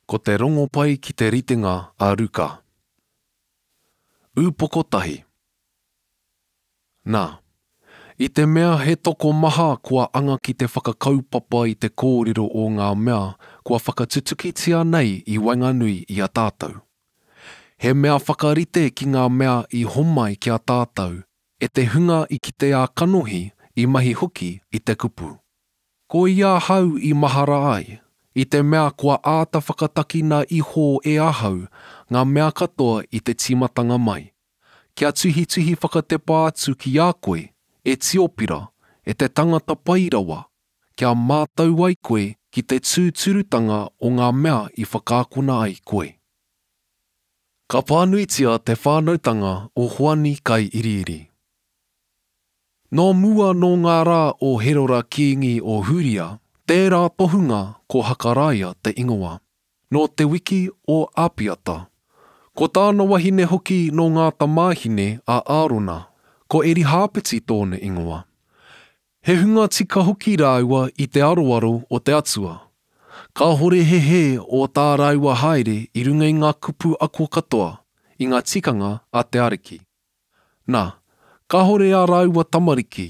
Ko te Rongopai ki te ritenga a Ruka. Ūpoko tahi. Nā, i te mea he tokomaha kua anga ki te whakakaupapa i te kōrero o ngā mea kua whakatutukitia nei i waenganui i a tātou. He mea whakarite ki ngā mea i homai ki a tātou e te hunga i kite ā-kanohi i mahi hoki i te kupu. Ko ia ahau i mahara ai, i te mea kua āta whakatakina iho e ahau ngā mea katoa i te tīmatanga mai, kia tuhituhi whakatepa atu ki a koe, e Tiopira, e te tangata pai rawa, kia mātau ai koe ki te tūturutanga o ngā mea i whakaakona ai koe. Ka pānuitia te whānautanga o Hoani Kaiiriiri. Nō mua nō ngā rā o Herora kīngi o Hūria, tērā tohunga ko Hakaraia te ingoa, nō te wiki o Apiata. Ko tāna wahine hoki nō ngā tamāhine a Ārona, ko Erihāpeti tōna ingoa. He hunga tika hoki rāua i te aroaro o te Atua. Kāhore he hē o tā rāua haere i runga i ngā kupu ako katoa, i ngā tikanga a te Ariki. Nā, kāhore ā rāua tamariki,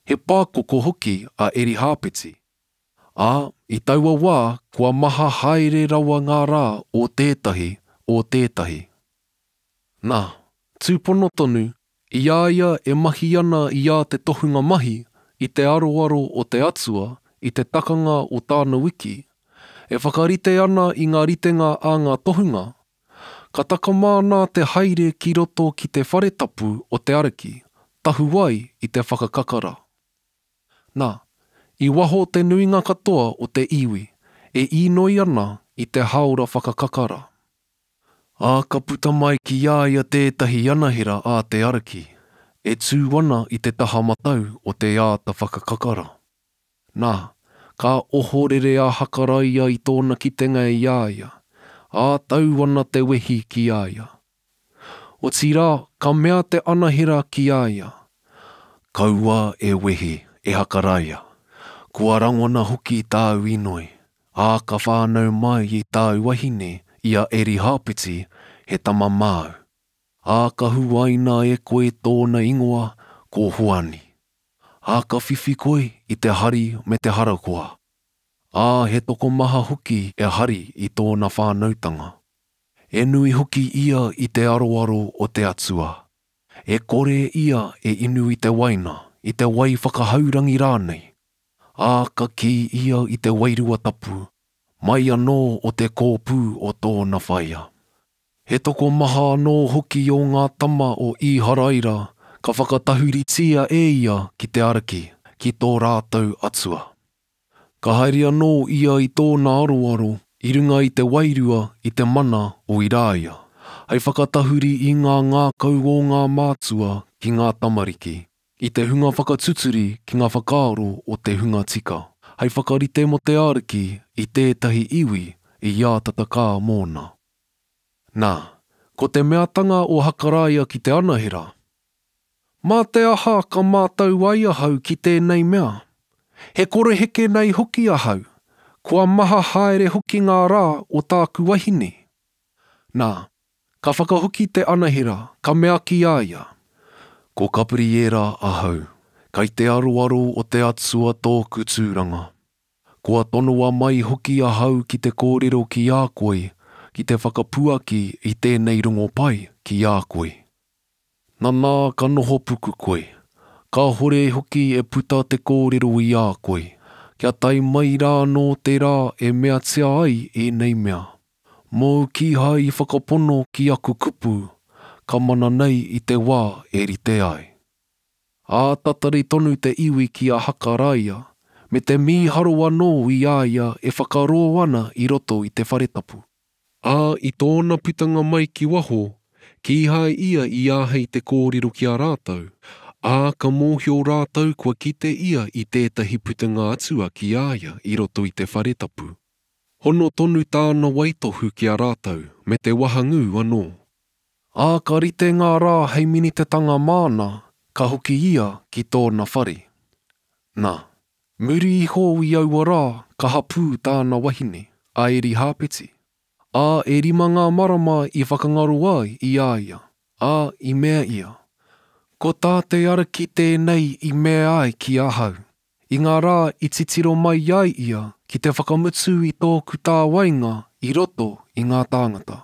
he pākoko hoki a Erihāpeti. Ā, i taua wā kua maha haere rawa ngā rā o tētahi, o tētahi. Nā, tūpono tonu, i a ia e mahi ana i ā te tohunga mahi i te aroaro o te Atua i te takanga o tāna wiki, e whakarite ana i ngā ritenga a ngā tohunga, ka taka māna te haere ki roto ki te whare tapu o te Ariki, tahu ai i te whakakakara. Nā, i waho te nuinga katoa o te iwi, e īnoi ana i te hāora whakakakara. Ā, ka puta mai ki a ia tētahi anahera a te Ariki, e tū ana i te taha matau o te āta whakakakara. Nā, ka ohorere a Hakaraia i tōna kitenga i a ia, ā, tau ana te wehi ki a ia. Otirā, ka mea te anahera ki a ia, Kaua e wehi, e Hakaraia, kua rangona hoki tāu inoi, Ā, ka whānau mai i tāu wahine, i a Erihāpeti, he tama māu. Ā, ka huaina e koe tōna ingoa, ko Hoani. Ā, ka whiwhi koe i te hari me te harakoa. Ā, he tokomaha hoki e hari i tōna whānautanga. E nui hoki ia i te aroaro o te Atua. E kore ia e inu i te waina, i te wai whakahaurangi rānei, Ā, ka kī ia i te Wairua Tapu, mai anō o te kōpū o tōna whaea. He tokomaha anō hoki o ngā tama o Īharaira ka whakatahuritia e ia ki te Ariki, ki tō rātou Atua. Ka haere anō ia i tōna aroaro i runga i te Wairua i te mana o Irāia, hei whakatahuri i ngā ngākau o ngā mātua ki ngā tamariki. I te hunga whakatuturi ki nga whakaaro o te hunga tika, hei whakarite mo te Ariki i tētahi iwi i āta takā mōna. Na, ko te meatanga o Hakaraia ki te anahera, Mā te aha ka mātau ai ahau ki tēnei mea? He koroheke nei hoki ahau, kua maha haere hoki ngā rā o tāku wahine. Na, Ka whakahoki te anahera, ka mea ki a ia, Ko Kapiriera ahau, kei te aroaro o te Atua tōku tūranga. Kua tonoa mai hoki ahau ki te kōrero ki a koe, ki te whakapuaki i tēnei rongopai ki a koe. Nanā ka noho puku koe, kāhore hoki e puta te kōrero i a koe, kia tae mai rā anō te rā e meatia ai ēnei mea. Mōu kīhai i whakapono ki aku kupu, ka mana nei i te wā e rite ai. Ā, tatari tonu te iwi ki a Hakaraia, me te mīharo anō i a ia e whakarō ana i roto i te whare tapu. Ā, i tōna putanga mai ki waho, kīhai ia i āhei te kōrero ki a rātou, ā, ka mōhio rātou kua kite ia i tētahi putanga atua ki a ia i roto i te whare tapu. Hono tonu tāna waitohu ki a rātou, me te wahangū anō. Ā, ka rite ngā rā hei minitatanga māna, ka hoki ia ki tōna whare. Nā, muri iho i aua rā ka hapū tāna wahine, a Erihāpeti. Ā, e rima ngā marama i whakangaro ai i a ia, ā, i mea ia, Ko tā te Ariki tēnei i mea ai ki ahau, i ngā rā i titiro mai ai ia ki te whakamutu i tōku tāwainga i roto i ngā tāngata.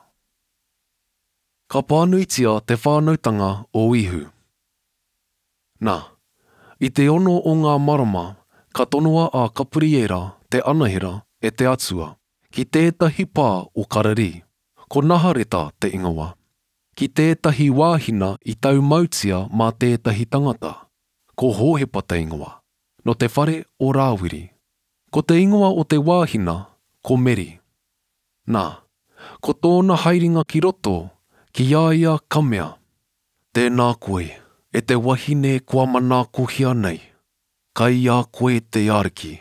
Ka pānuitia te whānautanga o Ihu. Na, i te ono o ngā marama, ka tonoa a Kapuriera te anahera e te Atua, ki tētahi pā o Karari, ko Nahareta te ingoa, ki tētahi wāhina i taumautia mā tētahi tangata, ko Hōhepa te ingoa, nō te whare o Rāwiri. Ko te ingoa o te wāhina, ko Meri. Nā, ko tōna haerenga ki roto, ki a ia ka mea, Tēnā koe, e te wahine kua manaakohia nei, kai a koe te Ariki,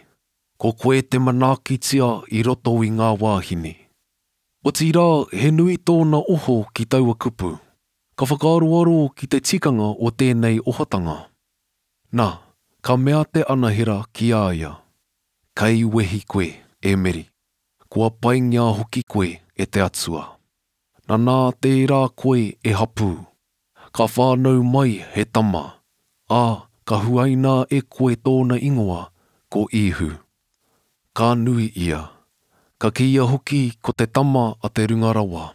ko koe te manaakitia i roto i ngā wāhine. Otirā he nui tōna oho ki taua kupu, ka whakaaroaro ki te tikanga o tēnei ohotanga. Na, ka mea te anahera ki a ia, Kei wehi koe, e Meri, kua paingia hoki koe e te Atua. Nanā tērā koe e hapū. Ka whānau mai he tama, ā, ka huaina e koe tōna ingoa, ko Īhu. Ka nui ia. Ka kīia hoki ko te Tama a te Runga Rawa.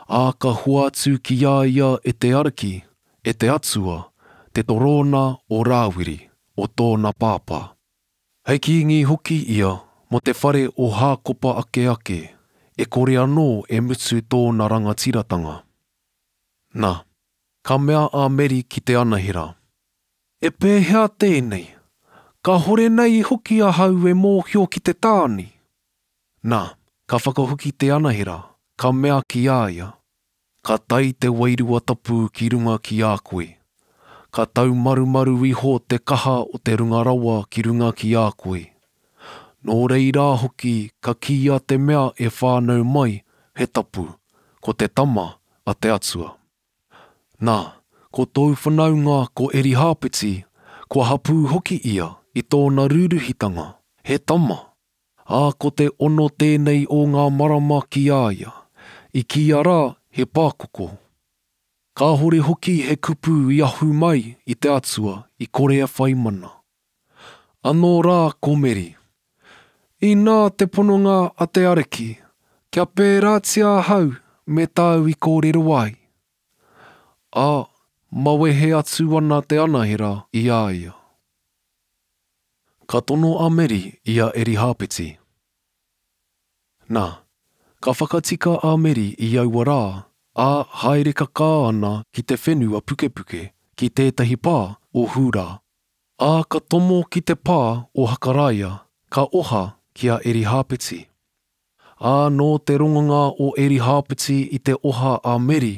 Ā, ka hoatu ki a ia e te Ariki, e te Atua, te torōna o Rāwiri, o tōna pāpā. Hei kīngi hoki ia mō te whare o Hākopa ake ake, e kore anō e mutu tōna rangatiratanga. Na, ka mea a Meri ki te anahera, E pēhea tēnei? Kāhore nei hoki ahau e mōhio ki te tāne. Na, ka whakahoki te anahera, ka mea ki a ia, Ka tae te Wairua Tapu ki runga ki a koe. Ka taumarumaru iho te kaha o te Runga Rawa ki runga ki a koe. Nō reira hoki ka kīia te mea e whānau mai he tapu, ko te Tama a te Atua. Nā, ko tōu whanaunga ko Erihāpeti, kua hapū hoki ia i tōna rūruhitanga, he tama. Ā, ko te ono tēnei o ngā marama ki a ia, i kīia rā he pākoko. Kāhore hoki he kupu i ahu mai i te Atua i kore e whai mana. Anō rā ko Meri, Inā te pononga a te Ariki, kia pērātia ahau me tāu i kōrero ai. Ā, mawehe atu ana te anahera i a ia. Ka tono a Meri i a Erihāpeti. Na, ka whakatika a Meri i aua rā, ā, haere kakā ana ki te whenua pukepuke, ki tētahi pā o Hūrā. Ā, ka tomo ki te pā o Hakaraia, ka oha ki a Erihāpeti. Ā, nō te rongonga o Erihāpeti i te oha a Meri,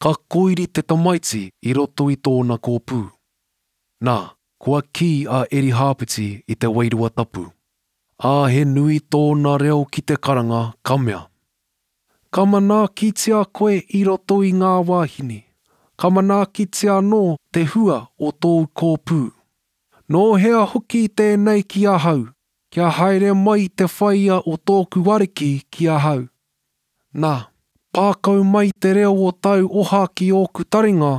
ka koiri te tamaiti i roto i tōna kōpū. Nā, kua kī a Erihāpeti i te Wairua Tapu. Ā, he nui tōna reo ki te karanga, ka mea, Ka manaakitia koe i roto i ngā wāhine, ka manaakitia anō te hua o tōu kōpū. Nō hea hoki tēnei ki ahau, kia haere mai te whaea o tōku Ariki ki ahau? Nā, pā kau mai te reo o tāu oha ki ōku taringa,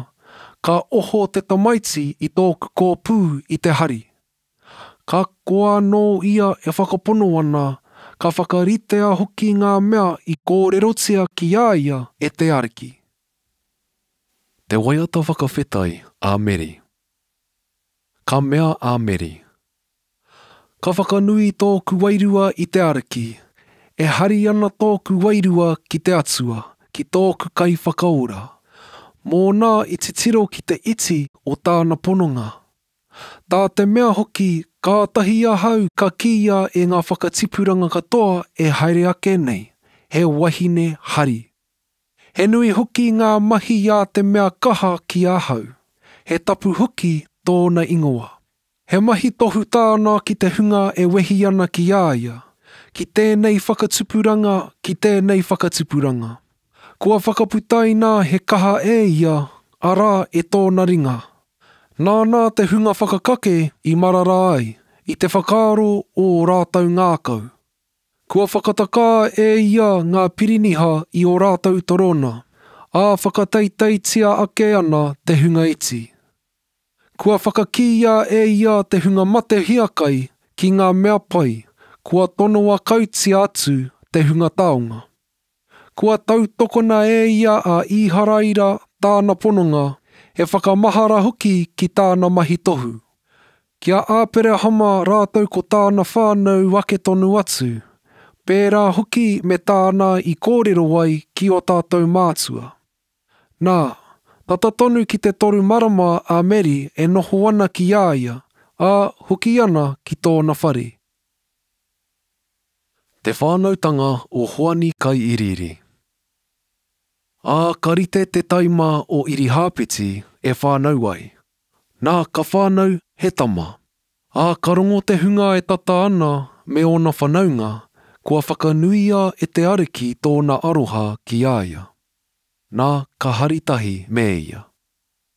ka oho te tamaiti i tōku kōpū i te hari. Ka koa anō ia e whakapono ana, ka whakaritea hoki ngā mea i kōrerotia ki a ia e te Ariki. Te waiata whakawhetai a Meri. Ka mea a Meri, Ka whakanui tōku wairua i te Ariki, e hari ana tōku wairua ki te Atua, ki tōku Kaiwhakaora. Mōna i titiro ki te iti o tāna pononga. Tā te mea hoki, kātahi ahau ka kīia e ngā whakatipuranga katoa e haere ake nei, he wahine hari. He nui hoki ngā mahi a te mea kaha ki ahau, he tapu hoki tōna ingoa. He mahi tohu tāna ki te hunga e wehi ana ki a ia, ki tēnei whakatupuranga, ki tēnei whakatupuranga. Kua whakaputaina he kaha e ia, arā, e tōna ringa. Nāna te hunga whakakake i marara ai, i te whakaaro o ō rātou ngākau. Kua whakatakā e ia ngā piriniha i ō rātou torōna, ā, whakateiteitia ake ana te hunga iti. Kua whakakīia e ia te hunga mate hiakai ki ngā mea pai, kua tonoa kautia atu te hunga taonga. Kua tautokona e ia a Īharaira tāna pononga, he whakamahara hoki ki tāna mahi tohu. Ki a Āperahama rātou ko tāna whānau ake tonu atu, pērā hoki me tāna i kōrero ai ki ō tātou mātua. Nā, tata tonu ki te toru marama a Meri e noho ana ki a ia, ā, hoki ana ki tōna whare. Te whānautanga o Hoani Kaiiriiri. Ā, ka rite te taima o Irihāpeti e whānau ai. Nā, ka whānau he tama. Ā, ka rongo te hunga e tata ana me ōna whanaunga, kua whakanuia e te Ariki tōna aroha ki a ia. Nā, ka hari tahi me ia.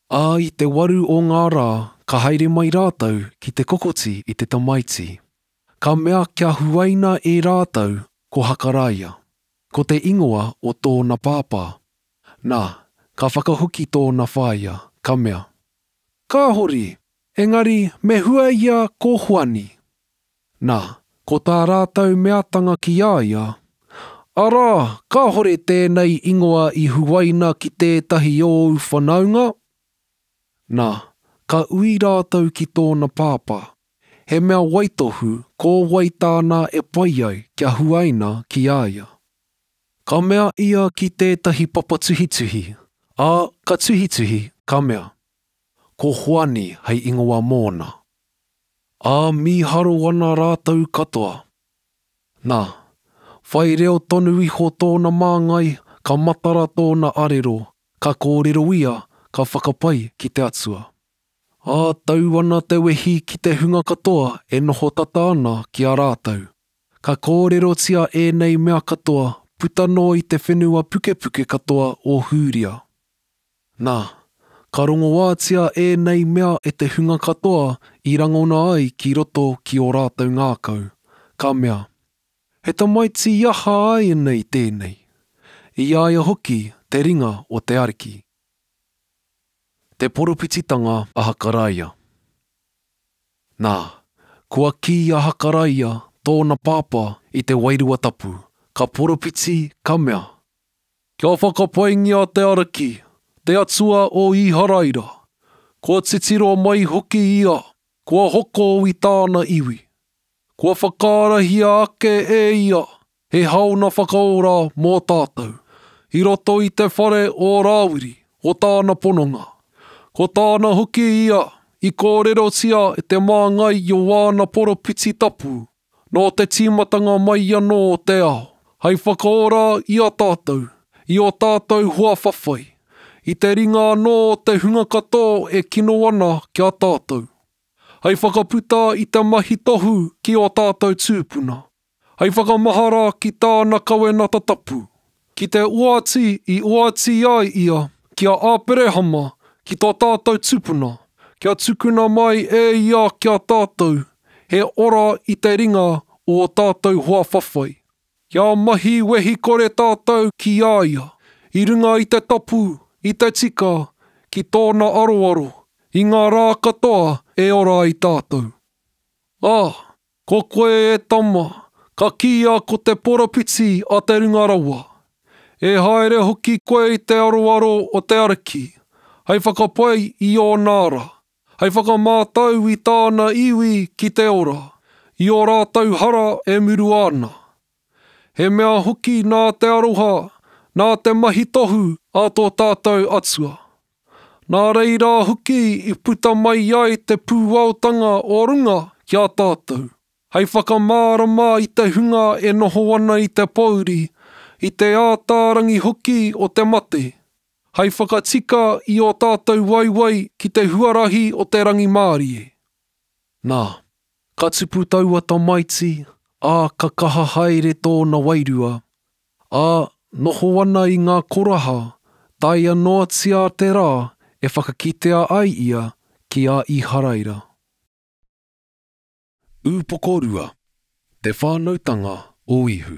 Ā, i te waru o ngā rā ka haere mai rātou ki te kokoti i te tamaiti. Ka mea kia huaina e rātou ko Hakaraia, ko te ingoa o tōna pāpā. Nā, ka whakahoki tōna whaea, ka mea, Kāhore, engari me hua ia ko Hoani. Nā, ko tā rātou meatanga ki a ia, Arā, kāhore tēnei ingoa i huaina ki tētahi ōu whanaunga? Nā, ka ui rātou ki tōna pāpā, He mea waitohu ko wai tāna e pai ai kia huaina ki a ia. Ka mea ia ki tētahi papa tuhituhi, ā, ka tuhituhi, ka mea, Ko Hoani hei ingoa mōna. Ā, mīharo ana rātou katoa. Nā, whai reo tonu iho tōna māngai, ka matara tōna arero, ka kōrero ia, ka whakapai ki te Atua. Ā, tau ana te wehi ki te hunga katoa e noho tata ana ki a rātou. Ka kōrerotia ēnei mea katoa puta noa i te whenua pukepuke katoa o Hūria. Nā, ka rongoātia ēnei mea e te hunga katoa i rangona ai ki roto ki ō rātou ngākau, ka mea, He tamaiti i aha āianei tēnei? I a ia hoki te ringa o te Ariki. Te poropititanga a Hakaraia. Nā, kua kī a Hakaraia, tōna pāpā, i te Wairua Tapu, ka poropiti, ka mea. Kia whakapaingia te Ariki, te Atua o Īharaira, kua titiro mai hoki ia, kua hoko i tāna iwi. Kua whakaarahia ake e ia he haona whakaora mō tātou, i roto i te whare o Rāwiri, o tāna pononga. Ko tāna hoki ia i kōrerotia e te māngai i o āna poropiti tapu, nō te tīmatanga mai anō o te ao, hei whakaora i a tātou, i ō tātou hoa whawhai, i te ringa anō o te hunga katoa e kino ana ki a tātou. Hei whakaputa i te mahi tohu ki ō tātou tūpuna, hei whakamahara ki tāna kawenata tapu, ki te oati i oati ai ia ki a Āperehama, ki tō tātou tupuna, kia tukuna mai e ia ki a tātou he ora i te ringa o ō tātou hoa whawhai. Kia mahi wehi kore tātou ki a ia, i runga i te tapu, i te tika, ki tōna aroaro, i ngā rā katoa e ora ai tātou. Ā, ko koe e tama, ka kīia ko te poropiti a te Runga Rawa. E haere hoki koe i te aroaro o te Ariki, hei whakapai i ōna ara. Hei whakamātau i tāna iwi ki te ora, i ō rātou hara e murua ana. He mea hoki nā te aroha, nā te mahi tohu a tō tātou Atua. Nā reira hoki i puta mai ai te pūaotanga o runga ki a tātou, hei whakamārama i te hunga e noho ana i te pōuri, i te ātārangi hoki o te mate. Hei whakatika i ō tātou waewae ki te huarahi o te rangimārie. Nā, ka tupu taua tamaiti, ā, ka kaha haere tōna wairua, ā, noho ana i ngā koraha, taea noatia te rā e whakakitea ai ia ki a Īharaira. Ūpokorua, Te whānautanga o Ihu.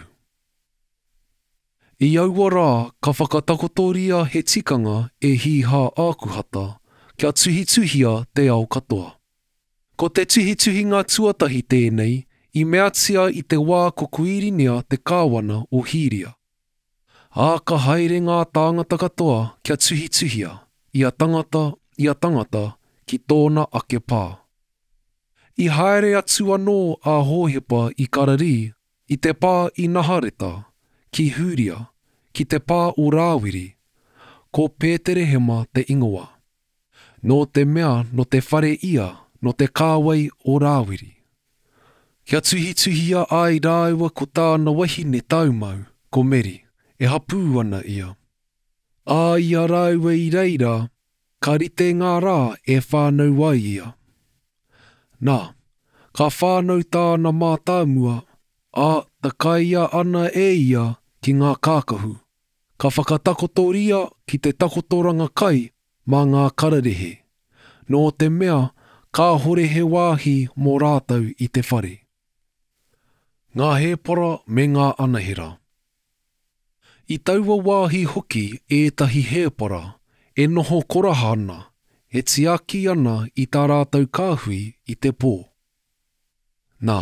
I aua rā ka whakatakotoria he tikanga e Hīhā Ākuhata kia tuhituhia te ao katoa. Ko te tuhituhinga tuatahi tēnei i meatia i te wā ko Kuirinia te kāwana o Hīria. Ā, ka haere ngā tāngata katoa kia tuhituhia, ia tangata, ia tangata, ki tōna ake pā. I haere atu anō a Hōhepa i Kararī, i te pā i Nahareta, ki Hūria, ki te pā o Rāwiri, ko Pēterehema te ingoa. Nō te mea nō te whare ia, nō te kāwei o Rāwiri. Kia tuhituhia ai rāua ko tāna wahine taumau, ko Meri, e hapū ana ia. Ā, i a rāua i reira, ka rite ngā rā e whānau ai ia. Nā, ka whānau tāna mātāmua, ā, takaia ana e ia ki ngā kākahu, ka whakatakotoria ki te takotoranga kai mā ngā kararehe, nō te mea kāhore he wāhi mō rātou i te whare. Ngā hēpara me ngā anahera. I taua wāhi hoki ētahi hēpara e noho koraha ana, e tiaki ana i tā rātou kāhui i te pō. Nā,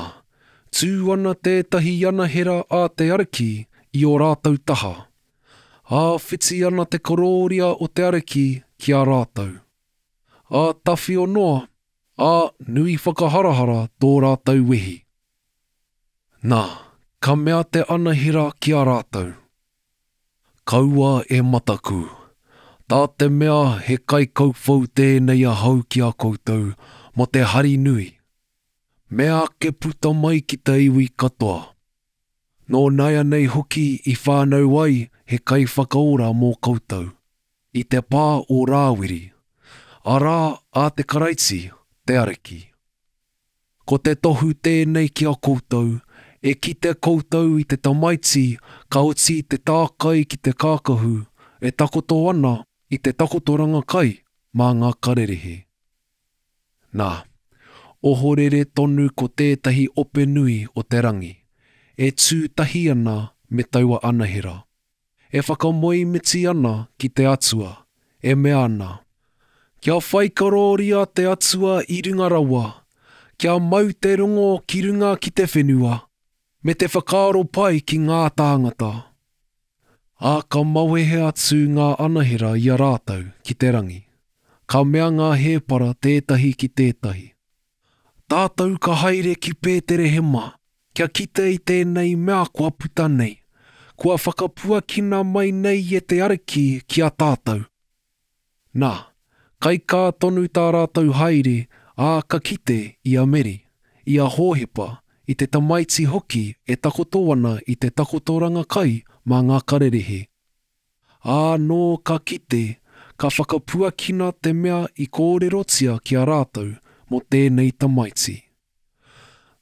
tū ana tētahi anahera a te Ariki i ō rātou taha, ā, whiti ana te korōria o te Ariki ki a rātou. Ā tawhio noa, ā, nui whakaharahara tō rātou wehi. Nā, ka mea te anahera ki a rātou, Kaua e mataku, tā te mea he kaikauwhau tēnei ahau ki a koutou mō te hari nui, Meake puta mai ki te iwi katoa. Nō nāianei hoki i whānau ai he Kaiwhakaora mō koutou, i te pā o Rāwiri, arā a te Karaiti, te Ariki. Ko te tohu tēnei ki a koutou, e kite koutou i te tamaiti ka oti te tākai ki te kākahu e takoto ana i te takotoranga kai mā ngā karerehe. Nā, ohorere tonu ko tētahi ope nui o te rangi, e tū tahi ana me taua anahera, e whakamoemiti ana ki te Atua, e mea ana, Kia whai korōria te Atua i runga rawa, kia mau te rongo ki runga ki te whenua, me te whakaaro pai ki ngā tāngata. Ā, ka mawehe atu ngā anahera i a rātou ki te rangi. Ka mea ngā hēpara tētahi ki tētahi, Tātou ka haere ki Pēterehema, kia kite i tēnei mea kua puta nei, kua whakapuakina mai nei e te Ariki ki a tātou. Nā, kaikā tonu tā rātou haere, ā, ka kite i a Meri, i a Hōhepa, i te tamaiti hoki e takoto ana i te takotoranga kai mā ngā kararehe. Ā, nō ka kite, ka whakapuakina te mea i kōrerotia ki a rātou mō tēnei tamaiti.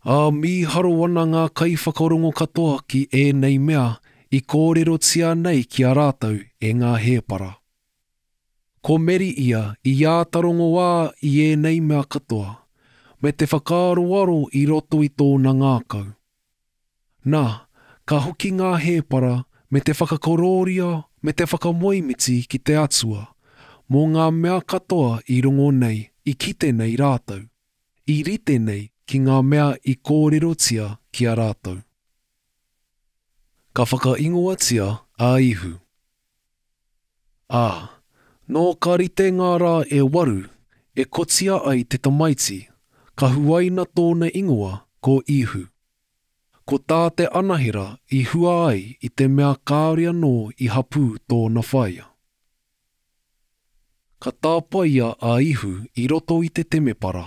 Ā, mīharo ana ngā kaiwhakarongo katoa ki ēnei mea i kōrerotia nei ki a rātou e ngā hēpara. Ko Meri ia i āta rongoā i ēnei mea katoa, me te whakaaroaro i roto i tōna ngākau. Na, ka hoki ngā hēpara me te whakakorōria me te whakamoemiti ki te Atua, mō ngā mea katoa i rongo nei, i kite nei rātou, i rite nei ki ngā mea i kōrerotia ki a rātou. Ka whakaingoatia a Ihu. Ā, nō ka rite ngā rā e waru e kotia ai te tamaiti, ka huaina tōna ingoa ko Īhu. Ko tā te anahera i hua ai i te mea kāore anō i hapū tōna whaea. Ka tāpaea a Ihu i roto i te temepara.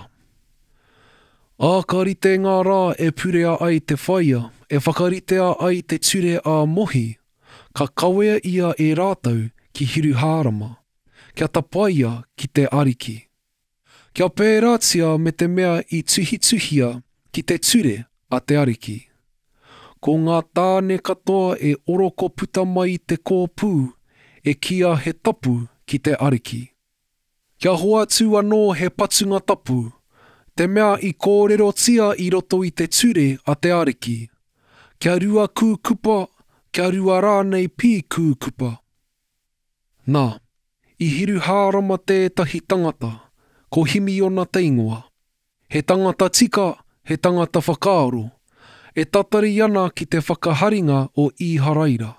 Ā, ka rite ngā rā e purea ai te whaea, e whakaritea ai te ture a Mohi, ka kawea ia e rātou ki Hiruhārama, kia tapaia ki te Ariki. Kia pērātia me te mea i tuhituhia ki te ture a te Ariki. Ko ngā tāne katoa e oroko puta mai i te kōpū e kīa he tapu ki te Ariki. Kia hoatu anō he patunga tapu, te mea i kōrerotia i roto i te ture a te Ariki. Kia rua kūkupa, kia rua rānei pī kūkupa. Nā, i Hiruhārama tētahi tangata, ko Himiona te ingoa. He tangata tika, he tangata whakaaro, e tatari ana ki te whakaharinga o Īharaira.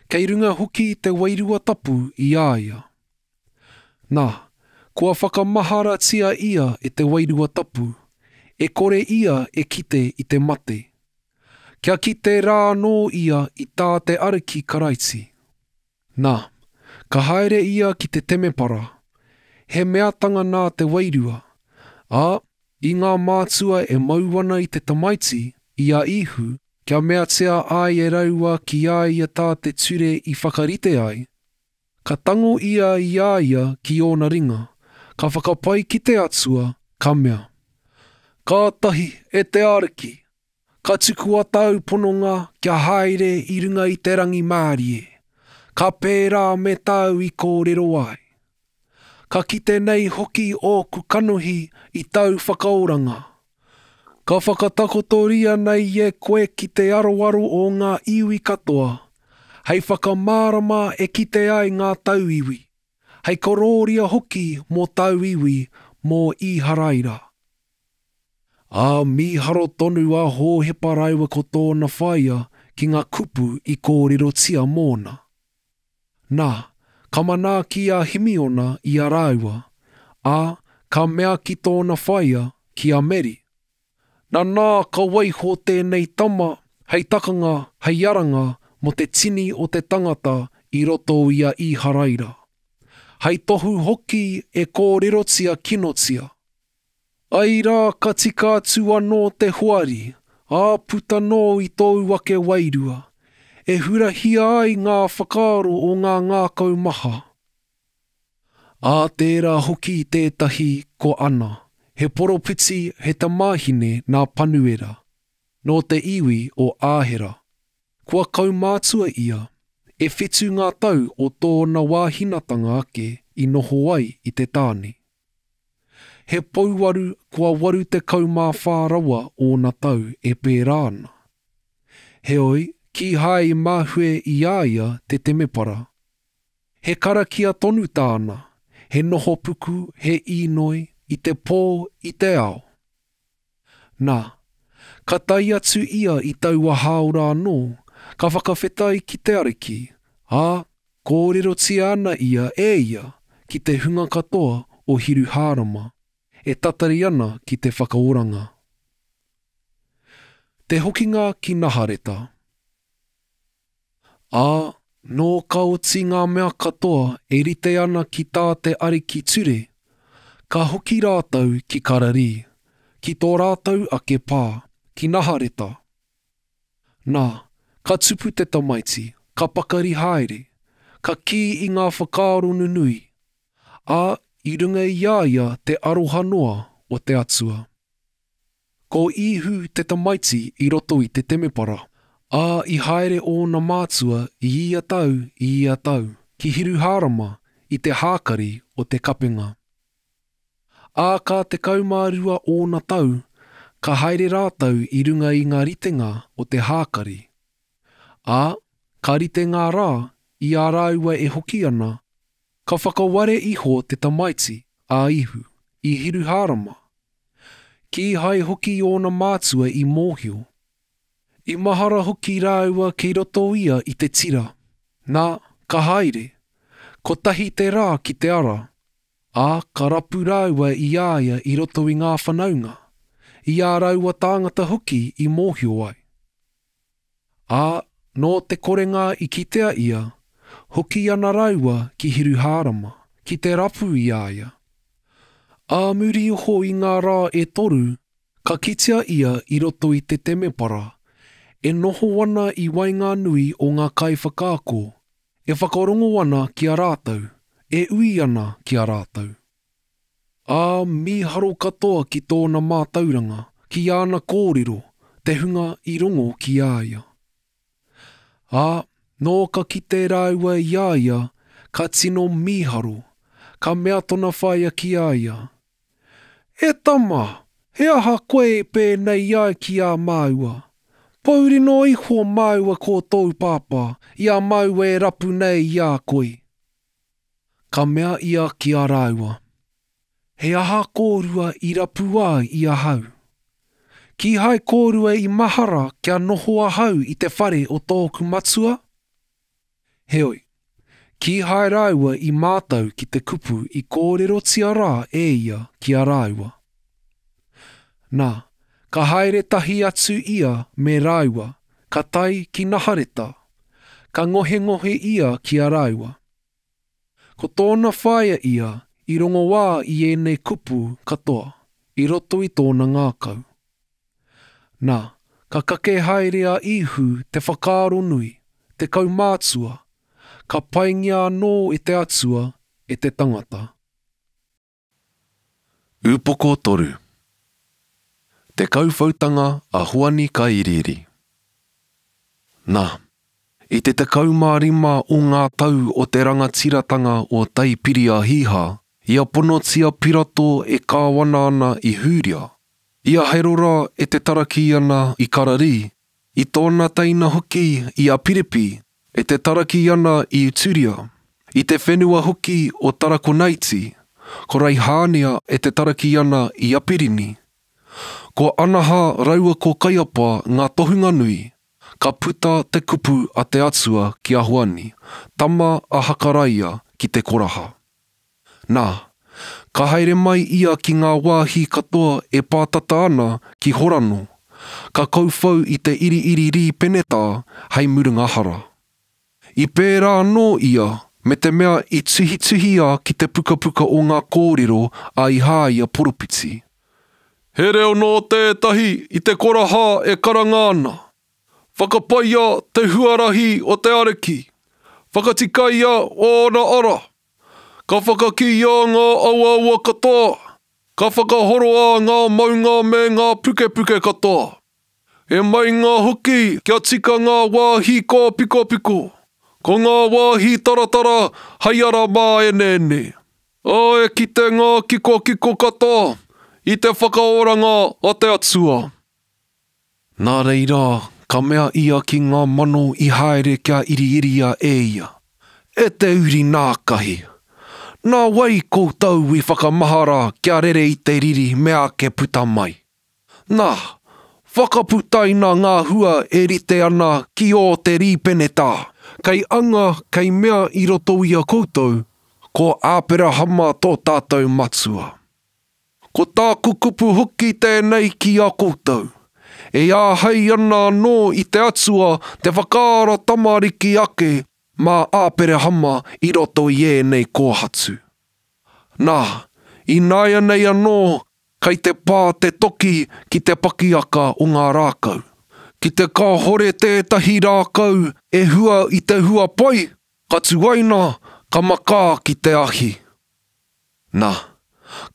Kei runga hoki te Wairua Tapu i a ia. Nā, kua whakamaharatia ia e te Wairua Tapu, e kore ia e kite i te mate. Kia kite rā anō ia i tā te Ariki Karaiti. Nā, ka haere ia ki te temepara, he meatanga nā te Wairua, ā, i ngā mātua e mau ana i te tamaiti, i a Īhu, kia meatia ai e raua ki a ia tā te ture i whakarite ai, ka tango ia i a ia ki ōna ringa, ka whakapai ki te Atua, ka mea, Kātahi, e te Ariki, Ka tukua tāu pononga kia haere i runga i te rangimārie, ka pērā me tāu i kōrero ai. Ka kite nei hoki ōku kanohi i tāu whakaoranga. Ka whakatakotoria nei e koe ki te aroaro o ngā iwi katoa, hei whakamārama e kite ai ngā tauiwi, hei korōria hoki mō tāu iwi, mō Īharaira. Ā, mīharo tonu a Hōhepa rāua ko tōna whaea ki ngā kupu i kōrerotia mōna. Nā, ka manaaki a Himiona i a rāua, ā, ka mea ki tōna whaea, ki a Meri, Nanā, ka waiho tēnei tama hei takanga, hei aranga mō te tini o te tangata i roto i a Īharaira, hei tohu hoki e kōrerotia kinotia. Ai rā ka tika atu anō te hoari, ā, puta nō i tōu ake wairua, e hurahia ai ngā whakaaro o ngā ngākau maha. Ā, tērā hoki tētahi ko Ana, he poropiti, he tamāhine nā Panuera, nō te iwi o Āhera. Kua kaumātua ia, e whitu ngā tau o tōna wāhinatanga ake i noho ai i te tāne. He pouaru kua 84 rawa ōna tau e pērā ana. Heoi, kīhai i mahue i a ia te temepara. He karakia tonu tāna, he nohopuku, he īnoi, i te pō, i te ao. Nā, ka tae atu ia i taua hāora anō, ka whakawhetai ki te Ariki, ā, kōrerotia ana ia e ia ki te hunga katoa o Hiruhārama, e tatari ana ki te whakaoranga. Te hokinga ki Nahareta. Ā, nō ka oti ngā mea katoa e rite ana ki tā te Ariki ture, ka hoki rātou ki Kararī, ki tō rātou ake pā, ki Nahareta. Nā, ka tupu te tamaiti, ka pakari haere, ka kī i ngā whakaaro nunui, ā, i runga i a ia te aroha noa o te Atua. Ko Īhu te tamaiti i roto i te temepara, ā, i haere ōna mātua i ia tau, i ia tau, ki Hiruhārama i te hākari o te Kapenga. Ā, ka 12 ōna tau, ka haere rātou i runga i ngā ritenga o te hākari. Ā, ka rite ngā rā, i a rāua e hoki ana, ka whakaware iho te tamaiti, a Īhu, i Hiruhārama. Kīhai hoki ōna mātua i mōhio. I mahara hoki rāua kei roto ia i te tira. Nā, ka haere. Kotahi te rā ki te ara, ā, ka rapu rāua i a ia i roto i ngā whanaunga, i ā rāua tāngata hoki i mōhio ai. Ā, nō te korenga i kitea ia, hoki ana rāua ki Hiruhārama, ki te rapu i a ia. Ā muri iho i ngā rā e toru, ka kitea ia i roto i te temepara, e noho ana i waenganui o ngā kaiwhakaako, e whakarongo ana ki a rātou, e ui ana ki a rātou. Ā, mīharo katoa ki tōna mātauranga, ki āna kōrero, te hunga i rongo ki a ia. Ā, nō ka kite rāua i a ia, ka tino mīharo, ka mea tona whaea ki a ia, E tama, he aha koe i pēnei ai ki a māua? Pōuri noa iho māua ko tōu pāpā, i a māua e rapu nei i a koe. Ka mea ia ki a rāua, He aha kōrua i rapu ai i ahau? Kīhai kōrua i mahara kia noho ahau i te whare o tōku matua? Heoi, kīhai rāua i mātau ki te kupu i kōrerotia rā e ia ki a rāua. Nā, ka haere tahi atu ia me rāua, ka tae ki Nahareta, ka ngohengohe ia ki a rāua. Ko tōna whaea ia i rongoā i ēnei kupu katoa i roto i tōna ngākau. Nā, ka kake haere a Īhu te whakaaro nui, te kaumātua, ka paingia anō e te Atua e te tangata. Ūpoko 3. Te kauwhautanga a Hoani Kaiiriiri. Nā, i te 15 o ngā tau o te rangatiratanga o Taipiri-a-Hīhā, i a Ponotia Pirato e kāwana ana i Hūria, i a Herora e te tarakī ana i Kararī, i tōna teina hoki i a Piripi e te tarakī ana i Uturia, i te whenua hoki o Tarakonaiti, ko Raihānia e te tarakī ana i Apirini. Ko Anaha raua ko Kaiapa ngā tohunga nui, ka puta te kupu a te Atua ki a Hoani, tama a Hakaraia ki te koraha. Nā, ka haere mai ia ki ngā wāhi katoa e pātata ana ki Horano, ka kauwhau i te iriiri rīpenetā hei murunga hara. I pērā anō ia me te mea i tuhituhia ki te pukapuka o ngā kōrero a Ihāia poropiti. He reo nō tētahi i te koraha e karanga ana, Whakapaia te huarahi o te Ariki, whakatikaia ōna ara. Ka whakakīia ngā awaawa katoa, ka whakahoroa ngā maunga me ngā pukepuke katoa. E meinga hoki kia tika ngā wāhi kōpikopiko, ko ngā wāhi taratara hei ara māeneene. Ā, e kite ngā kikokiko katoa i te whakaoranga a te Atua. Nā reira, ka mea ia ki ngā mano i haere kia iriiria e ia, E te uri nākahi! Nā wai koutou i whakamahara kia rere i te riri meāke puta mai? Nā, whakaputaina ngā hua e rite ana ki ō te rīpenetā, kei anga, kei mea i roto i a koutou, ko Āperahama tō tātou matua. Ko tāku kupu hoki tēnei ki a koutou, e āhei ana anō i te Atua te whakaara tamariki ake mā Āperahama i roto i ēnei kōhatu. Nā, ināianei anō kei te pā te toki ki te pakiaka o ngā rākau. Ki te kāhore tētahi rākau e hua i te hua pai, ka tuaina, ka makā ki te ahi. Na,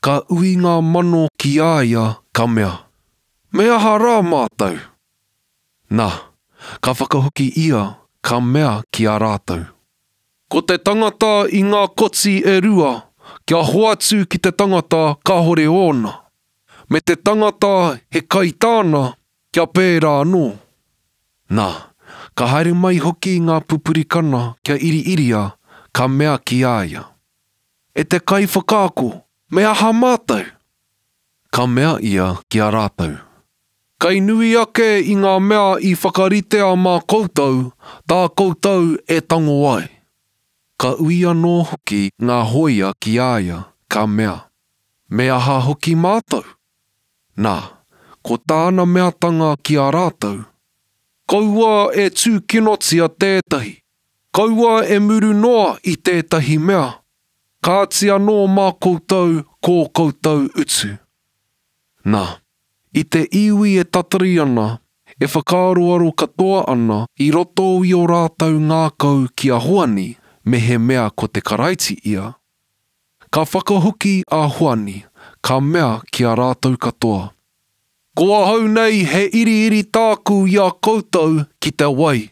ka ui ngā mano ki a ia, ka mea, Me aha rā mātou? Na, ka whakahoki ia, ka mea ki a rātou. Ko te tangata i ngā koti e rua, kia hoatu ki te tangata kāhore ōna, me te tangata he kai tāna, kia pērā anō. Na, ka haere mai hoki ngā pupurikana kia iriiria, ka mea ki a ia. E te Kaiwhakaako, me aha mātou? Ka mea ia ki a rātou, Kei nui ake i ngā mea i whakaritea mā koutou tā koutou e tango ai. Ka ui anō hoki ngā hōia ki a ia, ka mea, Me aha hoki mātou? Nā, ko tāna meatanga ki a rātou, Kaua e tūkinotia tētahi, Kaua e muru noa i tētahi mea, kāti anō mā koutou kō koutou utu. Nā, i te iwi e tatari ana, e whakaaroaro katoa ana i roto i ō rātou ngākau ki a Hoani, mehemea ko te Karaiti ia, ka whakahoki a Hoani, ka mea ki a rātou katoa, Ko ahau nei he iriiri tāku i a koutou ki te wai.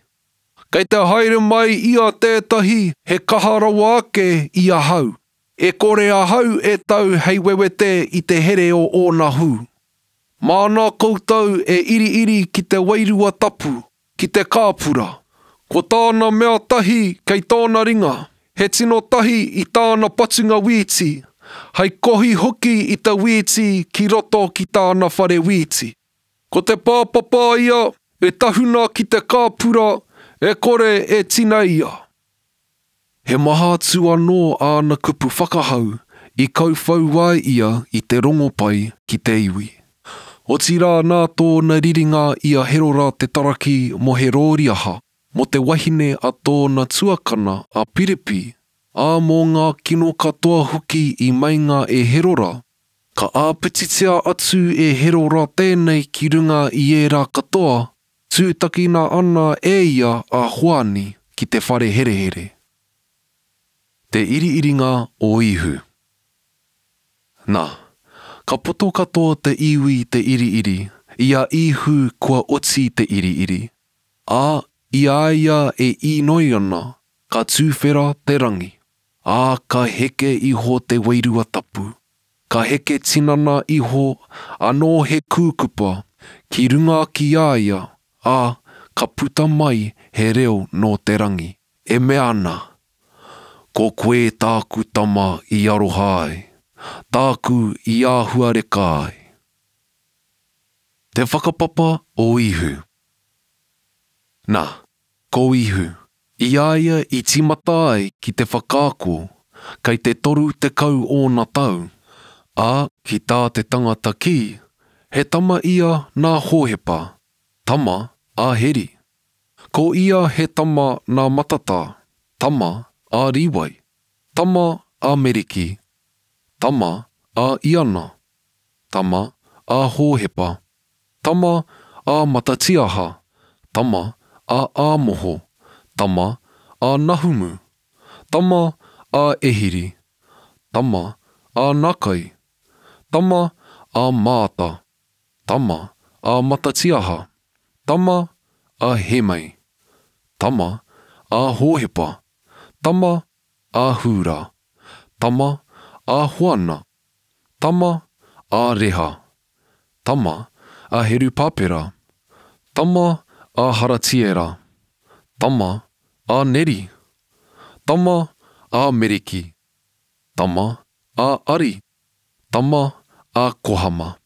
Kei te haere mai ia tētahi he kaha rawa ake i ahau, e kore ahau e tau hei wewete i te here o ōna hū. Māna koutou e iriiri ki te Wairua Tapu, ki te kāpura. Ko tāna mea tahi kei tōna ringa, he tino tahi i tāna patunga wīti, hei kohi hoki i te wīti ki roto ki tāna whare wīti. Ko te pāpapa ia e tahuna ki te kāpura, e kore e tina ia. He maha atu anō āna kupu whakahau i kauwhau ai ia i te rongopai ki te iwi. Otirā nā tōna riringa i a Herora te Taraki mō Herōriaha, mō te wahine a tōna tuakana a Piripi, ā, mō ngā kino katoa hoki i meinga e Herora, ka āpititia atu e Herora tēnei ki runga i ērā katoa Tūtakina ana e ia a Hoani ki te whare herehere. Te iriiringa o Ihu. Na, ka poto katoa te iwi te iriiri, i a Ihu kua oti te iriiri, a, i a ia e inoi ana, ka tūwhera te rangi, a ka heke iho te Wairua Tapu. Ka heke tinana iho anō he kūkupa ki runga ki a ia, ā, ka puta mai he reo nō te rangi, e mea ana, Ko koe tāku Tama i aroha ai, tāku i āhuareka ai. Te whakapapa o Īhu. Na, ko Īhu, I a ia i tīmata ai ki te whakaako, kei te 30 ōna tau, ā, ki tā te tangata kī, he tama ia nā Hōhepa, tama a Heri. Ko ia he tama nā Matatā, tama a Rīwai, tama a Meriki, tama a Iana, tama a Hōhepa, Tama a Matatiaha, tama a Āmoho, tama a Nahumu, tama a Ehiri, tama a Nakai, tama a Maata, tama a Matatiaha, tama a Hemei, tama a Hōhepa, tama a Hūrā, tama a Hoana, tama a Reha, tama a Herupapera, tama a Haratiera, tama a Neri, tama a Mereki, tama a Ari, tama a Kohama,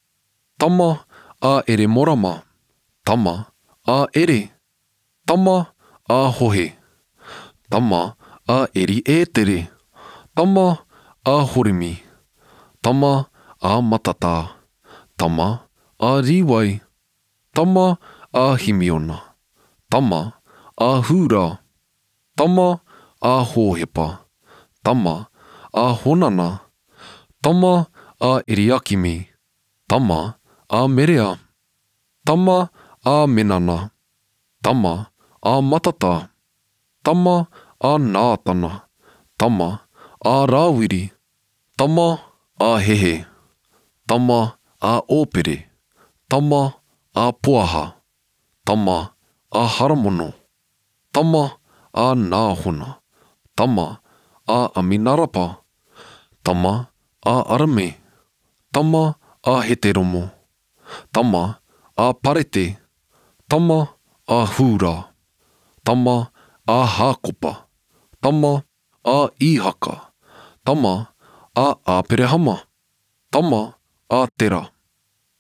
tama a Eremorama, tama a Ere, tama a Hohe, tama a Eriētere, tama a Horimi, tama a Matatā, tama a Rīwai, tama a Himiona, tama a Hūrā, tama a Hōhepa, tama a Honana, tama a Eriakimi, tama a Merea, tama a Menana, tama a Matata, tama a Nātana, tama a Rāwiri, tama a Hehe, tama a Ōpere, tama a Poaha, tama a Haramono, tama a Nāhona, tama a Aminarapa, tama a Arame, tama a Heteromo, tama a Parete, tama a Hūrā, tama a Hākopa, tama a Īhaka, tama a Āperehama, tama a Tera,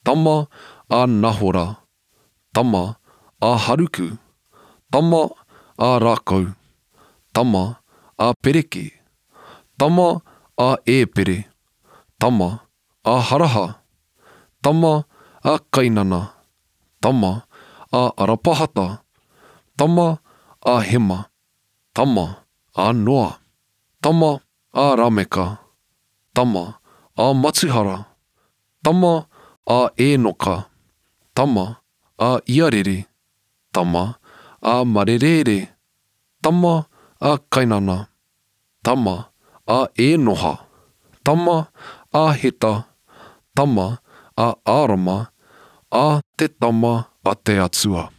tama a Nahora, tama a Haruku, tama a Rakau, tama a Pereke, tama a Ēpere, tama a Haraha, tama a Kainana, tama a Arapahata, tama a Hema, tama a Noa, tama a Rameka, tama a Matuhara, tama a Ēnoka, tama a Iarere, tama a Marerēre, tama a Kainana, tama a Ēnoha, tama a Heta, tama a Ārama, a te tama a te Atua.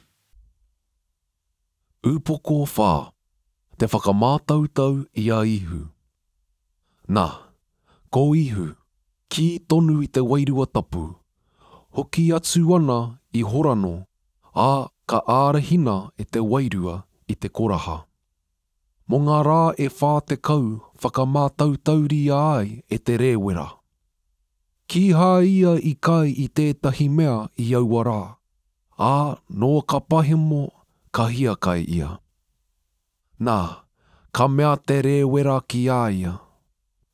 Upoko wha, Te whakamātautau i a Ihu. Na, ko Ihu, kī tonu i te Wairua Tapu. Hoki atu ana i Horano, ā, ka ārahina e te Wairua i te koraha. Mō ngā rā e 40 whakamātautauria ai e te rēwera. Kīhai ia i kai i tētahi mea i aua rā, ā, nō ka pahemo, ka hiakai ia. Nā, ka mea te rēwera ki a ia,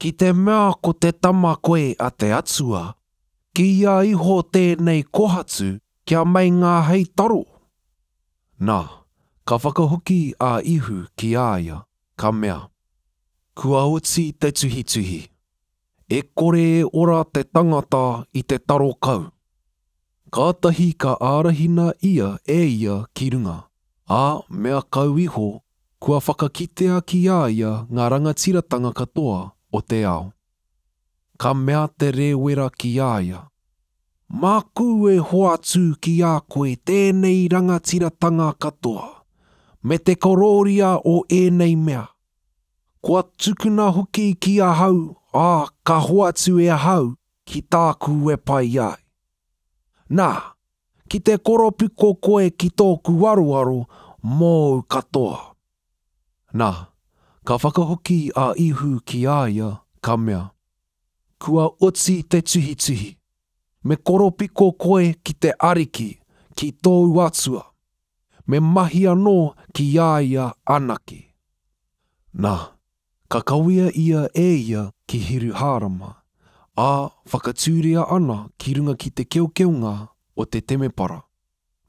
Ki te mea ko te tama koe a te Atua, kīia iho tēnei kohatu kia meinga hei taro. Nā, ka whakahoki a Ihu ki a ia, ka mea, Kua oti te tuhituhi, E kore e ora te tangata i te taro kau. Kātahi ka ārahina ia e ia ki runga, ā, mea kau iho, kua whakakitea ki a ia ngā rangatiratanga katoa o te ao. Ka mea te rēwera ki a ia, Māku e hoatu ki a koe tēnei rangatiratanga katoa, me te korōria o ēnei mea. Kua tukuna hoki ki ahau, ā, ka hoatu e ahau ki tāku e pai ai. Nā, ki te koropiko koe ki tōku aroaro mōu katoa. Nā, ka whakahoki a Ihu ki a ia, ka mea, Kua oti te tuhituhi. Me koropiko koe ki te Ariki, ki tōu Atua. Me mahi anō ki a ia anake. Nā, Ka kawea ia e ia ki Hiruhārama, ā, whakatūria ana ki runga ki te keokeonga o te temepara.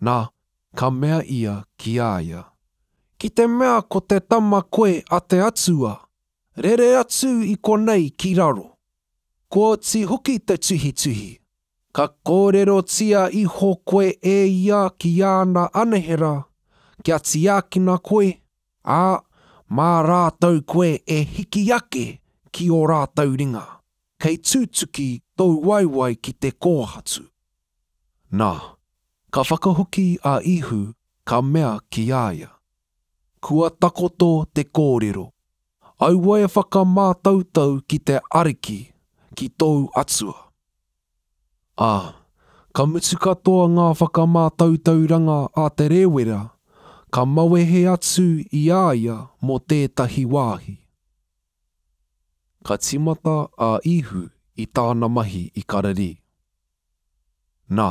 Nā, ka mea ia ki a ia, Ki te mea ko te tama koe a te Atua, rere atu i konei ki raro. Kua oti hoki te tuhituhi, ka kōrerotia iho koe e ia ki āna anahera, kia tiakina koe, ā, mā rātou koe e hiki ake ki ō rātou ringa, kei tūtuki tōu waewae ki te kōhatu. Nā, ka whakahoki a Ihu, ka mea ki a ia, Kua takoto te kōrero, aua e whakamātautau ki te Ariki, ki tōu Atua. Ā, ka mutu katoa ngā whakamātautauranga a te rēwera, ka mawehe atu i a ia mō tētahi wāhi. Ka tīmata a Īhu i tāna mahi i Karerī. Nā,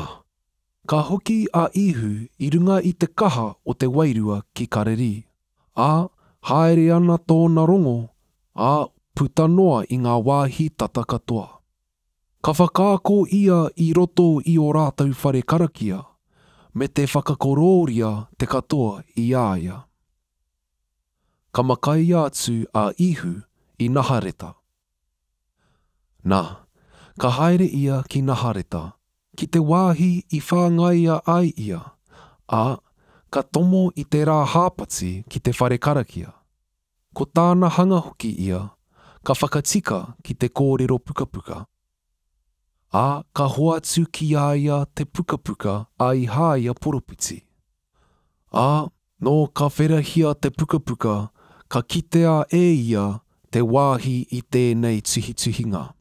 ka hoki a Īhu i runga i te kaha o te Wairua ki Karerī, ā, haere ana tōna rongo, ā, puta noa i ngā wāhi tata katoa. Ka whakaako ia i roto i ō rātou whare karakia, me te whakakorōria te katoa i a ia. Ka makaia atu a Īhu i Nahareta. Nā, ka haere ia ki Nahareta, ki te wāhi i whāngaia ai ia, ā, ka tomo i te rā Hāpati ki te whare karakia. Ko tāna hanga hoki ia, ka whakatika ki te kōrero pukapuka. Ā, ka hoatu ki a ia te pukapuka a Ihāia poropiti. Ā, nō ka wherahia te pukapuka, ka kitea e ia te wāhi i tēnei tuhituhinga.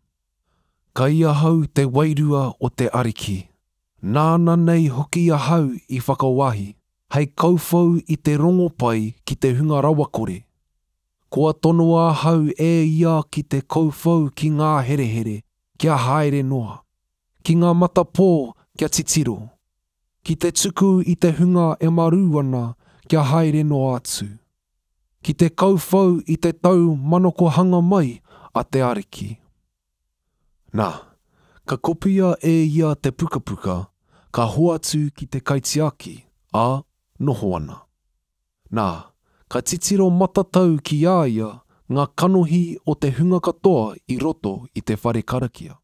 Kai ahau te Wairua o te Ariki, nāna nei hoki ahau i whakawahi, hei kauwhau i te rongopai ki te hunga rawakore. Kua tonoa ahau e ia ki te kauwhau ki ngā herehere kia haere noa, ki ngā matapō kia titiro, ki te tuku i te hunga e marū ana kia haere noa atu, ki te kauwhau i te tau manokohanga mai a te Ariki. Nā, ka kopia e ia te pukapuka, ka hoatu ki te kaitiaki, ā, noho ana. Nā, ka titiro matatau ki a ia ngā kanohi o te hunga katoa i roto i te whare karakia.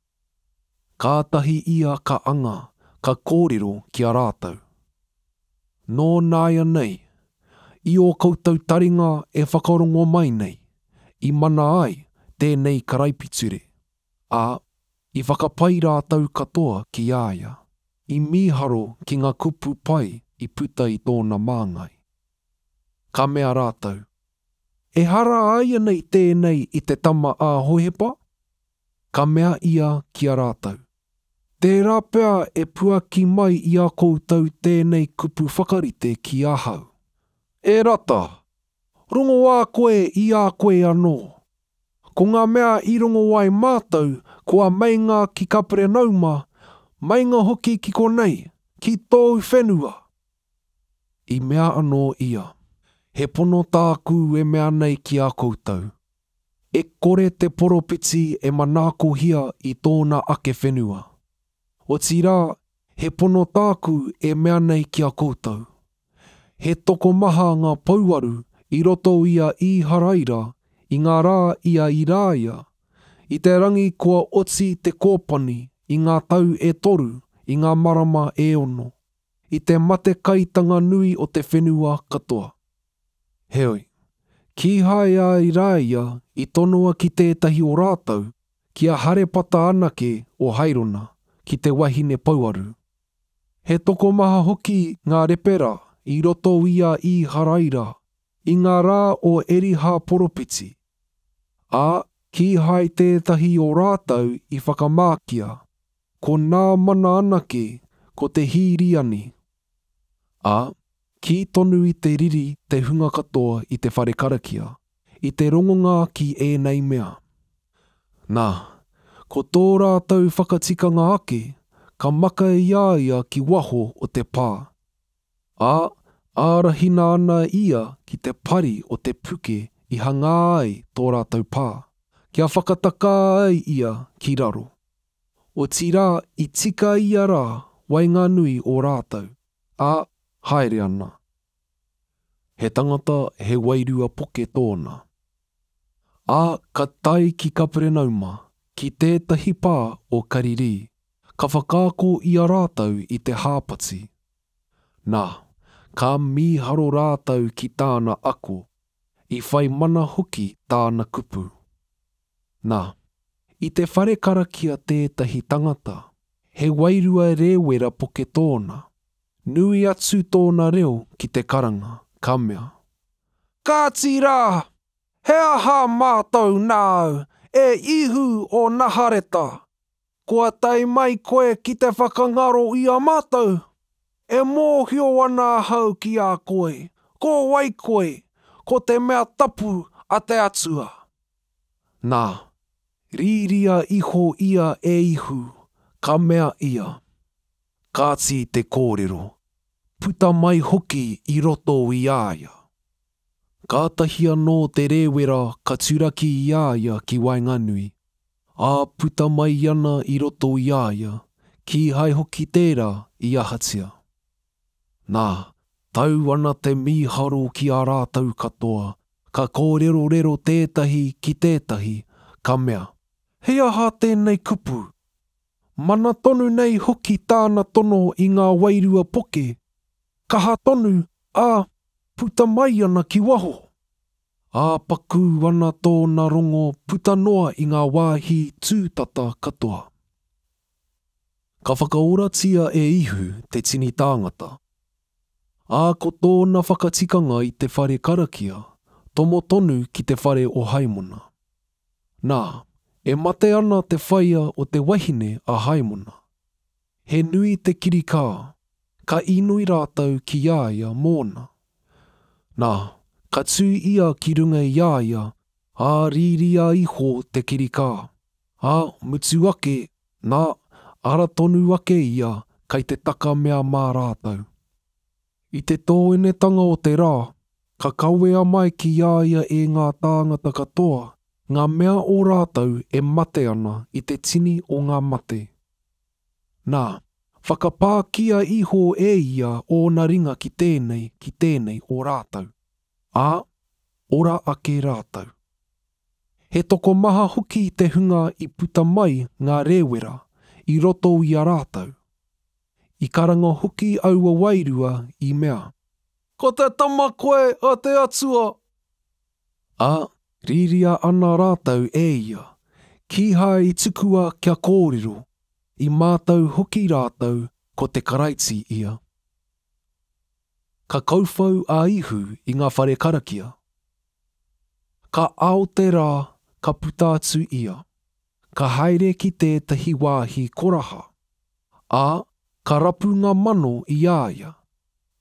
Kātahi ia ka anga, ka kōrero ki a rātou. Nō nāianei, i ō koutou taringa e whakarongo mai nei, i mana ai tēnei karaipiture, ā, i whakapai rātou katoa ki a ia, i mīharo ki ngā kupu pai i puta i tōna māngai. Ka mea rātou, Ehara āianei tēnei i te tama a Hohepa? Ka mea ia ki a rātou, Tērā pea e puaki mai i a koutou tēnei kupu whakarite ki ahau. E Rata! Rongoā koe i a koe anō. Ko ngā mea i rongo ai mātou, kua meinga ki Kaperenauma, meinga hoki ki konei, ki tōu whenua. I mea anō ia, He pono tāku e mea nei ki a koutou, e kore te poropiti e manaakohia i tōna ake whenua. Otirā, he pono tāku e mea nei ki a koutou, he tokomaha ngā pouaru i roto i a Īharaira i ngā rā i a Irāia, i te rangi kua oti te kōpani i ngā tau e toru, i ngā marama e ono. i te matekaitanga nui o te whenua katoa. Heoi, kīhai a Iraia i tonoa ki tētahi o rātou, ki a Harepata anake o Hairona, ki te wahine pouaru. He tokomaha hoki ngā repera i roto i a Īharaira i ngā rā o Eriha poropiti, ā, kīhai tētahi o rātou i whakamākia, Ko Nāmana anake, ko te Hīriani. Ā, kī tonu i te riri te hunga katoa i te whare karakia, i te rongonga ki ēnei mea. Nā, ko tō rātou whakatikanga ake, ka maka i a ia ki waho o te pā. Ā, ārahina ana ia ki te pari o te puke i hangā ai tō rātou pā, kia whakatakā ai ia ki raro. Otirā i tika ia rā waenganui o rātou, ā, haere ana. He tangata he wairua poke tōna. Ā, ka tae ki Kaperenauma, ki tētahi pā o Karirī, ka whakaako i a rātou i te hāpati. Nā, ka mīharo rātou ki tāna ako, i whai mana hoki tāna kupu. Nā, i te whare karakia tētahi tangata, he wairua rēwera poke tōna, nui atu tōna reo ki te karanga, ka mea, Kāti rā! He aha mātou nāu, e Ihu o Nahareta? Kua tae mai koe ki te whakangaro i a mātou? E mōhio ana ahau ki a koe, ko wai koe, ko te Mea Tapu a te Atua. Nā, rīria iho ia e Ihu, ka mea ia, Kāti te kōrero, puta mai hoki i roto i a ia. Kātahi anō te rēwera ka turaki i a ia ki waenganui, ā, puta mai ana i roto i a ia, kīhai hoki tērā i ahatia. Nā, tau ana te mīharo ki a rātou katoa, ka kōrerorero tētahi ki tētahi, ka mea, He aha tēnei kupu? Mana tonu nei hoki tāna tono i ngā wairua poke, kaha tonu, ā, puta mai ana ki waho. Ā, pakū ana tōna rongo puta noa i ngā wāhi tūtata katoa. Ka whakaoratia e Ihu te tini tāngata. Ā, ko tōna whakatikanga i te whare karakia, tomo tonu ki te whare o Haimona. Nā, e mate ana te whaea o te wahine a Haimona. He nui te kirikā, ka inoi rātou ki a ia mōna. Nā, ka tū ia ki runga i a ia, ā, rīria iho te kirikā, ā, mutu ake, nā, ara tonu ake ia kai te taka mea mā rātou. I te tōenetanga o te rā, ka kawea mai ki a ia e ngā tāngata katoa ngā mea o rātou e mate ana i te tini o ngā mate. Nā, whakapākia iho e ia ōna ringa ki tēnei, ki tēnei o rātou, ā, ora ake rātou. He tokomaha hoki te hunga i puta mai ngā rēwera i roto i a rātou. I karanga hoki aua wairua i mea. Ko te Tama koe a te Atua! Ā, rīria ana rātou e ia, kīhai i tukua kia kōrero, i mātau hoki rātou ko te Karaiti ia. Ka kauwhau a Ihu i ngā whare karakia. Ka ao te rā, ka puta atu ia, ka haere ki tētahi wāhi koraha. Ā, ka rapu ngā mano i a ia,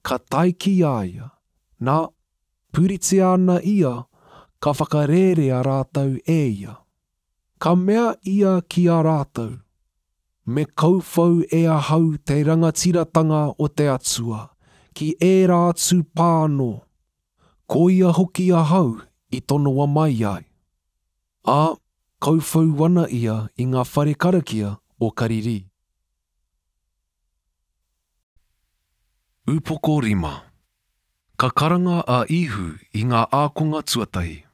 ka tae ki a ia, nā, puritia ana ia, ka whakarērea rātou e ia. Ka mea ia ki a rātou, Me kauwhau e ahau te rangatiratanga o te Atua ki ērā atu pā anō, koia hoki ahau i tonoa mai ai. Ā, kauwhau ana ia i ngā whare karakia o Karirī. Upoko rima. Ka karanga a Īhu i ngā ākonga tuatahi.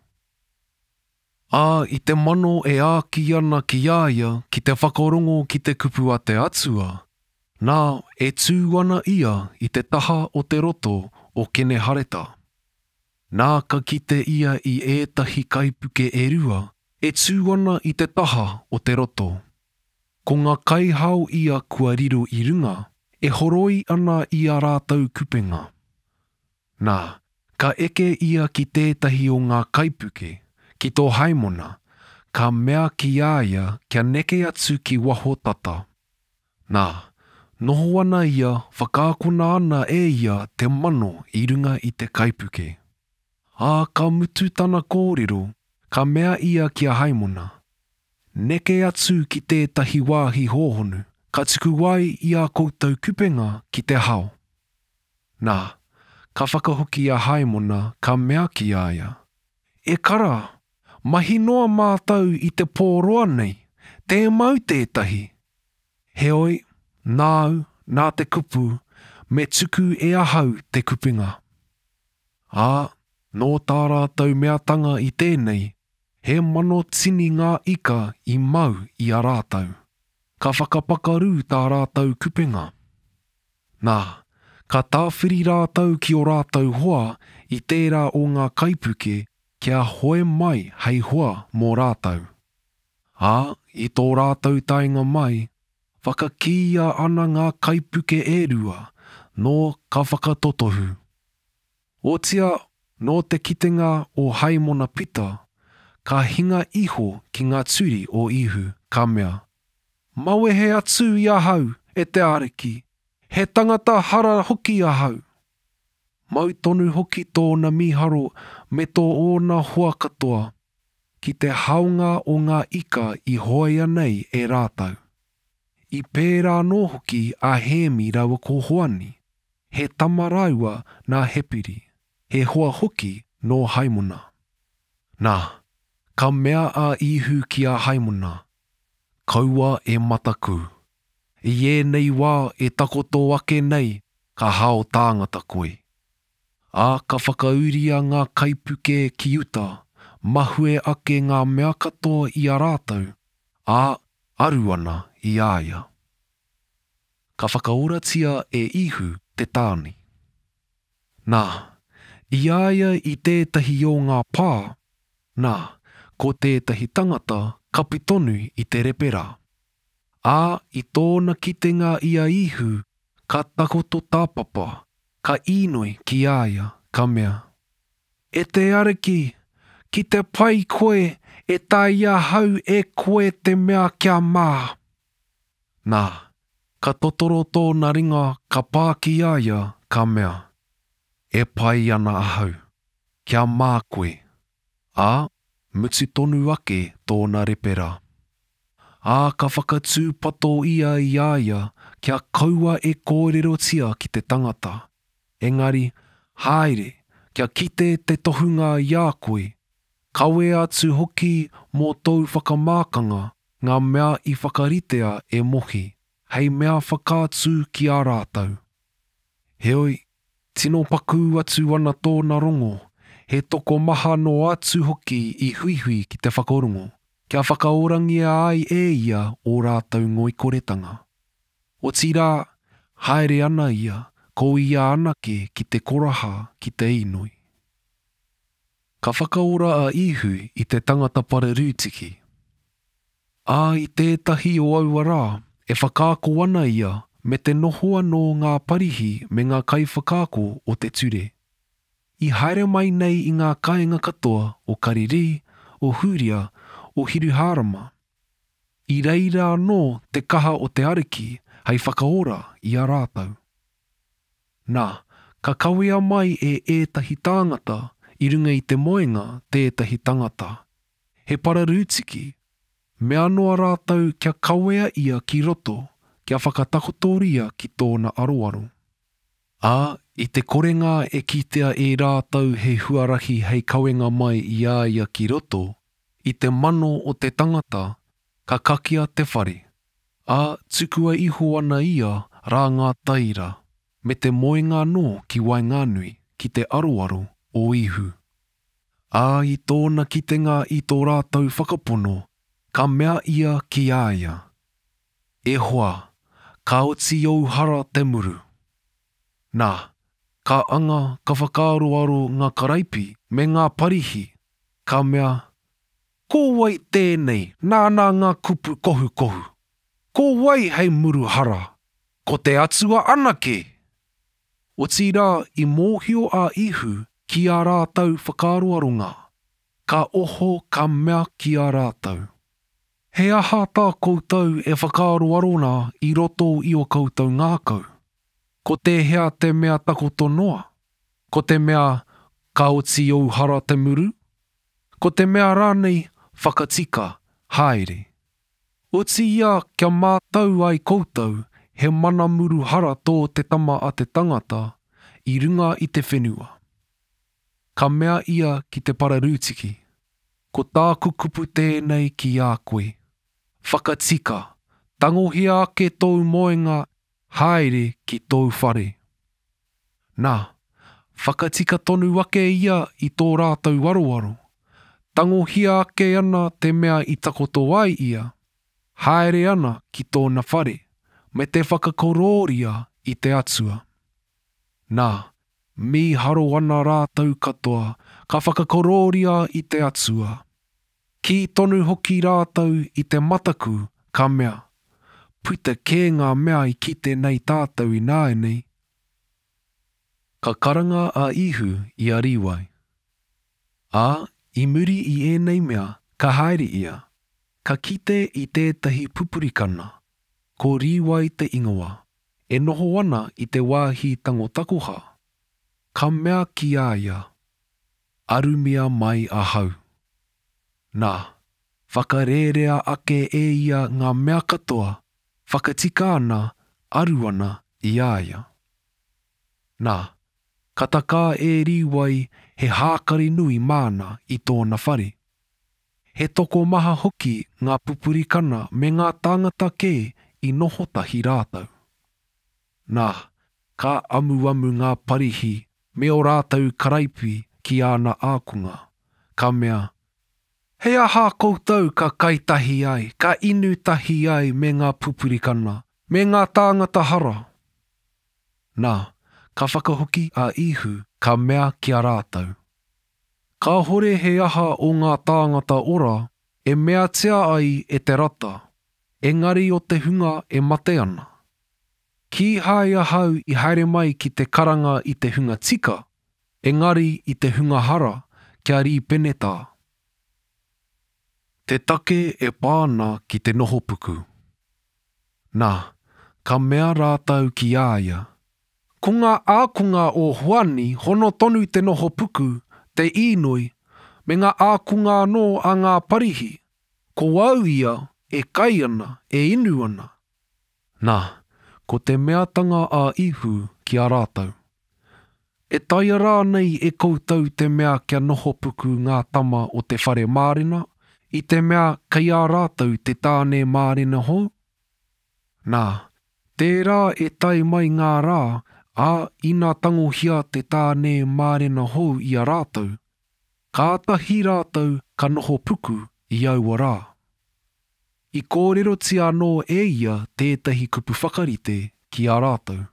Ā, i te mano e āki ana ki a ia ki te whakarongo ki te kupu a te Atua, nā, e tū ana ia i te taha o te roto o Kenehareta. Nā, ka kite ia i ētahi kaipuke e rua e tū ana i te taha o te roto. Ko ngā kaihao ia kua riro i runga, e horoi ana i ā rātou kupenga. Nā, ka eke ia ki tētahi o ngā kaipuke, ki tō Haimona, ka mea ki a ia kia neke atu ki waho tata. Nā, noho ana ia whakaakona ana e ia te mano i runga i te kaipuke. Ā, ka mutu tana kōrero, ka mea ia ki a Haimona, Neke atu ki tētahi wāhi hōhonu, ka tuku ai i ā koutou kupenga ki te hao. Nā, ka whakahoki a Haimona, ka mea ki a ia, E kara, mahi noa mātou i te pō roa nei, tē mau tētahi. Heoi, nāu, nā te kupu, me tuku e ahau te kupenga. Ā, nō tā rātou meatanga i tēnei, he 10,000 ngā ika i mau i a rātou. Ka whakapakaru tā rātou kupenga. Nā, ka tāwhiri rātou ki ō rātou hoa i tērā o ngā kaipuke kia hoe mai hei hoa mō rātou. Ā, i tō rātou taenga mai, whakakīia ana ngā kaipuke e rua, nō ka whakatotohu. Otia, nō te kitenga o Haimona Pita, ka hinga iho ki ngā turi o Īhu, ka mea, Mawehe atu i ahau, e te Ariki, he tangata hara hoki ahau. Mau tonu hoki tōna mīharo me tō ōna hoa katoa, ki te haonga o ngā ika i hoea nei e rātou. I pērā anō hoki a Hēmi rāua ko Hoani, he tama rāua nā Hepiri, he hoa hoki nō Haimona. Nā, ka mea a Īhu ki a Haimona, Kaua e mataku. I ēnei wā e takoto ake nei ka hao tāngata koe. Ā, ka whakauria ngā kaipuke ki uta, mahue ake ngā mea katoa i a rātou, ā, aru ana i a ia. Ka whakaoratia e Īhu te tāne. Nā, i a ia i tētahi o ngā pā, nā, ko tētahi tangata kapi tonu i te repera. Ā, i tōna kitenga i a Īhu, ka takoto tāpapa, ka īnoi ki a ia, ka mea, E te Ariki, ki te pai koe, e taea ahau e koe te mea kia mā. Nā, ka totoro tōna ringa ka pā ki a ia, ka mea, E pai ana ahau, kia mā koe. Ā, mutu tonu ake tōna repera. Ā, ka whakatūpato ia i a ia kia kaua e kōrerotia ki te tangata, engari, haere, kia kite te tohunga i a koe, kawea atu hoki mō tōu whakamākanga ngā mea i whakaritea e Mohi hei mea whakaatu ki a rātou. Heoi, tino pakū atu ana tōna rongo, he tokomaha noa atu hoki i huihui ki te whakarongo, kia whakaorangia ai e ia ō rātou ngoikoretanga. Otirā, haere ana ia, ko ia anake ki te koraha ki te inoi. Ka whakaora a Īhu i te tangata pararūtiki. Ā, i tētahi o aua rā, e whakaako ana ia me te noho anō ngā Parihi me ngā kaiwhakaako o te ture. I haere mai nei i ngā kāinga katoa o Karirī, o Hūria, o Hiruhārama. I reira anō te kaha o te Ariki hei whakaora i a rātou. Nā, ka kawea mai e ētahi tāngata i runga i te moenga tētahi tangata, he pararūtiki, mea noa rātou kia kawea ia ki roto kia whakatakotoria ki tōna aroaro. Ā, i te korenga e kitea e rātou he huarahi hei kawenga mai i a ia ki roto, i te mano o te tangata, ka kakia te whare, ā, tukua iho ana ia rā ngā taira, me te moenga anō ki waenganui, ki te aroaro o Īhu. Ā, i tōna kitenga i tō rātou whakapono, ka mea ia ki a ia, E hoa, ka oti ōu hara te muru. Nā, ka anga ka whakaaroaro ngā karaipi me ngā Parihi, ka mea, Ko wai tēnei nāna ngā kupu kohukohu? Ko wai hei muru hara? Ko te Atua anake! Otirā i mōhio a Ihu ki ā rātou whakaaroaronga, ka oho ka mea ki a rātou, He aha tā koutou e whakaaroaro nā i roto i ō koutou ngākau? Ko tēhea te mea takoto noa? Ko te mea, Ka oti ōu hara te muru? Ko te mea rānei, Whakatika, haere. Otiia kia mātau ai koutou he mana muru hara tō te Tama a te Tangata i runga i te whenua. Ka mea ia ki te pararūtiki, Ko tāku kupu tēnei ki a koe, Whakatika, tangohia ake tōu moenga, haere ki tōu whare. Nā, whakatika tonu ake ia i tō rātou aroaro, tangohia ake ana te mea i takoto ai ia, haere ana ki tōna whare, me te whakakorōria i te Atua. Nā, mīharo ana rātou katoa, ka whakakorōria i te Atua. Kī tonu hoki rātou i te mataku, ka mea, Puta kē ngā mea i kite nei tātou ināianei. Ka karanga a Īhu i a Rīwai. Ā, i muri i ēnei mea, ka haere ia, ka kite i tētahi pupurikana, ko Rīwai te ingoa, e noho ana i te wāhi tango takoha, ka mea ki a ia, Arumia mai ahau. Nā, whakarērea ake e ia ngā mea katoa, whakatika ana, aru ana i a ia. Nā, ka takā e Rīwai he hākari nui māna i tōna whare. He tokomaha hoki ngā pupurikana me ngā tāngata kē i noho tahi rātou. Nā, ka amuamu ngā Parihi me ō rātou karaipi ki āna ākonga, ka mea, He aha koutou ka kai tahi ai, ka inu tahi ai me ngā pupurikana, me ngā tāngata hara? Nā, ka whakahoki a Īhu, ka mea ki a rātou, Kāhore he aha o ngā tāngata ora e meatia ai e te rata, engari o te hunga e mate ana. Kīhai ahau i haere mai ki te karanga i te hunga tika, engari i te hunga hara, kia rīpenetā. Te take e pā ana ki te nohopuku. Nā, ka mea rātou ki a ia, Ko ngā ākonga o Hoani hono tonu te noho puku, te īnoi, me ngā ākonga anō a ngā Parihi, ko au ia e kai ana, e inu ana. Nā, ko te meatanga a Ihu ki a rātou, E taea rānei e koutou te mea kia noho puku ngā tama o te whare mārena, i te mea kei a rātou te tāne mārena hou? Nā, tērā e tae mai ngā rā, ā, ina tangohia te tāne mārena hou i a rātou, kātahi rātou ka noho puku i aua rā. I kōrerotia anō e ia tētahi kupu whakarite ki a rātou.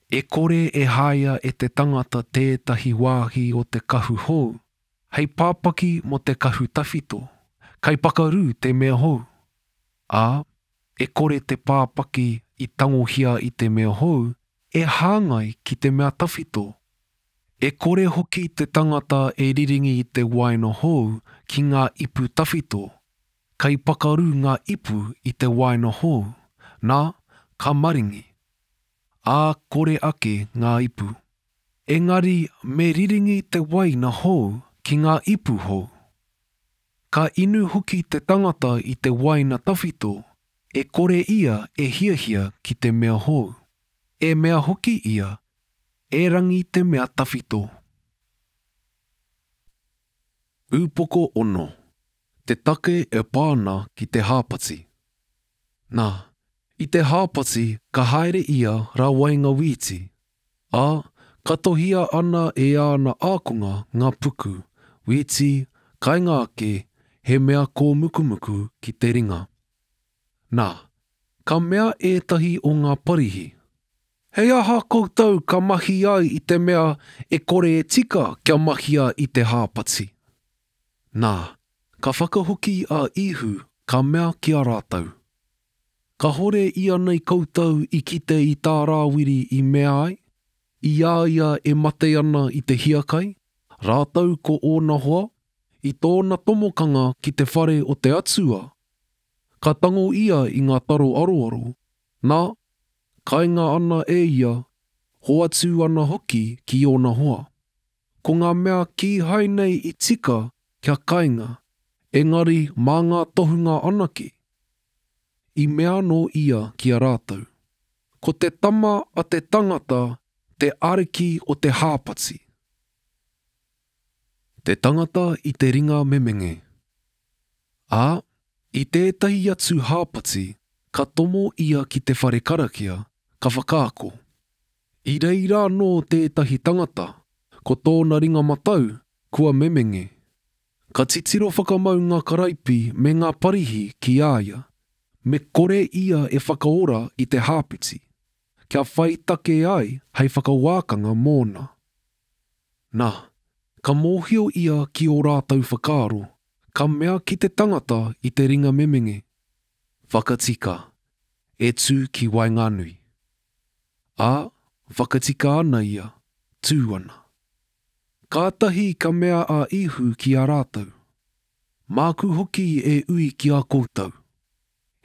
E kore e haea e te tangata tētahi wāhi o te kahu hou, hei pāpaki mō te kahu tawhito, kai pakarū te mea hou. Ā, e kore te pāpaki i tangohia i te mea hou e hāngai ki te mea tawhito. E kore hoki te tangata e riringi i te waina hou ki ngā ipu tawhito, kei pakaru ngā ipu i te waina hou, nā, ka maringi, ā, kore ake ngā ipu. Engari me riringi te waina hou ki ngā ipu hou. Ka inu hoki te tangata i te waina tawhito, e kore ia e hiahia ki te mea hou. E mea hoki ia, Erangi te mea tawhito. Ūpoko ono, Te take e pā ana ki te hāpati. Nā, i te hāpati ka haere ia rā waenga wīti, ā, katohia ana e āna ākonga ngā puku, wīti, kainga ake, he mea kōmukumuku ki te ringa. Nā, ka mea ētahi o ngā Parihi, Hei aha koutou ka mahi ai i te mea e kore e tika kia mahia i te hāpati? Nā, ka whakahoki a Īhu, ka mea ki a rātou, Kahore ianei koutou i kite i tā Rāwiri i mea ai, i a ia e mate ana i te hiakai, rātou ko ōna hoa, i tōna tomokanga ki te whare o te Atua, ka tango ia i ngā taro aroaro, nā, kainga ana e ia, hoatu ana hoki ki ōna hoa. Ko ngā mea kīhai nei i tika kia kainga, engari mā ngā tohunga anake. I mea anō ia ki a rātou, Ko te Tama a te tangata te Ariki o te hāpati. Te tangata i te ringa memenge. Ā, i tētahi atu hāpati, ka tomo ia ki te whare karakia, ka whakaako. I reira anō tētahi tangata, ko tōna ringa matau kua memenge. Ka titiro whakamau ngā karaipi me ngā parihi ki a ia, me kore ia e whakaora i te hāpiti, kia whai take ai hei whakawākanga mōna. Na, ka mōhio ia ki ō rātou whakaaro, ka mea ki te tangata i te ringa memenge, Whakatika, e tū ki waenganui. Ā, whakatika ana ia, tū ana. Kātahi ka mea a Īhu ki a rātou, Māku hoki e ui ki a koutou.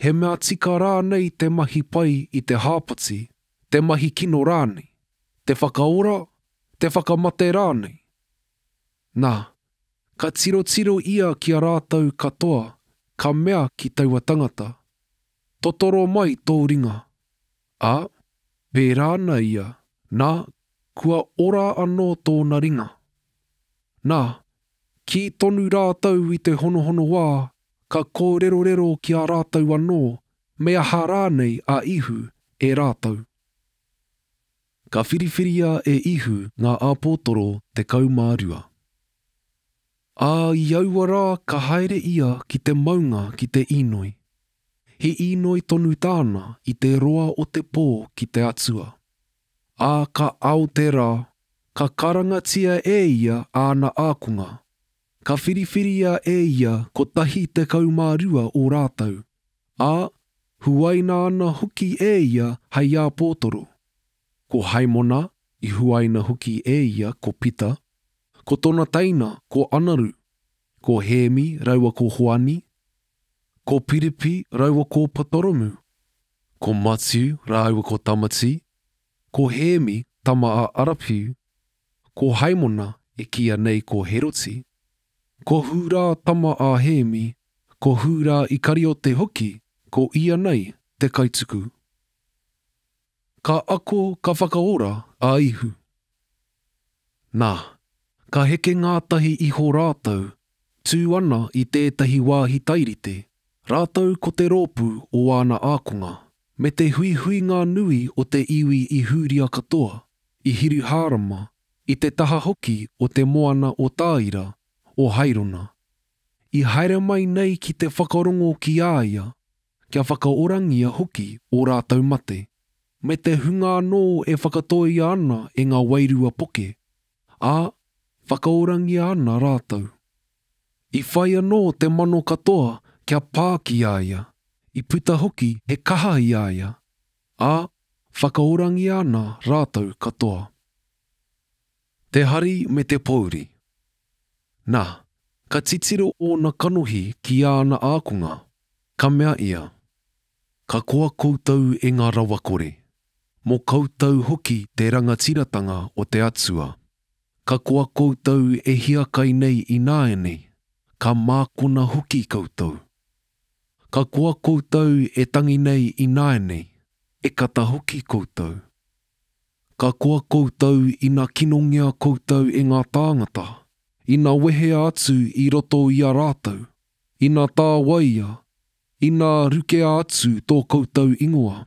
He mea tika rānei te mahi pai i te hāpati, te mahi kino rānei, te whakaora, te whakamate rānei? Nā, ka tirotiro ia ki a rātou katoa, ka mea ki taua tangata, Totoro mai tō ringa. Ā, pērā ana ia, nā, kua ora anō tōna ringa. Nā, kī tonu rātou i te honohono wā, ka kōrerorero ki a rātou anō, me aha rānei a Ihu e rātou. Ka whiriwhiria e Ihu ngā āpōtoro 12. Ā, i aua rā ka haere ia ki te maunga ki te īnoi. He īnoi tonu tāna i te roa o te pō ki te Atua. Ā, ka ao te rā, ka karangatia e ia āna ākonga. Ka whiriwhiria e ia 12 o rātou, ā, huaina ana hoki e ia hei āpōtoro. Ko Haimona, i huaina hoki e ia ko Pita, ko tona teina ko Anaru, ko Hēmi raua ko Hoani, ko Piripi raua ko Patoromu, ko Matiu rāua ko Tamati, ko Hēmi tama a Arapiu, ko Haimona e kīia nei ko Heroti, ko Hūrā tama a Hēmi, ko Hūrā Ikariote hoki, ko ia nei te kaituku. Ka ako, ka whakaora a Ihu. Nā, ka heke ngātahi iho rātou, tū ana i tētahi wāhi tairite, rātou ko te rōpū o āna ākonga, me te huihuinga nui o te iwi i Hūria katoa, i Hiruhārama, i te taha hoki o te moana o Tāira, o Hairona. I haere mai nei ki te whakarongo ki a ia, kia whakaorangia hoki ō rātou mate, me te hunga anō e whakatoia ana e ngā wairua poke, ā, whakaorangia ana rātou. I whai anō te mano katoa kia pā ki a ia, i puta hoki he kaha i a ia, ā, whakaorangia ana rātou katoa. Te hari me te pōuri. Nā, ka titiro ōna kanohi ki āna ākonga, ka mea ia, Ka koa koutou e ngā rawakore, mō koutou hoki te rangatiratanga o te Atua. Ka koa koutou e hiakai nei ināianei, ka mākona hoki koutou. Ka koa koutou e tangi nei ināianei, e kata hoki koutou. Ka koa koutou ina kinongia koutou e ngā tāngata, ina wehea atu i roto i a rātou, ina tāwaia, Ina rukea atu tō koutou ingoa,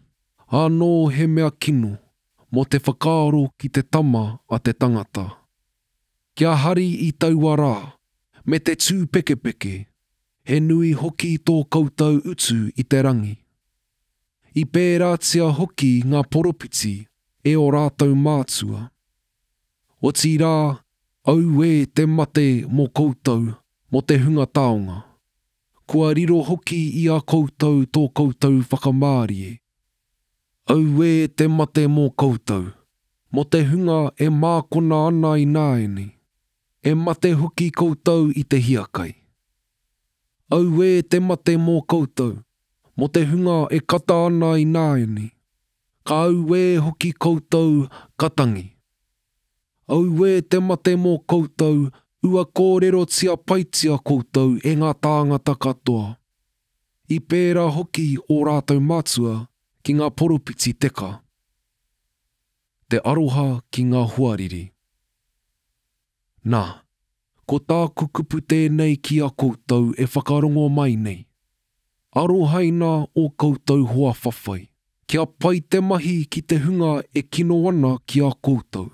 ānō he mea kino, mō te whakaaro ki te Tama a te tangata. Kia hari i taua rā, me te tūpekepeke, he nui hoki tō koutou utu i te rangi. I pērātia hoki ngā poropiti e ō rātou mātua. Otirā, auē te mate mō koutou, mō te hunga taonga! Kua riro hoki i a koutou tō koutou whakamārie. Auē te mate mō koutou, mō te hunga e mākona ana ināianei, e mate hoki koutou i te hiakai. Auē te mate mō koutou, mō te hunga e kata ana ināianei, ka auē hoki koutou ka tangi. Auē te mate mō koutou, ua kōrerotia paitia koutou e ngā tāngata katoa. I pērā hoki ō rātou mātua ki ngā poropiti teka. Te aroha ki ngā hoariri. Nā, ko tāku kupu tēnei ki a koutou e whakarongo mai nei, Arohaina ō koutou hoa whawhai. Kia pai te mahi ki te hunga e kino ana ki a koutou.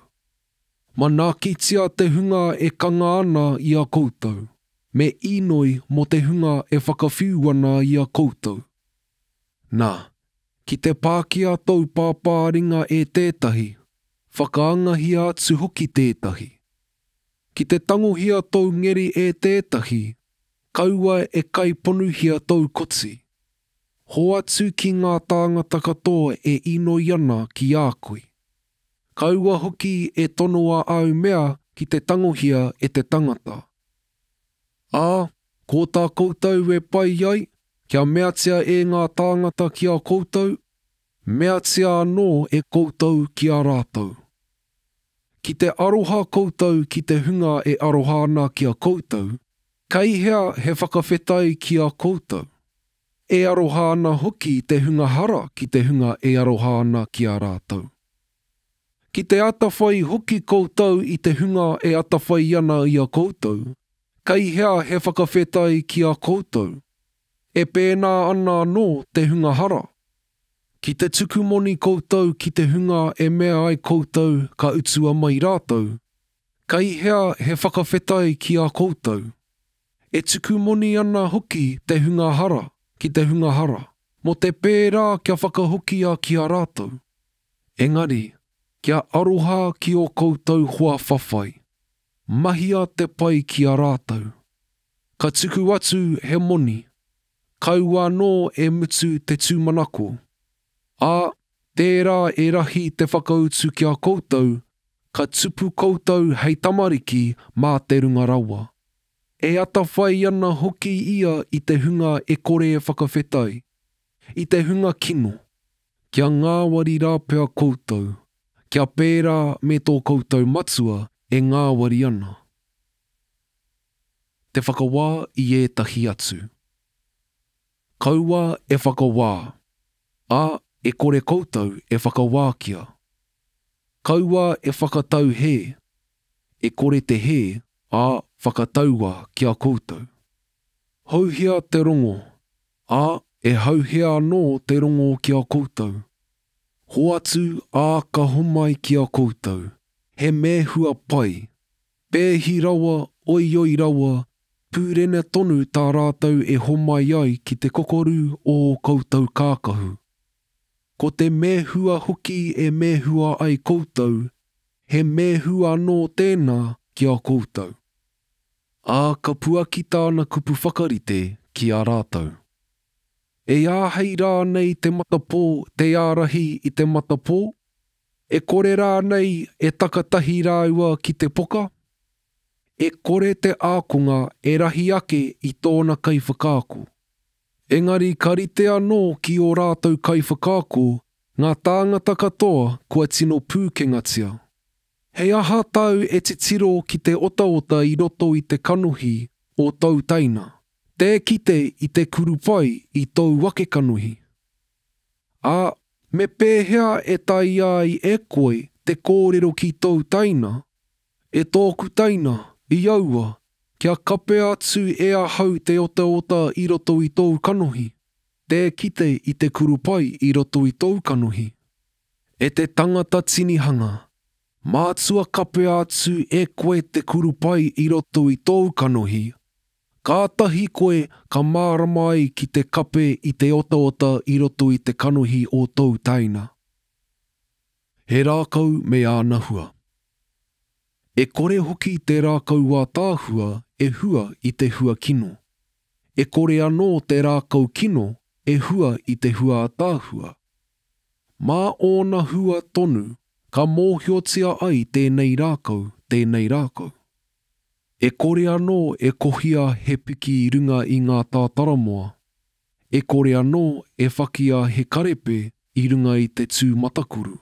Manaakitia te hunga e kanga ana i a koutou, me inoi mō te hunga e whakawhiu ana i a koutou. Nā, ki te pākia tōu pāpāringa e tētahi, whakaangahia atu hoki tētahi. Ki te tangohia tōu ngeri e tētahi, kaua e kaiponuhia tōu koti. Hoatu ki ngā tāngata katoa e inoi ana ki a koe. Kaua hoki e tonoa āu mea ki te tangohia e te tangata. Ā, ko tā koutou e pai ai, kia meatia e ngā tāngata ki a koutou, meatia anō e koutou ki a rātou. Ki te aroha koutou ki te hunga e aroha ana ki a koutou, kei hea he whakawhetai ki a koutou? E aroha ana hoki te hunga hara ki te hunga e aroha ana ki a rātou. Ki te atawhai hoki koutou i te hunga e atawhai ana i a koutou, kei hea he whakawhetai ki a koutou? E pēnā ana anō te hunga hara. Ki te tuku moni koutou ki te hunga e mea ai koutou ka utua mai rātou, kei hea he whakawhetai ki a koutou? E tuku moni ana hoki te hunga hara ki te hunga hara, mō te pērā kia whakahokia ki a rātou. Engari, kia aroha ki ō koutou hoa whawhai, mahia te pai ki a rātou. Ka tuku atu he moni, kaua anō e mutu te tūmanako. Ā, tērā e rahi te whakautu ki a koutou, ka tupu koutou hei tamariki mā te Runga Rawa. E atawhai ana hoki ia i te hunga e kore e whakawhetai, i te hunga kino. Kia ngāwari rāpea koutou, kia pērā me tō koutou Matua e ngāwari ana. Te whakawā i ētahi atu. Kaua e whakawā, ā, e kore koutou e whakawākia. Kaua e whakatau hē, e kore te hē, ā, whakataua ki a koutou. Houhia te rongo, ā, e hauhea anō te rongo ki a koutou. Hoatu, ā, ka homai ki a koutou, he mēhua pai, Pēhi rawa, oioi rawa, pūrena tonu tā rātou e homai ai ki te kokoru o ō koutou kākahu. Ko te mēhua hoki e mēhua ai koutou, he mēhua anō tēnā ki a koutou. Ā, ka puaki tāna kupu whakarite ki a rātou. E āhei rānei te matapō te ārahi i te matapō? E kore rānei e takatahi rāua ki te poka? E kore te ākonga e rahi ake i tōna kaiwhakaako. Engari ka rite anō ki ō rātou kaiwhakaako, ngā tāngata katoa kua tino pūkengatia. Hei aha tāu e titiro ki te otaota i roto i te kanohi o tōu teina, tē kite i te kurupai i tōu ake kanohi? Ā, me pēhea e taea ai e koe te kōrero ki tōu teina, E tōku teina, i aua, kia kapea atu e ahau te otaota i roto i tōu kanohi, tē kite i te kurupai i roto i tōu kanohi? E te tangata tinihanga, mātua kapea atu e koe te kurupai i roto i tōu kanohi, kātahi koe ka mārama ai ki te kape i te otaota i roto i te kanohi o tōu teina. He rākau me āna hua. E kore hoki te rākau ātaahua e hua i te hua kino. E kore anō te rākau kino e hua i te hua ātaahua. Mā ōna hua tonu ka mōhiotia ai tēnei rākau, tēnei rākau. E kore anō e kohia he piki i runga i ngā tātaramoa. E kore anō e whakia he karepe i runga i te tūmatakuru.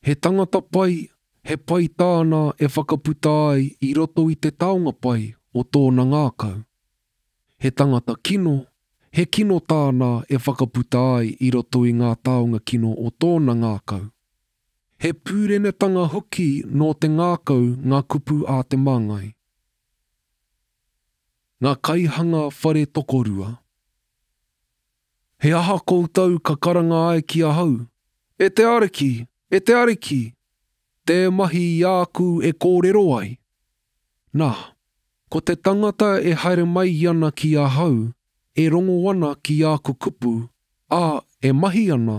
He tangata pai, he pai tāna e whakaputa ai i roto i te taonga pai o tōna ngākau. He tangata kino, he kino tāna e whakaputa ai i roto i ngā taonga kino o tōna ngākau. He pūrenetanga hoki nō te ngākau ngā kupu a te māngai. Ngā kaihanga whare tokorua. He aha koutou ka karanga ai ki ahau, E te Ariki, e te Ariki? Tē mahi i āku e kōrero ai. Na, ko te tangata e haere mai ana ki ahau, e rongo ana ki āku kupu, ā, e mahi ana,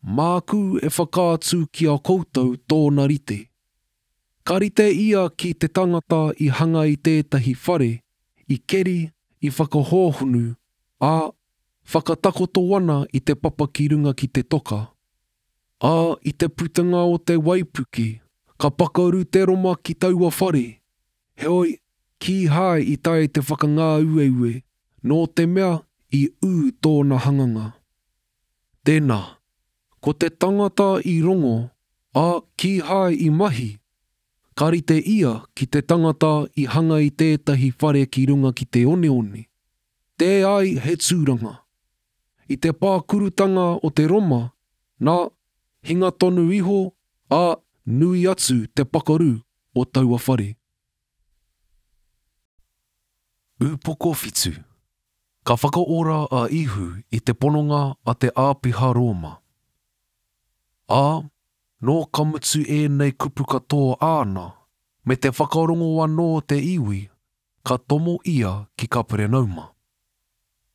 māku e whakaatu ki a koutou tōna rite. Ka rite ia ki te tangata i hanga i tētahi whare, i keri, i whakahōhonu, ā, whakatakoto ana i te papa ki runga ki te toka. Ā, i te putanga o te waipuke, ka pakaru te roma ki taua whare, heoi, kīhai i tae te whakangāueue, nō te mea i ū tōna hanganga. Tēnā, ko te tangata i rongo, ā, kīhai i mahi, ka rite ia ki te tangata i hanga i tētahi whare ki runga ki te oneone, tē ai he tūranga. I te pākurutanga o te roma, nā, hinga tonu iho, ā, nui atu te pakaru o taua whare. Ūpoko 7. Ka whakaora a Ihu i te pononga a te āpiha Rōma. Ā, nō ka mutu ēnei kupu katoa āna, me te whakarongo anō te iwi, ka tomo ia ki Kaperenauma.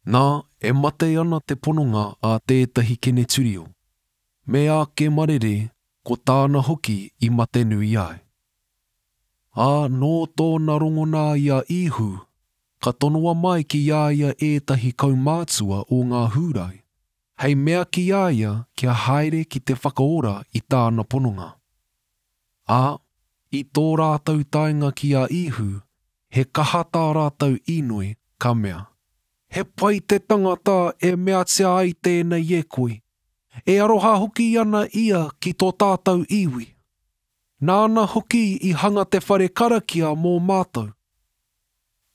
Nā, e mate ana te pononga a tētahi keneturio, me ake marere ko tāna hoki i matenui ai. Ā, nō tōna rongona i a Īhu, ka tonoa mai ki a ia ētahi kaumātua o ngā Hūrai, hei mea ki a ia kia haere ki te whakaora i tāna pononga. Ā, i tō rātou taenga ki a Īhu, he kaha tā rātou īnoi, ka mea, He pai te tangata e meatia ai tēnei e koe, e aroha hoki ana ia ki tō tātou iwi. Nāna hoki i hanga te whare karakia mō mātou.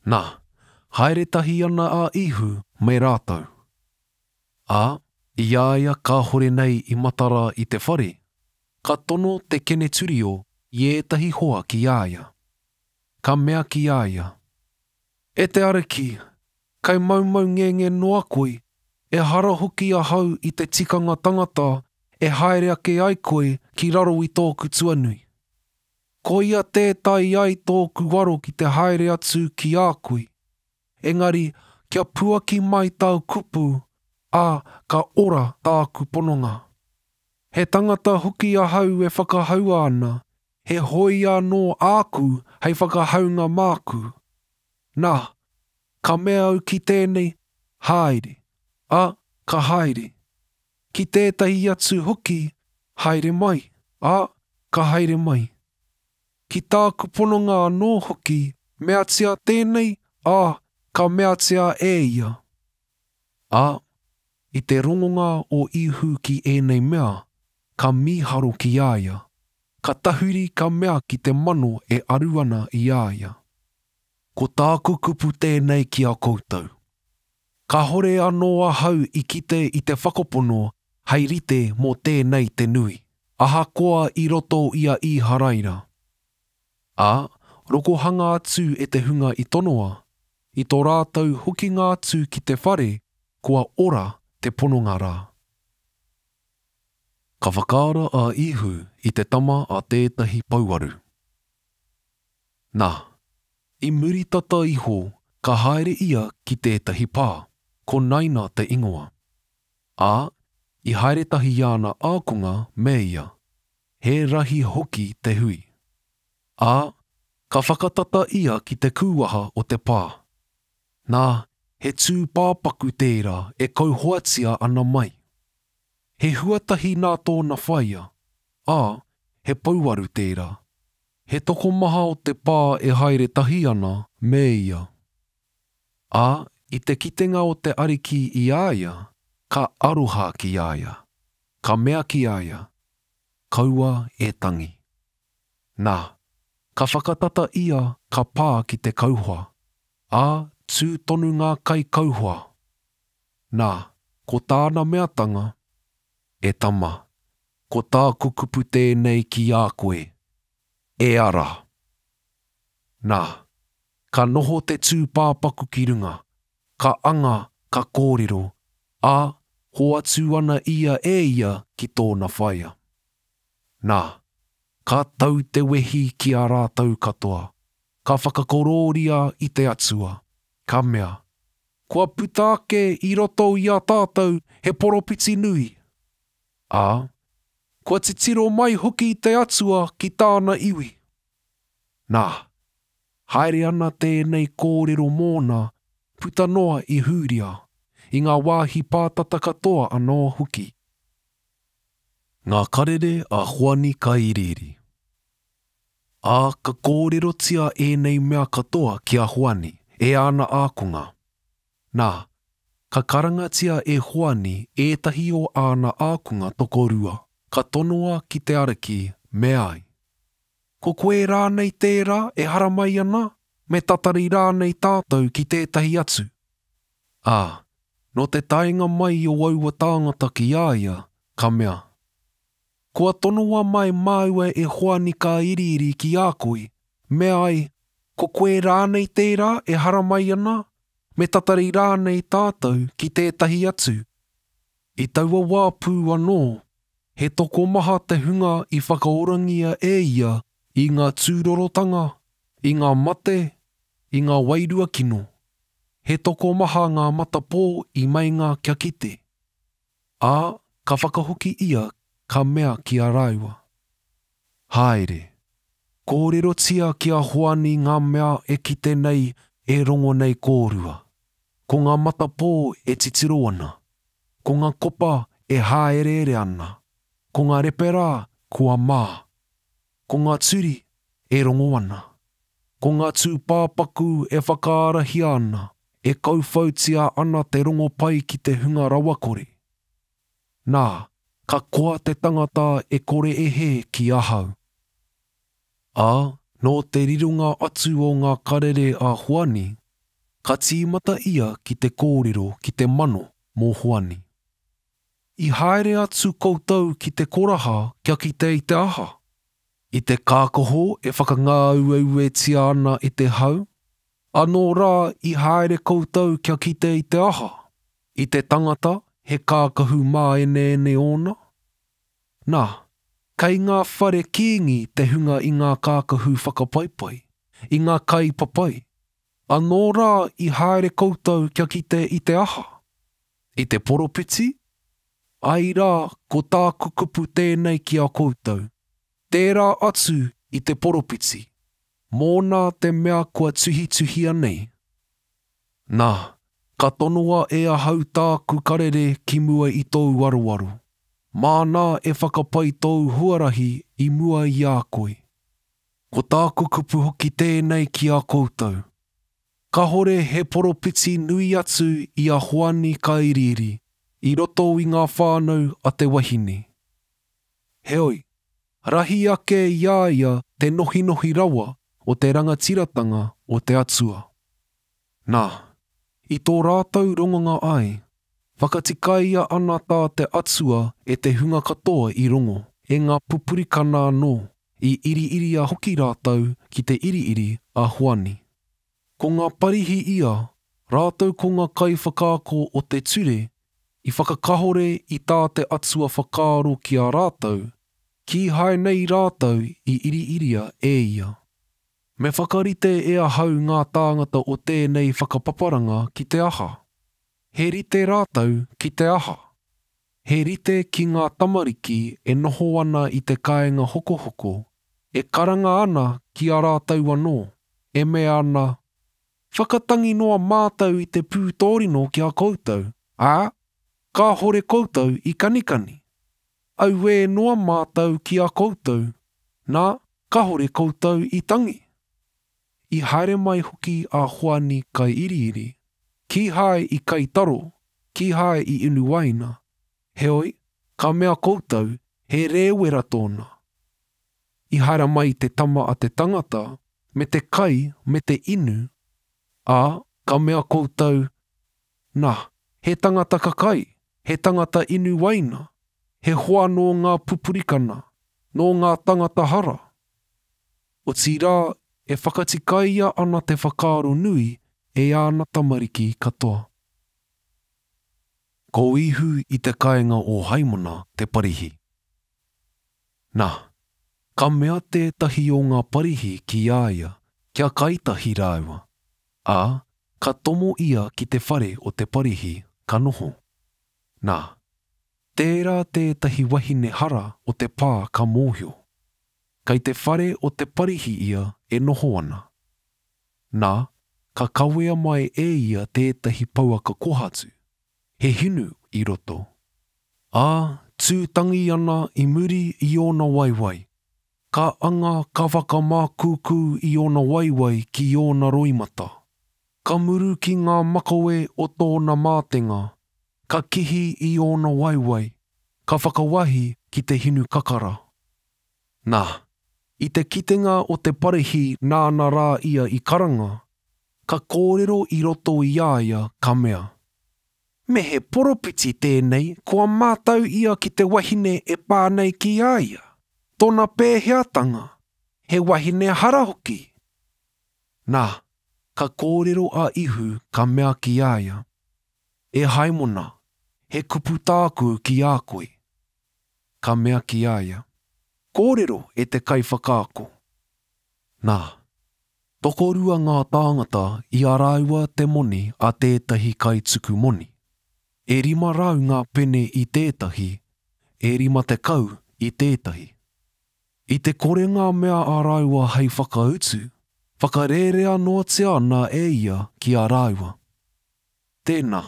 Nā, haere tahi ana a Īhu me rātou. Ā, i a ia kāhore nei i matara i te whare, ka tono te Keneturio i ētahi hoa ki a ia. Ka mea ki a ia, E te Ariki, kei maumau ngenge noa koe, ehara hoki ahau i te tikanga tangata e haere ake ai koe ki raro i tōku tuanui. Koia tē tae ai tōku waro ki te haere atu ki a koe, engari kia puaki mai tāu kupu, ā, ka ora tāku pononga. He tangata hoki ahau e whakahaua ana, he hōia anō āku hei whakahaunga māku. Nā, ka mea au ki tēnei, Haere, ā, ka haere. Ki tētahi atu hoki, Haere mai, ā, ka haere mai. Ki tāku pononga anō hoki, meatia tēnei, ā, ka meatia e ia. Ā, i te rongonga o Īhu ki ēnei mea, ka mīharo ki a ia, ka tahuri ka mea ki te mano e aru ana i a ia, Ko tāku kupu tēnei ki a koutou. Kāhore anō ahau i kite i te whakapono hei rite mō tēnei te nui, ahakoa i roto i a Īharaira. Ā, rokohanga atu e te hunga i tonoa, i tō rātou hokinga atu ki te whare kua ora te pononga rā. Ka whakaara a Īhu i te tama a tētahi pouaru. Nā, i muri tata iho ka haere ia ki tētahi pā, ko Naina te ingoa. Ā, i haere tahi āna ākonga me ia, he rahi hoki te hui. Ā, ka whakatata ia ki te kūwaha o te pā. Nā, he tūpāpaku tērā e kauhoatia ana mai. He huatahi nā tōna whaea, ā, he pouaru tērā. He tokomaha o te pā e haere tahi ana me ia. Ā, i te kitenga o te Ariki i a ia, ka aroha ki a ia, ka mea ki a ia, Kaua e tangi. Na, ka whakatata ia ka pā ki te kauhoa, ā, tū tonu ngā kaikauhoa. Na, ko tāna meatanga, E tama, ko tāku kupu tēnei ki a koe, e ara! Nā, ka noho te tūpāpaku ki runga, ka anga, ka kōrero, ā, hoatu ana ia e ia ki tōna whaea. Nā, ka tau te wehi ki a rātou katoa, ka whakakorōria i te Atua, ka mea, Kua puta ake i roto i a tātou he poropiti nui! Ā, kua titiro mai hoki te Atua ki tāna iwi. Nā, haere ana tēnei kōrero mōna puta noa i Hūria, i ngā wāhi pātata katoa anō hoki. Ngā karere a Hoani Kaiiriiri. Ā, ka kōrerotia ēnei mea katoa ki a Hoani e āna ākonga. Nā, ka karangatia e Hoani ētahi o āna ākonga tokorua, ka tonoa ki te Ariki, me ai, Ko koe rānei tērā e haramai ana, me tatari rānei tātou ki tētahi atu? Ā, nō te taenga mai o aua tāngata ki a ia, ka mea, Kua tonoa mai māua e Hoani Kāiriiri ki a koe, me ai, Ko koe rānei tērā e haramai ana, me tatari rānei tātou ki tētahi atu? I taua wā pū anō, he tokomaha te hunga i whakaorangia e ia i ngā tūrorotanga, i ngā mate, i ngā wairua kino. He tokomaha ngā matapō i meinga kia kite. Ā, ka whakahoki ia, ka mea ki a rāua, Haere, kōrerotia ki a Hoani ngā mea e kite nei, e rongo nei kōrua, ko ngā matapō e titiro ana, ko ngā kopa e hāereere ana, ko ngā reperā kua mā, ko ngā turi e rongo ana, ko ngā tūpāpaku e whakaarahia ana, e kauwhautia ana te rongopai ki te hunga rawakore. Nā, ka koa te tangata e kore e hē ki ahau. Ā, nō te rironga atu o ngā karere a Hoani, ka tīmata ia ki te kōrero ki te mano mō Hoani. I haere atu koutou ki te koraha kia kite i te aha? I te kākaho e whakangāueuetia ana e te hau? Anō rā i haere koutou kia kite i te aha? I te tangata he kākahu māeneene ōna? Nā, kei ngā whare kīngi te hunga i ngā kākahu whakapaipai, i ngā kai papai. Anō rā i haere koutou kia kite i te aha? I te poropiti? Ai rā, ko tāku kupu tēnei ki a koutou, tērā atu i te poropiti, mōna te mea kua tuhituhia nei. Nā, ka tonoa e ahau tāku karere ki mua i tōu aroaro, māna e whakapai tōu huarahi i mua i a koe. Ko tāku kupu hoki tēnei ki a koutou. Kahore he poropiti nui atu i a Hoani Kairiiri i roto i ngā whānau a te wahine. Heoi, rahi ake i a ia te nohinohi rawa o te rangatiratanga o te Atua. Nā, i tō rātou rongonga ai, whakatikaia ana tā te Atua e te hunga katoa i rongo, e ngā pupurikana anō, i iriiria hoki rātou ki te iriiri a Hoani. Ko ngā Parihi ia, rātou ko ngā kaiwhakaako o te ture, i whakakahore i tā te Atua whakaaro ki a rātou, kīhai nei rātou i iriiria e ia. Me whakarite e ahau ngā tāngata o tēnei whakapaparanga ki te aha? He rite rātou ki te aha? He rite ki ngā tamariki e noho ana i te kāinga hokohoko, e karanga ana ki a rātou anō, e mea ana, Whakatangi noa mātou i te pūtōrino ki a koutou, ā, kāhore koutou i kanikani. Auē noa mātou ki a koutou, nā, kāhore koutou i tangi. I haere mai hoki a Hoani Kaiiriiri, kīhai i kai taro, kīhai i inu waina, heoi, ka mea koutou, he rēwera tōna. I haere mai te Tama a te Tangata me te kai me te inu, ā, ka mea koutou, Na, he tangata kakai, he tangata inu waina, he hoa nō ngā pupurikana, nō ngā tangata hara. Otirā, e whakatikaia ana te whakaaro nui e āna tamariki katoa. Ko Ihu i te kainga o Haimona te Parihi. Na, ka mea tētahi o ngā Parihi ki a ia kia kai tahi rāua, ā, ka tomo ia ki te whare o te Parihi, ka noho. Na, tērā tētahi wahine hara o te pā ka mōhio, kei te whare o te Parihi ia e noho ana. Na, ka kawea mai e ia tētahi pouaka kohatu, he hinu i roto. Ā, tū tangi ana i muri i ōna waewae, ka anga ka whakamākūkū i ōna waewae ki ōna roimata. Ka muru ki ngā makawe o tōna mātenga, ka kihi i ōna waewae, ka whakawahi ki te hinu kakara. Nā, i te kitenga o te Parihi nāna rā ia i karanga, ka kōrero i roto i a ia, ka mea, Me he poropiti tēnei, kua mātau ia ki te wahine e pā nei ki a ia, tōna pēheatanga, he wahine hara hoki. Nā, ka kōrero a Ihu ka mea ki a ia, E Haimona, he kupu tāku ki a koe. Ka mea ki a ia, Kōrero e te Kaiwhakaako. Nā, tokorua ngā tāngata i a rāua te moni a tētahi kaituku moni. E 500 ngā pene i tētahi, e 50 i tētahi. I te kore ngā mea a rāua hei whakautu, whakarērea noatia ana e ia ki a rāua. Tēnā,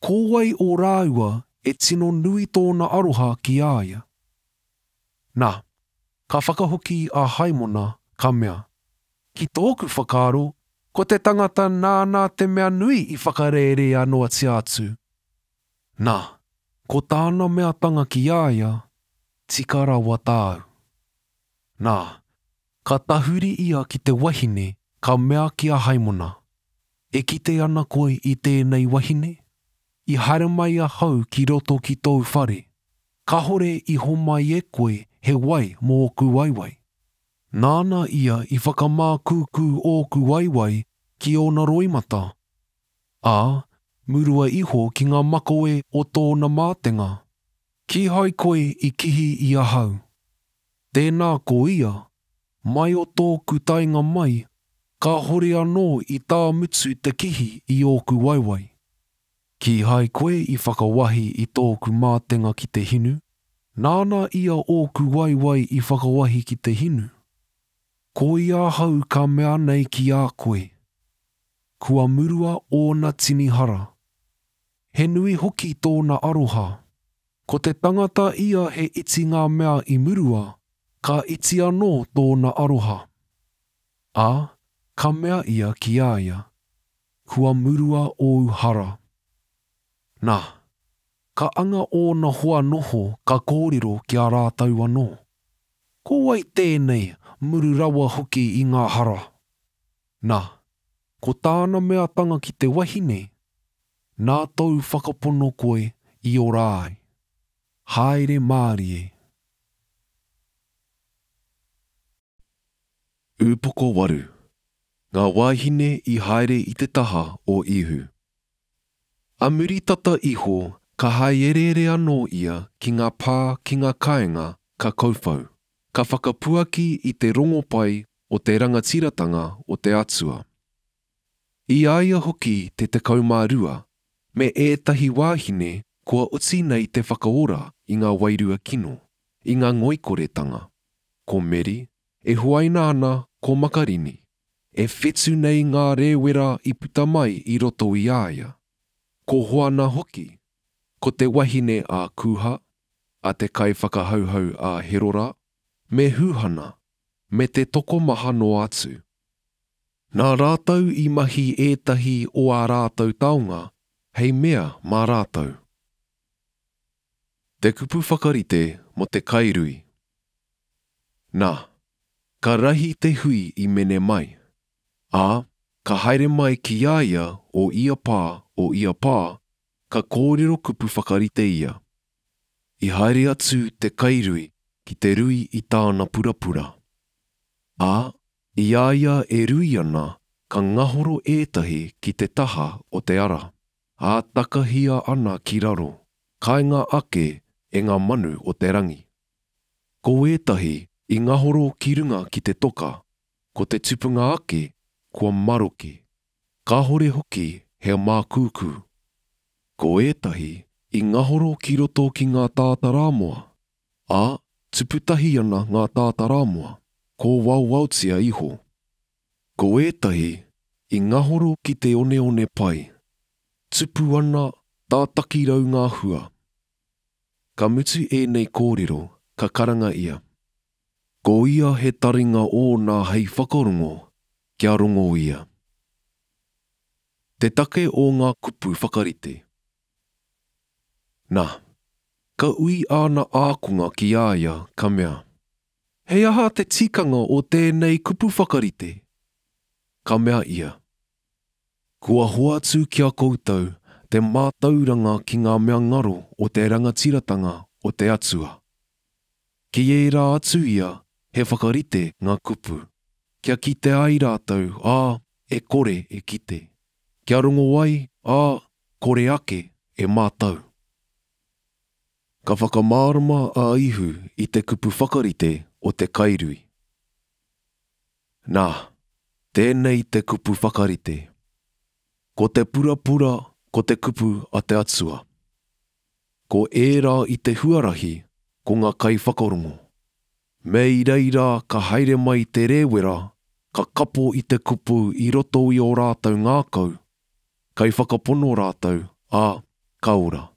ko wai o rāua e tino nui tōna aroha ki a ia? Nā, ka whakahoki a Haimona, ka mea, Ki tōku whakaaro, ko te tangata nāna te mea nui i whakarērea noatia atu. Nā, ko tāna meatanga ki a ia, Tika rawa tāu. Nā, ka tahuri ia ki te wahine, ka mea ki a Haimona, E kite ana koe i tēnei wahine? I haere mai ahau ki roto ki tōu whare, Kahore i homai e koe he wai mō ōku waewae. Nāna ia i whakamākūkū ōku waewae ki ōna roimata, ā, murua iho ki ngā makawe o tōna mātenga. Kīhai koe i kihi i ahau. Tēnā ko ia, mai o tōku taenga mai, kāhore anō i tāmutu te kihi i ōku waewae. Kīhai koe i whakawahi i tōku mātenga ki te hinu, nāna ia ōku waewae i whakawahi ki te hinu. Koia ahau ka mea nei ki a koe, Kua murua ōna tini hara. He nui hoki tōna aroha. Ko te tangata ia he iti ngā mea i murua, ka iti anō tōna aroha. Ā, ka mea ia ki a ia. Kua murua ōu hara. Na, ka anga ōna hoa noho ka kōrero ki a rātou anō, Ko wai tēnei muru rawa hoki i ngā hara? Na, ko tāna meatanga ki te wahine, Nā tōu whakapono koe i ora ai. Haere mārie. Ūpoko 8. Ngā wāhine i haere i te taha o Īhu. A muri tata iho ka hāereere anō ia ki ngā pā ki ngā kāinga ka kauwhau, ka whakapuaki i te rongopai o te rangatiratanga o te Atua. I a ia hoki te 12, me ētahi wāhine kua oti nei te whakaora i ngā wairua kino, i ngā ngoikoretanga, ko Meri, e huaina ana ko Makarini, e whetu nei ngā rēwera i puta mai i roto i a ia, ko Hoana hoki, ko te wahine a Kuha, a te kaiwhakahauhau a Herora, me Huhana, me te tokomaha noa atu. Nā rātou i mahi ētahi o ā rātou taonga hei mea mā rātou. Te kupu whakarite mō te kairui. Na, ka rahi te hui i mene mai, ā, ka haere mai ki a ia o ia pā, o ia pā, ka kōrero kupu whakarite ia. I haere atu te kairui ki te rui i tāna purapura. Ā, i a ia e rui ana, ka ngahoro ētahi ki te taha o te ara. Ā, takahia ana ki raro, kainga ake e ngā manu o te rangi. Ko ētahi i ngahoro ki runga ki te toka, ko te tupunga ake kua maroke, kāhore hoki he mākūkū. Ko ētahi i ngahoro ki roto ki ngā tātarāmoa, ā, tupu tahi ana ngā tātarāmoa, kōwaowaotia iho. Ko ētahi i ngahoro ki te oneone pai, tupu ana tātakirau ngā hua. Ka mutu ēnei kōrero, ka karanga ia. Ko ia he taringa ōna hei whakarongo, kia rongo ia. Te take o ngā kupu whakarite. Na, ka ui āna ākonga ki a ia, ka mea. He aha te tikanga o tēnei kupu whakarite? Ka mea ia, Kua hoatu ki a koutou te mātauranga ki ngā mea ngaro o te rangatiratanga o te Atua. Ki ērā atu ia he whakarite ngā kupu, kia kite ai rātou, ā, e kore e kite, kia rongo ai, ā, kore ake e mātau. Ka whakamārama a Ihu i te kupu whakarite o te kairui. Nā, tēnei te kupu whakarite. Ko te purapura ko te kupu a te Atua. Ko ērā i te huarahi ko ngā kaiwhakarongo. Me i reira ka haere mai te rēwera, ka kapo i te kupu i roto i ō rātou ngākau, kai whakapono rātou, ā, ka ora.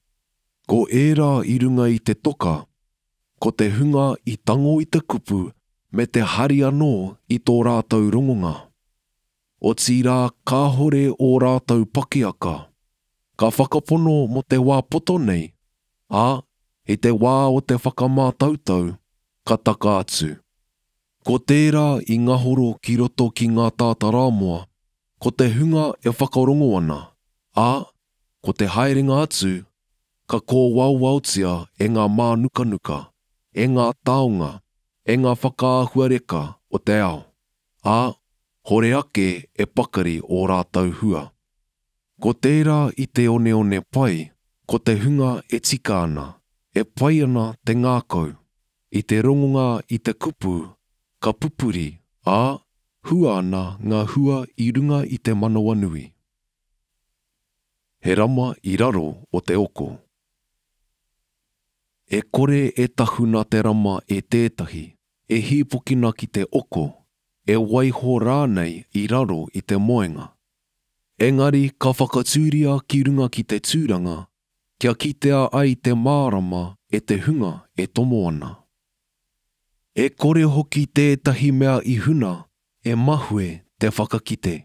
Ko ērā i runga i te toka, ko te hunga i tango i te kupu me te hari anō i tō rātou rongonga. Otirā kāhore ō rātou pakiaka. Ka whakapono mō te wā poto nei, ā, i te wā o te whakamātautau, ka taka atu. Ko tērā i ngahoro ki roto ki ngā tātarāmoa, ko te hunga e whakarongo ana, ā, ko te haerenga atu, ka kōwaowaotia e ngā mānukanuka, e ngā taonga, e ngā whakaahuareka o te ao, ā, hore ake e pakari ō rātou hua. Ko tērā i te oneone pai, ko te hunga e tika ana, e pai ana te ngākau, i te rongonga i te kupu, ka pupuri, ā, hua ana ngā hua i runga i te manawanui. He rama i raro o te oko. E kore e tahuna te rama e tētahi, e hīpokina ki te oko, e waiho rānei i raro i te moenga. Engari ka whakatūria ki runga ki te tūranga, kia kitea ai te mārama e te hunga e tomo ana. E kore hoki tētahi mea i huna e mahue te whakakite.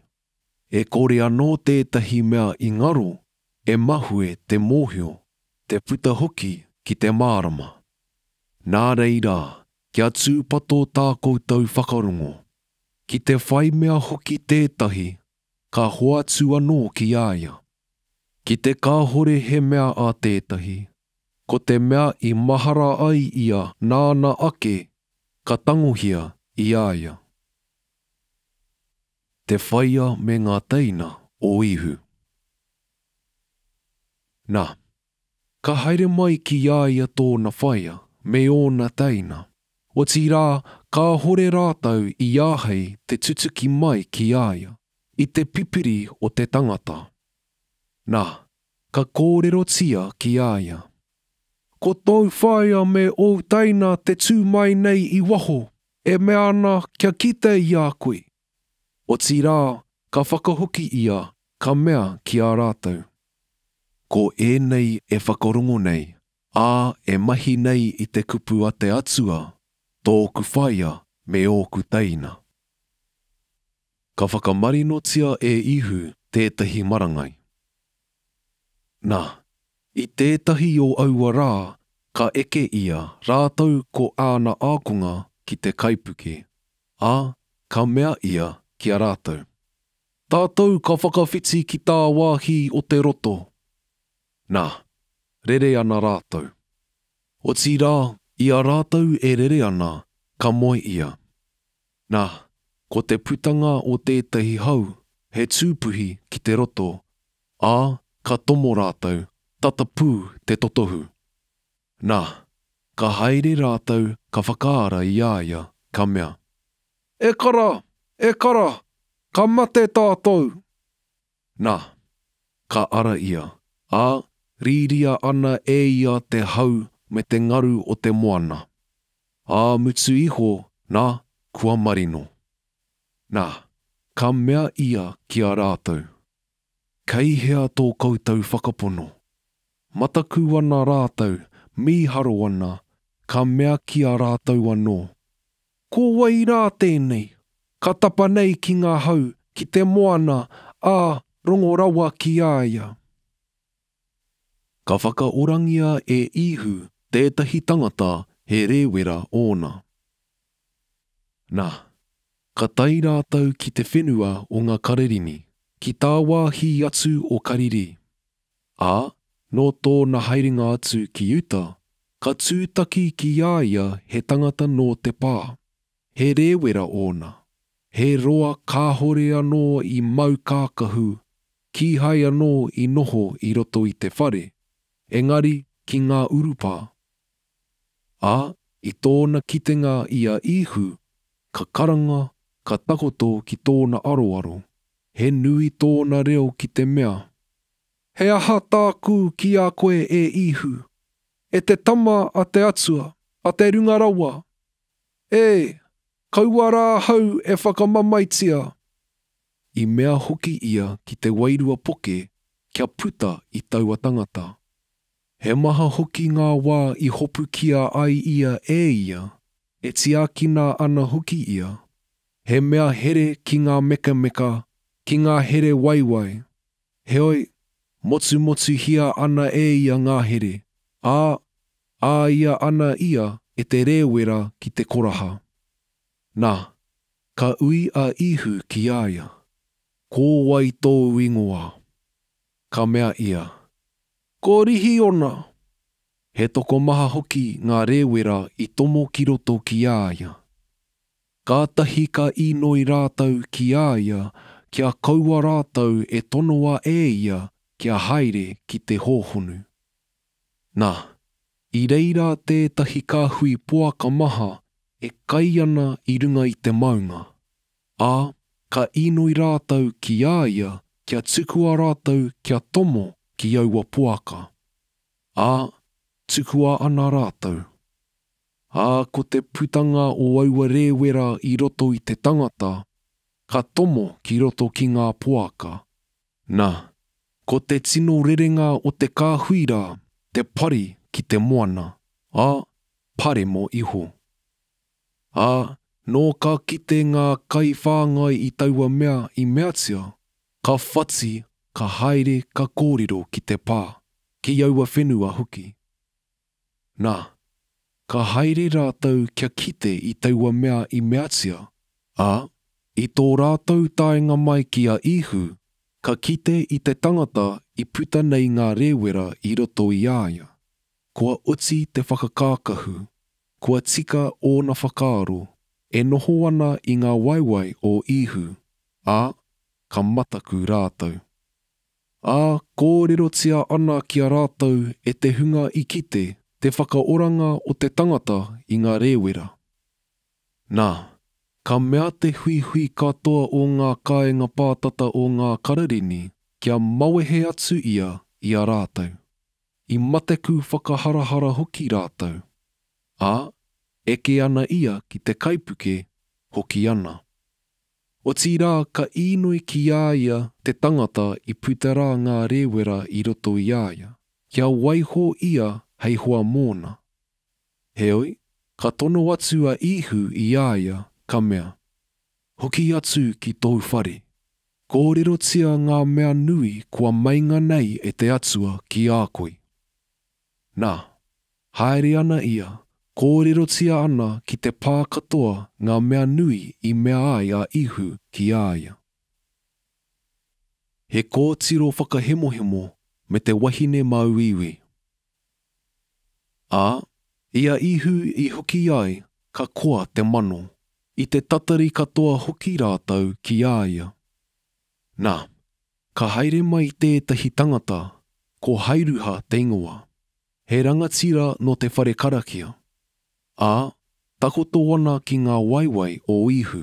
E kore anō tētahi mea i ngaro e mahue te mōhio, te puta hoki ki te mārama. Nā reira, kia tūpato tā koutou whakarongo. Ki te whai mea hoki tētahi, ka hoatu anō ki a ia. Ki te kāhore he mea a tētahi, ko te mea i mahara ai ia nāna ake, ka tangohia i a ia. Te whaea me ngā teina o Īhu. Na, ka haere mai ki a ia tōna whaea me ōna teina, otirā kāhore rātou i āhei te tutuki mai ki a ia, i te pipiri o te tangata. Na, ka kōrerotia ki a ia, Ko tōu whaea me ōu teina te tū mai nei i waho, e mea ana kia kite i a koe. Otirā, ka whakahoki ia, ka mea ki a rātou. Ko ēnei e whakarongo nei, ā, e mahi nei i te kupu a te Atua, tōku whaea me ōku teina. Ka whakamarinotia e Ihu tētahi marangai. Na, i tētahi o aua rā, ka eke ia rātou ko āna ākonga ki te kaipuke, ā, ka mea ia ki a rātou. Tātou ka whakawhiti ki tāwāhi o te roto. Na, rere ana rātou. Otirā, i a rātou e rere ana, ka moe ia. Na, ko te putanga o tētahi hau, he tūpuhi ki te roto, ā, ka tomo rātou, tata pū te totohu. Na, ka haere rātou ka whakaara i a ia, ka mea. E kara! E kara! Ka mate tātou! Na, ka ara ia, ā, rīria ana e ia te hau me te ngaru o te moana. Ā, mutu iho, na, kua marino. Na, ka mea ia ki a rātou, Kei hea tō koutou whakapono? Mataku ana rātou, mīharo ana, ka mea ki a rātou anō, Ko wai rā tēnei, ka tapa nei ki ngā hau, ki te moana, ā, rongo rawa ki a ia? Ka whakaorangia e Īhu tētahi tangata he rēwera ōna. Na, ka tae rātou ki te whenua o ngā Karerini, ki tāwāhi atu o Karirī. Ā, nō tōna haerenga atu ki uta, ka tūtaki ki a ia he tangata nō te pā, he rēwera ōna, he roa kāhore anō i mau kākahu, kīhai anō i noho i roto i te whare, engari ki ngā urupā. Ā, i tōna kitenga i a Īhu, ka karanga, ka takoto ki tōna aroaro, he nui tōna reo ki te mea, He aha tāku ki a koe, e Īhu, e te Tama a te Atua, a te Runga Rawa? E, kaua rā ahau e whakamamaetia! I mea hoki ia ki te wairua poke kia puta i taua tangata. He maha hoki ngā wā i hopukia ai ia e ia, e tiakina ana hoki ia, he mea here ki ngā mekameka, ki ngā here waiwai, heoi, motumotuhia ana e ia ngā here, ā, āia ana ia e te rēwera ki te koraha. Na, ka ui a Īhu ki a ia, Ko wai tōu ingoa? Ka mea ia, Ko Rihiona! He tokomaha hoki ngā rēwera i tomo ki roto ki a ia. Kātahi ka īnoi rātou ki a ia kia kaua rātou e tonoa e ia kia haere ki te hōhonu. Na, i reira tētahi kāhui poaka maha e kai ana i runga i te maunga. Ā, ka īnoi rātou ki a ia kia tukua rātou kia tomo ki aua poaka. Ā, tukua ana rātou. Ā, ko te putanga o aua rēwera i roto i te tangata, ka tomo ki roto ki ngā poaka. Na, ko te tino rerenga o te kāhui rā te pari ki te moana, ā, paremo iho. Ā, nō ka kite ngā kaiwhāngai i taua mea i meatia, Ka whati, ka haere ka kōrero ki te pā, ki aua whenua hoki. Nā, ka haere rātou kia kite i taua mea i meatia, ā, i tō rātou taenga mai ki a Īhu, ka kite i te tangata i puta nei ngā rēwera i roto i a ia, kua oti te whakakākahu, kua tika ōna whakaaro, e noho ana i ngā waewae o Īhu, ā, ka mataku rātou. Ā, kōrerotia ana ki a rātou e te hunga i kite te whakaoranga o te tangata i ngā rēwera. Nā, ka mea te huihui katoa o ngā kāinga pātata o ngā Kararini kia mawehe atu ia i a rātou. I mateku whakaharahara hoki rātou. Ā, eke ana ia ki te kaipuke, hoki ana. Otirā ka īnoi ki a ia te tangata i puta rā ngā rēwera i roto i a ia, kia waiho ia hei hoa mōna. Heoi, ka tono atu a Īhu i a ia, ka mea, Hoki atu ki tōu whare, kōrerotia ngā mea nui kua meinga nei e te Atua ki a koe. Nā, haere ana ia, kōrerotia ana ki te pā katoa ngā mea nui i mea ai a Ihu ki a ia. He kōtiro whakahemohemo me te wahine māuiui. Ā, i a Ihu i hoki ai, ka koa te mano, i te tatari katoa hoki rātou ki a ia. Nā, Ka haere mai tētahi tangata, ko Hairuha te ingoa, he rangatira nō te whare karakia, ā, takoto ana ki ngā waewae o Īhu,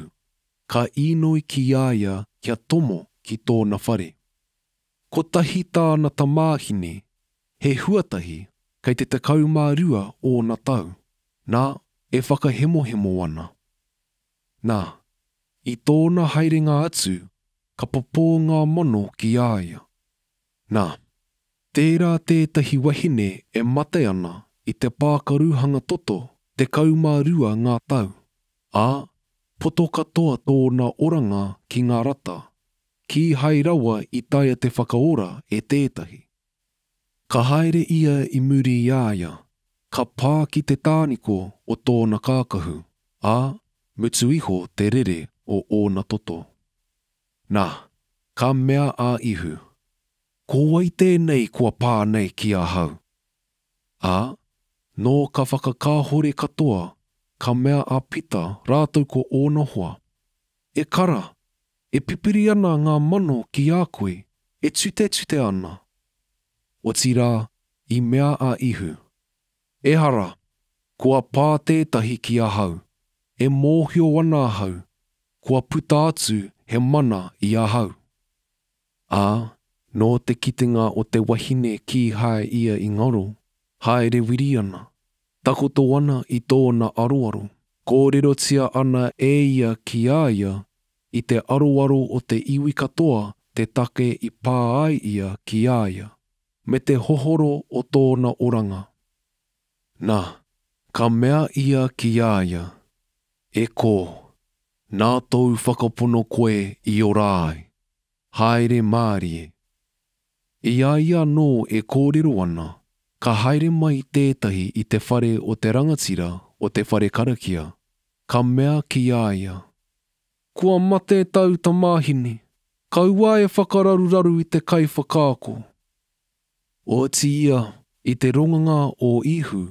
ka īnoi ki a ia kia tomo ki tōna whare. Kotahi tāna tamāhine, he huatahi kei te 12 ōna tau, nā, e whakahemohemo ana. Nā, i tōna haerenga atu, ka popō ngā mano ki a ia. Nā, tērā tētahi wahine e mate ana i te pākaruhanga toto 12 ngā tau, ā, poto katoa tōna oranga ki ngā rata, kīhai rawa i taea te whakaora e tētahi. Ka haere ia i muri i a ia, ka pā ki te tāniko o tōna kākahu, ā, mutu iho te rere o ōna toto. Na, ka mea a Ihu, Ko wai tēnei kua pā nei ki ahau? Ā, nō ka whakakāhore katoa, ka mea a Pita rātou ko ōna hoa, E kara, e pipiri ana ngā mano ki a koe, e tutetute ana. Otirā, i mea a Ihu, Ehara, kua pā tētahi ki ahau, e mōhio ana ahau, kua puta atu he mana i ahau. Ā, nō te kitenga o te wahine kīhai ia i ngaro, haere wiri ana, takoto ana i tōna aroaro, kōrerotia ana e ia ki a ia i te aroaro o te iwi katoa te take i pā ai ia ki a ia, me te hohoro o tōna oranga. Na, ka mea ia ki a ia, E kō, nā tōu whakapono koe i ora ai. Haere mārie. I a ia anō e kōrero ana, ka haere mai tētahi i te whare o te rangatira o te whare karakia, ka mea ki a ia, Kua mate tāu tamāhine, kaua e whakararuraru i te kaiwhakaako. Oatiia, i te ronganga o Īhu,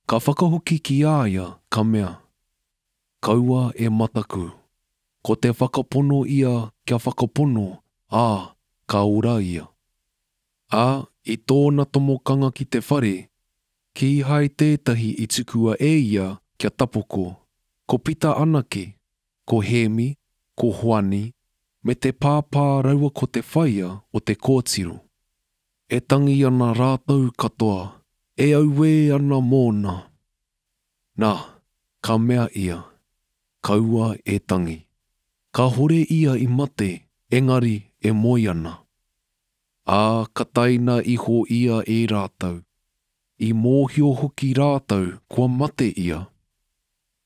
ka whakahoki ki a ia, ka mea, Kaua e mataku. Ko te whakapono ia kia whakapono, ā, ka ora ia. Ā, i tōna tomokanga ki te whare, kīhai tētahi i tukua e ia kia tapoko, ko Pita anake, ko Hēmi, ko Hoani, me te pāpā raua ko te whaea o te kōtiro. E tangi ana rātou katoa, e auē ana mōna. Nā, ka mea ia, Kaua e tangi. Kāhore ia i mate, engari e moe ana. Ā, kataina iho ia e rātou. I mōhio hoki rātou kua mate ia.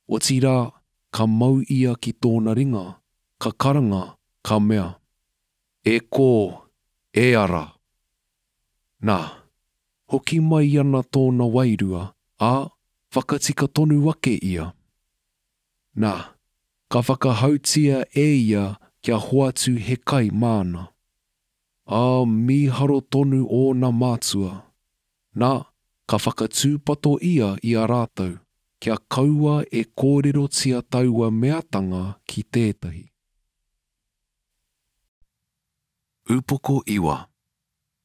Otirā, ka mau ia ki tōna ringa, ka karanga, ka mea, E kō, e ara! Nā, hoki mai ana tōna wairua, ā, whakatika tonu ake ia. Nā, ka whakahautia e ia kia hoatu he kai māna. Ā, mīharo tonu ōna mātua. Nā, ka whakatūpato ia i a rātou, kia kaua e kōrerotia taua meatanga ki tētahi. Upoko iwa.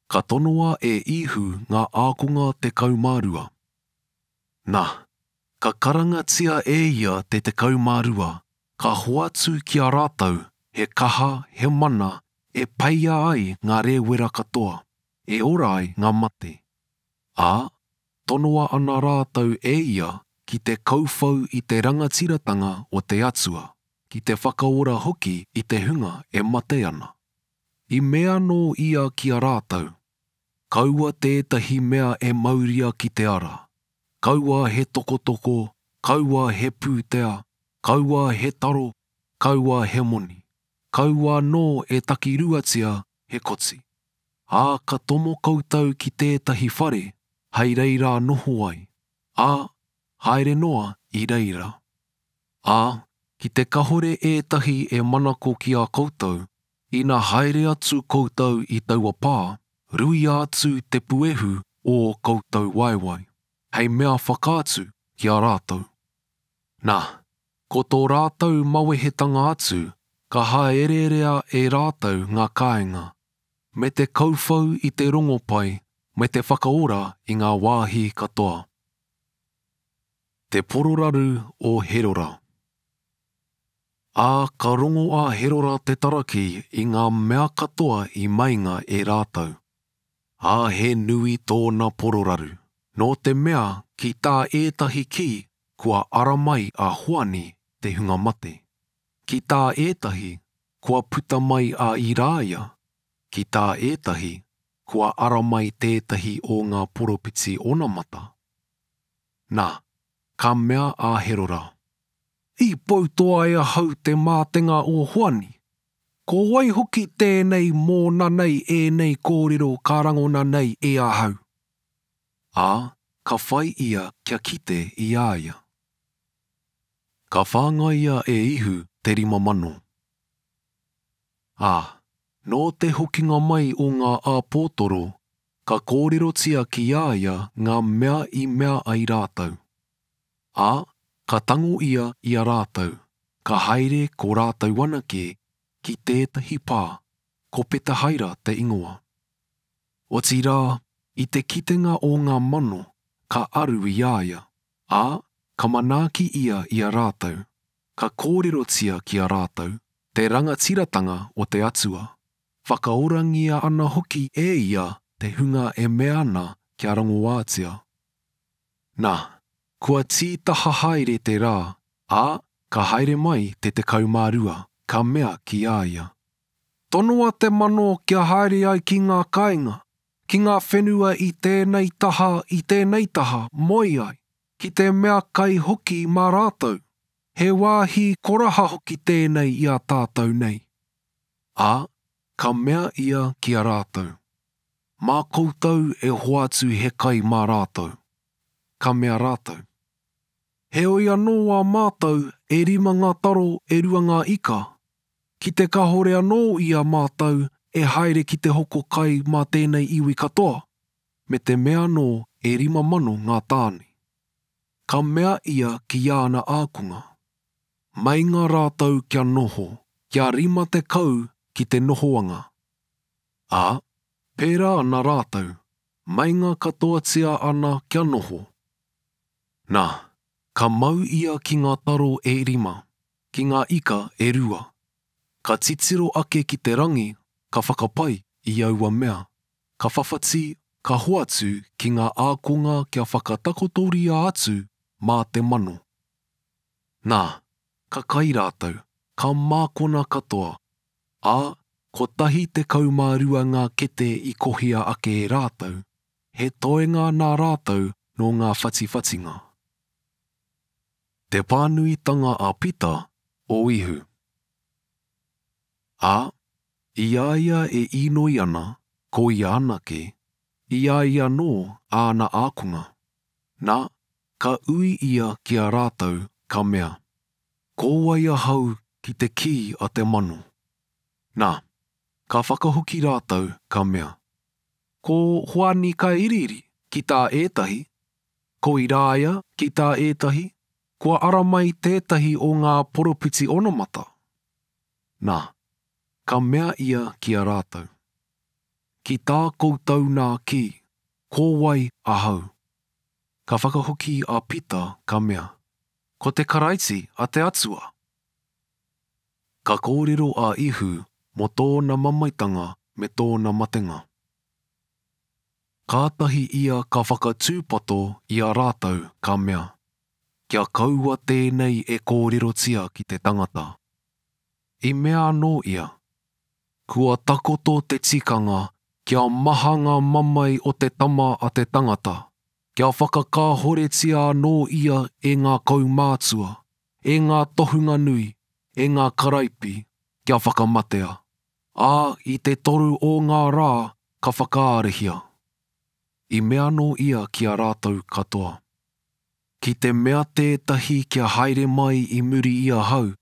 Ka tonoa e Īhu ngā ākonga 12. Na, ka karangatia e ia te 12, ka hoatu ki a rātou he kaha, he mana, e peia ai ngā rēwera katoa, e ora ai ngā mate. Ā, tonoa ana rātou e ia ki te kauwhau i te rangatiratanga o te Atua, ki te whakaora hoki i te hunga e mate ana. I mea anō ia ki a rātou, Kaua tētahi mea e mauria ki te ara, kaua he tokotoko, kaua he pūtea, kaua he taro, kaua he moni, kaua anō e takiruatia he koti. Ā, ka tomo koutou ki tētahi whare hei reira noho ai, ā, haere noa i reira. Ā, ki te kahore ētahi e manako ki a koutou, ina haere atu koutou i taua pā, ruia atu te puehu o ō koutou waewae, hei mea whakaatu ki a rātou. Na, ko tō rātou mawehetanga atu, ka hāereerea e rātou ngā kāinga, me te kauwhau i te rongopai me te whakaora i ngā wāhi katoa. Te pororaru o Herora. Ā, ka rongo a Herora te Taraki i ngā mea katoa i meinga e rātou. Ā, he nui tōna pororaru, nō te mea ki tā ētahi kī kua ara mai a Hoani te hunga mate, ki tā ētahi kua puta mai a Irāia, ki tā ētahi kua ara mai tētahi o ngā poropiti onamata. Nā, ka mea a Herora, I poutoa e ahau te mātenga o Hoani. Ko wai hoki tēnei mōna nei ēnei kōrero ka rangona nei e ahau? Ā, ka whai ia kia kite i a ia. Ka whāngaia e Ihu te 5000. Ā, nō te hokinga mai o ngā āpōtoro, ka kōrerotia ki a ia ngā mea i mea ai rātou. Ā, ka tango ia i a rātou, ka haere ko rātou anake ki tētahi pā, ko Petahaira te ingoa. Otirā, i te kitenga o ngā mano, ka aru i a ia, ā, ka manaaki ia i a rātou, ka kōrerotia ki a rātou te rangatiratanga o te Atua. Whakaorangia ana hoki e ia te hunga e mea ana kia rongoātia. Na, kua tītaha haere te rā, ā, ka haere mai te 12, ka mea ki a ia, Tonoa te mano kia haere ai ki ngā kāinga, ki ngā whenua i tēnei taha, i tēnei taha, moe ai, ki te mea kai hoki mā rātou. He wāhi koraha hoki tēnei i a tātou nei. Ā, ka mea ia ki a rātou, Mā koutou e hoatu he kai mā rātou. Ka mea rātou, Heoi anō ā mātou e rima ngā taro e rua ngā ika, ki te kāhore anō ia mātou e haere ki te hoko kai mā tēnei iwi katoa, me te mea anō e 5000 ngā tāne. Ka mea ia ki āna ākonga, Meinga rātou kia noho, kia 50 ki te nohoanga. Ā, pērā ana rātou, meinga katoatia ana kia noho. Nā, ka mau ia ki ngā taro e rima, ki ngā ika e rua. Ka titiro ake ki te rangi, ka whakapai i aua mea, ka whawhati, ka hoatu ki ngā ākonga kia whakatakotoria atu mā te mano. Nā, ka kai rātou, ka mākona katoa, ā, kotahi 12 ngā kete i kohia ake e rātou, he toenga nā rātou nō ngā whatiwhatinga. Te pānuitanga a Pita o Ihu. Ā, I a ia e īnoi ana, ko ia anake, i a ia anō āna ākonga. Na, ka ui ia ki a rātou, ka mea, Ko wai ahau ki te kī a te mano? Na, ka whakahoki rātou, ka mea, Ko Hoani Kaiiriiri, ki tā ētahi, ko Irāia, ki tā ētahi, kua ara mai tētahi o ngā poropiti onamata. Na, ka mea ia ki a rātou, Ki tā koutou nā kī, ko wai ahau? Ka whakahoki a Pita, ka mea, Ko te Karaiti a te Atua. Ka kōrero a Ihu mō tōna mamaetanga me tōna matenga. Kātahi ia ka whakatūpato i a rātou, ka mea, Kia kaua tēnei e kōrerotia ki te tangata. I mea anō ia, Kua takoto te tikanga kia maha ngā mamae o te Tama a te tangata, kia whakakāhoretia anō ia e ngā kaumātua, e ngā tohunga nui, e ngā karaipi, kia whakamatea, ā, i te toru o ngā rā ka whakaarahia. I mea anō ia ki a rātou katoa, Ki te mea tētahi kia haere mai i muri i ahau,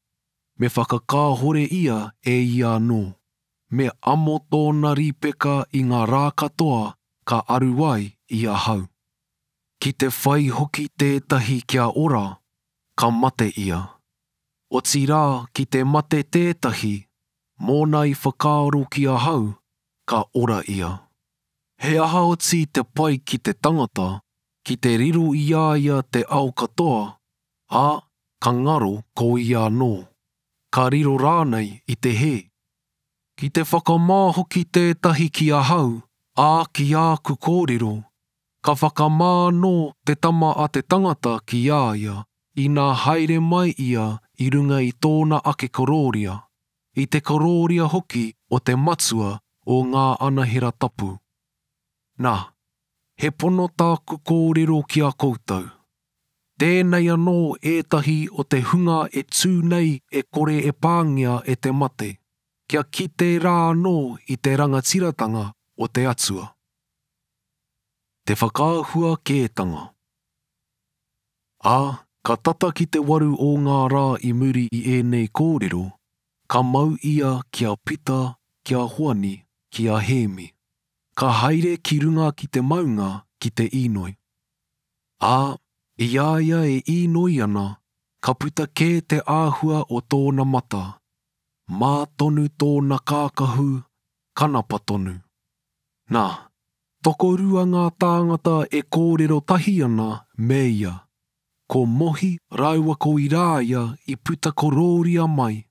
me whakakāhore ia e ia anō, me amo tōna rīpeka i ngā rā katoa ka aru ai i ahau. Ki te whai hoki tētahi kia ora, ka mate ia. Otirā ki te mate tētahi, mōna i whakaaro ki ahau, ka ora ia. He aha oti te pai ki te tangata, ki te riro i a ia te ao katoa, ā, ka ngaro ko ia anō, ka riro rānei i te hē? Ki te whakamā hoki tētahi ki ahau, ā, ki āku kōrero, Ka whakamā anō te Tama a te Tangata ki a ia, inā haere mai ia i runga i tōna ake korōria, i te korōria hoki o te Matua o ngā anahera tapu. Na, he pono tāku kōrero ki a koutou, tēnei anō ētahi o te hunga e tū nei e kore e pāngia e te mate, kia kite rā anō i te rangatiratanga o te Atua. Te whakaahua kētanga. Ā, ka tata ki te waru o ngā rā i muri i ēnei kōrero, ka mau ia ki a Pita, ki a Hoani, ki a Hēmi. Ka haere ki runga ki te maunga ki te īnoi. Ā, i a ia e īnoi ana, ka puta kē te āhua o tōna mata, mā tonu tōna kākahu, kanapa tonu. Nā, tokorua ngā tāngata e kōrero tahi ana me ia, ko Mohi rāua ko Irāia i puta korōria mai,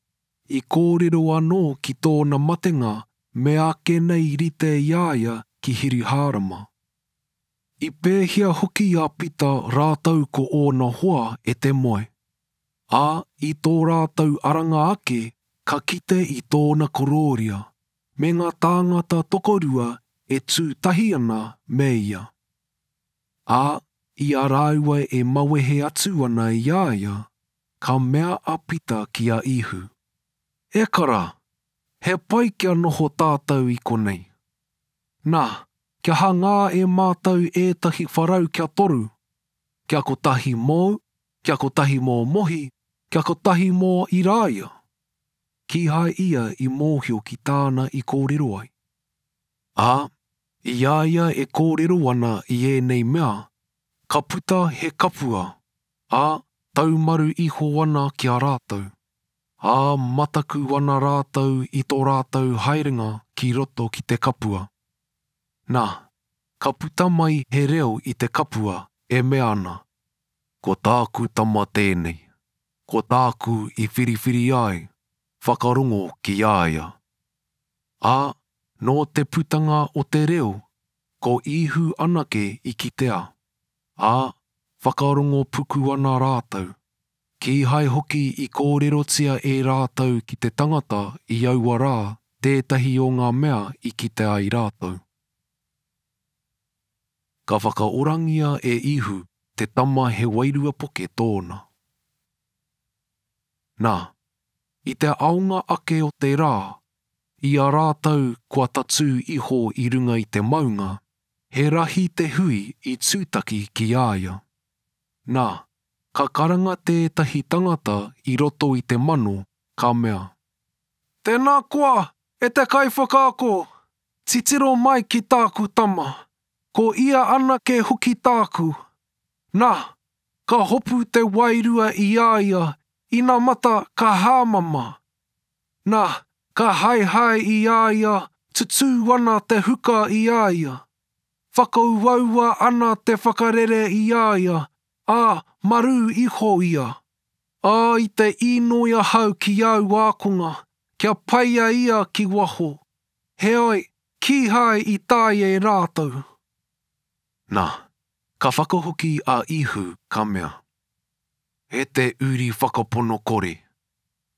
i kōrero anō ki tōna matenga meāke nei rite i a ia ki Hiruhārama. I pēhia hoki a Pita rātou ko ōna hoa e te moe. Ā, i tō rātou aranga ake, ka kite i tōna korōria, me ngā tāngata tokorua e tū tahi ana me ia. Ā, i a rāua e mawehe atu ana i a ia, ka mea a Pita ki a Īhu, E kara, he pai kia noho tātou i konei. Na, kia hangā e mātou ētahi wharau kia toru, kia kotahi mōu, kia kotahi mō Mohi, kia kotahi mō Irāia. Kīhai ia i mōhio ki tāna i kōrero ai. Ā, i a ia e kōrero ana i ēnei mea, ka puta he kapua, ā, taumaru iho ana ki a rātou. Ā, mataku ana rātou i tō rātou haerenga ki roto ki te kapua. Na, ka puta mai he reo i te kapua e mea ana, Ko tāku tama tēnei. Ko tāku i whiriwhiri ai, whakarongo ki a ia. Ā, nō te putanga o te reo, ko Īhu anake i kitea, ā, whakarongo puku ana rātou. Kīhai hoki i kōrerotia e rātou ki te tangata i aua rā tētahi o ngā mea i kite ai rātou. Ka whakaorangia e Ihu te tama he wairua poke tōna. Na, i te aonga ake o te rā, i a rātou kua tatū iho i runga i te maunga, he rahi te hui i tūtaki ki a ia. Na, ka karanga tētahi tangata i roto i te mano, ka mea. Tēnā koa, e te Kaiwhakaako, titiro mai ki tāku tama, ko ia anake hoki tāku. Na, ka hopu te wairua i a ia, inamata ka hāmama. Na, ka haehae i a ia, tutū ana te huka i a ia. Whakauaua ana te whakarere i a ia, ā, marū iho ia. Ā, i te īnoi ahau ki āu ākonga, kia paia ia ki waho, heoi, kīhai i taea e rātou. Na, ka whakahoki a Īhu, ka mea, E te uri whakapono kore,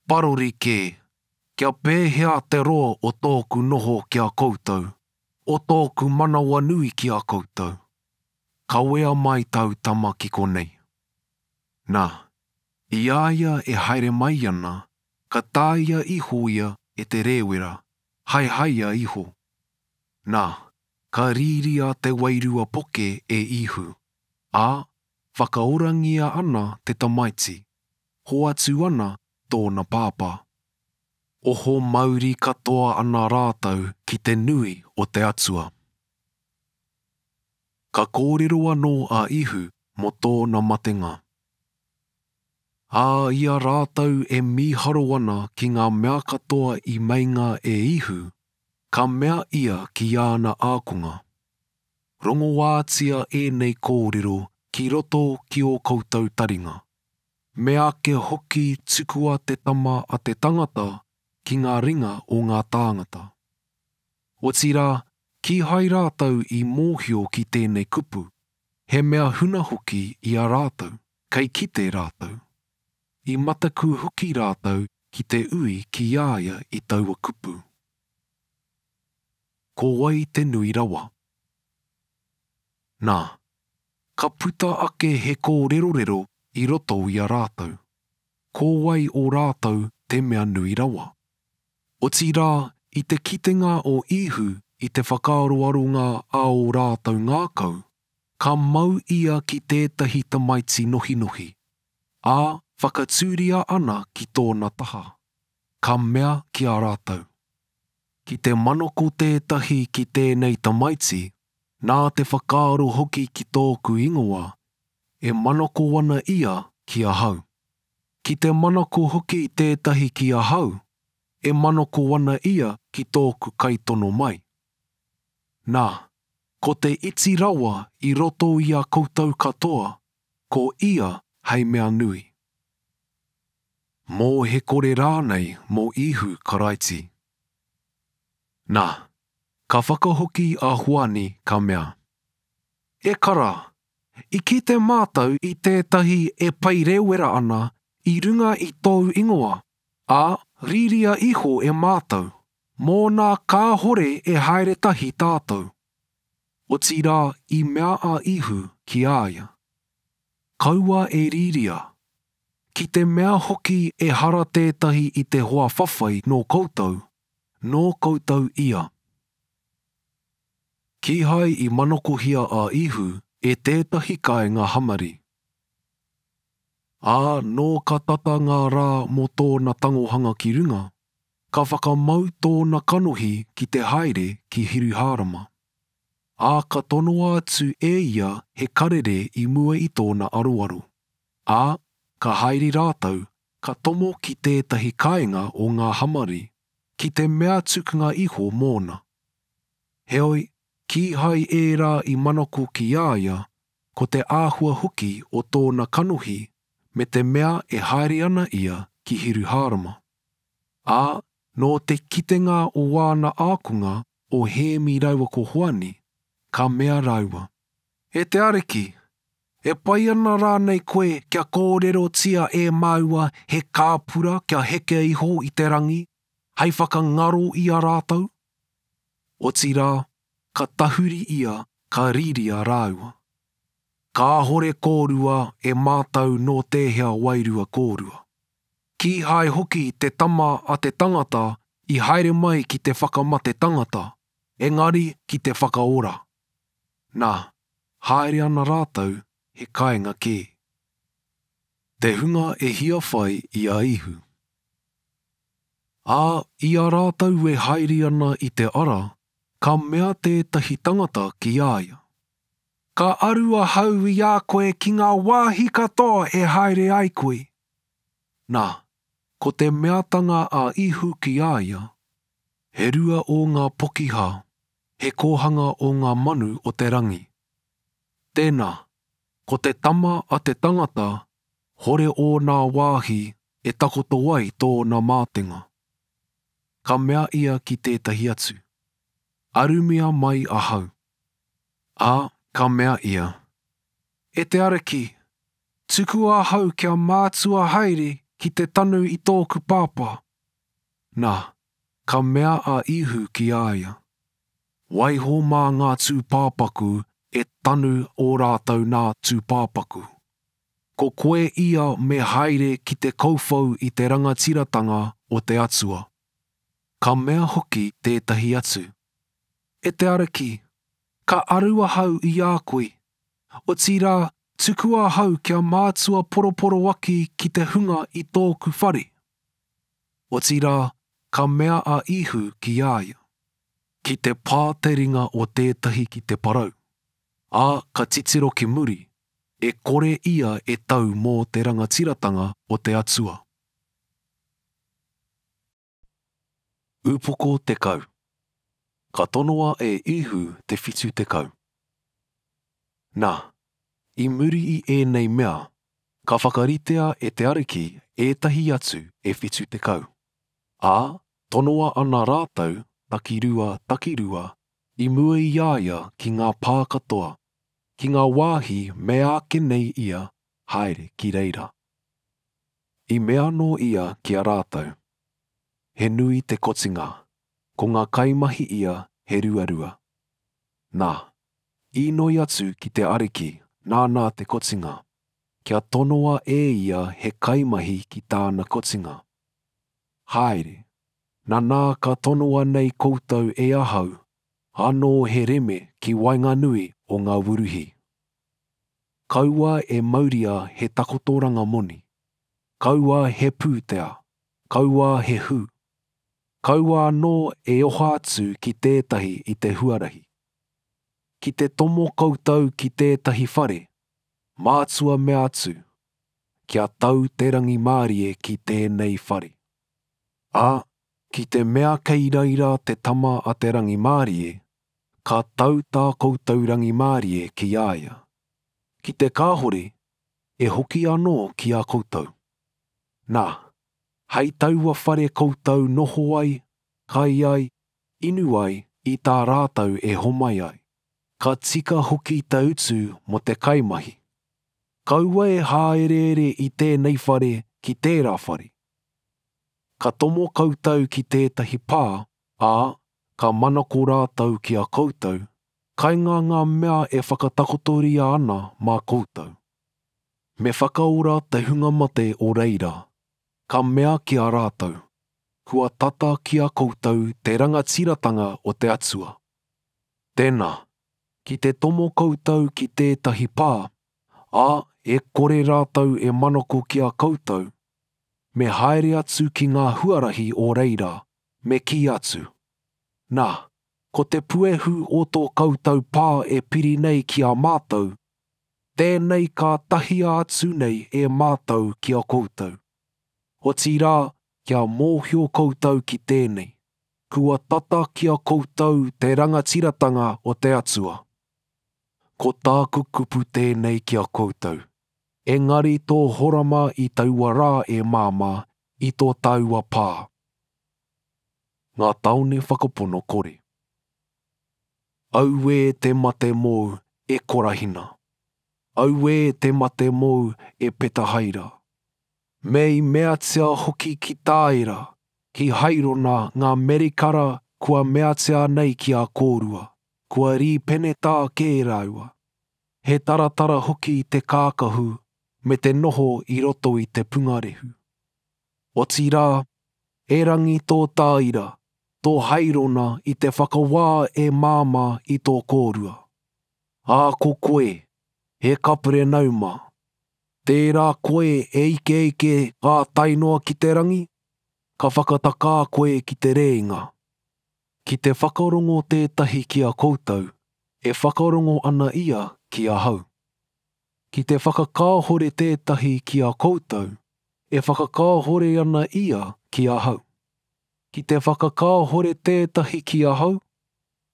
parori kē, kia pēhea te roa o tōku noho ki a koutou, o tōku manawanui ki a koutou? Kawea mai tāu tama ki konei. Na, i a ia e haere mai ana, ka tāia iho ia e te rēwera, haehaea iho. Na, ka rīria te wairua poke e Īhu, ā, whakaorangia ana te tamaiti, hoatu ana tōna pāpā. Oho mauri katoa ana rātou ki te nui o te Atua. Ka kōrero anō a Ihu mō tōna matenga. Ā, i a rātou e mīharo ana ki ngā mea katoa i meinga e Ihu, ka mea ia ki āna ākonga, Rongoātia ēnei kōrero ki roto ki ō koutou taringa. Meake hoki tukua te Tama a te tangata ki ngā ringa o ngā tāngata. Otirā, kīhai rātou i mōhio ki tēnei kupu, he mea huna hoki i a rātou, kei kite rātou. I mataku hoki rātou ki te ui ki a ia i taua kupu. Ko wai te nui rawa? Nā, ka puta ake he kōrerorero i roto i a rātou, ko wai o rātou te mea nui rawa. Otirā, i te kitenga o Īhu i te whakaaroaronga a ō rātou ngākau, ka mau ia ki tētahi tamaiti nohinohi, ā, whakatūria ana ki tōna taha, ka mea ki a rātou, Ki te manako tētahi ki tēnei tamaiti, nā te whakaaro hoki ki tōku ingoa, e manako ana ia ki ahau. Ki te manako hoki tētahi ki ahau, e manako ana ia ki tōku kaitono mai. Nā, ko te iti rawa i roto i a koutou katoa, ko ia hei mea nui. Mō he kore rānei mō Īhu Karaiti. Nā, ka whakahoki a Hoani ka mea, E kara, i kite mātou i tētahi e pai rēwera ana i runga i tōu ingoa, ā, rīria iho e mātou, mōna kāhore e haere tahi tātou. Otirā i mea a Īhu ki a ia, Kaua e rīria, ki te mea hoki ehara tētahi i te hoa whawhai nō koutou, nō koutou ia. Kīhai i manakohia a Īhu e tētahi kāinga Hamari. Ā, nō ka tata ngā rā mō tōna tangohanga ki runga, ka whakamau tōna kanohi ki te haere ki Hiruhārama. Ā, ka tonoa atu e ia he karere i mua i tōna aroaro. Ā, ka haere rātou, ka tomo ki tētahi kāinga o ngā Hamari, ki te mea tukunga iho mōna. Heoi, kīhai ērā i manako ki a ia, ko te āhua hoki o tōna kanohi me te mea e haere ana ia ki Hiruhārama. Ā, nō te kitenga o āna ākonga, o Hēmi rāua ko Hoani, ka mea rāua, E te Ariki, e pai ana rānei koe kia kōrerotia e māua he kāpura kia heke iho i te rangi, hei whakangaro i a rātou? Otirā, ka tahuri ia ka rīria rāua. Kāhore kōrua e mātau nō tēhea wairua kōrua. Kīhai hoki te Tama a te tangata i haere mai ki te whakamate tangata, engari ki te whakaora. Na, haere ana rātou he kāinga kē. Te hunga e hiawhai i a Ihu. Ā, i a rātou e haere ana i te ara, ka mea tētahi tangata ki a ia, Ka aru ahau i a koe ki ngā wāhi katoa e haere ai koe. Na, ko te meatanga a Ihu ki a ia, He rua ō ngā pokiha, he kōhanga ō ngā manu o te rangi. Tēnā, ko te Tama a te tangata, hore ōnā wāhi e takoto ai tōna mātenga. Ka mea ia ki tētahi atu, Arumia mai ahau. Ā, ka mea ia, E te Ariki, tukua ahau kia mātua haere ki te tanu i tōku pāpā. Na, ka mea a Ihu ki a ia, Waiho mā ngā tūpāpaku e tanu ō rātou nā tūpāpaku. Ko koe ia me haere ki te kauwhau i te rangatiratanga o te Atua. Ka mea hoki tētahi atu, E te Ariki, ka aru ahau i a koe, otirā tukua ahau kia mātua poroporoaki ki te hunga i tōku whare. Otirā, ka mea a Īhu ki a ia, Ki te pā te ringa o tētahi ki te parau, ā, ka titiro ki muri, e kore ia e tau mō te rangatiratanga o te Atua. Upoko 10. Ka tonoa e Ihu te 70. Na, i muri i ēnei mea, ka whakaritea e te Ariki ētahi atu e 70, ā, tonoa ana rātou takirua takirua i mua i a ia ki ngā pā katoa, ki ngā wāhi meāke nei ia haere ki reira. I mea anō ia ki a rātou, He nui te kotinga, ko ngā kaimahi ia he ruarua. Nā, īnoi atu ki te Ariki nāna te kotinga, kia tonoa e ia he kaimahi ki tāna kotinga. Haere, nanā ka tonoa nei koutou e ahau, anō he reme ki waenganui o ngā wuruhi. Kaua e mauria he takotoranga moni, kaua he pūtea, kaua he hū. Kaua anō e oha atu ki tētahi i te huarahi. Ki te tomo koutou ki tētahi whare, mātua mea atu, Kia tau te rangimārie ki tēnei whare. Ā, ki te mea kei reira te tama a te rangimārie, ka tau tā koutou rangimārie ki a ia. Ki te kāhore, e hoki anō ki a koutou. Nā, hei taua whare koutou noho ai, kai ai, inu ai i tā rātou e homai ai. Ka tika hoki te utu mō te kaimahi. Kaua e hāereere i tēnei whare ki tērā whare. Ka tomo koutou ki tētahi pā, ā, ka manako rātou ki a koutou, kainga ngā mea e whakatakotoria ana mā koutou. Me whakaora te hunga mate o reira, ka mea ki a rātou, Kua tata ki a koutou te rangatiratanga o te Atua. Tēnā, ki te tomo koutou ki tētahi pā, ā, e kore rātou e manako ki a koutou, me haere atu ki ngā huarahi o reira, me kī atu, Nā, ko te puehu o tō koutou pā e piri nei ki a mātou, tēnei ka tahia atu nei e mātou ki a koutou. Otirā, kia mōhio koutou ki tēnei, kua tata ki a koutou te rangatiratanga o te Atua. Ko tāku kupu tēnei ki a koutou, engari tō horama i taua rā e māmā i tō tāua pā. Ngā tāone whakapono kore. Auē te mate mōu, e Korahina! Auē te mate mōu, e Petahaira! Me i meatia hoki ki Tāira, ki Hairona ngā merikara kua meatia nei ki a kōrua, kua rīpenetā kē rāua. He taratara hoki te kākahu me te noho i roto i te pungarehu. Otirā, Erangi tō tāira, tō Hairona i te whakawā e māmā i tō kōrua. Ā, ko koe, e Kaperenauma, tērā koe e ikeike ā tae noa ki te rangi, ka whakatakā koe ki te rēinga. Ki te whakarongo tētahi ki a koutou, e whakarongo ana ia ki ahau. Ki te whakakāhore tētahi ki a koutou, e whakakāhore ana ia ki ahau. Ki te whakakāhore tētahi ki ahau,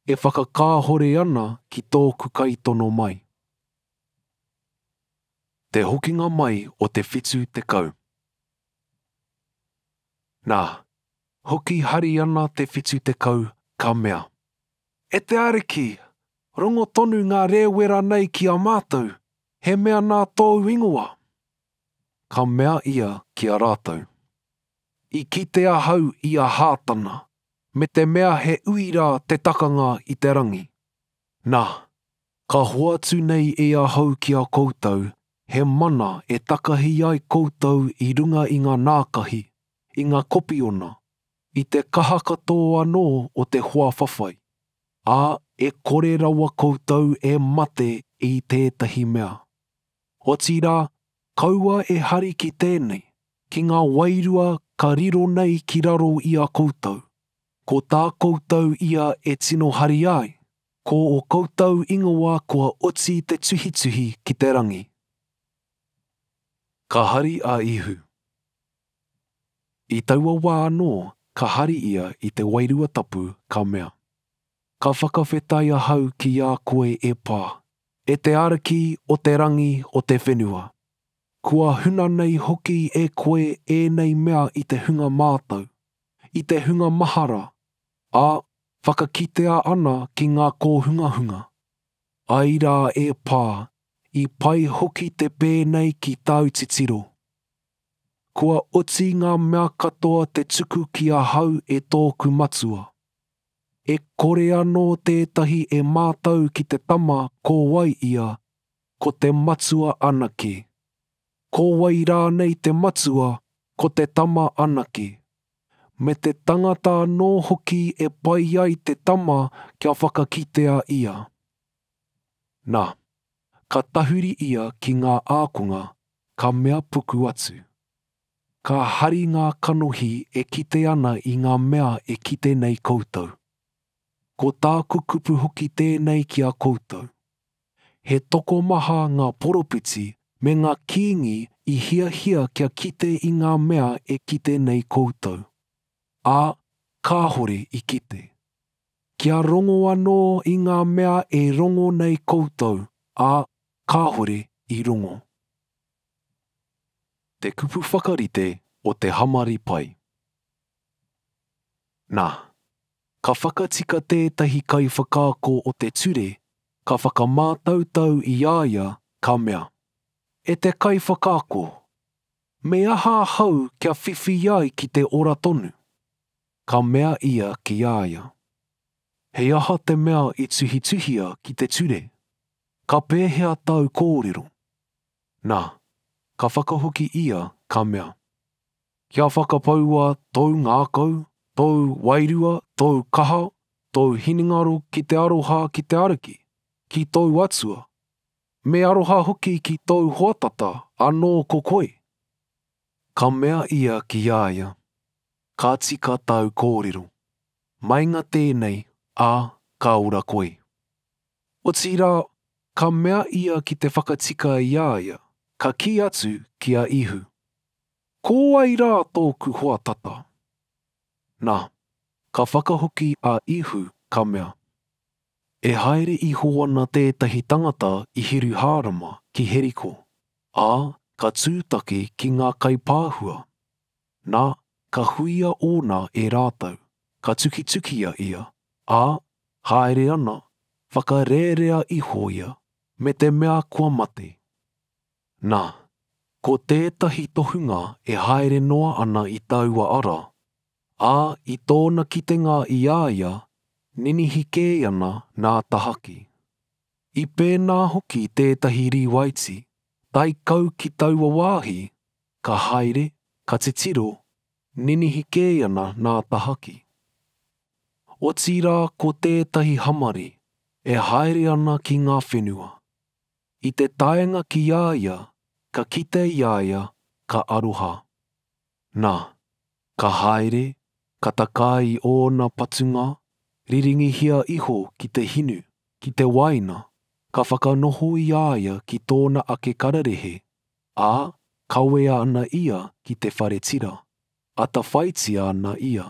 e whakakāhore ana ki tōku kaitono mai. Te hokinga mai o te 70. Nā, hoki hari ana te 70, ka mea, E te Ariki, rongo tonu ngā rēwera nei ki a mātou, he mea nā tōu ingoa. Ka mea ia ki a rātou, I kite ahau i a Hātana, me te mea he uira te takanga i te rangi. Nā, ka hoatu nei e ahau ki a koutou he mana e takahi ai koutou i runga i ngā nākahi, i ngā kopiona, i te kaha katoa anō o te hoa whawhai, ā, e kore rawa koutou e mate i tētahi mea. Otirā, kaua e hari ki tēnei, ki ngā wairua ka riro nei ki raro i a koutou. Ko tā koutou ia e tino hari ai, ko ō koutou ingoa kua oti te tuhituhi ki te rangi. Ka hari a Ihu. I taua wā anō ka hari ia i te Wairua Tapu ka mea, Ka whakawhetai ahau ki a koe e Pā, e te Ariki o te rangi o te whenua. Kua huna nei hoki e koe ēnei mea i te hunga mātau, i te hunga mahara, ā, whakakitea ana ki ngā kōhungahunga. Ai rā e Pā, i pai hoki te pēnei ki tāu titiro. Kua oti ngā mea katoa te tuku ki ahau e tōku Matua. E kore anō tētahi e mātau ki te Tama ko wai ia, ko te Matua anake. Ko wai rānei te Matua, ko te Tama anake. Me te tangata anō hoki e pai ai te Tama kia whakakitea ia. Nā, ka tahuri ia ki ngā ākonga, ka mea puku atu. Ka hari ngā kanohi e kite ana i ngā mea e kite nei koutou. Ko tāku kupu hoki tēnei ki a koutou. He tokomaha ngā poropiti me ngā kīngi i hiahia kia kite i ngā mea e kite nei koutou, ā, kāhore i kite. Kia rongo anō i ngā mea e rongo nei koutou, ā, kāhore i rongo. Te kupu whakarite o te hamari pai. Nā, ka whakatika tētahi kaiwhakaako o te ture, ka whakamātautau i a ia, ka mea, E te Kaiwhakaako, me aha ahau kia whiwhi ai ki te ora tonu? Ka mea ia ki a ia, He aha te mea i tuhituhia ki te ture? Ka pēhea tāu kōrero? Nā, ka whakahoki ia, ka mea, Kia whakapaua tōu ngākau, tōu wairua, tōu kaha, tōu hinengaro ki te aroha ki te Ariki, ki tōu Atua, me aroha hoki ki tōu hoatata anō ko koe. Ka mea ia ki a ia, Ka tika tāu kōrero. Meinga tēnei, ā, ka ora koe. Otirā, ka mea ia ki te whakatika i a ia, ka kī atu ki a Ihu, Ko wai rā tōku hoa tata? Nā, ka whakahoki a Ihu, ka mea, E haere iho ana tētahi tangata i Hiruhārama ki Heriko, ā, ka tūtaki ki ngā kaipāhua. Nā, ka huia ōna e rātou, ka tukitukia ia, ā, haere ana, whakarērea iho ia, me te mea kua mate. Nā, ko tētahi tohunga e haere noa ana i taua ara, ā, i tōna kitenga i a ia, ninihi kē ana nā tahaki. I pēnā hoki tētahi Rīwaiti, tae kau ki taua wāhi, ka haere, ka titiro, Ninihi kē ana nā tahaki. Otirā ko tētahi hamari e haere ana ki ngā whenua. I te taenga ki a ia, ka kite i a ia, ka aroha. Nā, ka haere, ka takā i ōna patunga, riringihia iho ki te hinu, ki te waina, ka whakanoho i a ia ki tōna ake kararehe, ā, kawea ana ia ki te whare tira, atawhaitia ana ia.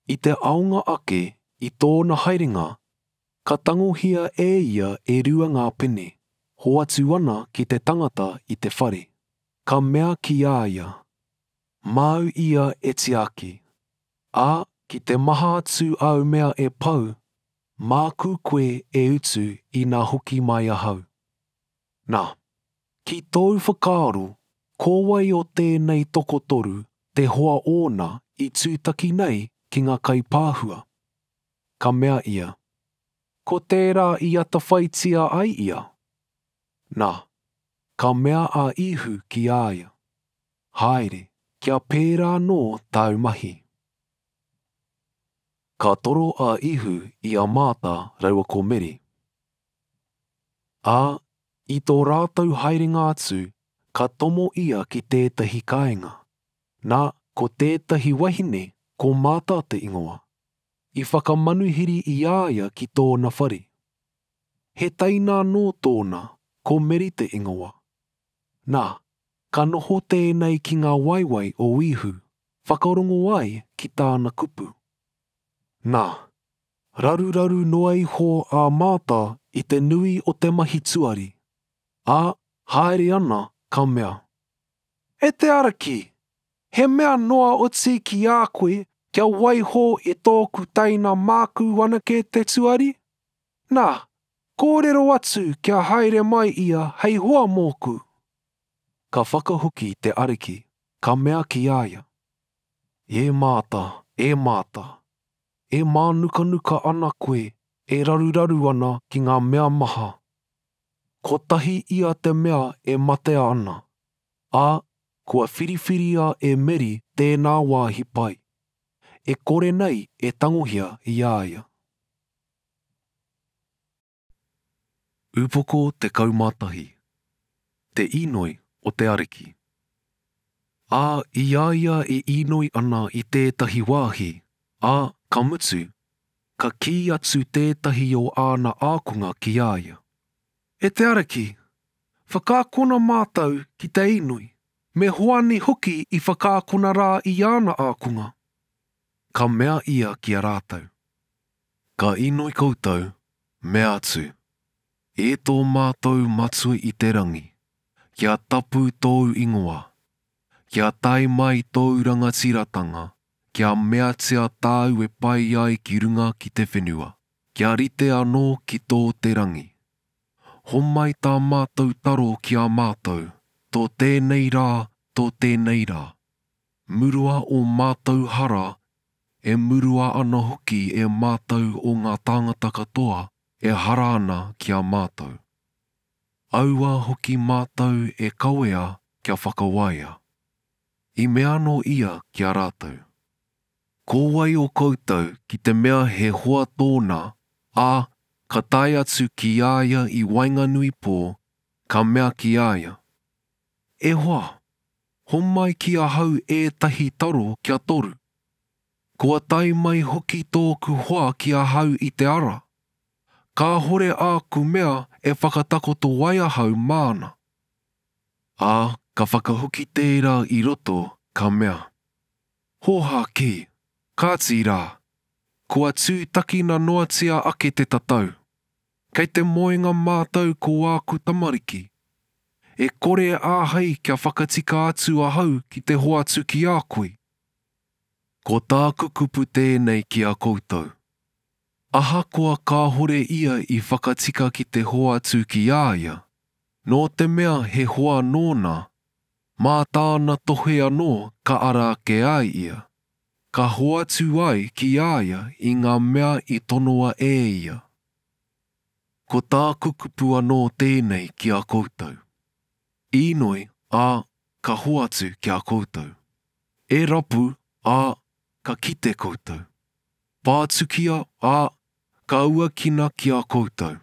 I te aonga ake i tōna haerenga, ka tangohia e ia e rua ngā pene, hoatu ana ki te tangata i te whare, ka mea ki a ia, Māu ia e tiaki, ā, ki te maha atu āu mea e pau, māku koe e utu ina hoki mai ahau. Nā, ki tōu whakaaro, ko wai o tēnei tokotoru te hoa ōna i tūtaki nei ki ngā kaipāhua? Ka mea ia, Ko tērā i atawhaitia ai ia. Nā, ka mea a Īhu ki a ia, Haere, kia pērā anō tāu mahi. Ka toro a Īhu i a Māta raua ko Meri. Ā, i tō rātou haerenga atu, ka tomo ia ki tētahi kāinga. Nā, ko tētahi wahine, ko Māta te ingoa, i whakamanuhiri i a ia ki tōna whare. He teina anō tōna, ko Meri te ingoa. Nā, ka noho tēnei ki ngā waewae o Īhu, whakarongo ai ki tāna kupu. Nā, Raruraru noa iho a Māta i te nui o te mahi tuari, ā, haere ana ka mea, E te Ariki, he mea noa oti ki a koe kia waiho e tōku teina māku anake te tuari? Nā, kōrero atu kia haere mai ia hei hoa mōku. Ka whakahoki te Ariki, ka mea ki a ia, E Māta, e Māta, E mānukanuka ana koe, e raruraru ana ki ngā mea maha. Kotahi ia te mea e matea ana, ā, kua whiriwhiria e Meri tēnā wāhi pai, e kore nei e tangohia i a ia. Upoko 11. Te Inoi o te Ariki. Ā, i a ia e inoi ana i tētahi wāhi, ā, ka mutu, ka kī atu tētahi o āna ākonga ki a ia, E te Ariki, whakaakona mātou ki te inoi, me Hoani hoki i whakaakona rā i āna ākonga. Ka mea ia ki a rātou, Ka inoi koutou, mea atu, E tō mātou Matua i te rangi, kia tapu tōu ingoa. Kia tae mai tōu rangatiratanga, kia meatia tāu e pai ai ki runga ki te whenua, kia rite anō ki tō te rangi. Homai tā mātou taro ki a mātou, tō tēnei rā, tō tēnei rā. Murua ō mātou hara e murua ana hoki e mātou o ngā tāngata katoa e hara ana ki a mātou. Aua hoki mātou e kawea kia whakawaia. I mea anō ia ki a rātou, Ko wai o koutou ki te mea he hoa tōna, ā, ka tae atu ki a ia i waenganui pō, ka mea ki a ia, E hoa, homai ki ahau ētahi taro kia toru. Kua tae mai hoki tōku hoa ki ahau i te ara. Kāhore āku mea e whakatakoto ai ahau māna. Ā, ka whakahoki tērā i roto, ka mea, Hōhā kē, kāti rā, kua tūtakina noatia ake te tatau. Kei te moenga mātou ko āku tamariki. E kore āhei kia whakatika atu ahau ki te hoatu ki a koe. Ko tāku kupu tēnei ki a koutou, ahakoa kāhore ia i whakatika ki te hoatu ki a ia, nō te mea he hoa nōna, mā tāna tohe anō ka ara ake ai ia, ka hoatu ai ki a ia i ngā mea i tonoa e ia. Ko tāku kupu anō tēnei ki a koutou, Īnoi, ā, ka hoatu ki a koutou. E rapu, ā, ka kite koutou. Pātukia, ā, ka uakina ki a koutou.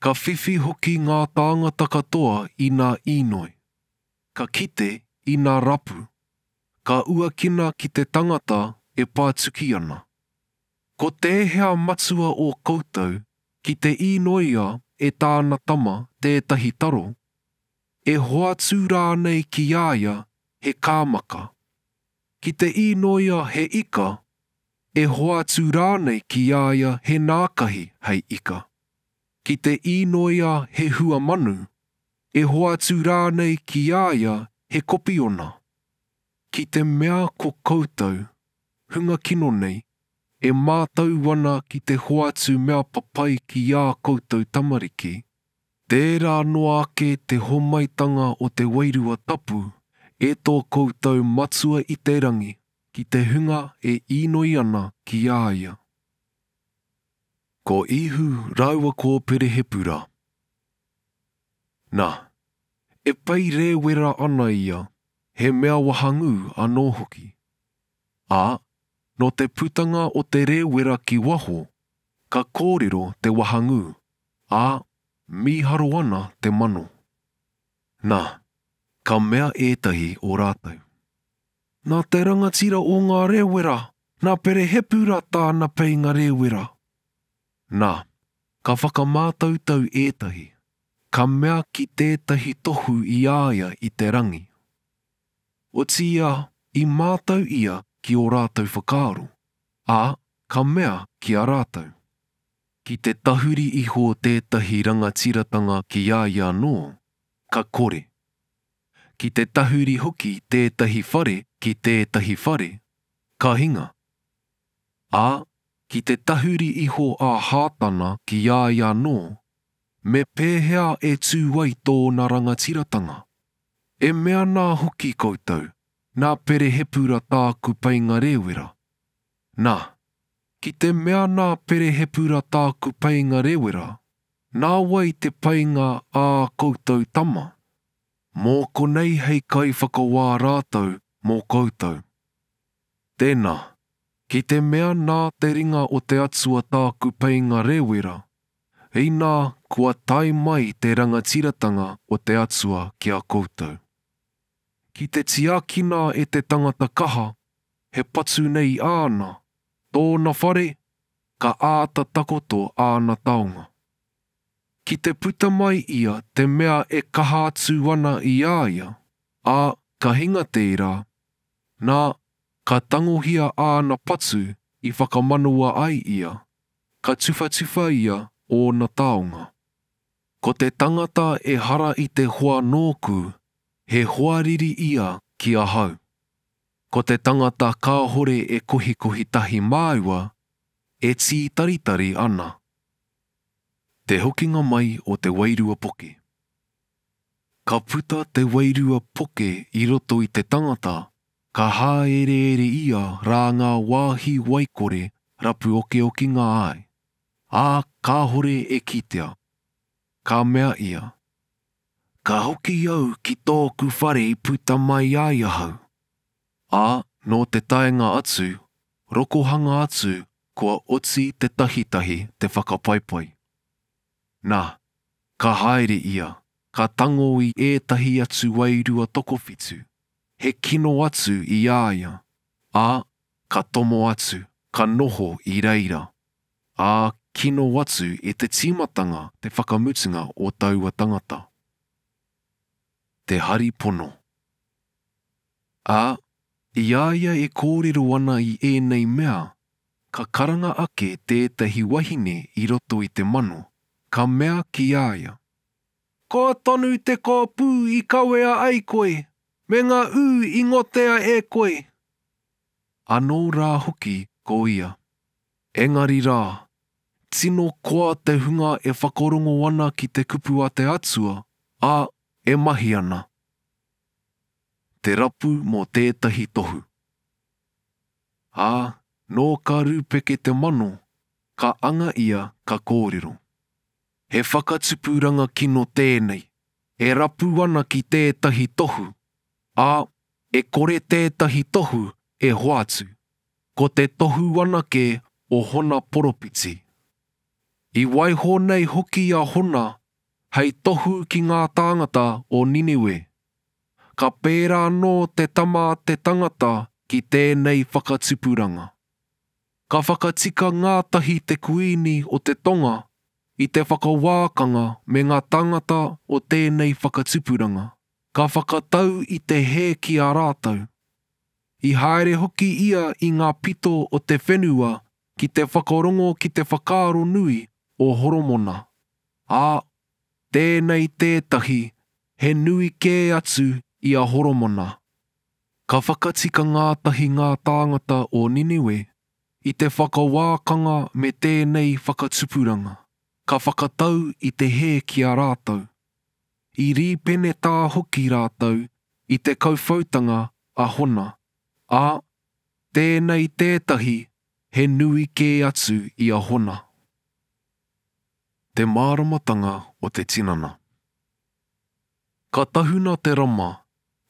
Ka whiwhi hoki ngā tāngata katoa ina īnoi. Ka kite ina rapu. Ka uakina ki te tangata e pātuki ana. Ko tēhea matua o koutou ki te īnoia e tāna tama tētahi taro, e hoatu rānei ki a ia he kāmaka? Ki te īnoia he ika, e hoatu rānei ki a ia he nākahi hei ika? Ki te īnoia he hua manu, e hoatu rānei ki a ia he kopiona? Ki te mea ko koutou, hunga kino nei, e mātau ana ki te hoatu mea papai ki ā koutou tamariki, tērā noa ake te homaitanga o te Wairua Tapu e tō koutou Matua i te rangi ki te hunga e īnoi ana ki a ia. Ko Īhu rāua ko Perehepura. Na, e pei rēwera ana ia, he mea wahangū anō hoki. Ā, nō te putanga o te rēwera ki waho, ka kōrero te wahangū, ā, mīharo ana te mano. Nā, ka mea ētahi o rātou. Nā te rangatira o ngā rēwera, nā Perehepura tāna peinga rēwera. Nā, ka whakamātautau ētahi, ka mea ki tētahi tohu i a ia i te rangi. Otiia, i mātau ia ki ō rātou whakaaro, ā, ka mea ki a rātou. Ki te tahuri iho tētahi rangatiratanga ki a ia anō, ka kore. Ki te tahuri hoki tētahi whare ki tētahi whare, ka hinga. Ā, ki te tahuri iho a Hātana ki a ia anō, me pēhea e tū ai tōna rangatiratanga? E mea nā hoki koutou, nā Perehepura tāku peinga rēwera. Nā, ki te mea nā Perehepura tāku peinga rēwera, nā wai te peinga ā koutou tama? Mō konei hei kaiwhakawā rātou mō koutou. Tēnā, ki te mea nā te ringa o te Atua tāku peinga rēwera, Inā, kua tae mai te rangatiratanga o te Atua ki a koutou. Ki te tiakina e te tangata kaha, he patu nei āna, tōna whare, ka āta takoto āna taonga. Ki te puta mai ia te mea e kaha atu ana i a ia, ā, ka hinga tērā, nā, ka tangohia āna patu i whakamanawa ai ia, ka tuwhatuwha ia ōna taonga. Ko te tangata ehara i te hoa nōku, he hoariri ia ki ahau. Ko te tangata kāhore e kohikohi tahi māua, e tītaritari ana. Te hokinga mai o te wairua poke. Ka puta te wairua poke i roto i te tangata, ka hāereere ia rā ngā wāhi waikore rapu okeokinga ai, ā, kāhore e kitea. Ka mea ia, Ka hoki au ki tōku whare i puta mai ai ahau. Ā, nō te taenga atu, rokohanga atu kua oti te tahitahi te whakapaipai. Nā, ka haere ia, ka tango i ētahi atu wairua tokowhitu, he kino atu i a ia, ā, ka tomo atu, ka noho i reira, ā, kino atu i te tīmatanga te whakamutunga o taua tangata. Te hari pono. Ā, i a ia e kōrero ana i ēnei mea, ka karanga ake tētahi wahine i roto i te mano, ka mea ki a ia. Koa tonu te kōpū i kawea ai koe, me ngā ū i ngotea e koe. Anō rā hoki ko ia. Engari rā, tino koa te hunga e whakarongo ana ki te kupu a te Atua, ā, e mahi ana. Te rapu mō tētahi tohu. Ā, nō ka rūpeke te mano, ka anga ia ka kōrero. He whakatupuranga kino tēnei, e rapu ana ki tētahi tohu, ā, E kore tētahi tohu e hoatu, ko te tohu anake o Hona poropiti. I waiho nei hoki a Hona hei tohu ki ngā tāngata o Niniwe. Ka pērā anō te Tama a te Tangata ki tēnei whakatupuranga. Ka whakatika ngātahi te kuīni o te tonga i te whakawākanga me ngā tāngata o tēnei whakatupuranga, ka whakatau i te hē ki a rātou. I haere hoki ia i ngā pito o te whenua ki te whakarongo ki te whakaaro nui o Horomona, ā, tēnei tētahi he nui kē atu i a Horomona. Ka whakatika ngātahi ngā tāngata o Niniwe i te whakawākanga me tēnei whakatupuranga, ka whakatau i te hē ki a rātou. I rīpenetā hoki rātou i te kauwhautanga a Hona, ā, tēnei tētahi he nui kē atu i a Hona. Te māramatanga o te tinana. Ka tahuna te rama,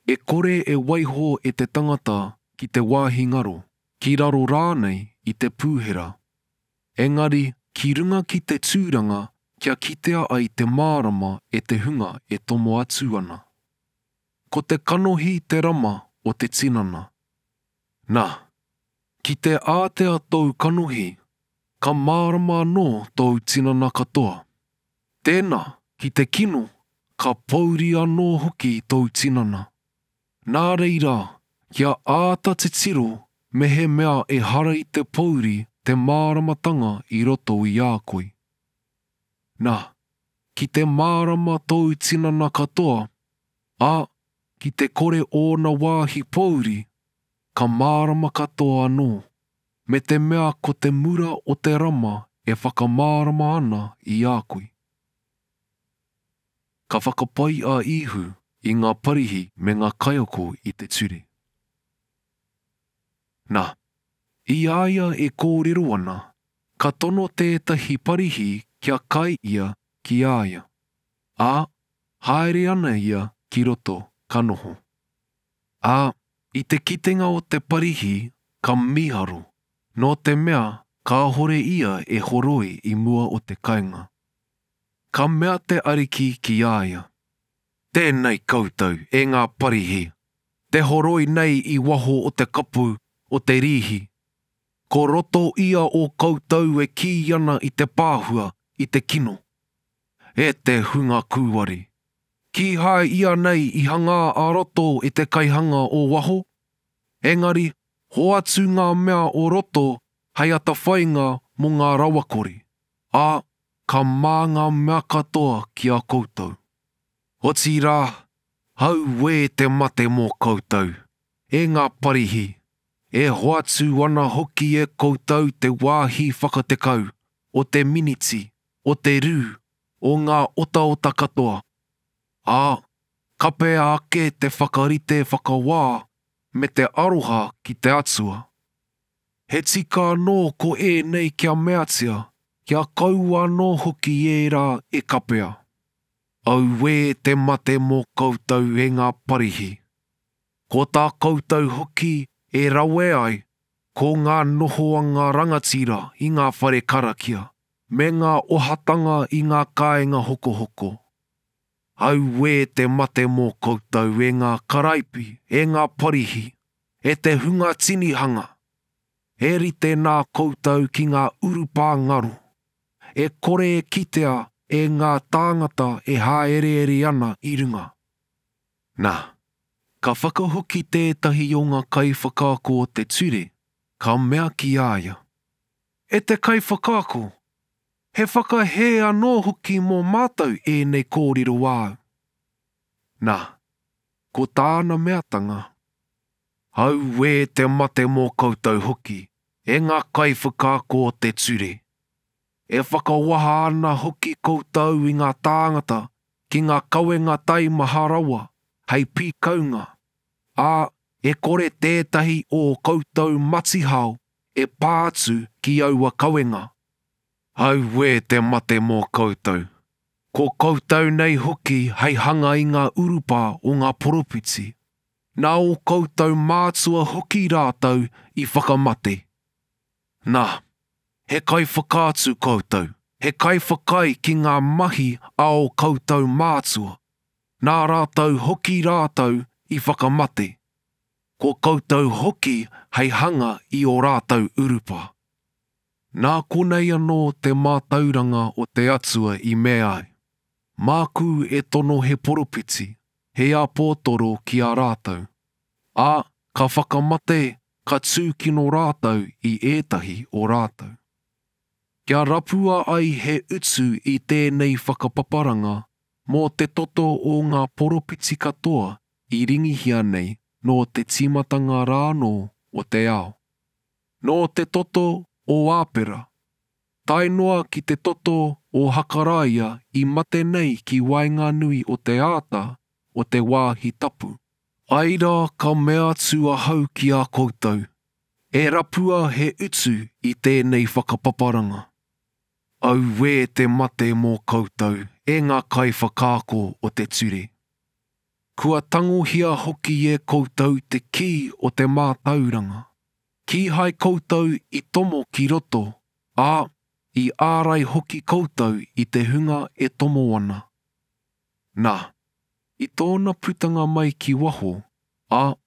e kore e waiho e te tangata ki te wāhi ngaro, ki raro rānei i te pūhera. Engari ki runga ki te tūranga kia kitea ai te mārama e te hunga e tomo atu ana. Ko te kanohi te rama o te tinana. Na, ki te ātea tōu kanohi, ka mārama anō tōu tinana katoa. Tēnā, ki te kino, ka pōuri anō hoki tōu tinana. Nā reira, kia āta titiro mehemea ehara i te pōuri te māramatanga i roto i a koe. Na, ki te mārama tōu tinana katoa, ā, ki te kore ōna wāhi pōuri, ka mārama katoa anō, me te mea ko te mura o te rama e whakamārama ana i a koe. Ka whakapai a Īhu i ngā Parihi me ngā kaiako i te ture. Na, i a ia e kōrero ana, ka tono tētahi Parihi kia kai ia ki a ia. Ā, haere ana ia ki roto, ka noho. Ā, i te kitenga o te Parihi, ka mīharo, nō te mea kāhore ia e horoi i mua o te kainga. Ka mea te Ariki ki a ia, Tēnei koutou, e ngā Parihi, te horoi nei i waho o te kapu o te rīhi. Ko roto ia o koutou e kī ana i te pāhua, i te kino. E te hunga kūware! Kīhai ianei i hangā a roto e te kaihanga o waho? Engari, hoatu ngā mea o roto hei atawhainga mō ngā rawakore, ā, ka mā ngā mea katoa ki a koutou. Otirā, auē te mate mō koutou, e ngā Parihi, e hoatu ana hoki e koutou te wāhi whakatekau o te miniti, o te rū, o ngā otaota katoa, ā, kapea ake te whakarite whakawā me te aroha ki te Atua. He tika anō ko ēnei kia meatia, kia kaua anō hoki ērā e kapea. Auē te mate mō koutou e ngā Parihi! Ko tā koutou hoki e rawe ai, ko ngā nohoanga rangatira i ngā whare karakia, me ngā ohatanga i ngā kāinga hokohoko. Auē te mate mō koutou e ngā karaipi, e ngā Parihi, e te hunga tinihanga! He rite nā koutou ki ngā urupā ngaro, e kore e kitea e ngā tāngata e hāereere ana i runga. Na, ka whakahoki tētahi o ngā kaiwhakaako o te ture, ka mea ki a ia, E te Kaiwhakaako, he whakahē anō hoki mō mātou ēnei kōrero āu. Na, ko tāna meatanga, Auē te mate mō koutou hoki, e ngā kaiwhakaako o te ture! E whakawaha ana hoki koutou i ngā tāngata ki ngā kawenga taimaha rawa hei pīkaunga, ā, e kore tētahi o ō koutou matihao e pā atu ki aua kawenga. Auē te mate mō koutou! Ko koutou nei hoki hei hanga i ngā urupā o ngā poropiti, Nā ō koutou mātua hoki rātou i whakamate. Nā, he kaiwhakaatu koutou, he kaiwhakaae ki ngā mahi a ō koutou mātua, nā rātou hoki rātou i whakamate, ko koutou hoki hei hanga i ō rātou urupā. Nā konei anō te mātauranga o te Atua i mea ai, Māku e tono he poropiti, he āpōtoro ki a rātou, ā, ka whakamate, ka tūkino rātou i ētahi o rātou. Kia rapua ai he utu i tēnei whakapaparanga mō te toto o ngā poropiti katoa i ringihia nei nō te tīmatanga rānō o te ao. Nō te toto o Āpera, tae noa ki te toto o Hakaraia i mate nei ki waenganui o te āta o te wāhi tapu. Ai rā ka mea atu ahau ki a koutou, e rapua he utu i tēnei whakapaparanga. Auē te mate mō koutou, e ngā kaiwhakaako o te ture! Kua tangohia hoki e koutou te kī o te mātauranga. Kīhai koutou i tomo ki roto, ā, i ārai hoki koutou i te hunga e tomo ana. Nā, i tōna putanga mai ki waho, ā,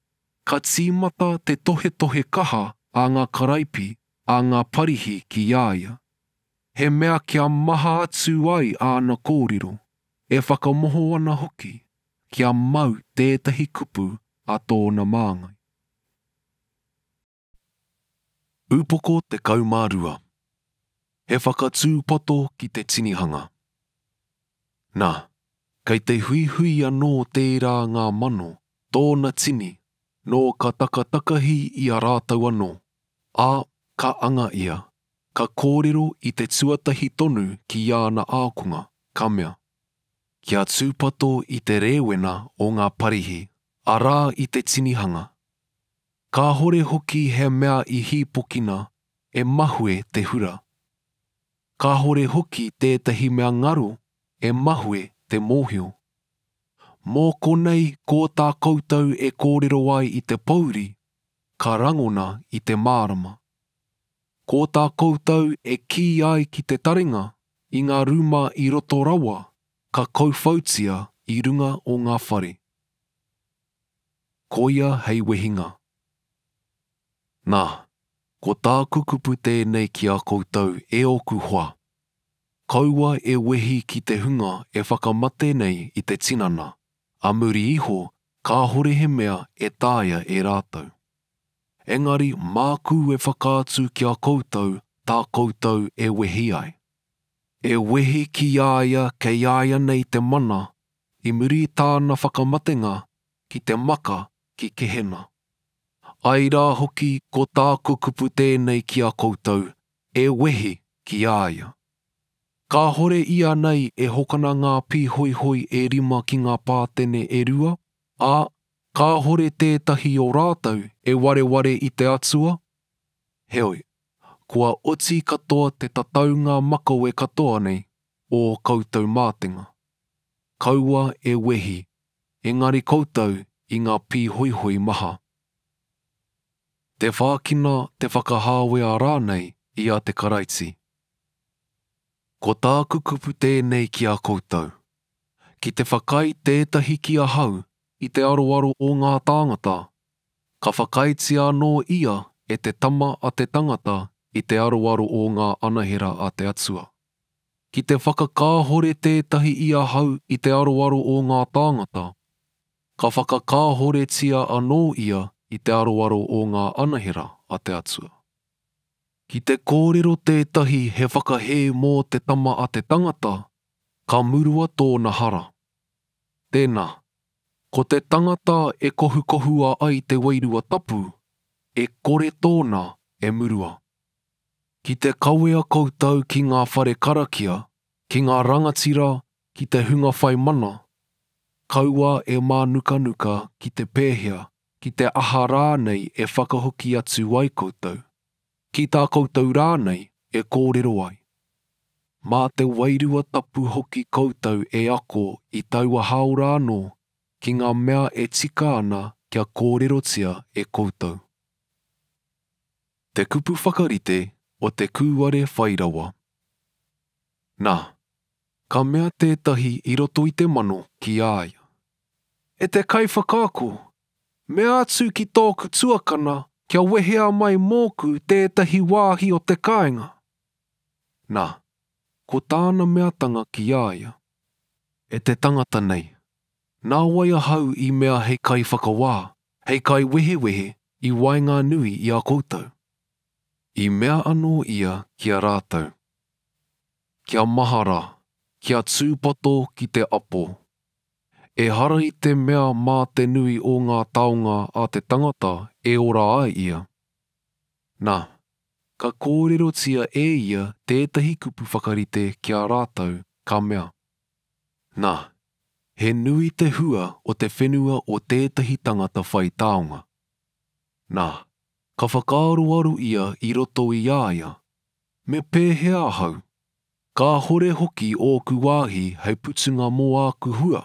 ka tīmata te tohetohe kaha a ngā karaipi, a ngā Parihi ki a ia, he mea kia maha atu ai āna kōrero, e whakamoho ana hoki kia mau tētahi kupu a tōna māngai. Upoko 12. He whakatūpato ki te tinihanga. Nā, kei te huihui anō tērā ngā mano, tōna tini, nō ka takatakahi i a rātou anō, ā, ka anga ia, ka kōrero i te tuatahi tonu ki āna ākonga, ka mea, Kia tūpato i te rēwena o ngā Parihi, arā i te tinihanga. Kāhore hoki he mea i hīpokina e mahue te hura. Kāhore hoki tētahi mea ngaro e mahue te mōhio. Mō konei ko tā koutou e kōrero ai i te pōuri, ka rangona i te mārama. Ko tā koutou e kī ai ki te taringa i ngā rūma i roto rawa, ka kauwhautia i runga o ngā whare. Koia hei wehinga. Nā, ko tāku kupu tēnei ki a koutou e ōku hoa, kaua e wehi ki te hunga e whakamate nei i te tinana, a muri iho kāhore he mea e taea e rātou. Engari māku e whakaatu ki a koutou tā koutou e wehi ai. E wehi ki a ia kei a ia nei te mana i muri i tāna whakamatenga ki te maka ki Kehena. Ai rā hoki ko tāku kupu tēnei ki a koutou, e wehi ki a ia. Kāhore ianei e hokona ngā pīhoihoi e rima ki ngā pātene e rua, ā, kāhore tētahi o rātou e wareware i te Atua? Heoi, kua oti katoa te tataunga makawe katoa nei o ō koutou mātenga. Kaua e wehi, engari koutou i ngā pīhoihoi maha. Te whākina, te whakahāwea rānei i a te Karaiti. Ko tāku kupu tēnei ki a koutou, ki te whakaae tētahi ki ahau i te aroaro o ngā tāngata, ka whakaaetia anō ia e te Tama a te tangata i te aroaro o ngā anahera a te Atua. Ki te whakakāhore tētahi i ahau i te aroaro o ngā tāngata, ka whakakāhoretia anō ia i te aroaro o ngā anahera a te Atua. Ki te kōrero tētahi he whakahē mō te Tama a te tangata, ka murua tōna hara. Tēnā, ko te tangata e kohukohua ai te Wairua Tapu, e kore tōna e murua. Ki te kawea koutou ki ngā whare karakia, ki ngā rangatira, ki te hunga whai mana, kaua e mānukanuka ki te pēhea, ki te aha rānei e whakahoki atu ai koutou, ki tā koutou rānei e kōrero ai. Mā te Wairua Tapu hoki koutou e ako i taua hāora anō ki ngā mea e tika ana kia kōrerotia e koutou. Te kupu whakarite o te kūare whairawa. Nā, ka mea tētahi i roto i te mano ki a ia, E te Kaiwhakaako, mea atu ki tōku tuakana kia wehea mai mōku tētahi wāhi o te kāinga. Nā, ko tāna meatanga ki a ia, E te tangata nei, nā wai ahau i mea hei kaiwhakawā, hei kaiwehewehe i waenganui i a koutou? I mea anō ia ki a rātou, Kia mahara, kia tūpato ki te apo. Ehara i te mea mā te nui o ngā taonga a te tangata e ora ai ia. Nā, ka kōrerotia e ia tētahi kupu whakarite ki a rātou, ka mea, Nā, he nui te hua o te whenua o tētahi tangata whai taonga. Nā, ka whakaaroaro ia i roto i a ia, Me pēhea ahau? Kāhore hoki ōku wāhi hei putunga mō āku hua?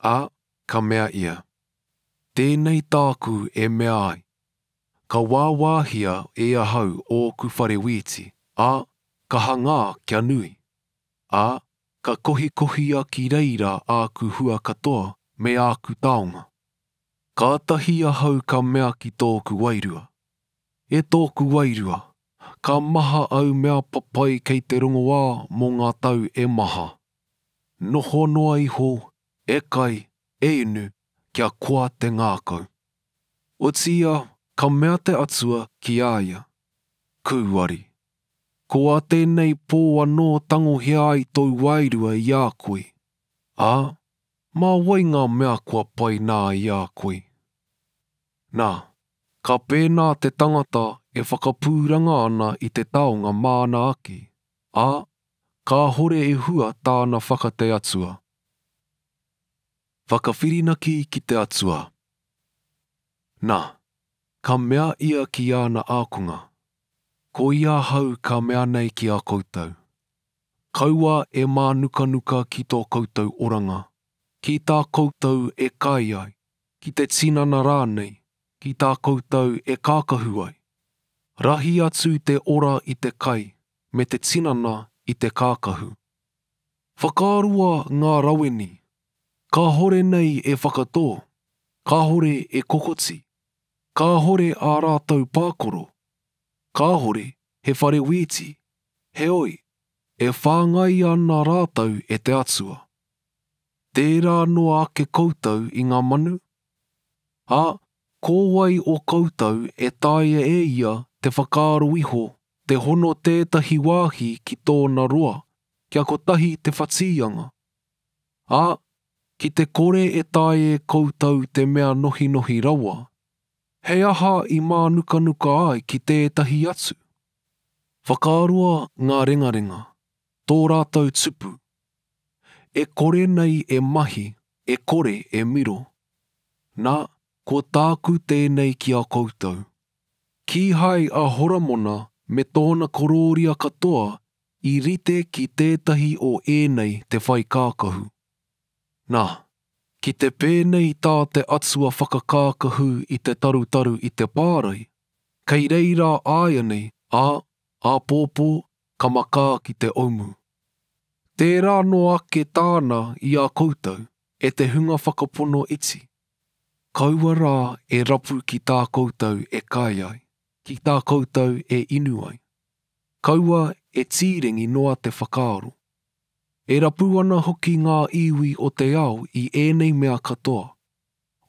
Ā, ka mea ia, Tēnei tāku e mea ai, Ka wāwāhia e ahau ōku whare wīti, ā, ka hangā kia nui. Ā, ka kohikohia ki reira āku hua katoa me āku taonga. Kātahi ahau ka mea ki tōku wairua, E tōku wairua, ka maha au mea papai kei te rongoā mō ngā tau e maha. Noho noa iho, e kai, e inu, kia koa te ngākau. Otiia, ka mea te Atua ki a ia, Kūari. Ko ā tēnei pō anō tangohia ai tōu wairua i a koe, ā, mā wai ngā mea kua pai nā i a koe? Nā, ka pēnā te tangata e whakapūranga ana i te taonga māna ake, ā, kāhore e hua tāna whaka-te Atua. Whakawhirinaki ki te Atua. Nā, ka mea ia ki āna ākonga, Ko ia ahau ka mea nei ki a koutou, Kaua e mānukanuka ki tō koutou oranga, ki tā koutou e kai ai, ki te tinana rānei, ki tā koutou e kākahu ai. Rahi atu te ora i te kai, me te tinana i te kākahu. Whakaaroa ngā raweni, kāhore nei e whakatō, kāhore e kokoti, kāhore ā rātou pākoro, kāhore he whare wīti, heoi, e whāngaia ana rātou e te Atua. Tērā noa ake koutou i ngā manu? Ā, ko wai o koutou e taea e ia te whakaaro iho te hono tētahi wāhi ki tōna roa, kia kotahi te whatīanga? Ā, ki te kore e taea e koutou te mea nohinohi rawa, he aha i mānukanuka ai ki tētahi atu? Whakaaroa ngā rengarenga, tō rātou tupu, E kore nei e mahi, e kore e miro. Na, ko tāku tēnei ki a koutou. Kīhai a Horamona me tōna korōria katoa i rite ki tētahi o ēnei te whai kākahu. Na, ki te pēnei tā te Atua whakakākahu i te tarutaru i te pārai, kei reira āianei, ā, āpōpō ka makā ki te oumu. Tērā noa ake tāna i a koutou, e te hunga whakapono iti. Kaua rā e rapu ki tā koutou e kai ai, ki tā koutou e inu ai. Kaua e tīrengi noa te whakaaro. E rapu ana hoki ngā iwi o te ao i ēnei mea katoa.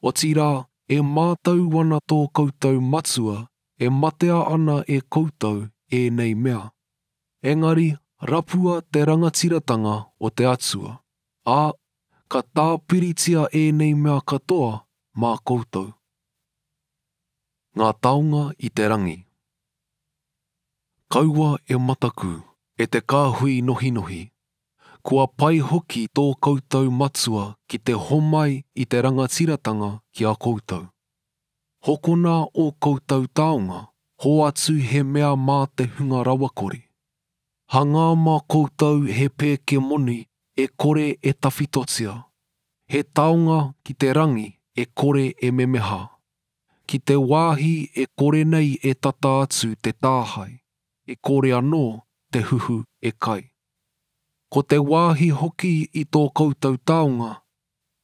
Otirā, e mātau ana tō koutou Matua e matea ana e koutou ēnei mea. Engari rapua te rangatiratanga o te Atua, ā, ka tāpiritia ēnei mea katoa mā koutou. Ngā taonga i te rangi. Kaua e mataku, e te kāhui nohinohi, kua pai hoki tō koutou Matua ki te homai i te rangatiratanga ki a koutou. Hokona ō koutou taonga, hoatu he mea mā te hunga rawakore. Hangā mā koutou he pēke moni e kore e tawhitotia, he taonga ki te rangi e kore e memeha, ki te wāhi e kore nei e tata atu te tāhae, e kore anō te huhu e kai. Ko te wāhi hoki i tō koutou taonga,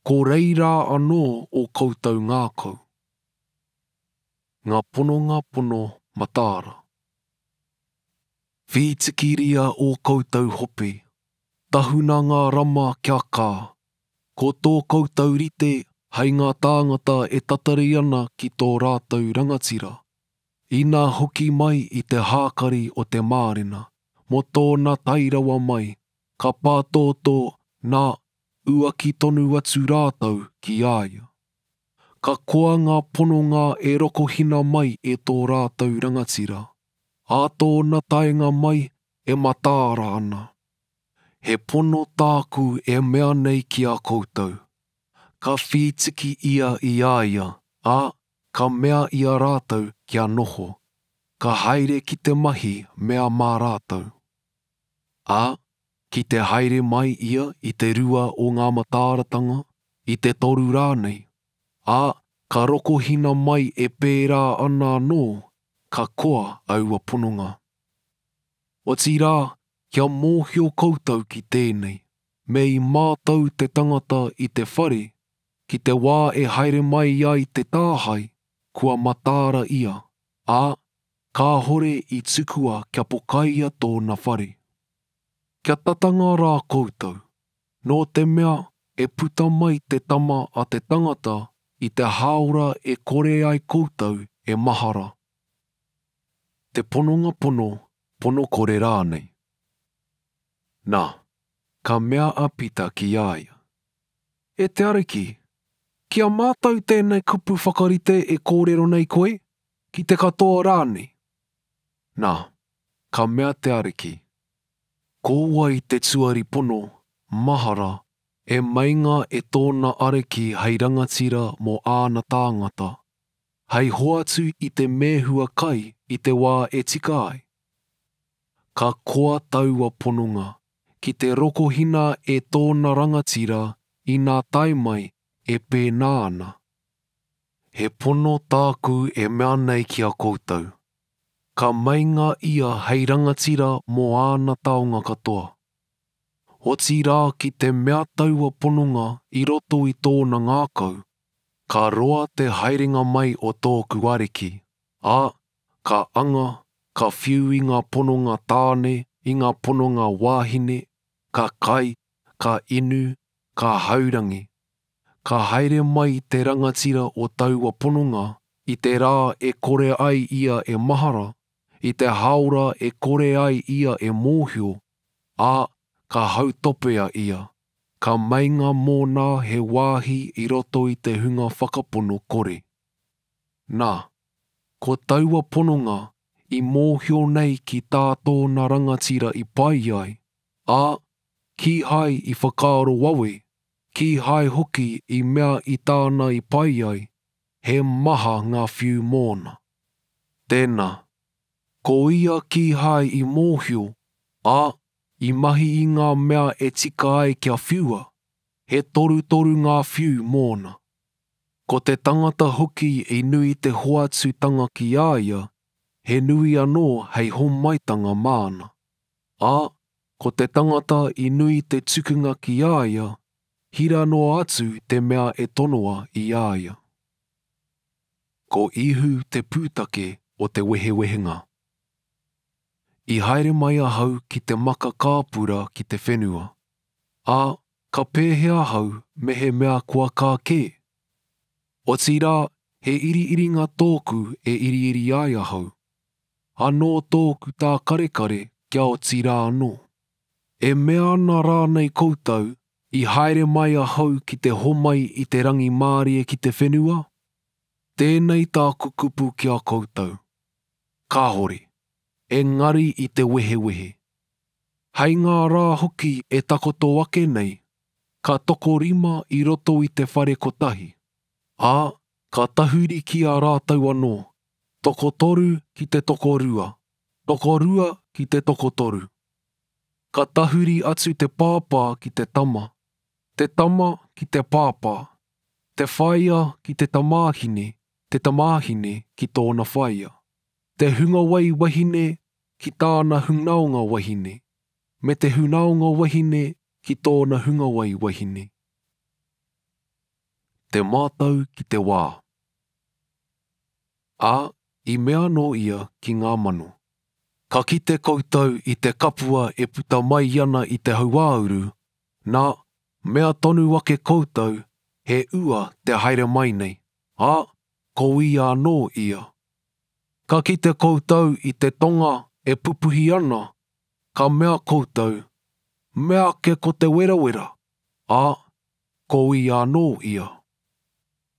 ko reira anō ō koutou ngākau. Ngā pononga pono mataara. Whītikiria ō koutou hopi, tahuna ngā rama kia kā, ko tō koutou rite hei ngā tāngata e tatari ana ki tō rātou rangatira, ina hoki mai i te hākari o te mārena, mō tōna tae rawa mai, ka pātōtō, nā, uaki tonu atu rātou ki a ia. Ka koa ngā pononga e rokohina mai e tō rātou rangatira, ā tōna taenga mai e mataara ana. He pono tāku e mea nei ki a koutou, ka whītiki ia i a ia, ā, ka mea i a rātou kia noho, ka haere ki te mahi mea mā rātou. Ā, ki te haere mai ia i te rua o ngā mataaratanga, i te toru rānei, ā, ka rokohina mai e pērā ana anō, ka koa aua pononga. Otirā, kia mōhio koutou ki tēnei, me i mātau te tangata i te whare, ki te wā e haere mai ai te tāhae, kua mataara ia, ā, kāhore i tukua kia pokaia tōna whare. Kia tatanga rā koutou, nō te mea e puta mai te Tama a te tangata i te hāora e kore ai koutou e mahara. Te pononga pono, pono kore rānei. Na, ka mea a Pita ki a ia, E te Ariki, ki a mātou tēnei kupu whakarite e kōrero nei koe, ki te katoa rānei? Nā, ka mea te Ariki, Ko wai te tuari pono, mahara, e meinga e tōna ariki hei rangatira mō āna tāngata, hei hoatu i te mēhua kai i te wā e tika ai? Ka koa taua pononga, ki te rokohina e tōna rangatira inā tae mai e pēnā ana. He pono tāku e mea nei ki a koutou, ka meinga ia hei rangatira mō āna taonga katoa. Otirā ki te mea taua pononga i roto i tōna ngākau, ka roa te haerenga mai o tōku ariki, ā, ka anga, ka whiu i ngā pononga tāne, i ngā pononga wāhine, ka kai, ka inu, ka haurangi. Ka haere mai te rangatira o taua pononga i te rā e kore ai ia e mahara, i te hāora e kore ai ia e mōhio, ā, ka hautopea ia, ka meinga mōna he wāhi i roto i te hunga whakapono kore. Nā, ko taua pononga i mōhio nei ki tā tōna rangatira i pai ai, ā, kīhai i whakaaro wawe, kīhai hoki i mea i tāna i pai ai, he maha ngā whiu mōna. Tēnā, ko ia kīhai i mōhio, ā, i mahi i ngā mea e tika ai kia whiua, he torutoru ngā whiu mōna. Ko te tangata hoki i nui te hoatutanga ki a ia, he nui anō hei homaitanga māna. Ā, ko te tangata i nui te tukunga ki a ia, hira noa atu te mea e tonoa i a ia. Ko Ihu te pūtake o te wehewehenga. I haere mai ahau ki te maka kāpura ki te whenua, ā, Ka pēhea ahau mehemea kua kā kē? Otirā, he iriiringa tōku e iriiri ai ahau. Anō tōku tākarekare kia oti rā anō. E mea ana rānei koutou, i haere mai ahau ki te homai i te rangimārie ki te whenua? Tēnei tāku kupu ki a koutou, kāhore, engari i te wehewehe. Hei ngā rā hoki e takoto ake nei, ka tokorima i roto i te whare kotahi, ā, ka tahuri ki a rātou anō, tokotoru ki te tokorua, tokorua ki te tokotoru. Ka tahuri atu te pāpā ki te tama, te tama ki te pāpā, Te whaea ki te tamāhine, te tamāhine ki tōna whaea. Te hungawai wahine ki tāna hunaonga wahine, me te hunaonga wahine ki tōna hungawai wahine. Te mātau ki te wā. Ā, i mea anō ia ki ngā mano. Ka kite koutou i te kapua e puta mai ana i te hauāuru, nā, mea tonu ake koutou, he ua te haere mai nei, ā, ko ia anō ia. Ka kite koutou i te tonga e pupuhi ana, ka mea koutou, Mea ake ko te werawera, ā, ko ia anō ia.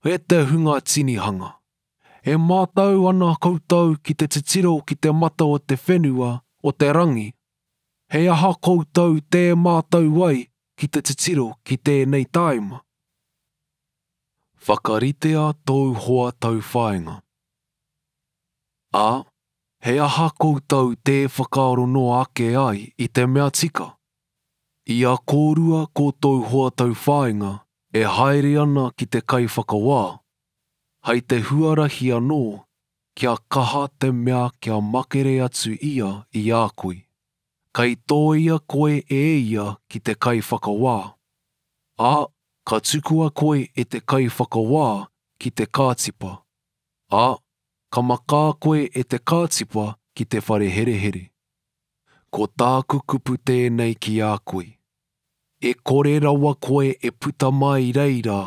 E te hunga tinihanga! E mātau ana koutou ki te titiro ki te mata o te whenua o te rangi, he aha koutou tē mātau ai ki te titiro ki tēnei tāima? Whakaritea tōu hoa tauwhāinga. Ā, he aha koutou tē whakaaro noa ake ai i te mea tika? I a kōrua ko tōu hoa tauwhāinga e haere ana ki te kaiwhakawā, hei te huarahi anō kia kaha te mea kia makere atu ia i a koe. Kei tōia koe e ia ki te kaiwhakawā, ā, ka tukua koe e te kaiwhakawā ki te kātipa, ā, ka makā koe e te kātipa ki te whare herehere. Ko tāku kupu tēnei ki a koe. E kore rawa koe e puta mai reira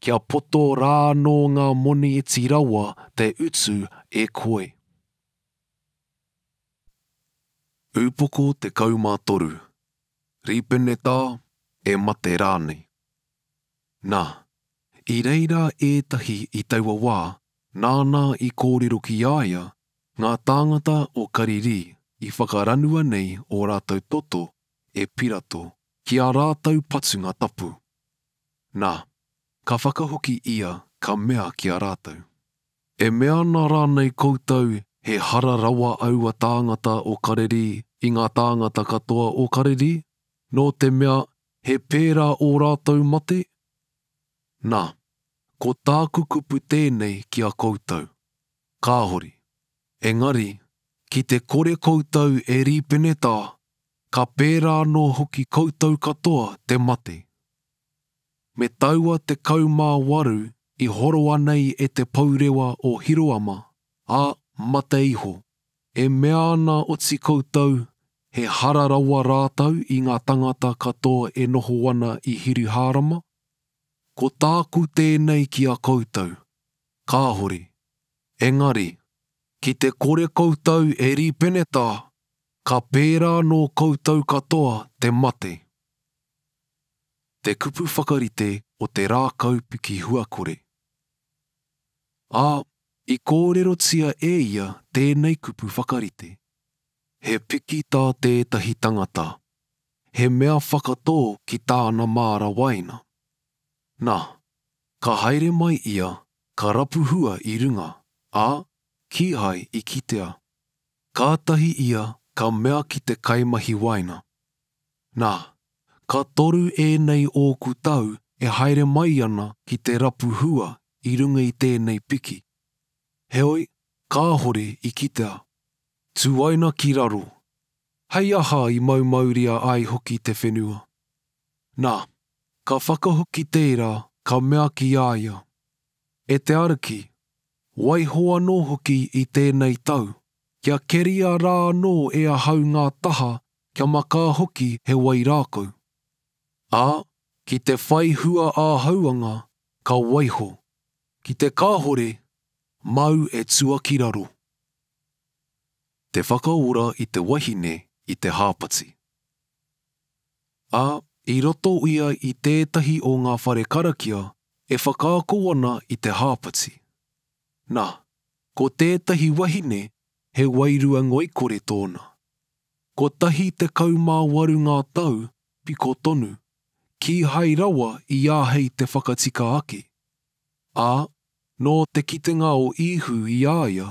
kia poto rā anō ngā moni iti rawa te utu e koe. Upoko 13, Rīpenetā, e mate rānei. Nā, i reira ētahi i taua wā nāna i kōrero ki a ia Ngā tāngata o Karirī i whakaranua nei ō rātou toto e Pirato ki ā rātou patunga tapu. Nā, ka whakahoki ia ka mea ki a rātou, E mea ana rānei koutou he hara rawa aua tāngata o Karirī i ngā tāngata katoa o Karirī, nō te mea he pērā ō rātou mate? Nā, ko tāku kupu tēnei ki a koutou, Kāhore. Engari, ki te kore koutou e rīpenetā, ka pērā anō hoki koutou katoa te mate. Me taua 18 i horoa nei e te pourewa o Hiroama, ā, mate iho. E mea ana oti koutou, he hara rawa rātou i ngā tangata katoa e noho ana i Hiruhārama? Ko tāku tēnei ki a koutou, Kāhore. Engari, ki te kore koutou e rīpenetā, ka pērā anō koutou katoa te mate. Te kupu whakarite o te rākau piki huakore. Ā, i kōrerotia e ia tēnei kupu whakarite. He piki tā tētahi tangata, he mea whakatō ki tāna māra waina. Nā, Ka haere mai ia, ka rapu hua i runga, ā, kīhai i kitea. Kātahi ia ka mea ki te kaimahi waina, Nā, ka toru ēnei ōku tau e haere mai ana ki te rapu hua i runga i tēnei piki. Heoi, kāhore i kitea. Tuaina ki raro. Hei aha i maumauria ai hoki te whenua? Nā, ka whakahoki tērā, ka mea ki a ia, E te Ariki, waiho anō hoki i tēnei tau, kia keria rā anō e ahau ngā taha kia makā hoki he wairākau. Ā, ki te whai hua ā-hauanga, ka waiho, ki te kāhore, māu e tua ki raro. Te whakaora i te wahine i te hāpati. Ā, i roto ia i tētahi o ngā whare karakia e whakaako ana i te hāpati. Na, ko tētahi wahine he wairua ngoikore tōna. 18 ngā tau, piko tonu, kīhai rawa i āhei te whakatika ake. Ā, nō te kitenga o Īhu i a ia,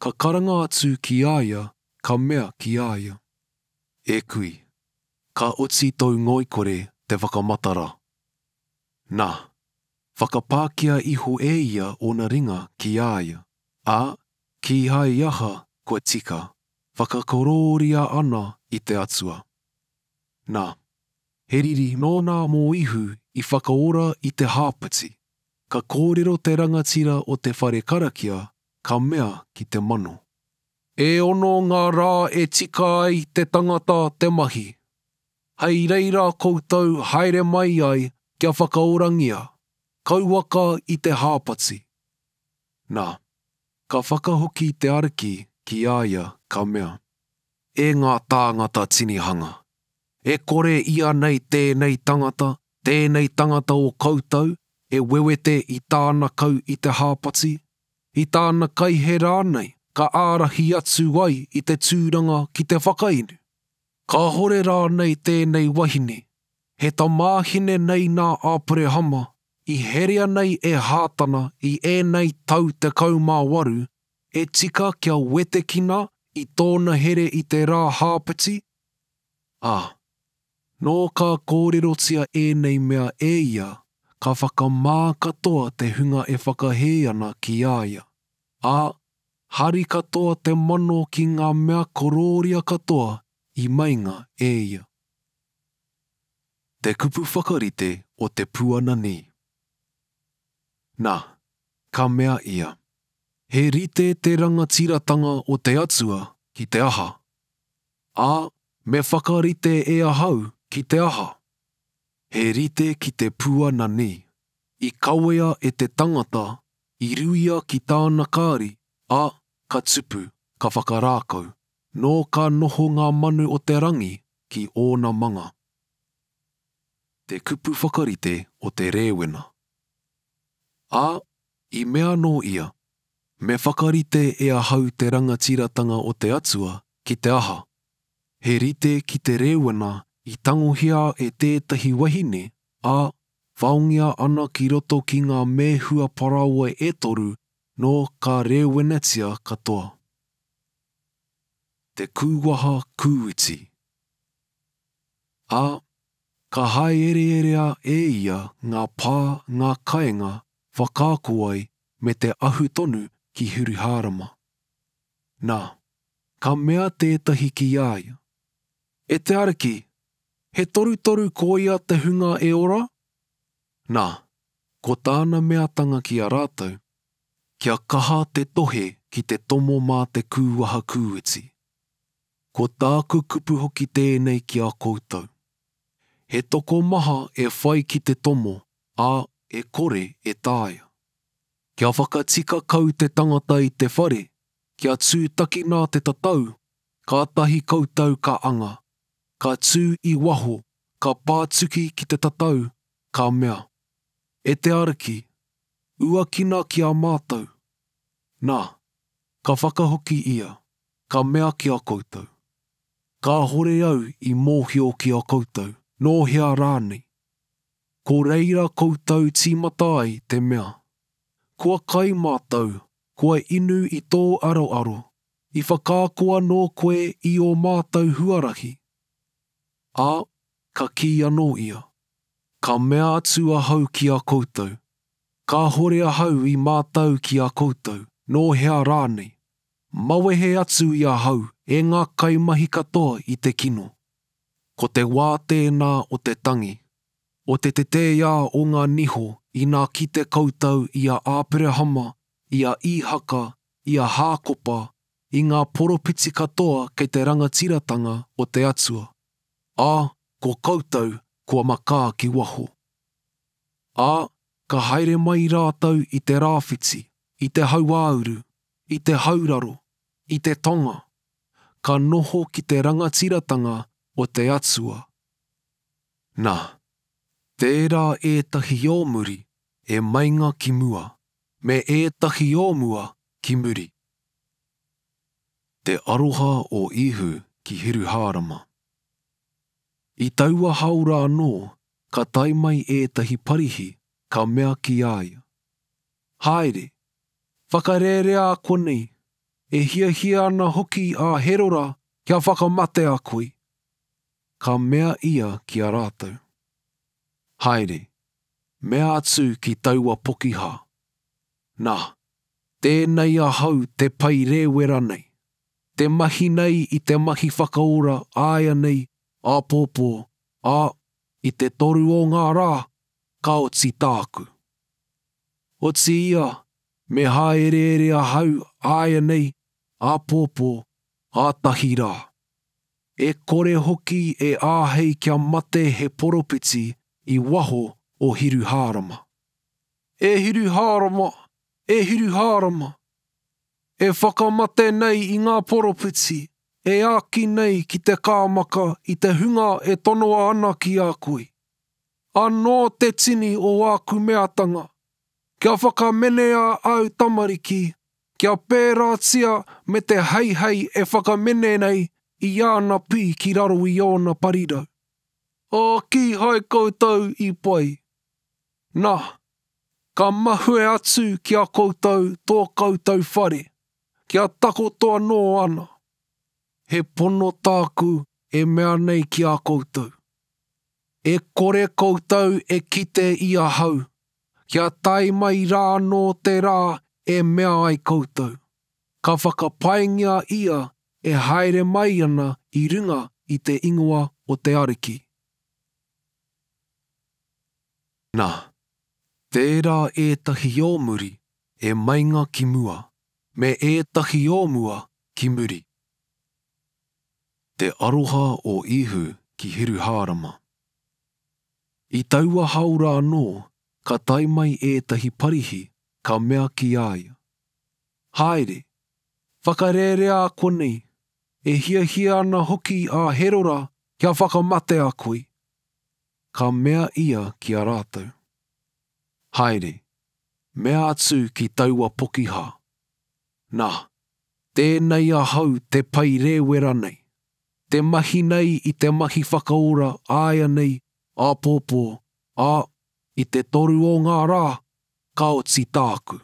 ka karanga atu ki a ia, ka mea ki a ia, E kui, ka oti tou ngoikore te whakamatara. Na, Whakapākia iho e ia ōna ringa ki a ia, ā, kīhai i aha kua tika, whakakorōria ana i te Atua. Nā, he riri nōna mō Ihu i whakaora i te hāpati, ka kōrero te rangatira o te whare karakia, ka mea ki te mano. E ono ngā rā e tika ai te tangata te mahi. Hei reira koutou haere mai ai kia whakaorangia, kauaka i te hāpati. Nā, ka whakahoki te Ariki ki a ia ka mea. E ngā tāngata tinihanga, e kore ianei tēnei tangata, tēnei tangata o koutou e wewete i tāna kau i te hāpati? I tāna kaihe rānei ka ārahi atu ai i te tūranga ki te whakainu? Kāhore rānei tēnei wahine, he tamāhine nei nā Āperehama, i herea nei e Hātana i ēnei tau 18, e tika kia wetekina i tōna here i te rā hāpati? Ā, nō ka kōrerotia ēnei mea e ia, ka whakamā katoa te hunga e whakahē ana ki a ia, ā, hari katoa te mano ki ngā mea korōria katoa i meinga e ia. Te kupu whakarite o te pua nanī. Na, ka mea ia, He rite te rangatiratanga o te Atua ki te aha? Ā, me whakarite e ahau ki te aha? He rite ki te pua nanī, i kawea e te tangata, i ruia ki tāna kāri, ā, ka tupu, ka whakarākau, nō ka noho ngā manu o te rangi ki ōna manga. Te kupu whakarite o te rēwena. Ā, i mea anō ia, Me whakarite e ahau te rangatiratanga o te Atua ki te aha? He rite ki te rēwena i tangohia e tētahi wahine, ā, whaongia ana ki roto ki ngā mēhua paraoa e toru, nō ka rēwenatia katoa. Te kūwaha kūiti. Ā, ka hāereerea e ia ngā pā, ngā kainga, whakaako ai me te ahu tonu ki Hiruhārama. Nā, ka mea tētahi ki a ia, E te Ariki, he torutoru koia te hunga e ora? Nā, ko tāna meatanga ki a rātou, Kia kaha te tohe ki te tomo mā te kūwaha kūiti. Ko tāku kupu hoki tēnei ki a koutou. He tokomaha e whai ki te tomo, ā, e kore e taea. Kia whakatika kau te tangata i te whare, kia tūtakina te tatau, kātahi koutou ka anga, ka tū i waho, ka pātuki ki te tatau, ka mea, E te Ariki, uakina ki a mātou. Nā, ka whakahoki ia, ka mea ki a koutou, Kāhore au i mōhio ki a koutou, nō hea rānei. Ko reira koutou tīmata ai te mea, Kua kai mātou, kua inu i tō aroaro, i whakaako anō koe i ō mātou huarahi. Ā, ka kī anō ia, Ka mea atu ahau ki a koutou, Kāhore ahau i mātau ki a koutou, nō hea rānei. Mawehe atu i ahau e ngā kaimahi katoa i te kino. Ko te wā tēnā o te tangi, o te tetēā o ngā niho inā kite koutou i a Āperahama, i a Īhaka, i a Hākopa, i ngā poropiti katoa kei te rangatiratanga o te Atua, ā, ko koutou kua makā ki waho. Ā, ka haere mai rātou i te rāwhiti, i te hauāuru, i te hauraro, i te tonga, ka noho ki te rangatiratanga o te Atua. Nā, tērā ētahi o muri e meinga ki mua, me ētahi o mua ki muri. Te aroha o Īhu ki Hiruhārama. I taua hāora anō, ka tae mai ētahi Parihi, ka mea ki a ia, Haere, whakarērea konei, e hiahia ana hoki a Herora kia whakamatea koe. Ka mea ia ki a rātou, Haere, Mea atu ki taua pokiha, Na, tēnei ahau te pai rēwera nei, te mahi nei i te mahi whakaora āianei, āpōpō, ā, i te toru o ngā rā, ka oti tāku. Otiia, me hāereere ahau āianei, āpōpō, ātahi rā. E kore hoki e āhei kia mate he poropiti i waho o Hiruhārama. E Hiruhārama, e Hiruhārama, e whakamate nei i ngā poropiti, e āki nei ki te kāmaka i te hunga e tonoa ana ki a koe. Anō te tini o āku meatanga, kia whakamenea āu tamariki, kia pērātia me te heihei e whakamene nei i āna pī ki raro i ōna parirau. Ā, kīhai koutou i pai. Na, ka mahue atu ki a koutou tō koutou whare, kia takoto anō ana. He pono tāku e mea nei ki a koutou. E kore koutou e kite i ahau, kia tae mai rā anō te rā e mea ai koutou, Ka whakapaingia ia e haere mai ana i runga i te ingoa o te Ariki. Na, tērā ētahi o muri e meinga ki mua, me ētahi o mua ki muri. Te aroha o Īhu ki Hiruhārama. I taua hāora anō, ka tae mai ētahi Parihi, ka mea ki a ia, Haere, whakarērea konei, e hiahia ana hoki a Herora kia whakamatea koe. Ka mea ia ki a rātou, Haere, mea atu ki taua pokiha, Na, tēnei ahau te pai rēwera nei, te mahi nei i te mahi whakaora āianei, āpōpō, ā, i te toru o ngā rā, ka oti tāku.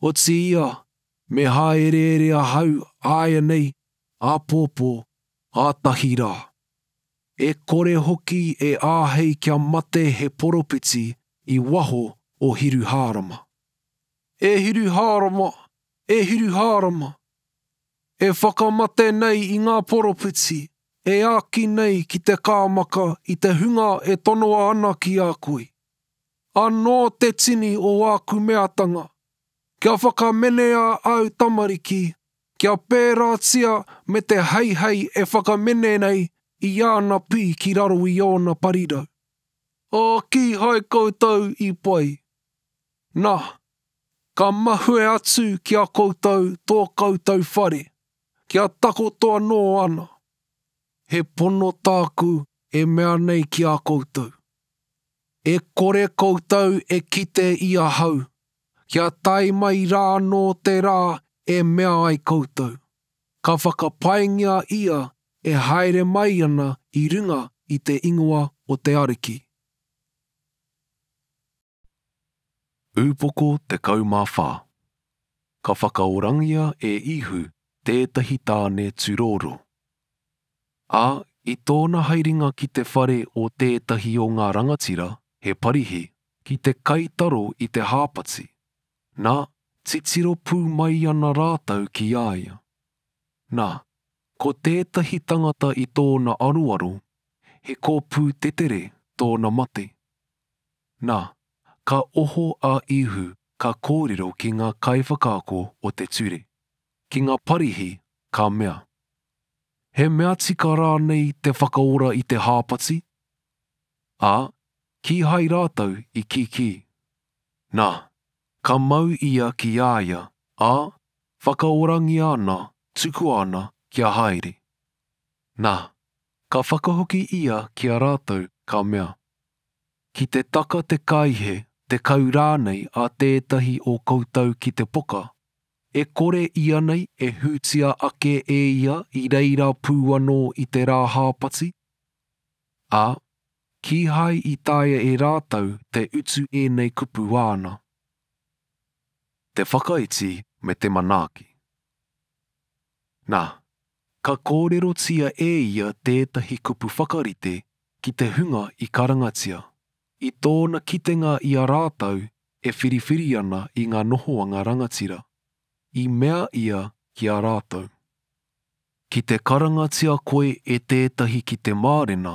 Otiia, me hāereere ahau āianei, āpōpō, ātahi rā. E kore hoki e āhei kia mate he poropiti i waho o Hiruhārama. E Hiruhārama, e Hiruhārama, e whakamate nei i ngā poropiti, e āki nei ki te kāmaka i te hunga e tonoa ana ki a koe. Anō te tini o āku meatanga, kia whakamenea āu tamariki, kia pērātia me te heihei e whakamene nei i āna pī ki raro i ōna parirau. Ā, kīhai koutou i pai. Na, ka mahue atu ki a koutou tō koutou whare, kia takoto anō ana. He pono tāku e mea nei ki a koutou. E kore koutou e kite i ahau, kia tae mai rā anō te rā e mea ai koutou, Ka whakapaingia ia e haere mai ana i runga i te ingoa o te Ariki. Ūpoko 14. Ka whakaorangia e Īhu tētahi tāne tūroro. Ā, i tōna haerenga ki te whare o tētahi o ngā rangatira, he Parihi, ki te kai taro i te hāpati, nā, titiro pū mai ana rātou ki a ia. Nā, ko tētahi tangata i tōna aroaro, he kōpū tetere tōna mate. Nā, ka oho a Īhu ka kōrero ki ngā kaiwhakaako o te ture, ki ngā Parihi, ka mea, He mea tika rānei te whakaora i te hāpati? Ā, kīhai rātou i kīkī. Nā, ka mau ia ki a ia, ā, whakaorangia ana, tukua ana kia haere. Nā, ka whakahoki ia ki a rātou, ka mea, Ki te taka te kāihe, te kau rānei a tētahi o koutou ki te poka, e kore ianei e hūtia ake e ia i reira pū anō i te rā hāpati? Ā, kīhai i taea e rātou te utu ēnei kupu āna. Te whakaiti me te manaaki. Nā, ka kōrerotia e ia tētahi kupu whakarite ki te hunga i karangatia, i tōna kitenga i a rātou e whiriwhiri ana i ngā nohoanga rangatira, i mea ia ki a rātou, Ki te karangatia koe e tētahi ki te mārena,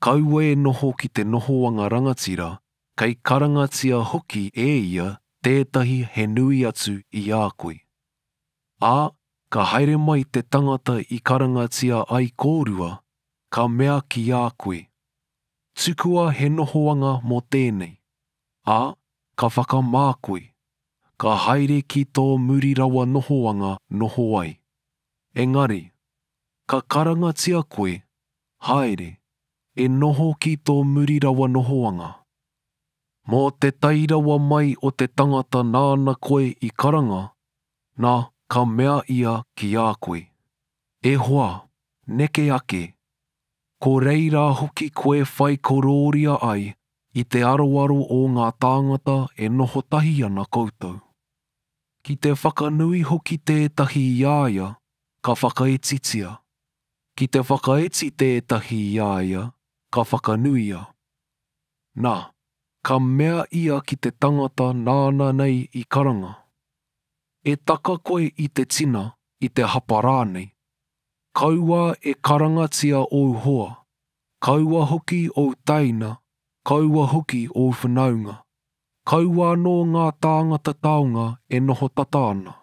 kaua e noho ki te nohoanga rangatira, kei karangatia hoki e ia tētahi he nui atu i a koe. Ā, ka haere mai te tangata i karangatia ai kōrua, ka mea ki a koe, Tukua he nohoanga mō tēnei, ā, ka whakamā koe, ka haere ki tō muri rawa nohoanga noho ai. Engari, ka karangatia koe, haere, e noho ki tō muri rawa nohoanga. Mō te tae rawa mai o te tangata nāna koe i karanga, nā, ka mea ia ki a koe, E hoa, neke ake, Ko reira hoki koe whai korōria ai i te aroaro o ngā tāngata e noho tahi ana koutou. Ki te whakanui hoki tētahi i a ia, ka whakaititia. Ki te whakaiti tētahi i a ia, ka whakanuia. Na, ka mea ia ki te tangata nāna nei i karanga, E taka koe i te tina, i te hapa rānei. Kaua e karangatia ōu hoa, kaua hoki ōu teina, kaua hoki ōu whanaunga. Kaua anō ngā tāngata taonga e noho tata ana.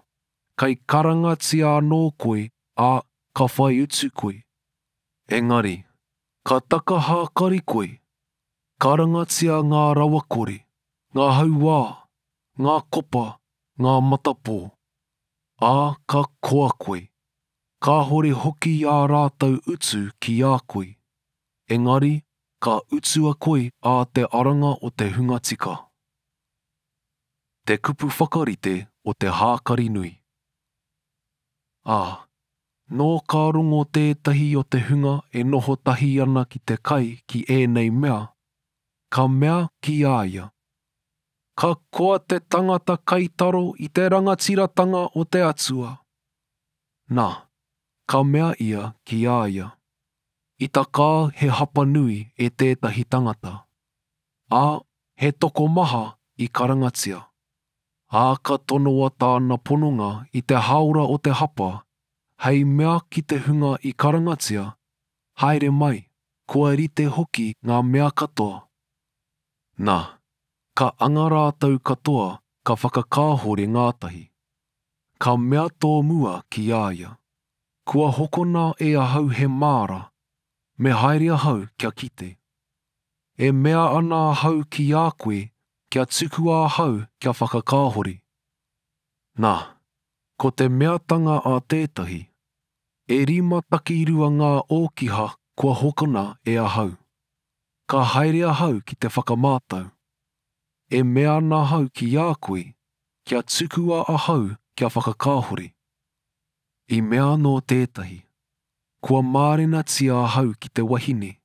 Kei karangatia anō koe, ā, ka whai utu koe. Engari, ka taka hākari koe, karangatia ngā rawakore, ngā hauā, ngā kopa, ngā matapō, ā, ka koa koe. Kāhore hoki ā rātou utu ki a koe, engari ka utua koe ā te aranga o te hunga tika. Te kupu whakarite o te hākari nui. Ā, nō ka rongo tētahi o te hunga e noho tahi ana ki te kai ki ēnei mea, ka mea ki a ia, Ka koa te tangata kaitaro i te rangatiratanga o te Atua. Na, ka mea ia ki a ia, I takā he hapa nui e tētahi tangata, ā, he tokomaha i karangatia. Ā, ka tonoa tāna pononga i te hāora o te hapa, hei mea ki te hunga i karangatia, Haere mai, kua rite hoki ngā mea katoa. Na, ka anga rātou katoa ka whakakāhore ngātahi. Ka mea tō mua ki a ia, Kua hokona e ahau he māra, me haere ahau kia kite. E mea ana ahau ki a koe kia tukua ahau kia whakakāhore. Na, ko te meatanga a tētahi, E 5 ngā ōkiha kua hokona e ahau. Ka haere ahau ki te whakamātau. E mea ana ahau ki a koe, kia tukua ahau kia whakakāhore. I mea anō tētahi, Kua mārenatia ahau ki te wahine.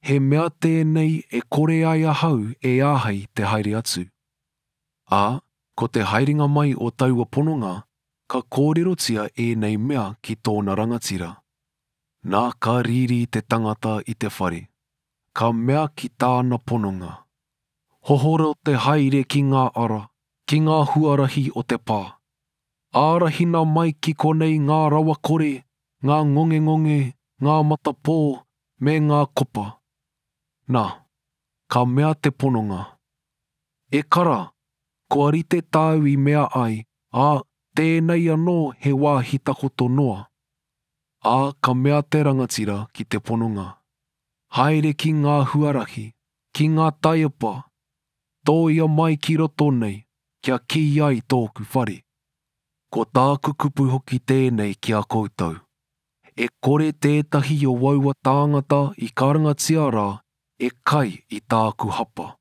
He mea tēnei e kore ai ahau e āhei te haere atu. Ā, ko te haerenga mai o taua pononga, ka kōrerotia ēnei mea ki tōna rangatira. Nā ka rīrī te tangata i te whare, ka mea ki tāna pononga, Hohoro te haere ki ngā ara, ki ngā huarahi o te pā. Ārahina mai ki konei ngā rawakore, ngā ngongengonge, ngā matapō, me ngā kopa. Na, ka mea te pononga, E kara, kua rite tāu i mea ai, ā, tēnei anō he wāhi takoto noa. Ā, ka mea te rangatira ki te pononga, Haere ki ngā huarahi, ki ngā taiapa, Tōia mai ki roto nei, kia kī ai tōku whare. Ko tāku kupu hoki tēnei ki a koutou, e kore tētahi o aua tāngata i karangatia rā e kai i tāku hapa.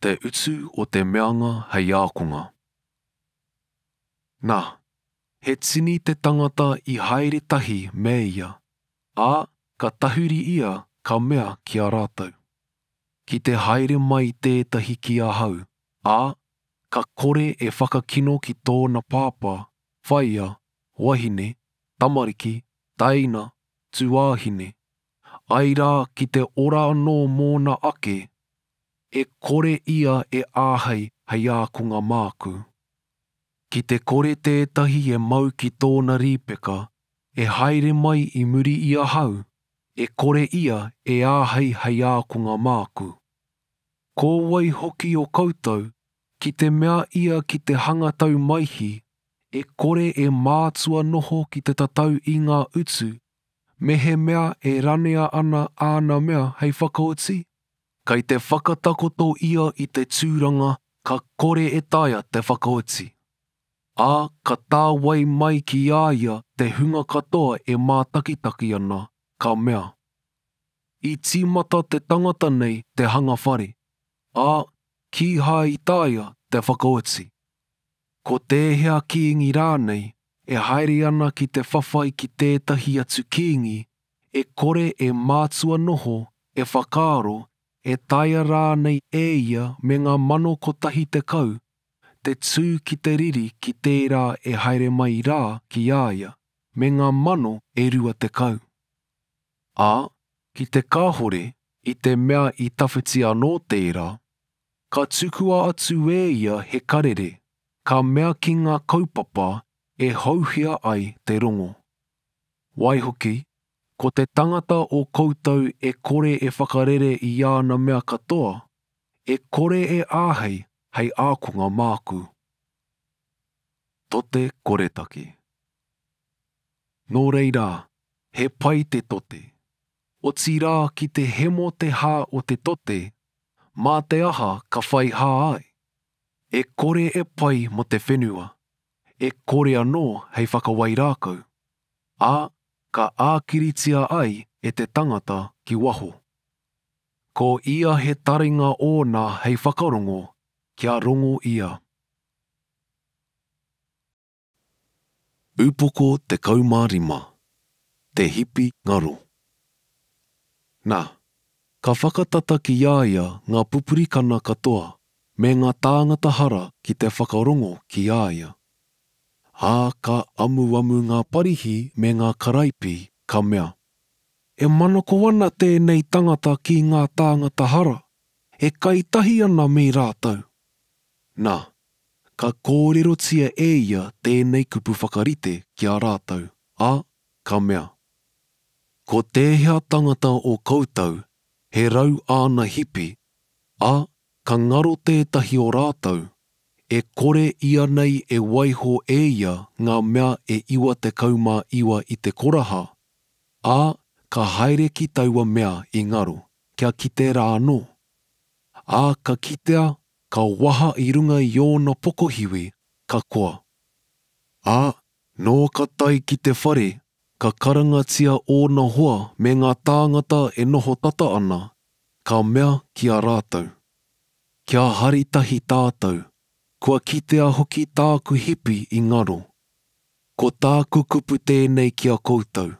Te utu o te meanga hei ākonga. Na, he tini te tangata i haere tahi me ia, ā, ka tahuri ia ka mea ki a rātou. Ki te haere mai tētahi ki ahau, ā, ka kore e whakakino ki tōna pāpā, whaea, wahine, tamariki, teina, tuāhine, Ai rā ki te ora anō mōna ake, e kore ia e āhei hei ākonga māku. Ki te kore tētahi e mau ki tōna rīpeka, e haere mai i muri i ahau, e kore ia e āhei hei ākonga māku. Ko wai hoki o koutou, ki te mea ia ki te hanga taumaihi, e kore e mātua noho ki te tatau i ngā utu, mehemea e ranea ana āna mea hei whakaoti? Kei te whakatakoto ia i te tūranga ka kore e taea te whakaoti. Ā, ka tāwai mai ki a ia te hunga katoa e mātakitaki ana, ka mea, I tīmata te tangata nei te hanga whare, ā, kīhai i taea te whakaoti. Ko tēhea kīngi rānei e haere ana ki te whawhai ki tētahi atu kīngi, e kore e mātua noho, e whakaaro, e taea rānei e ia me ngā 1010, te tū ki te riri ki tērā e haere mai rā ki a ia, me ngā 20,000. Ā, ki te kāhore, i te mea i tawhiti anō tērā, ka tukua atu e ia he karere, ka mea ki ngā kaupapa e houhia ai te rongo. Waihoki, ko te tangata o koutou e kore e whakarere i āna mea katoa, e kore e āhei hei ākonga māku. Tote koretake. Nō reira, he pai te tote. Otirā ki te hemo te hā o te tote, mā te aha ka whai hā ai? E kore e pai mō te whenua, e kore anō hei whakawai rākau, ā, ka ākiritia ai e te tangata ki waho. Ko ia he taringa ōna hei whakarongo, kia rongo ia. Upoko 15 Te Hipi Ngaro Na, ka whakatata ki a ia ngā pupurikana katoa me ngā tāngata hara ki te whakarongo ki a ia. Ā, ka amuamu ngā Parihi me ngā Karaipi, ka mea, E manako ana tēnei tangata ki ngā tāngata hara, e kai tahi ana me rātou. Na, ka kōrerotia e ia tēnei kupu whakarite ki a rātou, ā, ka mea, Ko tēhea tangata o koutou he rau āna hipi, ā, ka ngaro tētahi o rātou, e kore ianei e waiho e ia ngā mea e 99 i te koraha, ā, ka haere ki taua mea i ngaro, kia kite rā anō? Ā, ka kitea, ka waha i runga i ōna pokohiwi, ka koa. Ā, nō ka tae ki te whare, ka karangatia ōna hoa me ngā tāngata e noho tata ana, ka mea ki a rātou, Kia hari tahi tātou, kua kitea hoki tāku hipi i ngaro. Ko tāku kupu tēnei ki a koutou,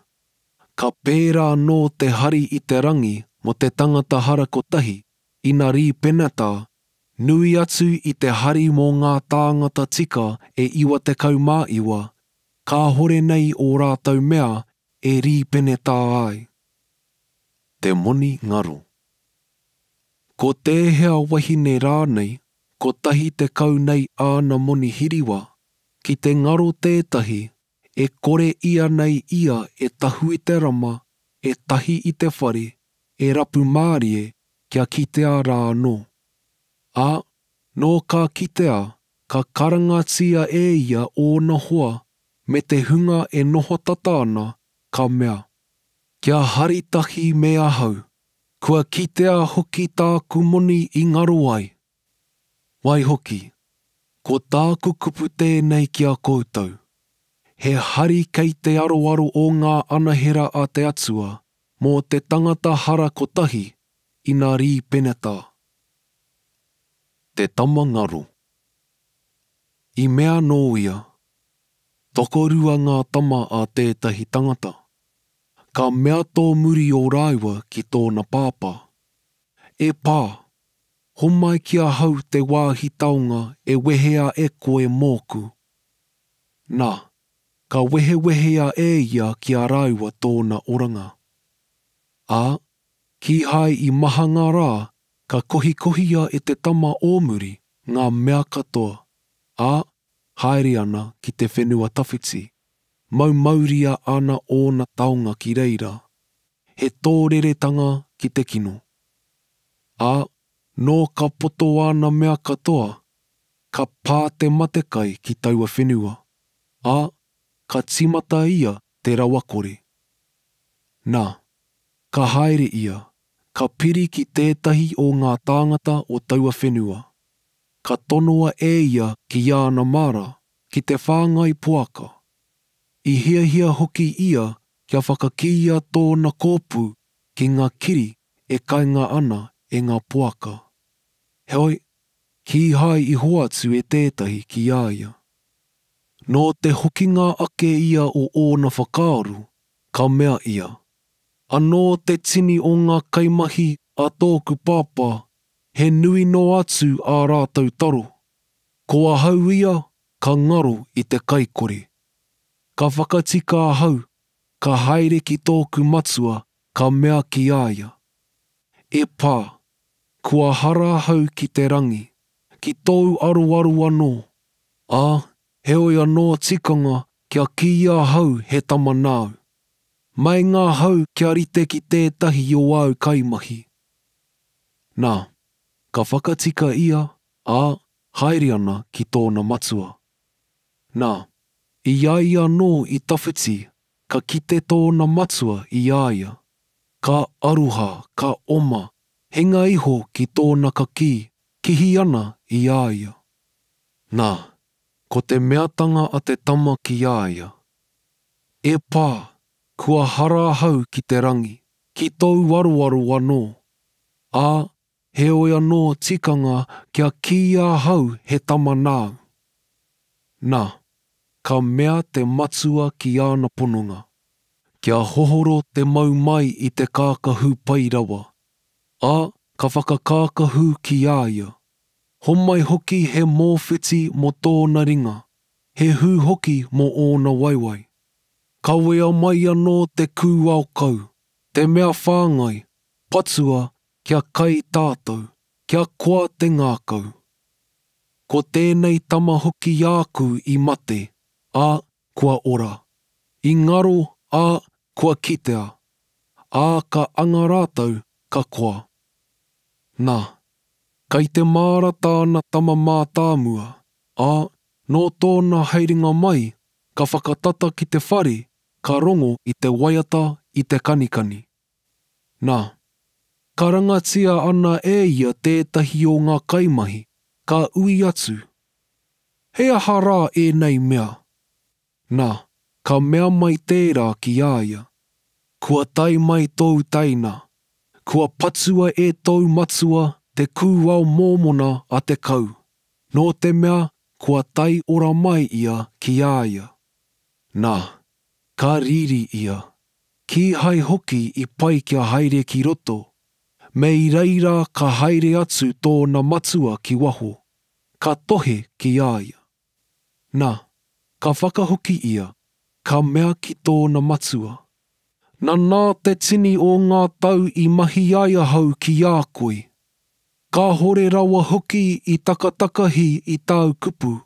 Ka pērā anō te hari i te rangi mō te tangata hara kotahi, ina rīpenatā, nui atu i te hari mō ngā tāngata tika e 99, kāhore nei ō rātou mea e rīpenetā ai. Te moni ngaro. Ko tēhea wahine rānei, kotahi tekau nei āna moni hiriwa, ki te ngaro tētahi, E kore ianei ia e tahu i te rama, e tahi i te whare, e rapu mārie kia kitea rā anō? Ā, nō ka kitea, ka karangatia e ia ōna hoa me te hunga e noho tata ana, ka mea, Kia hari tahi me ahau, kua kitea hoki tāku moni i ngaro ai. Waihoki, ko tāku kupu tēnei ki a koutou, he hari kei te aroaro o ngā anahera a te Atua mō te tangata hara kotahi ina rīpenetā. Te tama ngaro. I mea anō ia, Tokorua ngā tama a tētahi tangata. Ka mea tōmuri o rāua ki tōna pāpā, E pā, Homai ki ahau te wāhi taonga e wehea e koe mōku. Na, ka wehewehea e ia ki a rāua tōna oranga. Ā, kīhai i maha ngā rā, ka kohikohia e te tama ō muri ngā mea katoa, ā, haere ana ki te whenua tawhiti, maumauria ana ōna taonga ki reira, he tōreretanga ki te kino. Ā, nō ka poto āna mea katoa, ka pā te matekai ki taua whenua, ā, ka tīmata ia te rawakore. Nā, ka haere ia, ka piri ki tētahi o ngā tāngata o taua whenua. Ka tonoa e ia ki āna māra, ki te whāngai poaka. I hiahia hoki ia kia whakakīia tōna kōpū ki ngā kiri e kainga ana e ngā poaka. Heoi, kīhai i hoatu e tētahi ki a ia. Nō te hokinga ake ia o ōna whakaaro, ka mea ia, Anō te tini o ngā kaimahi a tōku pāpā, he nui noa atu ā rātou taro. Ko ahau ia ka ngaro i te kaikore. Ka whakatika ahau, ka haere ki tōku matua, ka mea ki a ia, E Pā, kua hara ahau ki te rangi, ki tōu aroaro anō, ā, heoi anō tikanga kia kīia ahau he tama nāu. Meinga ahau kia rite ki tētahi o āu kaimahi. Nā, ka whakatika ia, ā, haere ana ki tōna matua. Nā, i a ia anō i tawhiti, ka kite tōna matua i a ia. Ka aroha, ka oma, hinga iho ki tōna kakī, kihi ana i a ia. Nā, ko te meatanga a te tama ki a ia, E Pā, kua hara ahau ki te rangi, ki tōu aroaro anō. Ā, heoi anō tikanga kia kīia ahau he tama nāu. Nā, ka mea te matua ki āna pononga, Kia hohoro te mau mai i te kākahu pai rawa, ā, ka whakakākahu ki a ia. Homai hoki he mōwhiti mō tōna ringa, he hū hoki mō ōna waewae. Kawea mai anō te kūao kau, te mea whāngai, patua kia kai tātou, kia koa te ngākau. Ko tēnei tama hoki āku i mate, ā, kua ora. I ngaro, ā, kua kitea. Ā, ka anga rātou, ka koa. Nā, kai te māra tāna tama mātāmua, ā, nō tōna haerenga mai, ka whakatata ki te whare, ka rongo i te waiata i te kanikani. Nā, karangatia ana e ia tētahi o ngā kaimahi, ka ui atu, He aha rā ēnei mea? Nā, ka mea mai tērā ki a ia, Kua tae mai tōu teina, kua patua e tōu matua te kūao mōmona a te kau, nō te mea kua tae ora mai ia ki a ia. Nā, ka riri ia, kīhai hoki i pai kia haere ki roto, me i reira ka haere atu tōna matua ki waho, ka tohe ki a ia. Nā, ka whakahoki ia, ka mea ki tōna matua, Nanā te tini o ngā tau i mahi ai ahau ki a koe, Kāhore rawa hoki i takatakahi i tāu kupu.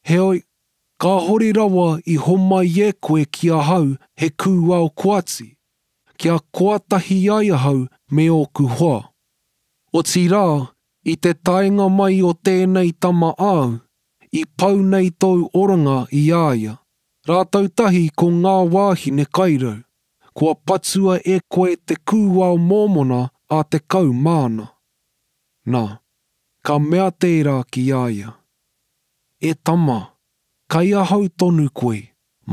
Heoi, kāhore rawa i homai e koe ki ahau he kūao koati, kia koa tahi ai ahau me ōku hoa. Otirā, i te taenga mai o tēnei tama āu, i pau nei tōu oranga i a ia, rātou tahi ko ngā wāhine kairau, Kua patua e koe te kūao mōmona a te kau māna. Nā, ka mea tērā ki a ia, E tama, kei ahau tonu koe,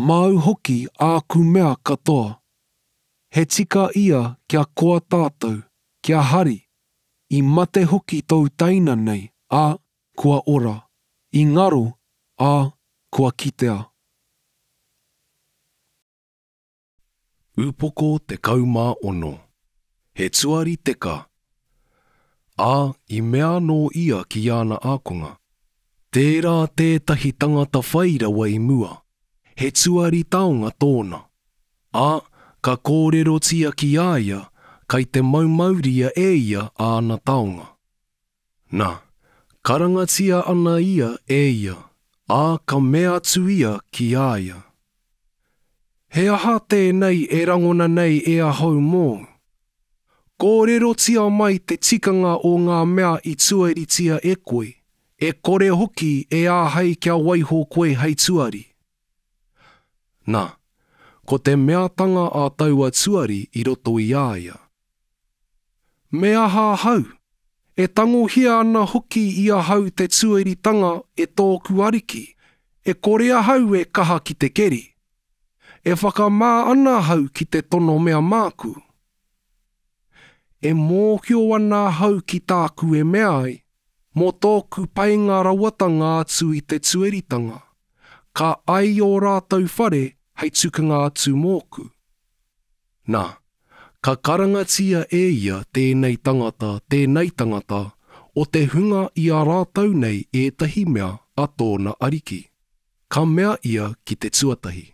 māu hoki āku mea katoa. He tika ia kia koa tātou, kia hari, i mate hoki tōu teina nei, ā, kua ora, i ngaro, ā, kua kitea. Upoko 16. He tuari teka. Ā, i mea anō ia ki āna ākonga, Tērā tētahi tangata whai rawa i mua, he tuari taonga tōna. Ā, ka kōrerotia ki a ia, kai te maumauria e ia āna taonga. Na, karangatia ana ia e ia, ā, ka mea atu ia ki a ia, He aha tēnei e rangona nei e ahau mōu? Kōrerotia mai te tikanga o ngā mea i tuaritia e koe, e kore hoki e āhei kia waiho koe hei tuari. Na, ko te meatanga a taua tuari i roto i a ia, Me aha ahau? E tangohia ana hoki i ahau te tuaritanga e tōku ariki, e kore ahau e kaha ki te keri. E whakamā ana ahau ki te tono mea māku. E mōhio ana ahau ki tāku e mea ai, mō tōku painga rawatanga atu i te tuaritanga, ka ai ō rātou whare hei tukanga atu mōku. Nā, ka karangatia e ia tēnei tangata, tēnei tangata, o te hunga i a rātou nei ētahi mea a tōna ariki. Ka mea ia ki te tuatahi,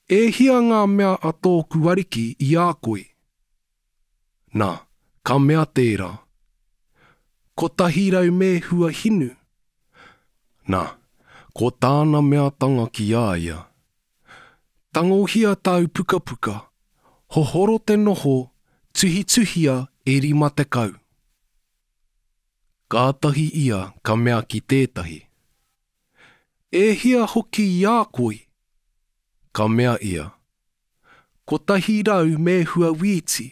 E hia ngā mea a tōku ariki i a koe? Nā, ka mea tērā, 100 mēhua hinu. Nā, ko tāna meatanga ki a ia, Tangohia tāu pukapuka, hohoro te noho, tuhituhia e 50. Kātahi ia ka mea ki tētahi, E hia hoki i a koe? Ka mea ia, 100 mēhua wīti.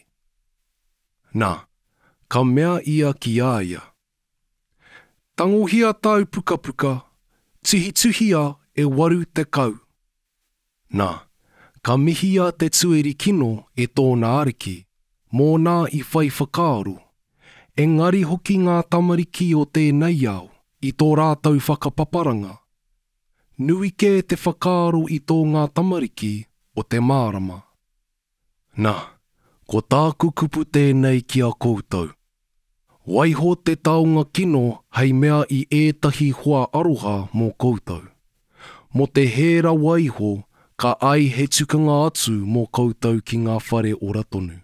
Nā, ka mea ia ki a ia, Tangohia tāu pukapuka, tuhituhia e 80. Nā, ka mihia te tueri kino e tōna ariki, mōna i whai whakaaro, engari hoki ngā tamariki o tēnei ao i tō rātou whakapaparanga. Nui kē te whakaaro i tō ngā tamariki o te mārama. Nā, ko tāku kupu tēnei ki a koutou, Waiho te taonga kino hei mea i ētahi hoa aroha mō koutou. Mō te hē rawa iho, ka ai he tukanga atu mō koutou ki ngā whare ora tonu.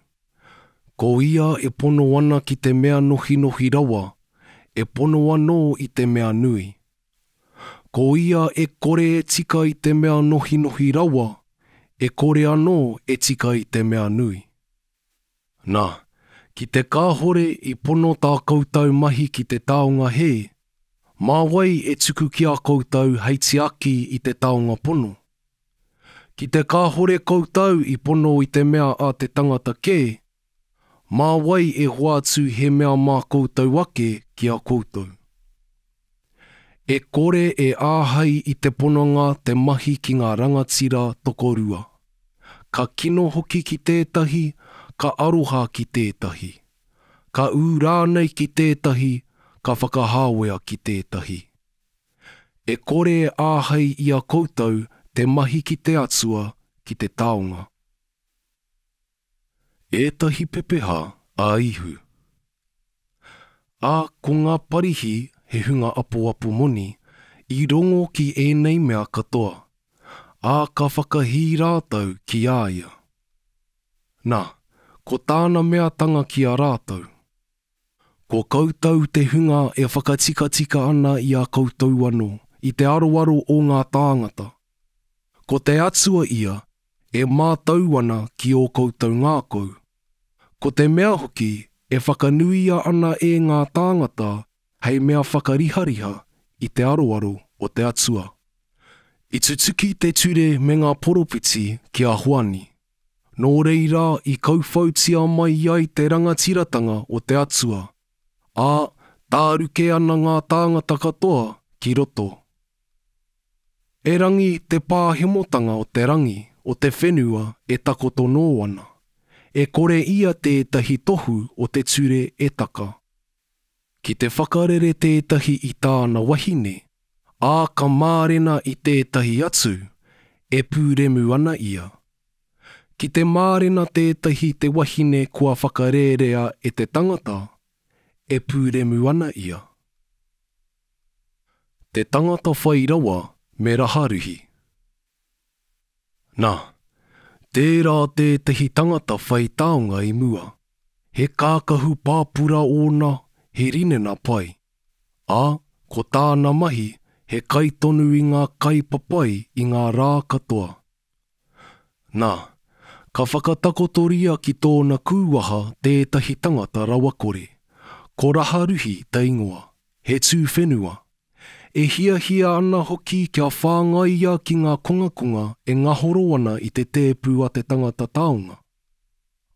Ko ia e pono ana ki te mea nohinohi rawa, e pono anō i te mea nui. Ko ia e kore e tika i te mea nohinohi rawa, e kore anō e tika i te mea nui. Nā, ki te kāhore i pono tā koutou mahi ki te taonga hē, mā wai e tuku ki a koutou hei tiaki i te taonga pono? Ki te kāhore koutou i pono i te mea a te tangata kē, Mā wai e hoatu he mea mā koutou ake ki a koutou? E kore e āhei i te pononga te mahi ki ngā rangatira tokorua. Ka kino hoki ki tētahi, ka aroha ki tētahi. Ka ū rānei ki tētahi, ka whakahāwea ki tētahi. E kore e āhei i a koutou te mahi ki te Atua ki te taonga. Ētahi pepeha a Ihu. Ā, ko ngā Parihi, he hunga apoapo moni, i rongo ki ēnei mea katoa, ā, ka whakahī rātou ki a ia. Na, ko tāna meatanga ki a rātou, Ko koutou te hunga e whakatikatika ana i a koutou anō i te aroaro o ngā tāngata. Ko te Atua ia e mātau ana ki ō koutou ngākau. Ko te mea hoki e whakanuia ana e ngā tāngata hei mea whakarihariha i te aroaro o te Atua. I tutuki te ture me ngā poropiti ki a Hoani. Nō reira i kauwhautia mai ai te rangatiratanga o te Atua, ā, tāruke ana ngā tāngata katoa ki roto. Erangi te pāhemotanga o te rangi, o te whenua e takoto nō ana, e kore ia tētahi tohu o te ture e taka. Ki te whakarere tētahi i tāna wahine, ā, ka mārena i tētahi atu, e pūremu ana ia. Ki te mārena tētahi te wahine kua whakarērea e te tangata, e pūremu ana ia. Te tangata whai rawa me raharuhi. Na, Tērā tētahi tangata whai taonga i mua, he kākahu pāpura ōna, he rinena pai. Ā, ko tāna mahi he kai tonu i ngā kai papai i ngā rā katoa. Nā, ka whakatakotoria ki tōna kūwaha tētahi tangata rawakore, ko Raharuhi te ingoa, he tūwhenua, e hiahia ana hoki kia whāngaia ki ngā kongakonga e ngahoro ana i te tēpu a te tangata taonga.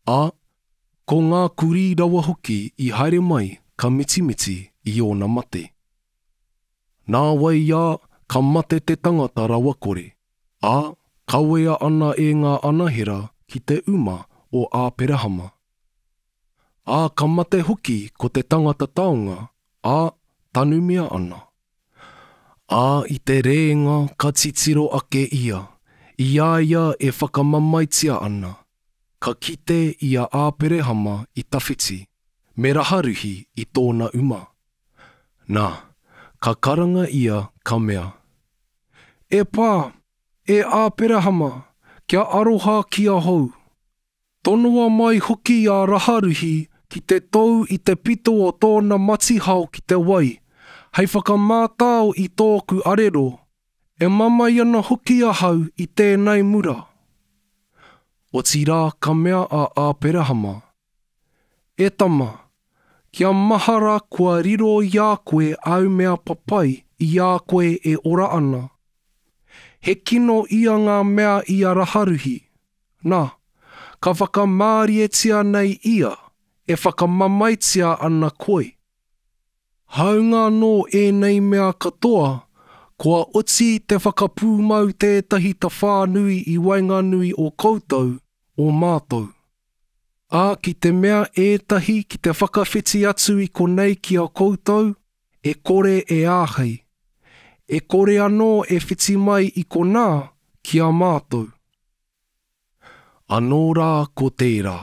Ā, ko ngā kurī rawa hoki i haere mai ka mitimiti i ōna mate. Nāwai ā, ka mate te tangata rawakore, ā, kawea ana e ngā anahera ki te uma o Āperahama. Ā, ka mate hoki ko te tangata taonga, ā, tanumia ana. Ā, i te rēinga ka titiro ake ia, i a ia e whakamamaetia ana, ka kite i a Āperehama i tawhiti, me Raharuhi i tōna uma. Nā, ka karanga ia, ka mea, E Pā, e Āperahama, kia aroha ki ahau! Tonoa mai hoki a Raharuhi ki te tou i te pito o tōna matihao ki te wai, hei whakamātao i tōku arero, e mamae ana hoki ahau i tēnei mura. Otirā ka mea a Āperahama, E tama, kia mahara kua riro i a koe āu mea papai i a koe e ora ana. He kino ia ngā mea i a Raharuhi, Nā, ka whakamārietia nei ia, e whakamamaetia ana koe. Hāunga anō ēnei mea katoa, kua oti te whakapūmau tētahi tawhā nui i waenganui o koutou, o mātou. Ā, ki te mea ētahi ki te whakawhiti atu i konei ki a koutou, e kore e āhei. E kore anō e whiti mai i konā ki a mātou. Anō rā ko tērā.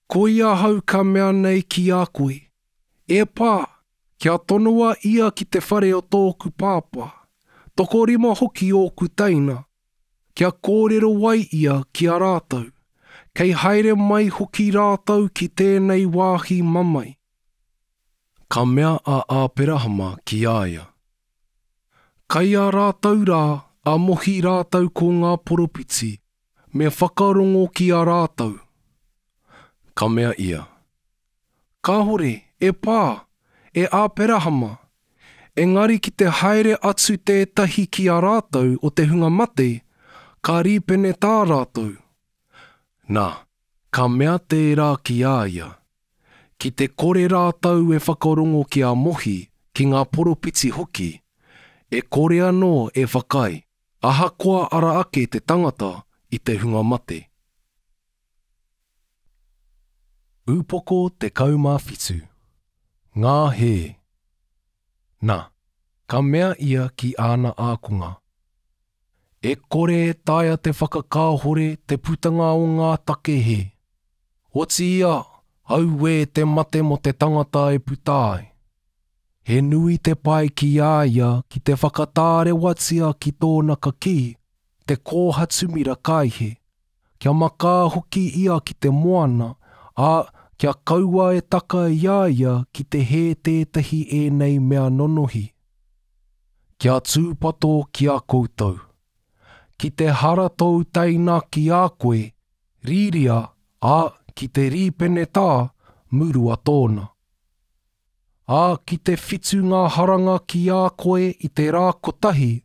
Koia ahau ka mea nei ki a koe, E Pā, kia tonoa ia ki te whare o tōku pāpā, tokorima hoki ōku teina, kia kōrero ai ia ki a rātou, kei haere mai hoki rātou ki tēnei wāhi mamae. Ka mea a Āperahama ki a ia, Kai a rātou rā a Mohi rātou ko ngā poropiti, me whakarongo ki a rātou. Ka mea ia, Kāhore, e Pā, e Āperahama, engari ki te haere atu tētahi ki a rātou o te hunga mate, ka rīpenetā rātou. Nā, ka mea tērā ki a ia, Ki te kore rātou e whakarongo ki a Mohi, ki ngā poropiti hoki, e kore anō e whakaae, ahakoa ara ake te tangata i te hunga mate. Upoko 17. Ngā hē. Na, ka mea ia ki āna ākonga, E kore e taea te whakakāhore te putanga o ngā take hē. Otiia, auē te mate mō te tangata e puta ai. He nui te pai ki a ia ki te whakatārewatia ki tōna kakī te kōhatu mira kāihe, kia makā hoki ia ki te moana, ā, kia kaua e taka i a ia ki te hē tētahi ēnei mea nonohi. Kia tūpato ki a koutou. Ki te hara tōu teina ki a koe, rīria, ā, ki te rīpenetā, murua tōna. Ā, ki te whitu ngā haranga ki a koe i te rā kotahi,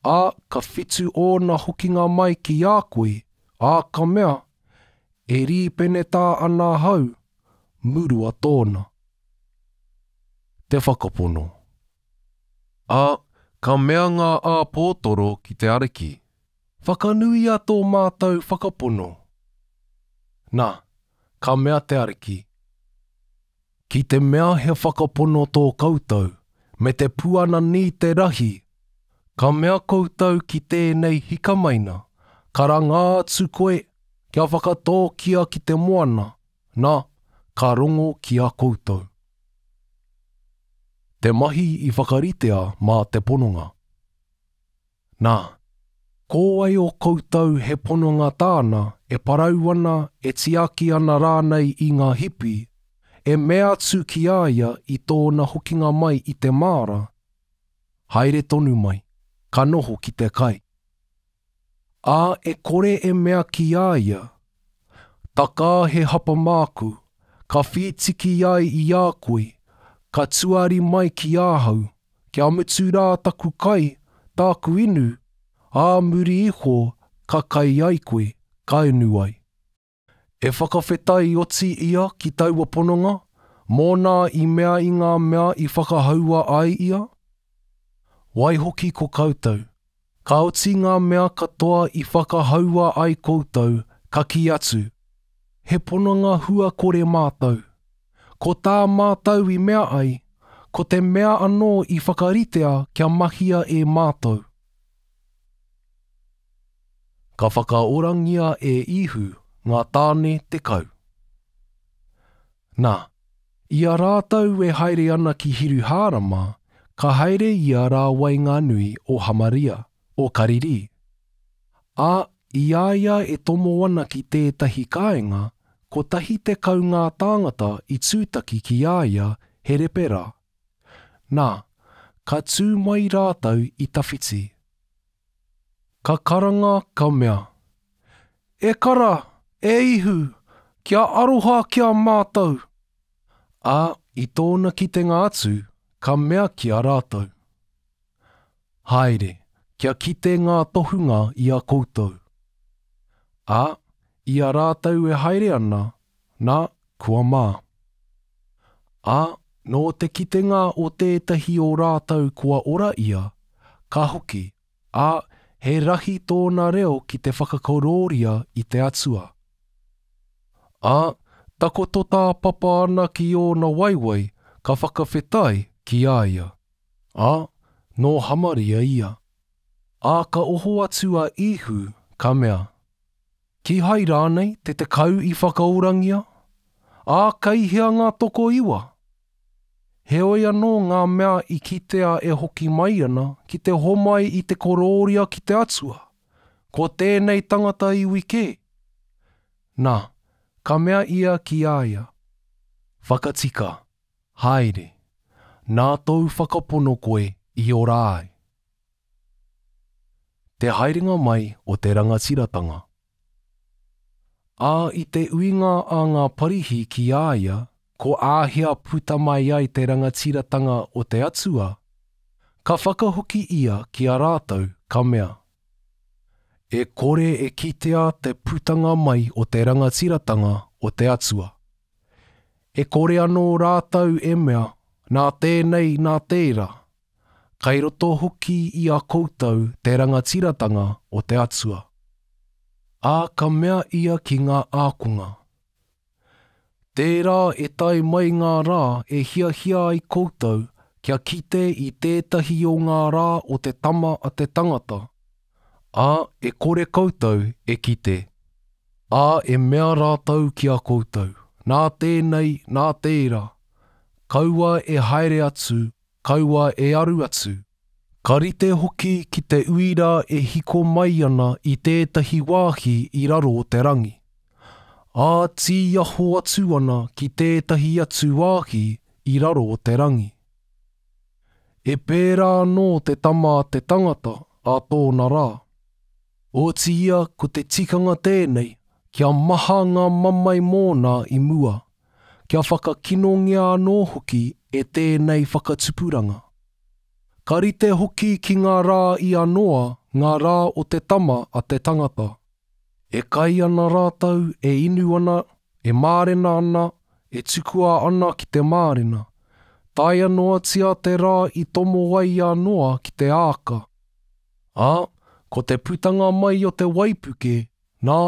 ā, ka whitu ōna hokinga mai ki a koe, ā, ka mea, E rīpenetā ana ahau, murua tōna. Te whakapono. Ā, ka mea ngā āpōtoro ki te Ariki, Whakanuia tō mātou whakapono. Na, ka mea te Ariki, Ki te mea he whakapono tō koutou, me te puana nī te rahi, ka mea koutou ki tēnei hikamaina, Karanga atu koe, kia whakatōkia ki te moana, na, ka rongo ki a koutou. Te mahi i whakaritea mā te pononga. Nā, Ko wai o koutou he pononga tāna e parau ana, e tiaki ana rānei i ngā hipi, e mea atu ki a ia i tōna hokinga mai i te māra, Haere tonu mai, ka noho ki te kai. Ā, e kore e mea ki a ia, Takā he hapa māku, ka whītiki ai i a koe, ka tuari mai ki ahau, kia mutu rā taku kai, tāku inu, ā muri iho ka kai ai koe, ka inu ai. E whakawhetai oti ia ki taua pononga, mōna i mea i ngā mea i whakahaua ai ia? Waihoki ko koutou, ka oti ngā mea katoa i whakahaua ai koutou, ka kī atu, He pononga hua kore mātou. Ko tā mātou i mea ai, ko te mea anō i whakaritea kia mahia e mātou. Ka whakaorangia e Īhu ngā tāne 10. Nā, i a rātou e haere ana ki Hiruhārama, ka haere ia rā waenganui o Hamaria, o Karirī. Ā, i a ia e tomo ana ki tētahi kāinga, kotahi tekau ngā tāngata i tūtaki ki a ia he repera. Nā, ka tū mai rātou i tawhiti. Ka karanga, ka mea, E kara, e Ihu, kia aroha ki a mātou! Ā, i tōna kitenga atu, ka mea ki a rātou, Haere, kia kite ngā tohunga i a koutou. Ā, i a rātou e haere ana, nā, kua mā. Ā, nō te kitenga o tētahi o rātou kua ora ia, ka hoki, ā, he rahi tōna reo ki te whakakorōria i te Atua. Ā, takoto tāpapa ana ki ōna waewae, ka whakawhetai ki a ia. Ā, nō Hamaria ia. Ā, ka oho atu a Īhu, ka mea, Kīhai rānei te tekau i whakaorangia? Ā, kei hea ngā tokoiwa? Heoi anō ngā mea i kitea e hoki mai ana ki te homai i te korōria ki te Atua, ko tēnei tangata iwi kē. Nā, ka mea ia ki a ia, Whakatika, haere, nā tōu whakapono koe i ora ai. Te haerenga mai o te rangatiratanga. Ā, i te uinga a ngā Parihi ki a ia, ko āhea puta mai ai te rangatiratanga o te Atua, ka whakahoki ia ki a rātou, ka mea, E kore e kitea te putanga mai o te rangatiratanga o te Atua. E kore anō rātou e mea, Nā tēnei, nā tērā. Kei roto hoki i a koutou te rangatiratanga o te Atua. Ā, ka mea ia ki ngā ākonga, Tērā e tae mai ngā rā e hiahia ai koutou kia kite i tētahi o ngā rā o te Tama a te Tangata, ā, e kore koutou e kite. Ā, e mea rātou ki a koutou, Nā tēnei, nā tērā, kaua e haere atu, kaua e aru atu. Ka rite hoki ki te uira e hiko mai ana i tētahi wāhi i raro o te rangi, ā, tīaho atu ana ki tētahi atu wāhi i raro o te rangi. E pērā anō te Tama a te tangata ā tōna rā. Otiia ko te tikanga tēnei kia maha ngā mamae mōna i mua, kia whakakinongia anō hoki e tēnei whakatupuranga. Ka rite hoki ki ngā rā i a Noa ngā rā o te Tama a te tangata. E kai ana rātou, e inu ana, e mārena ana, e tukua ana ki te mārena, taea noatia te rā i tomo ai a Noa ki te āka. Ā, ko te putanga mai o te waipuke, nā,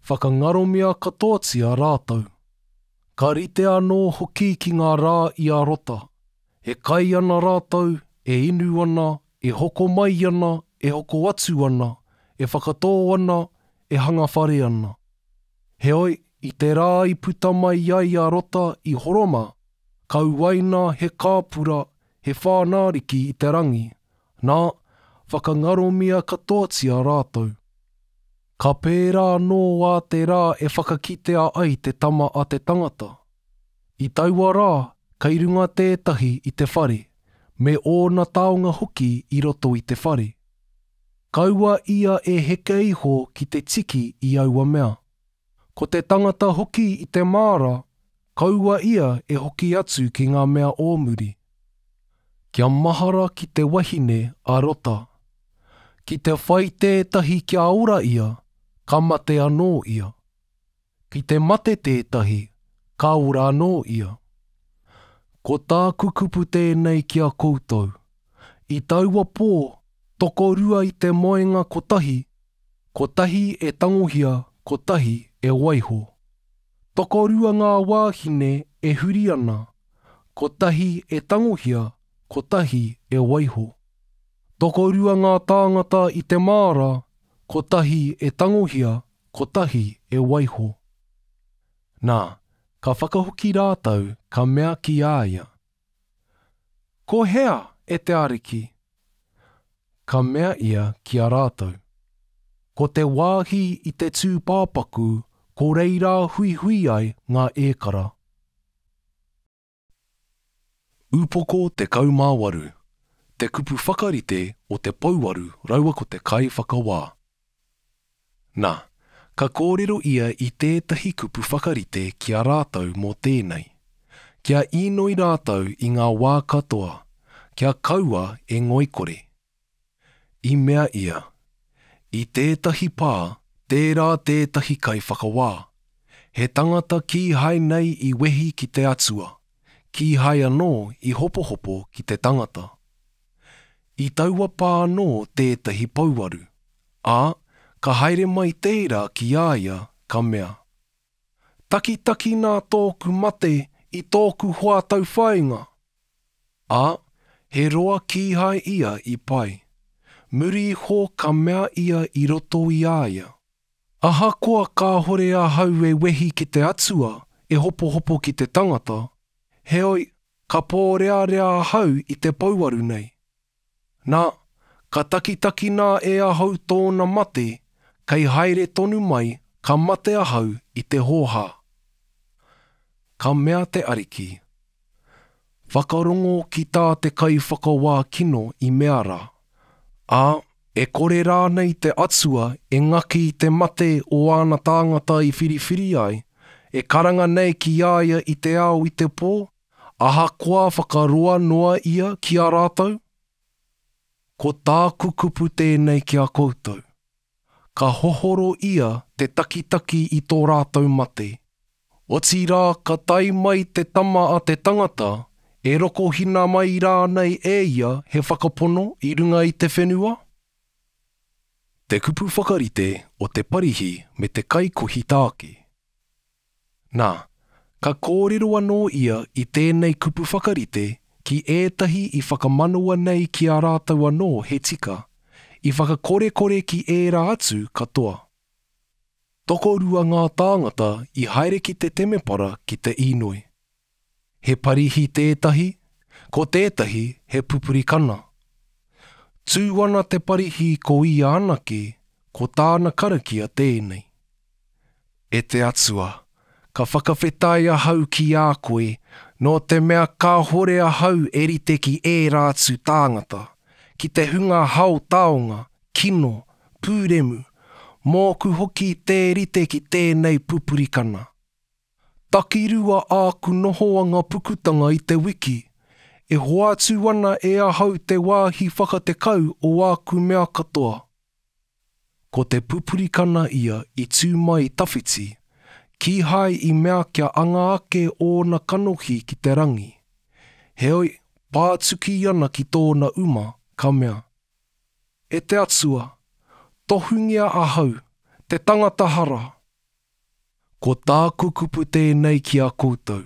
whakangaromia katoatia rātou. Ka rite anō hoki ki ngā rā i a Rota, e kai ana rātou, e inu ana, e hoko mai ana, e hoko atu ana, e whakatō ana, e hanga whare ana. Heoi, i te rā i puta mai ai a Rota i Horoma, ka uaina he kāpura, he whānāriki i te rangi, Nā, whakangaromia katoatia rātou. Ka pērā anō ā te rā e whakakitea ai te Tama a te tangata. I taua rā, kei runga tētahi i te whare, me ōna taonga hoki i roto i te whare. Kaua ia e heke iho ki te tiki i aua mea. Ko te tangata hoki i te māra, kaua ia e hoki atu ki ngā mea o muri. Kia mahara ki te wahine a Rota. Ki te whai tētahi kia ora ia, ka mate anō ia. Ki te mate tētahi, ka ora anō ia. Ko tāku kupu tēnei ki a koutou, i taua pō, tokorua i te moenga kotahi, Kotahi e tangohia, kotahi e waiho. Tokorua ngā wāhine e huri ana, kotahi e tangohia, kotahi e waiho. Tokorua ngā tāngata i te māra, kotahi e tangohia, kotahi e waiho. Nā, ka whakahoki rātou, ka mea ki a ia, Ko hea, e te Ariki? Ka mea ia ki a rātou, Ko te wāhi i te tūpāpaku ko reira huihui ai ngā ēkara. Upoko 18, Te kupu whakarite o te pouaru raua ko te kaiwhakawā. Nā, ka kōrero ia i tētahi kupu whakarite ki a rātou mō tēnei, kia īnoi rātou i ngā wā katoa, kia kaua e ngoikore. I mea ia, I tētahi pā, tērā tētahi kaiwhakawā, he tangata kīhai nei i wehi ki te Atua, kīhai anō i hopohopo ki te tangata. I taua pā anō tētahi pouaru, Ā, ka haere mai tērā ki a ia, ka mea, Takitakina tōku mate i tōku hoa tauwhāinga! Ā, he roa kīhai ia i pai. Muri iho ka mea ia i roto i a ia, Ahakoa kāhore ahau e wehi ki te Atua, e hopohopo ki te tangata, heoi, ka pōrearea ahau i te pouaru nei. Nā, ka takitakina e ahau tōna mate, kei haere tonu mai ka mate ahau i te hōhā. Ka mea te Ariki, Whakarongo ki tā te kaiwhakawā kino i mea rā, ā, e kore rānei te Atua e ngaki i te mate o āna tāngata i whiriwhiri ai, e karanga nei ki a ia i te ao i te pō? Ahakoa whakaroa noa ia ki a rātou? Ko tāku kupu tēnei ki a koutou, ka hohoro ia te takitaki i tō rātou mate. Otirā ka tae mai te Tama a te tangata, e rokohina mai rānei e ia he whakapono i runga i te whenua? Te kupu whakarite o te Parihi me te kaikohi tāke. Nā, ka kōrero anō ia i tēnei kupu whakarite ki ētahi i whakamanawa nei ki a rātou anō he tika, i whakakorekore ki ērā atu katoa. Tokorua ngā tāngata i haere ki te temepara ki te īnoi. He Parihi tētahi, ko tētahi he pupurikana. Tū ana te Parihi ko ia anake, ko tāna karakia tēnei. E te Atua, ka whakawhetai ahau ki a koe, nō te mea kāhore ahau e rite ki ērā atu tāngata, ki te hunga hao taonga, kino, pūremu, mōku hoki tē rite ki tēnei pupurikana. Takirua āku nohoanga pukutanga i te wiki, e hoatu ana e ahau te wāhi whakatekau o āku mea katoa. Ko te pupurikana ia i tū mai i tawhiti, kīhai i mea kia anga ake ōna kanohi ki te rangi. Heoi, pātuki ana ki tōna uma, ka mea, E te Atua, tohungia ahau, te tangata hara! Ko tāku kupu tēnei ki a koutou,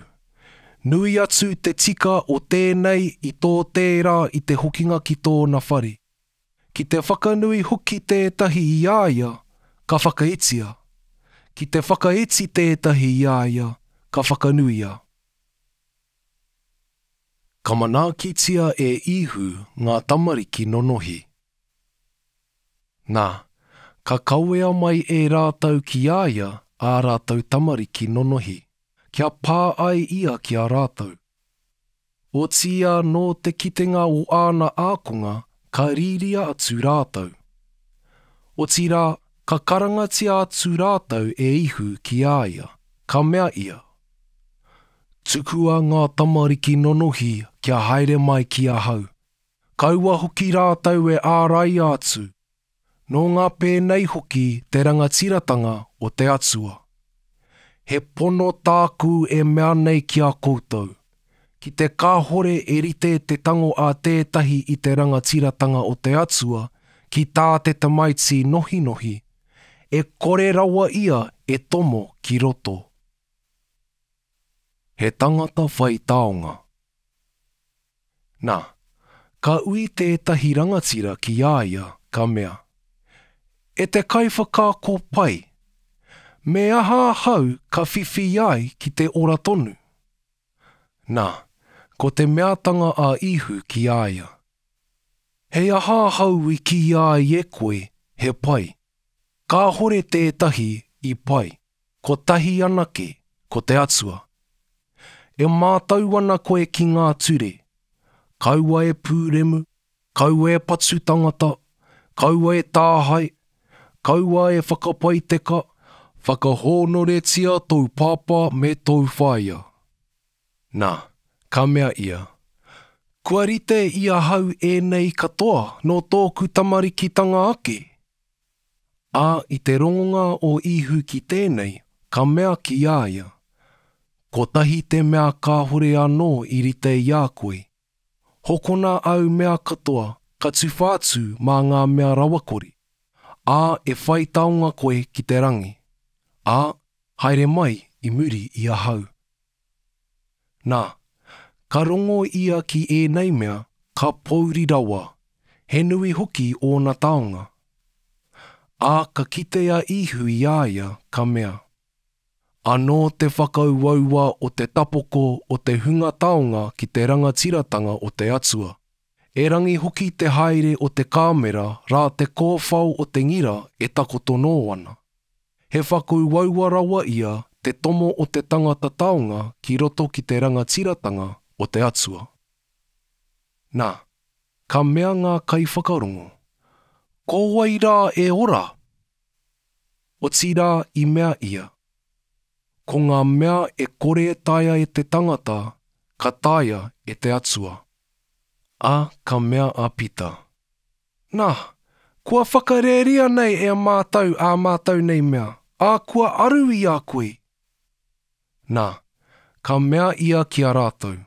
nui atu te tika o tēnei i tō tērā i te hokinga ki tōna whare. Ki te whakanui hoki tētahi i a ia, ka whakaitia. Ki te whakaiti tētahi i a ia, ka whakanuia. Ka manaakitia e Īhu ngā tamariki nonohi. Nā, ka kawea mai e rātou ki a ia ā rātou tamariki nonohi, kia pā ai ia ki a rātou. Otiia nō te kitenga o āna ākonga ka rīria atu rātou. Otirā, ka karangatia atu rātou e Ihu ki a ia, ka mea ia, Tukua ngā tamariki nonohi kia haere mai ki ahau, kaua hoki rātou e āraia atu, nō ngā pēnei hoki te rangatiratanga o te Atua. He pono tāku e mea nei ki a koutou, ki te kāhore e rite te tango a tētahi i te rangatiratanga o te Atua ki tā te tamaiti nohinohi, e kore rawa ia e tomo ki roto. He tangata whai taonga. Na, ka ui tētahi rangatira ki a ia, ka mea, E te Kaiwhakaako pai, me aha ahau ka whiwhi ai ki te ora tonu? Na, ko te meatanga a Ihu ki a ia, He aha ahau i kīia ai e koe he pai? Kāhore tētahi i pai. Kotahi anake, ko te Atua. E mātau ana koe ki ngā ture, kaua e pūremu, kaua e patu tangata, kaua e tāhae, kaua e whakapai teka, whakahōnoretia tōu pāpā me tōu whaea. Nā, ka mea ia, Kua rite i ahau ēnei katoa nō tōku tamarikitanga ake. Ā, i te rongonga o Īhu ki tēnei, ka mea ki a ia, Kotahi te mea kāhore anō i rite i a koe. Hokona āu mea katoa, ka tuwha atu mā ngā mea rawakore, ā, e whai taonga koe ki te rangi. Ā, haere mai i muri i ahau. Nā, ka rongo ia ki ēnei mea, ka pōuri rawa, he nui hoki ōna taonga. Ā, ka kite a Īhu i a ia, ka mea, Anō te whakauaua o te tapoko o te hunga taonga ki te rangatiratanga o te Atua! Erangi hoki te haere o te kāmera rā te kōwhao o te ngira e takoto nō ana. He whakauaua rawa ia te tomo o te tangata taonga ki roto ki te rangatiratanga o te Atua. Na, ka mea ngā kaiwhakarongo, Ko wai rā e ora? Otirā i mea ia, Ko ngā mea e kore e taea e te tangata, ka taea e te Atua. A ka mea a Pita, Na, kua whakarēria nei e mātou ā mātou nei mea, ā, kua aru i a koe. Na, ka mea ia ki a rātou,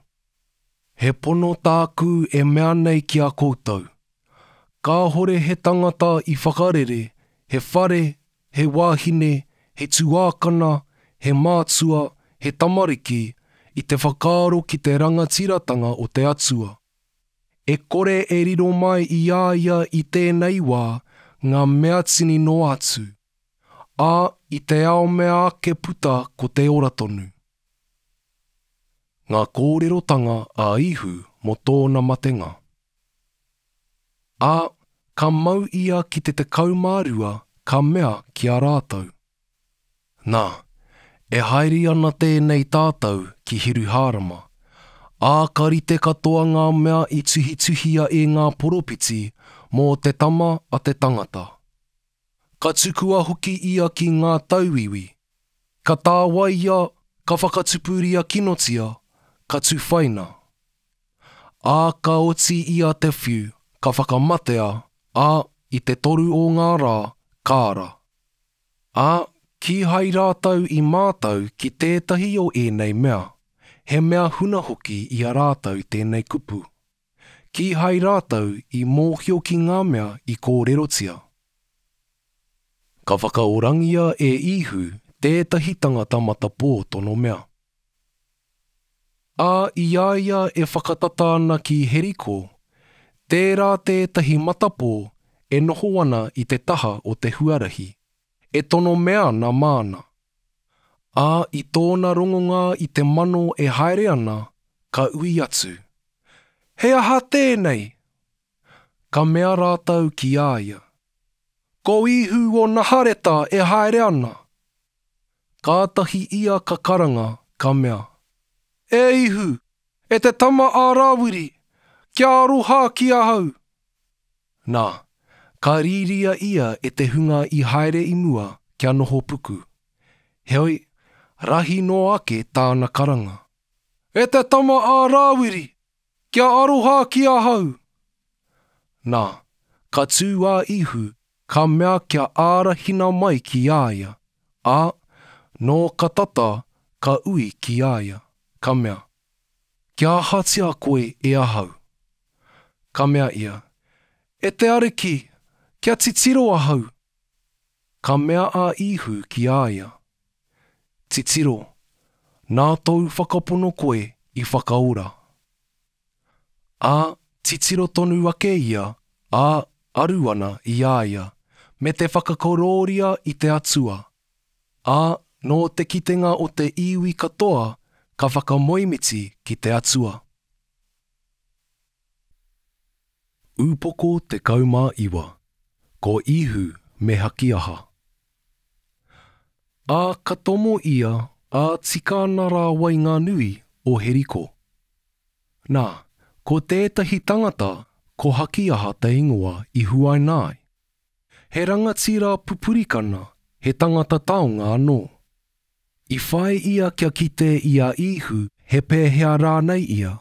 He pono tāku e mea nei ki a koutou, kāhore he tangata i whakarere he whare, he wāhine, he tuākana, he mātua, he tamariki, i te whakaaro ki te rangatiratanga o te Atua. E kore e riro mai i a ia i tēnei wā ngā mea tini noa atu, ā, i te ao mea ake puta ko te ora tonu. Ngā kōrerotanga a Ihu mō tōna matenga. Ā, ka mau ia ki te 12, ka mea ki a rātou, Nā, e haere ana tēnei tātou ki Hiruhārama, ā, ka rite katoa ngā mea i tuhituhia e ngā poropiti mō te Tama a te tangata. Ka tukua hoki ia ki ngā tauiwi, ka tāwaia, ka whakatupuria kinotia, ka tuwhaina. Ā, ka oti ia te whiu, ka whakamatea, ā, i te toru o ngā rā, ka ara. Ā, kīhai rātou i mātau ki tētahi o ēnei mea, he mea huna hoki i a rātou tēnei kupu. Kīhai rātou i mōhio ki ngā mea i kōrerotia. Ka whakaorangia e Īhu tētahi tangata matapō tono mea. Ā, i a ia e whakatata ana ki Heriko, tērā tētahi matapō e noho ana i te taha o te huarahi, e tono mea ana māna. Ā, i tōna rongonga i te mano e haere ana, ka ui atu, He aha tēnei? Ka mea rātou ki a ia, Ko Īhu o Nahareta e haere ana! Kātahi ia ka karanga, ka mea, E Īhu, e te tama a Rāwiri, kia aroha ki ahau! Nā, ka rīria ia e te hunga i haere i mua kia noho puku. Heoi, rahi noa ake tāna karanga, E te tama a Rāwiri, kia aroha ki ahau! Nā, ka tū a Ihu, ka mea kia ārahina mai ki a ia, ā, nō ka tata, ka ui ki a ia, ka mea, Kia ahatia koe e ahau? Ka mea ia, E te Ariki, kia titiro ahau. Ka mea a Īhu ki a ia, Titiro, nā tōu whakapono koe i whakaora. Ā, titiro tonu ake ia, ā, aru ana i a ia, me te whakakorōria i te Atua. Ā, nō te kitenga o te iwi katoa, ka whakamoemiti ki te Atua. Ūpoko 19 Ko Īhu me Hakiaha. Ā, ka tomo ia, ā, tika ana rā waenganui o Heriko. Nā, ko tētahi tangata, ko Hakiaha te ingoa i huaina ai. He rangatira pupurikana, he tangata taonga anō. I whai ia kia kite i a Īhu he pēhea rānei ia.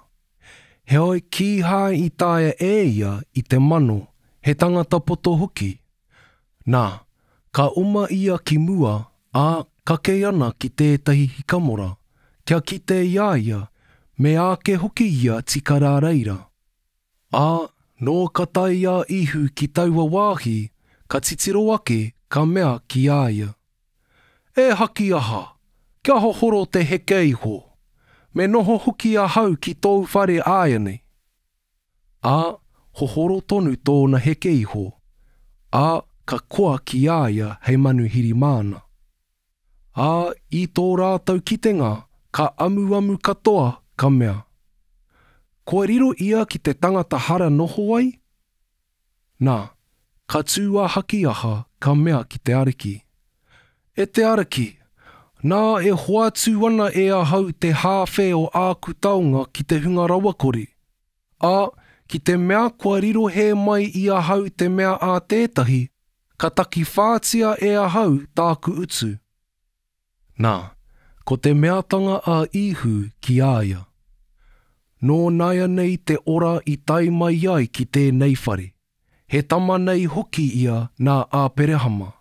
Heoi kīhai i taea e ia i te mano, he tangata poto hoki. Nā, ka oma ia ki mua, ā, kake ana ki tētahi hikamora, kia kite i a ia, me āke hoki ia tika rā reira. Ā, nō ka tae a Īhu ki taua wāhi, ka titiro ake, ka mea ki a ia, E haki aha, kia hohoro te heke iho, me noho hoki ahau ki tōu whare āianei. Ā, hohoro tonu tōna heke iho, ā, ka koa ki a ia hei manuhiri māna. Ā, i tō rātou kitenga, ka amuamu katoa, ka mea, Kua riro ia ki te tangata hara noho ai? Nā, ka tū a Hakiaha, ka mea ki te Ariki, E te Ariki, nā e hoatu ana e ahau te hāwhe o āku taonga ki te hunga rawakore, ā, ki te mea kua riro hē mai i ahau te mea a tētahi, ka takiwhātia e ahau tāku utu. Nā, ko te meatanga a Īhu ki a ia, Nō nāianei te ora i tae mai ai ki tēnei whare, he tama nei hoki ia nā Āperehama.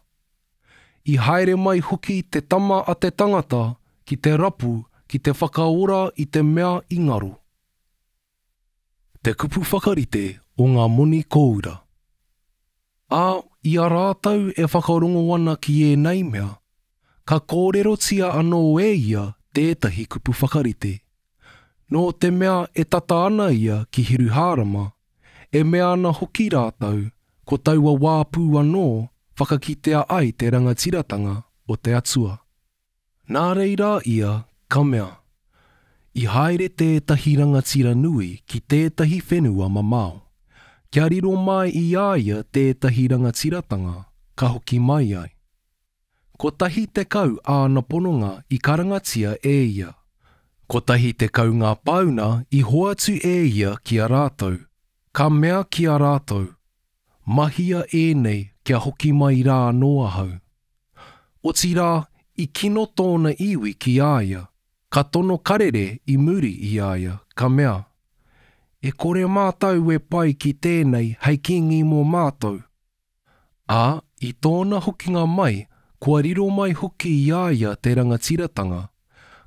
I haere mai hoki te Tama a te Tangata ki te rapu ki te whakaora i te mea i ngaro. Te kupu whakarite o ngā moni kōura. Ā, i a rātou e whakarongo ana ki ēnei mea, ka kōrerotia anō e ia tētahi kupu whakarite. Nō te mea e tata ana ia ki Hiruhārama, e mea ana hoki rātou, ko taua wā pū anō whakakitea ai te rangatiratanga o te Atua. Nā reira ia ka mea, I haere tētahi rangatira nui ki tētahi whenua mamao, kia riro mai i a ia tētahi rangatiratanga ka hoki mai ai. 10 āna pononga i karangatia e ia, 10 ngā pāuna i hoatu e ia ki a rātou, ka mea ki a rātou, Mahia ēnei kia hoki mai rā anō ahau. Otirā, i kino tōna iwi ki a ia, ka tono karere i muri i a ia, ka mea, E kore mātou e pai ki tēnei hei kīngi mō mātou. Ā, i tōna hokinga mai, kua riro mai hoki i a ia te rangatiratanga,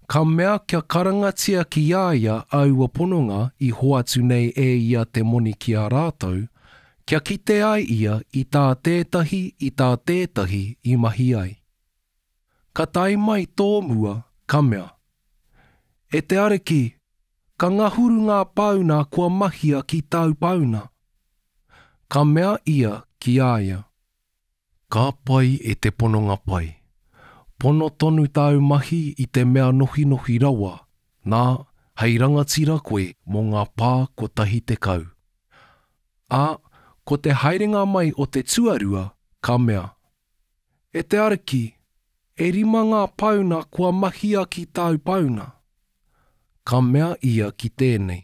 ka mea kia karangatia ki a ia aua pononga i hoatu nei e ia te moni ki a rātou, Kia kite ai ia i tā tētahi i tā tētahi i mahi ai. Ka tae mai tō mua, ka mea, E te Ariki, ka ngahuru ngā pāuna kua mahia ki tāu pāuna. Ka mea ia ki a ia, Ka pai e te pononga pai. Pono tonu tāu mahi i te mea nohinohi rawa, nā, hei rangatira koe mō ngā pā 10. Ā, ko te haerenga mai o te tuarua, ka mea, E te Ariki, e rima ngā pauna kua mahia ki tāu pauna. Ka mea ia ki tēnei,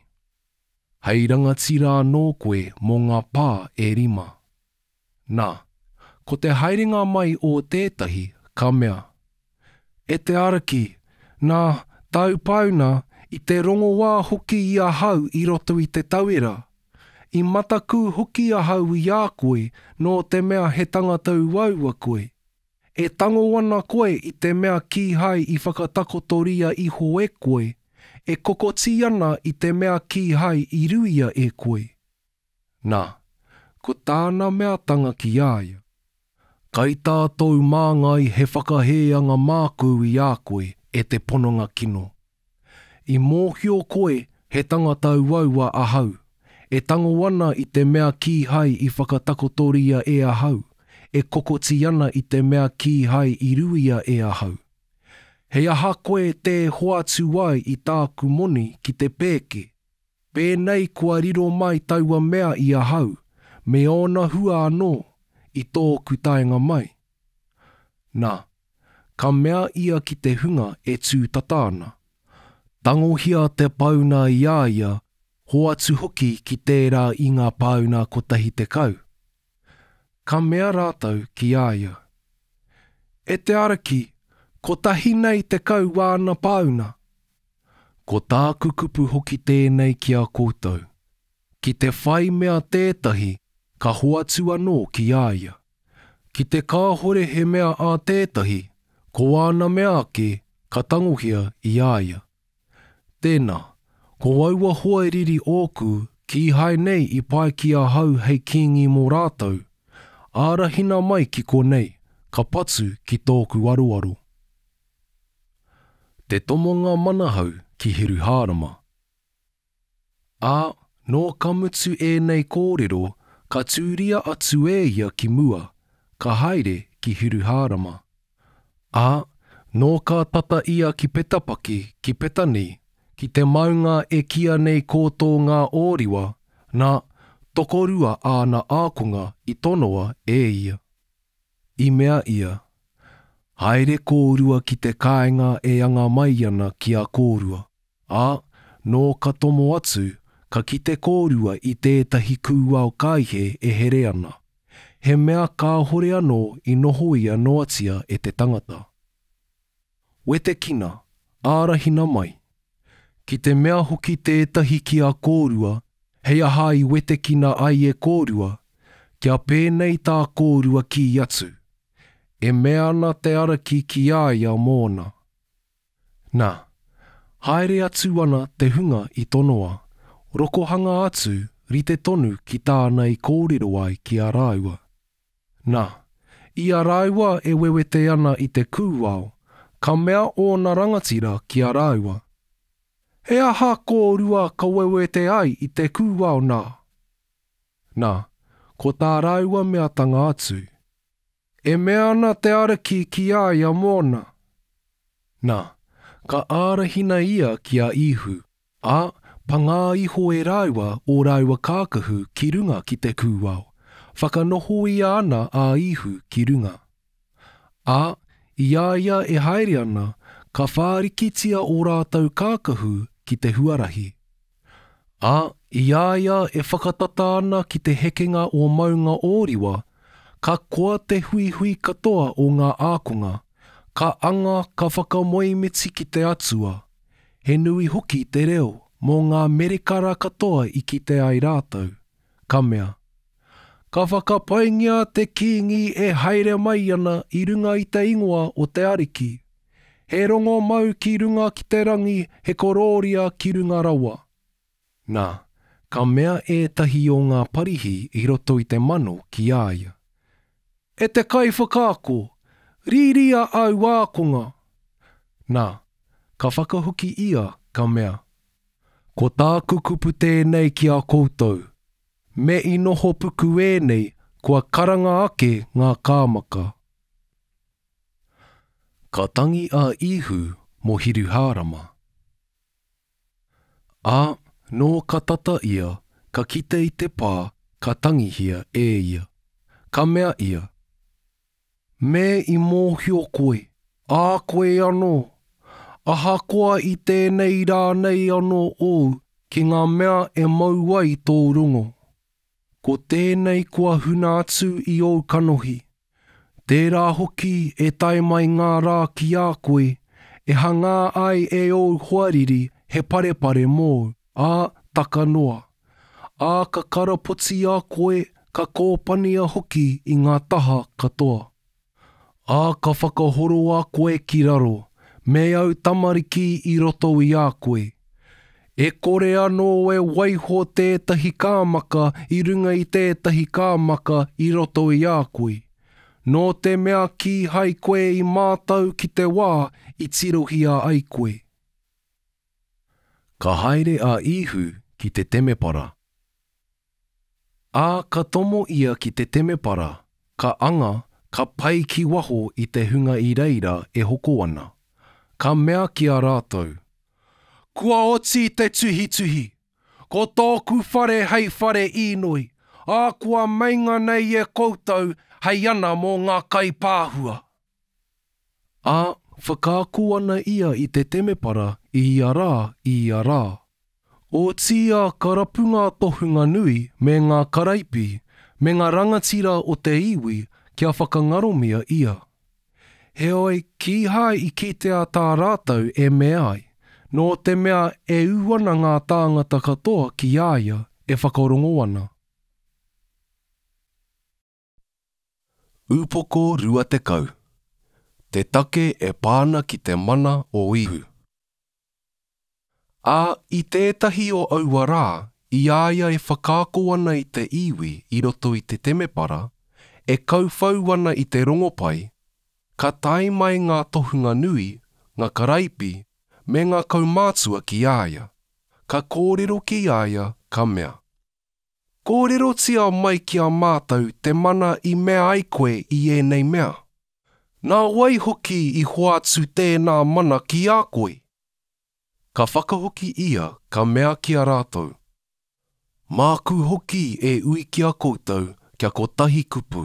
Hei rangatira anō koe mō ngā pā e rima. Nā, ko te haerenga mai o tētahi, ka mea, E te Ariki, nā, tāu pauna, i te rongoā hoki i ahau i roto i te tauira. I matakū hoki ahau i a koe, nō te mea he tangata uaua koe. E tango ana koe i te mea kīhai i whakatakotoria iho e koe, e kokoti ana i te mea kīhai i ruia e koe. Nā, ko tāna meatanga ki a ia, Kai tā tōu māngai he whakahēanga māku i a koe, e te pononga kino. I mōhio koe he tangata uaua ahau, e tango ana i te mea kīhai i whakatakotoria e ahau, e kokoti ana i te mea kīhai i ruia e ahau. He aha koe tē hoatu ai i tāku moni ki te pēke? Pēnei kua riro mai taua mea i ahau, me ōna hua anō, i tōku taenga mai. Nā, ka mea ia ki te hunga e tū tata ana, Tangohia te pauna i a ia, hoatu hoki ki tērā i ngā pāuna 10. Ka mea rātou ki a ia, E te Ariki, kotahi nei 10 āna pāuna. Ko tāku kupu hoki tēnei ki a koutou, ki te whai mea tētahi, ka hoatu anō ki a ia. Ki te kāhore he mea a tētahi, ko āna mea ake ka tangohia i a ia. Tēnā, ko aua hoariri ōku kīhai nei i pai ki ahau hei kīngi mō rātou, ārahina mai ki konei, ka patu ki tōku aroaro. Te tomonga manahau ki Hiruhārama. Ā, nō ka mutu ēnei kōrero, ka tūria atu e ia ki mua, ka haere ki Hiruhārama. Ā, nō ka tata ia ki Petapaki, ki Petani, ki te maunga e kīa nei ko tō ngā Ōriwa, nā, tokorua āna ākonga i tonoa e ia. I mea ia, Haere kōrua ki te kāinga e anga mai ana ki a kōrua. Ā, nō ka tomo atu, ka kite kōrua i tētahi kūao kāihe e here ana, he mea kāhore anō i nohoia noatia e te tangata. Wetekina, ārahina mai. Ki te mea hoki tētahi ki a kōrua, hei aha i wetekina ai e kōrua, kia pēnei tā kōrua kī atu, E mea ana te Araki ki a ia mōna. Nā, haere atu ana te hunga i tonoa, rokohanga atu rite tonu ki tāna i kōrero ai ki a rāua. Nā, i a rāua e wewete ana i te kūao, ka mea ōna rangatira ki a rāua, He aha kōrua ka wewete ai i te kūao nā? Nā, ko tā rāua meatanga atu, E mea ana te Ariki ki a ia mōna. Nā, ka ārahina ia ki a Īhu, ā, pangā iho e rāua ō rāua kākahu ki runga ki te kūao, whakanohoia ana a Īhu ki runga. Ā, i a ia e haere ana, ka whārikitia ō rātou kākahu ki te huarahi. Ā, i a ia e whakatata ana ki te hekenga o Maunga Ōriwa, ka koa te huihui katoa o ngā ākonga, ka anga ka whakamoemiti ki te Atua, he nui hoki te reo mō ngā merekara katoa i kite ai rātou, ka mea, Ka whakapaingia te Kīngi e haere mai ana i runga i te ingoa o te Ariki. He rongo mau ki runga ki te rangi, he korōria ki runga rawa. Nā, ka mea ētahi o ngā Parihī i roto i te mano ki a ia, E te Kaiwhakaako, rīria āu ākonga! Nā, ka whakahoki ia, ka mea, Ko tāku kupu tēnei ki a koutou, Me i noho puku ēnei, kua karanga ake ngā kāmaka. Ka tangi a Īhu mō Hiruhārama. Ā, nō ka tata ia, ka kite i te pā, ka tangihia e ia. Ka mea ia. Me i mōhio koe, a koe anō, ahakoa i tēnei rā nei anō ōu ki ngā mea e mau ai tōu rongo. Ko tēnei kua huna atu i ōu kanohi. Tērā hoki e tae mai ngā rā ki a koe, e hangā ai e ōu hoariri he parepare mōu, ā, taka noa. Ā, ka karapotia koe, ka kōpania hoki i ngā taha katoa. Ā, ka whakahoroa koe ki raro, me āu tamariki i roto i a koe. E kore anō e waiho tētahi kāmaka i runga i tētahi kāmaka i roto i a koe, nō te mea kīhai koe i mātau ki te wā i tirohia ai koe. Ka haere a Īhu ki te temepara. Ā, ka tomo ia ki te temepara, ka anga, ka pai ki waho i te hunga i reira e hoko ana. Ka mea ki a rātou, Kua oti te tuhituhi, ko tōku whare hei whare īnoi, ā, kua meinga nei e koutou hei ana mō ngā kaipāhua. Ā, whakaako ana ia i te temepara i ia rā, i ia rā. Otiia ka rapu ngā tohunga nui me ngā karaipi, me ngā rangatira o te iwi kia whakangaromia ia. Heoi, kīhai i kitea tā rātou e mea ai, nō te mea e ū ana ngā tāngata katoa ki a ia e whakarongo ana. Upoko 20. Te take e pā ana ki te mana o Ihu. Ā, i tētahi o aua rā, i a ia e whakaako ana i te iwi i roto i te temepara, e kauwhau ana i te rongopai, ka tae mai ngā tohunga nui, ngā karaipi, me ngā kaumātua ki a ia, ka kōrero ki a ia, ka mea. Kōrerotia mai ki a mātou te mana i mea ai koe i ēnei mea. Nā wai hoki i hoatu tēnā mana ki a koe? Ka whakahoki ia, ka mea ki a rātou, Māku hoki e ui ki a koutou kia kotahi kupu,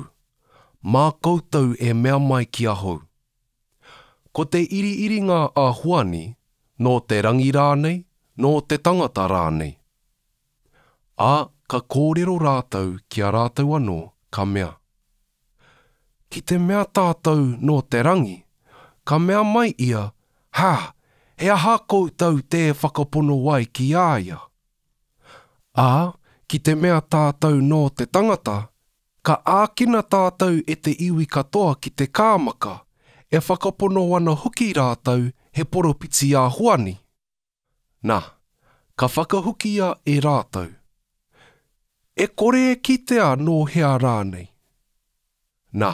mā koutou e mea mai ki ahau. Ko te iriiringa a Hoani, nō te rangi rānei, nō te tangata rānei? Ā, ka kōrero rātou ki a rātou anō, ka mea, Ki te mea tātou nō te rangi, ka mea mai ia, Ha, he aha koutou tē whakapono ai ki a ia? Ā, ki te mea tātou nō te tangata, ka ākina tātou e te iwi katoa ki te kāmaka, e whakapono ana hoki rātou he poropiti a Hoani. Na, ka whakahokia e rātou, E kore e kitea nō hea rānei. Na,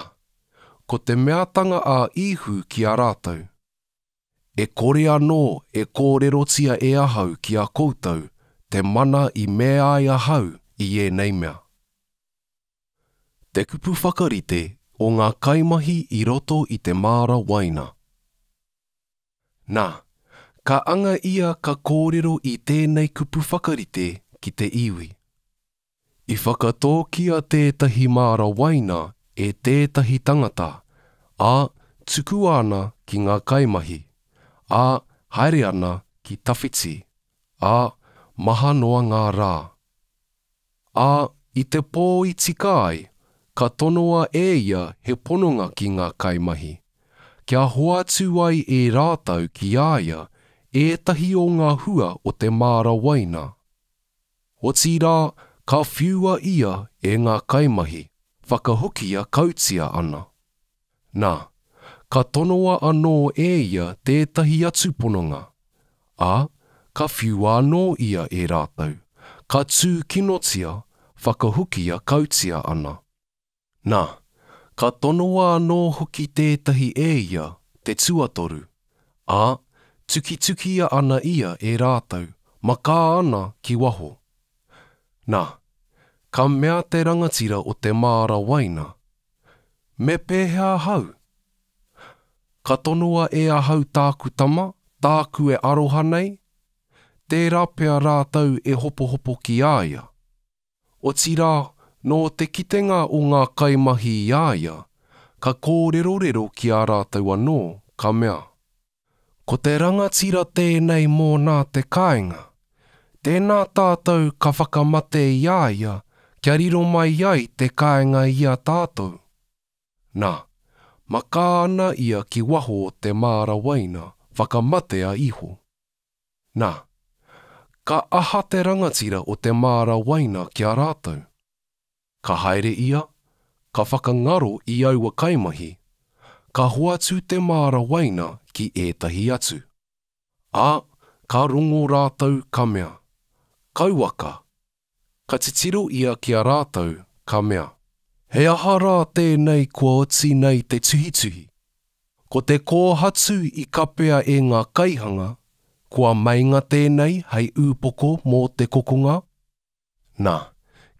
ko te meatanga a Īhu ki a rātou, E kore anō e kōrerotia e ahau ki a koutou te mana i mea ai ahau i ēnei mea. Te kupu whakarite o ngā kaimahi i roto i te māra waina. Na, ka anga ia ka kōrero i tēnei kupu whakarite ki te iwi. I whakatōkia tētahi māra waina e tētahi tangata, ā, tukua ana ki ngā kaimahi, ā, haere ana ki tawhiti, ā, maha noa ngā rā. Ā, i te pō i tika ai, ka tonoa e ia he pononga ki ngā kaimahi, kia hoatu ai e rātou ki a ia ētahi o ngā hua o te māra waina. Otirā, ka whiua ia e ngā kaimahi, whakahokia kautia ana. Nā, ka tonoa anō e ia tētahi atu pononga, ā, ka whiua anō ia e rātou, ka tūkinotia, whakahokia kautia ana. Nā, ka tonoa anō hoki tētahi e ia, te tuatoru, ā, tukitukia ana ia e rātou, makā ana ki waho. Nā, ka mea te rangatira o te māra waina, Me pēhea ahau? Ka tonoa e ahau tāku tama, tāku e aroha nei? Tērā pea rātou e hopohopo ki a ia. Otirā, nō te kitenga o ngā kaimahi i a ia, ka kōrerorero ki a rātou anō, ka mea, Ko te rangatira tēnei mōna te kāinga. Tēnā tātou ka whakamate i a ia kia riro mai ai te kāinga i a tātou. Nā, makā ana ia ki waho o te māra waina, whakamatea iho. Nā, ka aha te rangatira o te māra waina ki a rātou? Ka haere ia, ka whakangaro i aua kaimahi, ka hoatu te māra waina ki ētahi atu. Ā, ka rongo rātou ka mea, Kauaka! Ka titiro ia ki a rātou, ka mea, He aha rā tēnei kua oti nei te tuhituhi? Ko te kōhatu i kapea e ngā kaihanga, kua meinga tēnei hei ūpoko mō te kokonga? Nā,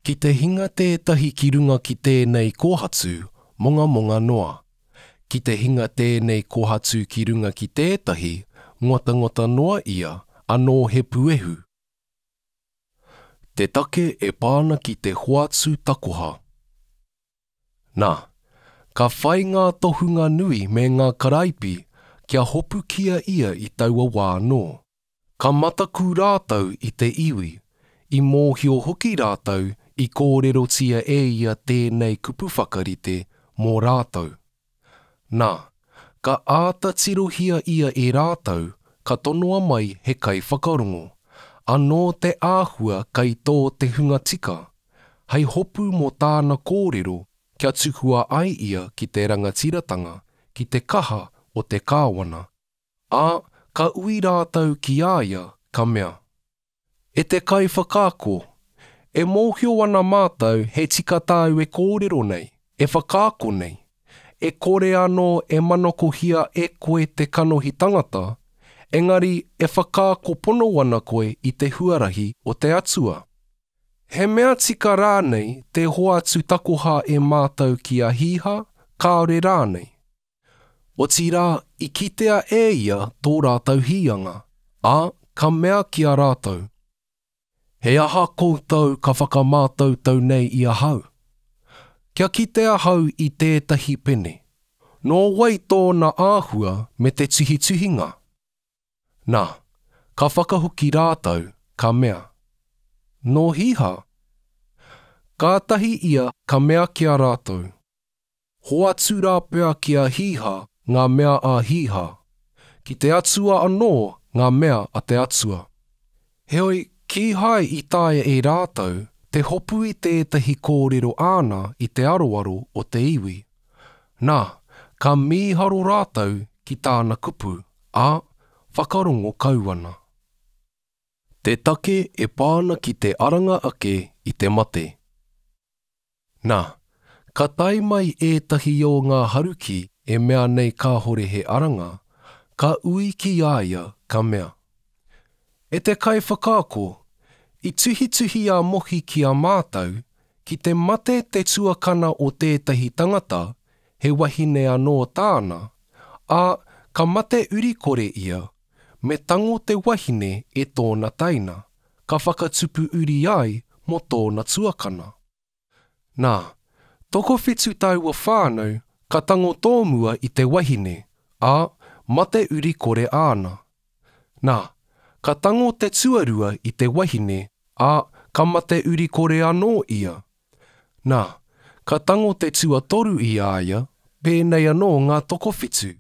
ki te hinga tētahi ki runga ki tēnei kōhatu, mongamonga noa. Ki te hinga tēnei kōhatu ki runga ki tētahi, ngotangota noa ia, anō he puehu. Te take e pā ana ki te hoatu takoha. Nā, ka whai ngā tohunga nui me ngā karaipi kia hopukia ia i taua wā anō. Ka mataku rātou i te iwi, i mōhio hoki rātou i kōrerotia e ia tēnei kupu whakarite mō rātou. Nā, ka āta tirohia ia e rātou, ka tonoa mai he kaiwhakarongo, anō te āhua kei tō te hunga tika, hei hopu mō tāna kōrero kia tukua ai ia ki te rangatiratanga, ki te kaha o te kāwana. Ā, ka ui rātou ki a ia, ka mea, E te Kaiwhakaako, e mōhio ana mātou he tika tāu e kōrero nei, e whakaako nei, e kore anō e manakohia e koe te kanohi tangata, engari e whakaako pono ana koe i te huarahi o te Atua. He mea tika rānei te hoatu takoha e mātou ki a Hīha, kāore rānei? Otirā, i kitea e ia tō rātou hīanga, ā, ka mea ki a rātou, He aha koutou ka whakamātautau nei i ahau? Kia kite ahau i tētahi pene. Nō wai tōna āhua me te tuhituhinga? Nā, ka whakahoki rātou, ka mea, Nō Hīha. Kātahi ia ka mea ki a rātou, Hoatu rā pea ki a Hīha ngā mea a Hīha, ki te Atua anō ngā mea a te Atua. Heoi, kīhai i taea e rātou te hopu i tētahi kōrero āna i te aroaro o te iwi. Nā, ka mīharo rātou ki tāna kupu, ā, whakarongo kau ana. Te take e pā ana ki te aranga ake i te mate. Nā, ka tae mai ētahi o ngā Haruki e mea nei kāhore he aranga, ka ui ki a ia, ka mea, E te Kaiwhakaako, i tuhituhi a Mohi ki a mātou, ki te mate te tuakana o tētahi tangata, he wahine anō tāna, ā, ka mate urikore ia, me tango te wahine e tōna teina, ka whakatupu uri ai mō tōna tuakana. Nā, tokowhitu taua whānau ka tango tōmua i te wahine, ā, mate uri kore āna. Nā, ka tango te tuarua i te wahine, ā, ka mate uri kore anō ia. Nā, ka tango te tuatoru i a ia, pēnei anō ngā tokowhitu.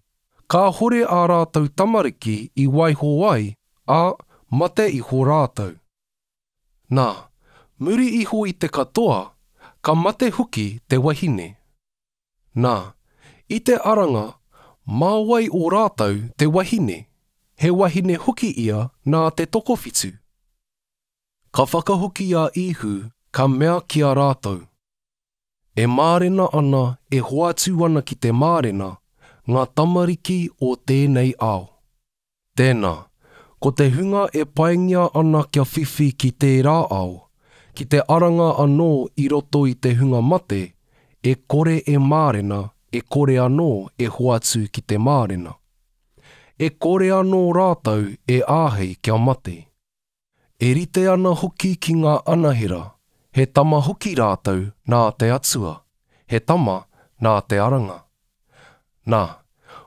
Kāhore ā rātou tamariki i waiho ai, ā, mate iho rātou. Nā, muri iho i te katoa, ka mate hoki te wahine. Nā, i te aranga, mā wai o rātou te wahine? He wahine hoki ia nā te tokowhitu. Ka whakahoki a Īhu, ka mea ki a rātou, E mārena ana, e hoatu ana ki te mārena, ngā tamariki o tēnei ao. Tēnā, ko te hunga e paingia ana kia whiwhi ki tērā ao, ki te aranga anō i roto i te hunga mate, e kore e mārena, e kore anō e hoatu ki te mārena. E kore anō rātou e āhei kia mate. E rite ana hoki ki ngā anahera, he tama hoki rātou nā te Atua, he tama nā te aranga. Nā,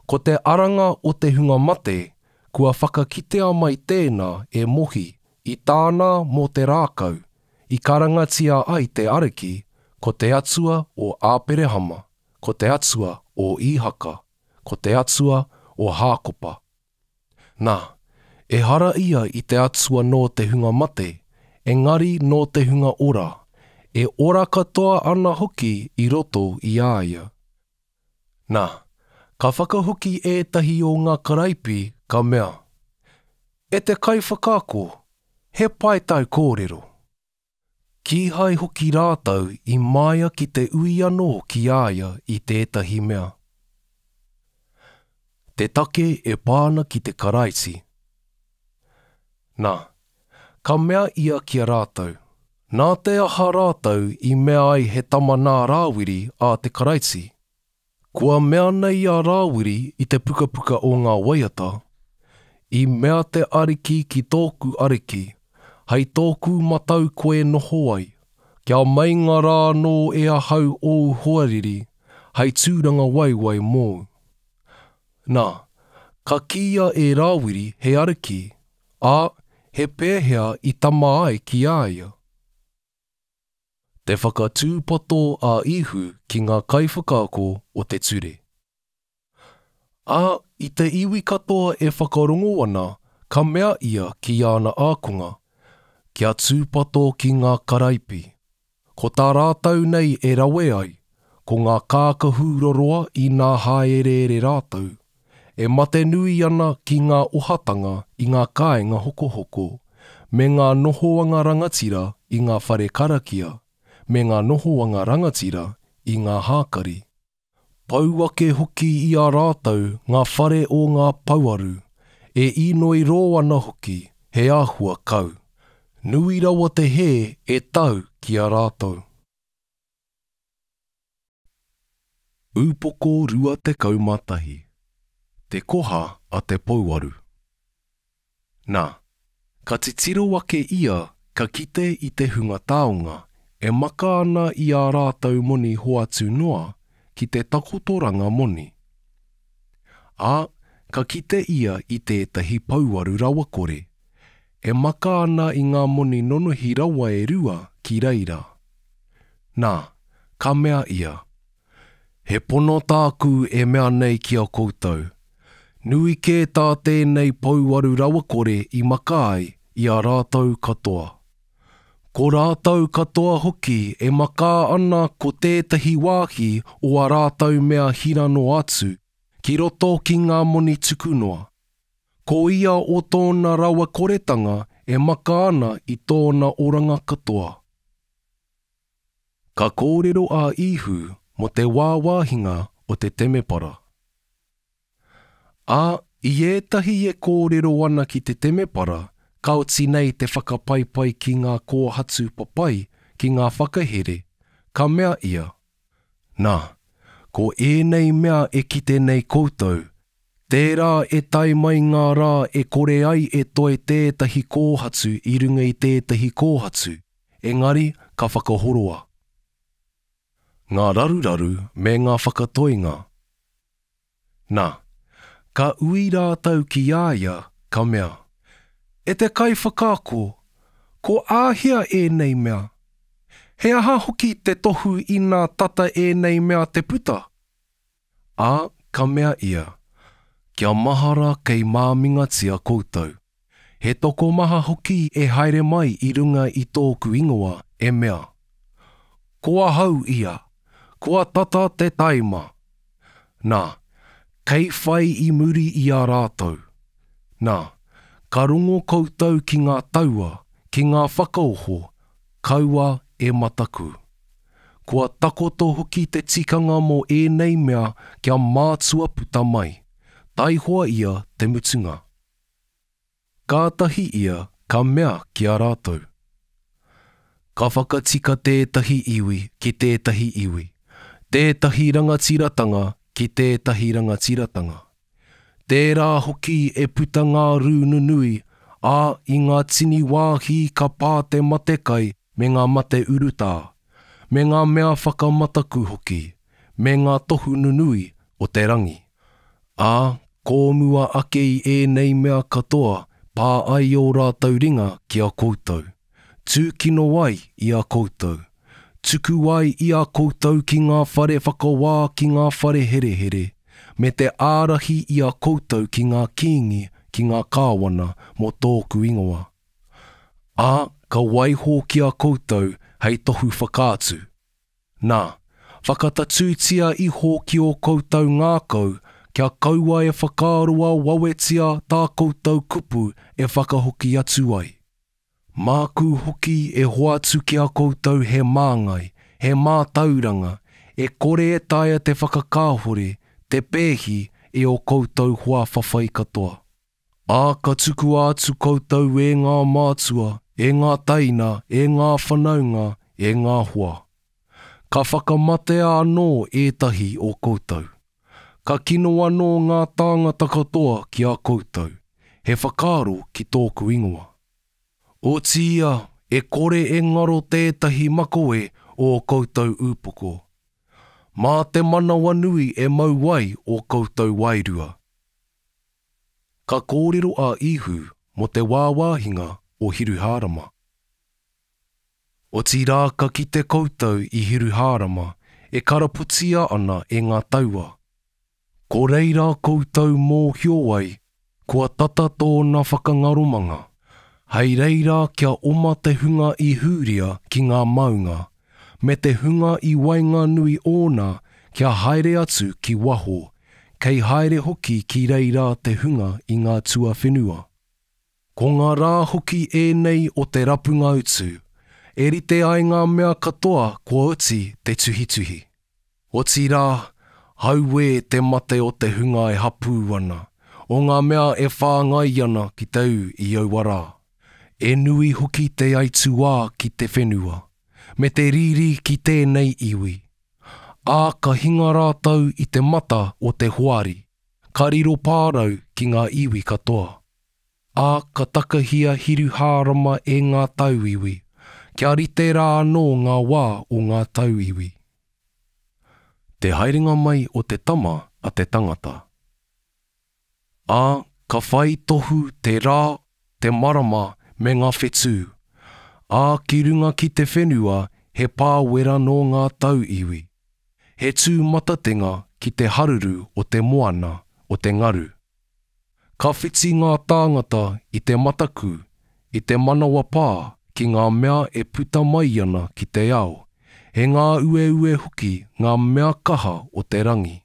ko te aranga o te hunga mate, kua whakakitea mai tēnā e Mohi i tāna mō te rākau, i karangatia ai te Ariki, ko te Atua o Āperehama, ko te Atua o Īhaka, ko te Atua o Hākopa. Nā, ehara ia i te Atua nō te hunga mate, engari nō te hunga ora, e ora katoa ana hoki i roto i a ia. Nā, ka whakahoki ētahi o ngā karaipi, ka mea, E te Kaiwhakaako, he pai tāu kōrero. Kīhai hoki rātou i māia ki te ui anō ki a ia i tētahi mea. Te take e pā ana ki te Karaiti. Nā, ka mea ia ki a rātou, Nā te aha rātou i mea ai he tama nā Rāwiri a te Karaiti? Kua mea nei a Rāwiri i te pukapuka o ngā waiata, I mea te Ariki ki tōku Ariki, Hei tōku matau koe noho ai, kia meinga rā anō e ahau ōu hoariri hei tūrangawaewae mōu. Nā, ka kīia e Rāwiri he Ariki, ā, he pēhea i tama ai ki a ia? Te whakatūpato a Īhu ki ngā kaiwhakaako o te ture. Ā, i te iwi katoa e whakarongo ana, ka mea ia ki āna ākonga, Kia tūpato ki ngā karaipi. Ko tā rātou nei e rawe ai, ko ngā kākahu roroa inā hāereere rātou, e matenui ana ki ngā ohatanga i ngā kāinga hokohoko, me ngā nohoanga rangatira i ngā whare karakia, me ngā nohoanga rangatira i ngā hākari. Pau ake hoki i a rātou ngā whare o ngā pouaru, e īnoi rō ana hoki, he āhua kau. Nui rawa te hē e tau ki a rātou. Ūpoko 21. Te koha a te pouaru. Nā, ka titiro ake ia ka kite i te hunga taonga e maka ana i ā rātou moni hoatu noa ki te takotoranga moni. Ā, ka kite ia i tētahi pouaru rawakore, e maka ana i ngā moni nonohi rawa e rua ki reira. Nā, ka mea ia, He pono tāku e mea nei ki a koutou, nui kē tā tēnei pouaru rawakore i maka ai i a rātou katoa. Ko rātou katoa hoki e makā ana ko tētahi wāhi o ā rātou mea hira noa atu, ki roto ki ngā moni tuku noa. Ko ia o tōna rawakoretanga e maka ana i tōna oranga katoa. Ka kōrero a Īhu mō te wāwāhinga o te temepara. Ā, i ētahi e kōrero ana ki te temepara, ka oti nei te whakapaipai ki ngā kōhatu papai ki ngā whakahere, ka mea ia, Nā, ko ēnei mea e kite nei koutou, tērā e tae mai ngā rā e kore ai e toe tētahi kōhatu i runga i tētahi kōhatu, engari ka whakahoroa. Ngā raruraru me ngā whakatoinga. Na, ka ui rātou ki a ia, ka mea, E te Kaiwhakaako, ko āhea ēnei mea? He aha hoki te tohu inā tata ēnei mea te puta? Ā, ka mea ia, Kia mahara kei māmingatia koutou. He tokomaha hoki e haere mai i runga i tōku ingoa, e mea, Ko ahau ia, kua tata te taima. Nā, kei whai i muri i a rātou. Nā, ka rongo koutou ki ngā taua, ki ngā whakaoho, kaua e mataku. Kua takoto hoki te tikanga mō ēnei mea kia mātua puta mai, taihoa ia te mutunga. Kātahi ia ka mea ki a rātou, Ka whakatika tētahi iwi ki tētahi iwi, tētahi rangatiratanga ki tētahi rangatiratanga. Tērā hoki e puta ngā rū nunui, ā, i ngā tini wāhi ka pā te matekai me ngā mate urutā, me ngā mea whakamataku hoki, me ngā tohu nunui o te rangi. Ā, kōmua ake i ēnei mea katoa pā ai ō rātou ringa ki a koutou, tūkino ai i a koutou, tuku ai i a koutou ki ngā whare whakawā ki ngā whare herehere, me te ārahi i a koutou ki ngā kīngi ki ngā kāwana mō tōku ingoa. Ā, ka waiho ki a koutou hei tohu whakaatu. Nā, whakatatūtia iho ki ō koutou ngākau, kia kaua e whakaaroa wawetia tā koutou kupu e whakahoki atu ai. Māku hoki e hoatu ki a koutou he māngai, he mātauranga, e kore e taea te whakakāhore, te pēhi e ō koutou hoa whawhai katoa. Ā, ka tukua atu koutou e ngā mātua, e ngā teina, e ngā whanaunga, e ngā hoa. Ka whakamatea anō ētahi o koutou. Ka kino anō ngā tāngata katoa ki a koutou, he whakaaro ki tōku ingoa. Otiia, e kore e ngaro tētahi makoe o ō koutou upoko. Mā te manawanui e mau ai ō koutou wairua. Ka kōrero a Īhu mō te wāwāhinga o Hiruhārama. Otirā ka kite koutou i Hiruhārama e karapotia ana e ngā taua. Ko reira koutou mōhio ai kua tata tōna whakangaromanga, hei reira kia oma te hunga i Hūria ki ngā maunga, me te hunga i waenganui ōna kia haere atu ki waho, kei haere hoki ki reira te hunga i ngā tuawhenua. Ko ngā rā hoki ēnei o te rapunga utu, e rite ai ngā mea katoa kua oti te tuhituhi. Otirā, auē te mate o te hunga e hapū ana, o ngā mea e whāngai ana ki te ū i aua rā. E nui hoki te aituā ki te whenua, me te riri ki tēnei iwi. Ā, ka hinga rātou i te mata o te hoari, ka riro pārau ki ngā iwi katoa. Ā, ka takahia Hiruhārama e ngā tauiwi, kia rite rā anō ngā wā o ngā tauiwi. Te haerenga mai o te Tama a te tangata. Ā, ka whai tohu te rā, te marama, me ngā whetū. Ā, ki runga ki te whenua he pāwera nō ngā tauiwi. He tū matatenga ki te haruru o te moana, o te ngaru. Ka whiti ngā tāngata i te mataku, i te manawapā ki ngā mea e puta mai ana ki te ao, he ngāueue hoki ngā mea kaha o te rangi.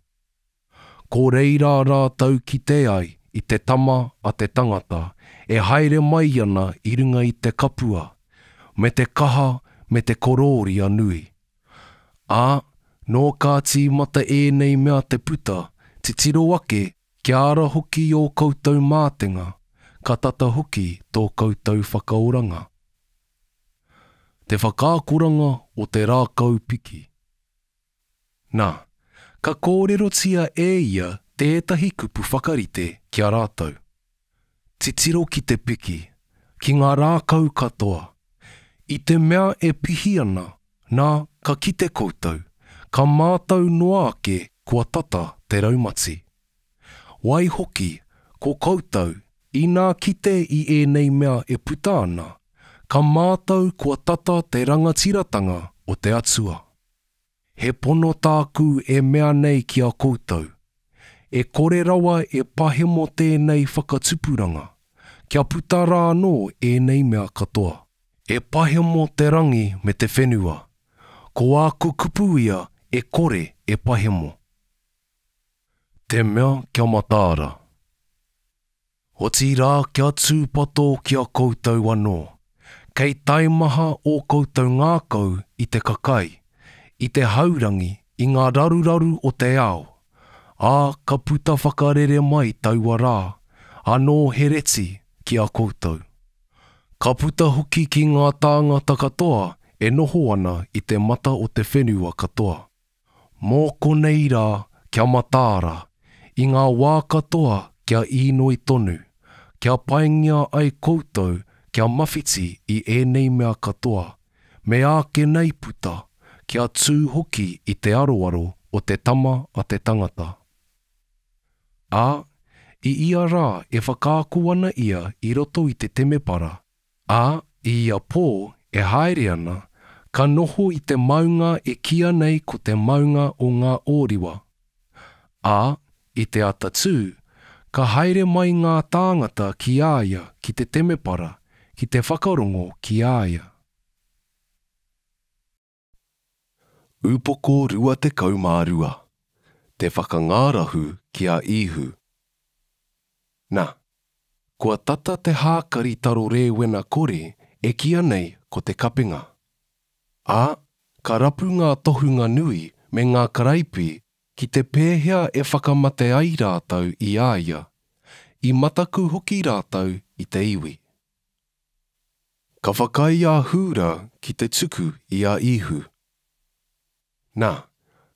Ko reira rātou kite ai i te Tama a te tangata e haere mai ana i runga i te kapua, me te kaha me te korōria nui. Ā, nō ka tīmata ēnei mea te puta, titiro ake kia ara hoki ō koutou mātenga, ka tata hoki tō koutou whakaoranga. Te whakaakoranga o te rākau piki. Nā, ka kōrerotia e ia tētahi kupu whakarite ki a rātou. Titiro ki te piki, ki ngā rākau katoa. I te mea e pihi ana, nā, ka kite koutou, ka mātau noa ake kua tata te raumati. Waihoki, ko koutou, inā kite i ēnei mea e puta ana, ka mātau kua tata te rangatiratanga o te Atua. He pono tāku e mea nei ki a koutou, e kore rawa e pahemo tēnei whakatupuranga, kia puta rā anō ēnei mea katoa. E pahemo te rangi me te whenua, ko āku kupu ia e kore e pahemo. Te mea kia mataara. Otirā kia tūpato ki a koutou anō, kei taimaha ō koutou ngākau i te kakai, i te haurangi, i ngā raruraru o te ao, ā, ka puta whakarere mai taua rā, anō he reti ki a koutou. Ka puta hoki ki ngā tāngata katoa e noho ana i te mata o te whenua katoa. Mō konei rā kia mataara, i ngā wā katoa kia īnoi tonu, kia paingia ai koutou kia mawhiti i ēnei mea katoa, me āke nei puta, kia tū hoki i te aroaro o te Tama a te tangata. Ā, i ia rā e whakaako ana ia i roto i te temepara, ā, i ia pō e haere ana, ka noho i te maunga e kīa nei ko te Maunga o ngā Ōriwa. Ā, i te atatū, ka haere mai ngā tāngata ki a ia ki te temepara ki te whakarongo ki a ia. Upoko 22 Te whakangārahu ki a Īhu Na, kua tata te hākari taro rēwena kore e kīa nei ko te kapenga. Ā, ka rapu ngā tohunga nui me ngā karaipi ki te pēhea e whakamate ai rātou i a ia, i mataku hoki rātou i te iwi. Ka whakaae a Hūra ki te tuku i a Īhu. Na,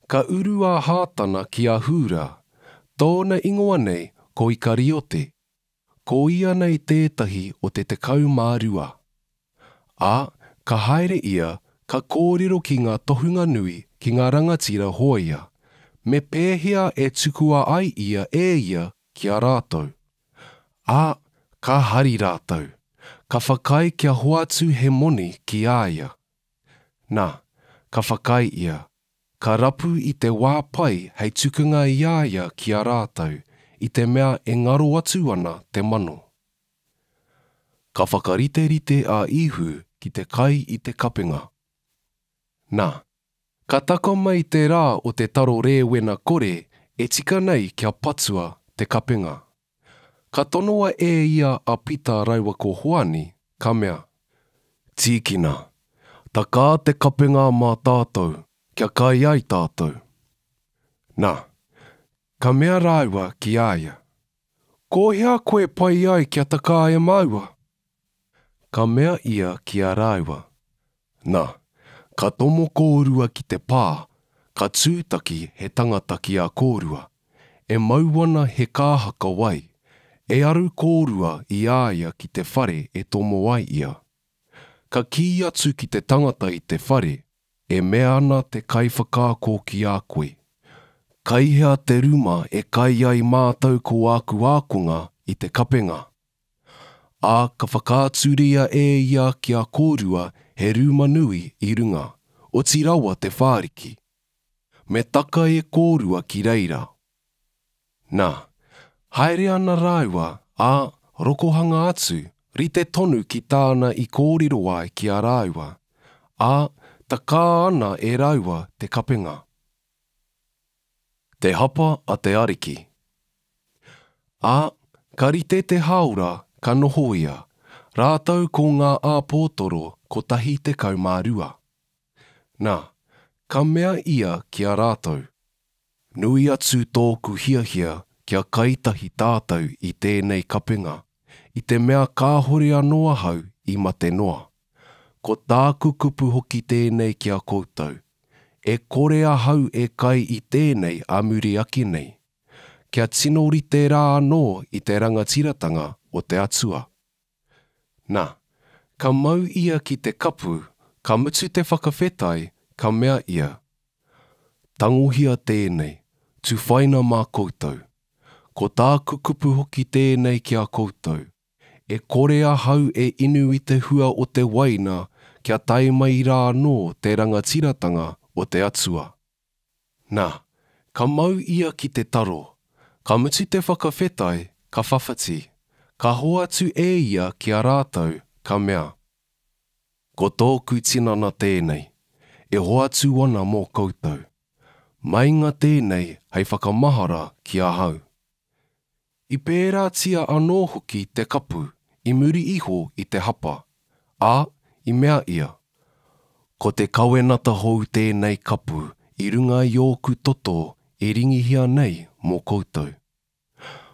ka uru a Hātana ki a Hūra, tōna ingoa nei ko Ikariote, ko ia nei tētahi o te 12. Ā, ka haere ia, ka kōrero ki ngā tohunga nui, ki ngā rangatira hōia, me pēhea e tukua ai ia e ia ki a rātou. Ā, ka hari rātou, ka whakaae kia hoatu he moni ki a ia. Na, ka whakaae ia, ka rapu i te wā pai hei tukunga i a ia ki a rātou, i te mea e ngaro atu ana te mano. Ka whakariterite a Īhu ki te kai i te kapenga. Na, ka taka mai te rā o te taro rēwena kore e tika nei kia patua te kapenga. Ka tonoa e ia a Pita raua ko Hoani, ka mea, Tīkina, takā te kapenga mā tātou, kia kai ai tātou. Na, ka mea rāua ki a ia, Ko hea koe pai ai kia takā e māua? Ka mea ia ki a rāua, Na, ka tomo kōrua ki te pā, ka tūtaki he tangata ki a kōrua, e mau ana he kāhaka wai, e aru kōrua i a ia ki te whare e tomo ai ia. Ka kī atu ki te tangata i te whare, E mea ana te kaiwhakaako ki a koe, Kai hea te ruma e kai ai mātou ko āku ākonga i te kapenga? Ā, ka whakaaturia e ia ki a kōrua he rūma nui i runga, oti rawa te whāriki. Me taka e kōrua ki reira. Nā, haere ana rāua, ā, rokohanga atu, rite tonu ki tāna i kōrero ai ki a rāua, ā, takā ana e rāua te kapenga. Te hapa a te Ariki. Ā, ka rite te hāora ka noho ia, rātou ko ngā āpōtoro 12. Nā, ka mea ia ki a rātou, Nui atu tōku hiahia kia kai tahi tātou i tēnei kapenga, i te mea kāhore anō ahau i mate noa. Ko tāku kupu hoki tēnei ki a koutou, e kore ahau e kai i tēnei a muri ake nei, kia tino rite rā anō i te rangatiratanga o te Atua. Na, ka mau ia ki te kapu, ka mutu te whakawhetai, ka mea ia, Tangohia tēnei, tuwhaina mā koutou. Ko tāku kupu hoki tēnei ki a koutou, e kore ahau e inu i te hua o te waina kia tae mai rā anō te rangatiratanga o te Atua. Na, ka mau ia ki te taro, ka mutu te whakawhetai, ka whawhati, ka hoatu e ia ki a rātou, ka mea, Ko tōku tinana tēnei, e hoatu ana mō koutou. Meinga tēnei hei whakamahara ki ahau. I pērātia anō hoki te kapu i muri iho i te hapa, ā, i mea ia, Ko te kawenata hou tēnei kapu i runga i ōku toto e ringihia nei mō koutou.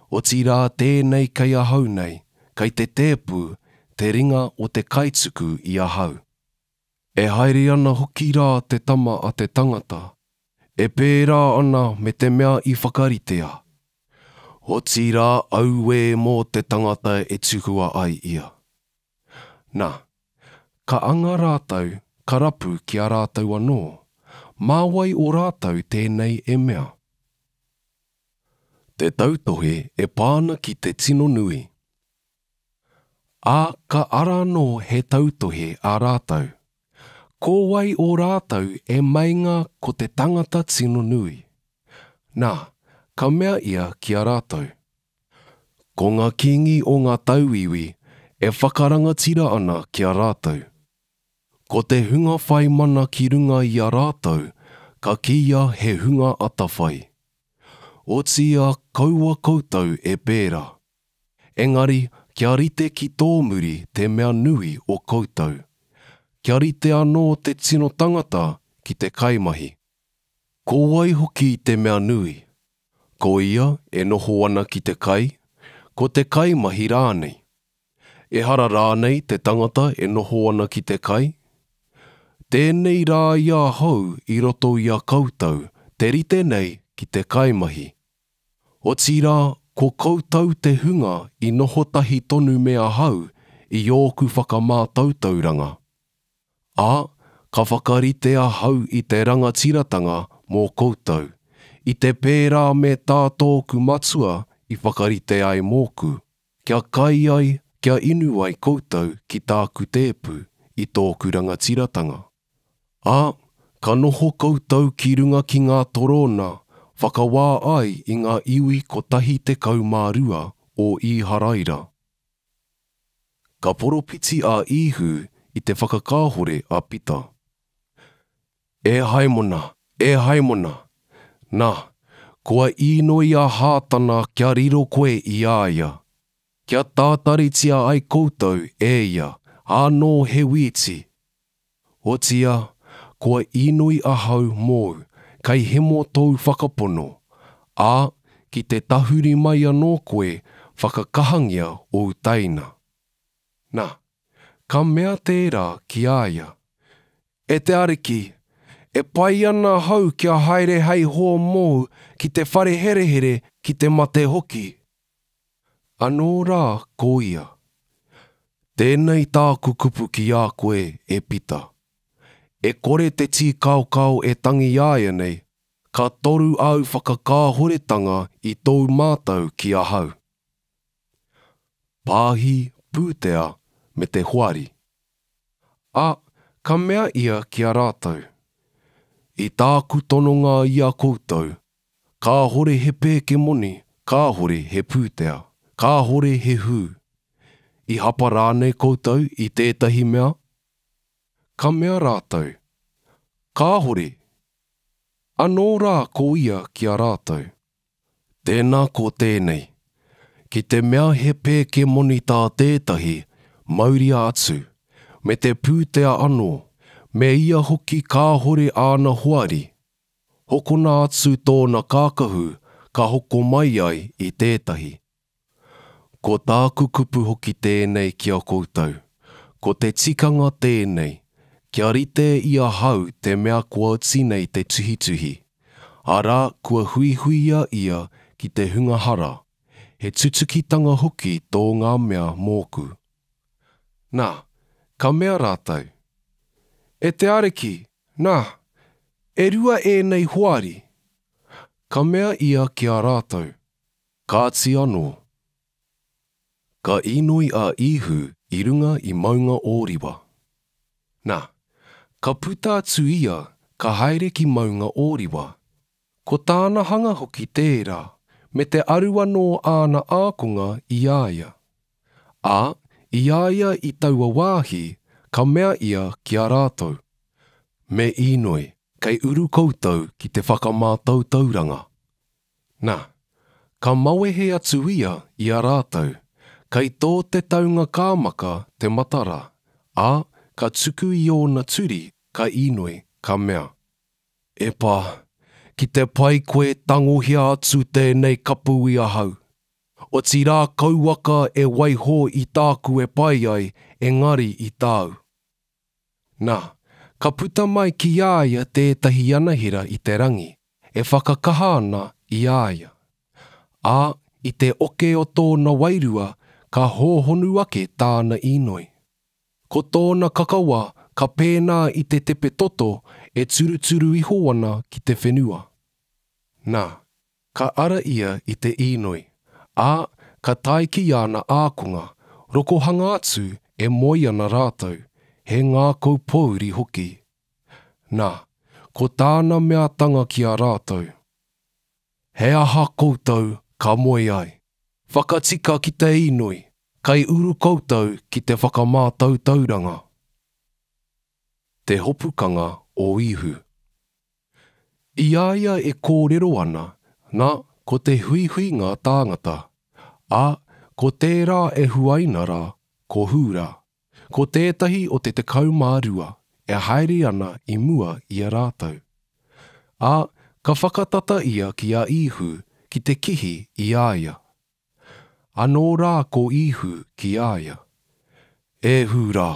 Otirā tēnei kei ahau nei, kei te tēpu, te ringa o te kaituku i ahau. E haere ana hoki rā te Tama a te tangata, e pērā ana me te mea i whakaritea. Otirā auē mō te tangata e tukua ai ia. Na, ka anga rātou, ka rapu ki a rātou anō, mā wai o rātou tēnei e mea? Te tautohe e pā ana ki te tino nui. Ā, ka ara anō he tautohe a rātou. Ko wai o rātou e meinga ko te tangata tino nui? Nā, ka mea ia ki a rātou, Ko ngā kīngi o ngā tauiwi e whakarangatira ana ki a rātou. Ko te hunga whai mana ki runga i a rātou ka kīia he hunga atawhai. Otiia kaua koutou e pērā. Engari kia rite ki tō muri te mea nui o koutou. Kia rite anō te tino tangata ki te kaimahi. Ko wai hoki te mea nui? Ko ia e noho ana ki te kai, ko te kaimahi rānei? Ehara rānei te tangata e noho ana ki te kai? Tēnei rā i ahau i roto i a koutou te rite nei ki te kaimahi. Otirā, ko koutou te hunga i noho tahi tonu me ahau i ōku whakamātautauranga. Ā, ka whakarite ahau i te rangatiratanga mō koutou, i te pērā me tā tōku Matua i whakarite ai mōku, kia kai ai, kia inu ai koutou ki tāku tēpu i tōku rangatiratanga. Ā, ka noho koutou ki runga ki ngā torōna, whakawā ai i ngā iwi 12 o Īharaira. Ka poropiti a Īhu i te whakakāhore a Pita. E Haimona, e Haimona! Nā, kua īnoi a Hātana kia riro koe i a ia, kia tātaritia ai koutou e ia, ānō he wīti. Otiia, kua inoi ahau mōu, kei hemo tōu whakapono, ā, ki te tahuri mai anō koe, whakakahangia ōu teina. Na, ka mea tērā ki a ia, E te Ariki, e pai ana ahau kia haere hei hoa mōu ki te whare herehere ki te mate hoki. Anō rā ko ia. Tēnei tāku kupu ki a koe, e Pita. E kore te tīkaokao e tangi āianei, ka toru āu whakakāhoretanga i tōu mātau ki ahau. Pāhi, pūtea, me te hoari. A, ka mea ia ki a rātou, I tāku tononga i a koutou, Kāhore he pēke moni, kāhore he pūtea, kāhore he hū. I hapa rānei koutou i tētahi mea? Ka mea rātou, Kāhore. Anō rā ko ia ki a rātou, Tēnā ko tēnei, ki te mea he pēke moni tā tētahi, mauria atu, me te pūtea anō, me ia hoki kāhore āna hoari, Hokona atu tōna kākahu ka hoko mai ai i tētahi. Ko tāku kupu hoki tēnei ki a koutou, ko te tikanga tēnei, kia rite i ahau te mea kua oti nei te tuhituhi, arā kua huihuia ia ki te hunga hara, he tutukitanga hoki tō ngā mea mōku. Nā, ka mea rātou, E te Ariki, nā, e rua ēnei hoari. Ka mea ia ki a rātou, Kāti anō. Ka inoi a Īhu i runga i Maunga Ōriwa. Nā, ka puta atu ia, ka haere ki Maunga Ōriwa. Ko tāna hanga hoki tērā, me te aru anō āna ākonga i a ia. Ā, i a ia i taua wāhi, ka mea ia ki a rātou, Me īnoi, kei uru koutou ki te whakamātautauranga. Na, ka mawehe atu ia i a rātou, kei tō te taunga kāmaka te matara, ā, ka tuku i ōna turi, ka īnoi, ka mea. E pā, ki te pai koe tangohia atu tēnei kapu i ahau. Otirā kauaka e waiho i tāku e pai ai, engari i tāu. Nā, ka puta mai ki a ia tētahi anahera i te rangi, e whakakaha ana i a ia. Ā, i te oke o tōna wairua, ka hōhonu ake tāna īnoi. Ko tōna kakawa ka pēnā i te tepe toto e turuturu iho ana ki te whenua. Nā. Ka ara ia i te īnoi, ā, ka tae ki āna ākonga, rokohanga atu e moe ana rātou, he ngākau pōuri hoki. Nā, ko tāna meatanga ki a rātou, He aha koutou ka moe ai? Whakatika ki te īnoi, kei uru koutou ki te whakamātautauranga. Te hopukanga o Īhu. I a ia e kōrero ana, nā, ko te huihuinga tāngata, ā, ko tērā e huaina rā, ko Hūrā, ko tētahi o te 12, e haere ana i mua i a rātou. Ā, ka whakatata ia ki a Īhu ki te kihi i a ia. Anō rā ko Īhu ki a ia, E Hūrā,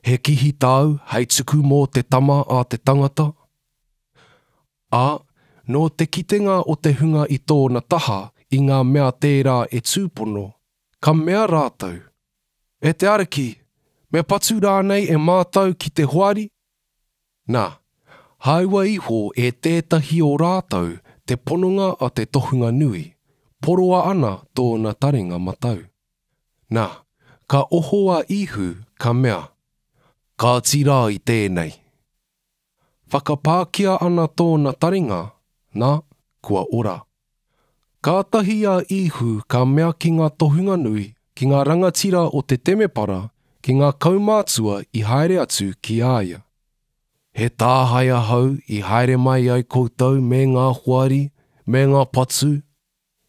he kihi tāu hei tuku mō te Tama a te tangata? Ā, nō te kitenga o te hunga i tōna taha i ngā mea tērā e tūpono, ka mea rātou, E te Ariki, me patu rānei e mātou ki te hoari? Nā, hāua iho e tētahi o rātou te pononga a te tohunga nui, poroa ana tōna taringa matau. Nā, ka oho a Īhu, ka mea, Kāti rā i tēnei. Whakapākia ana tōna taringa, nā, kua ora. Kātahi a Īhu ka mea ki ngā tohunga nui, ki ngā rangatira o te temepara, ki ngā kaumātua i haere atu ki a ia. He tāhae ahau i haere mai ai koutou me ngā hoari, me ngā patu,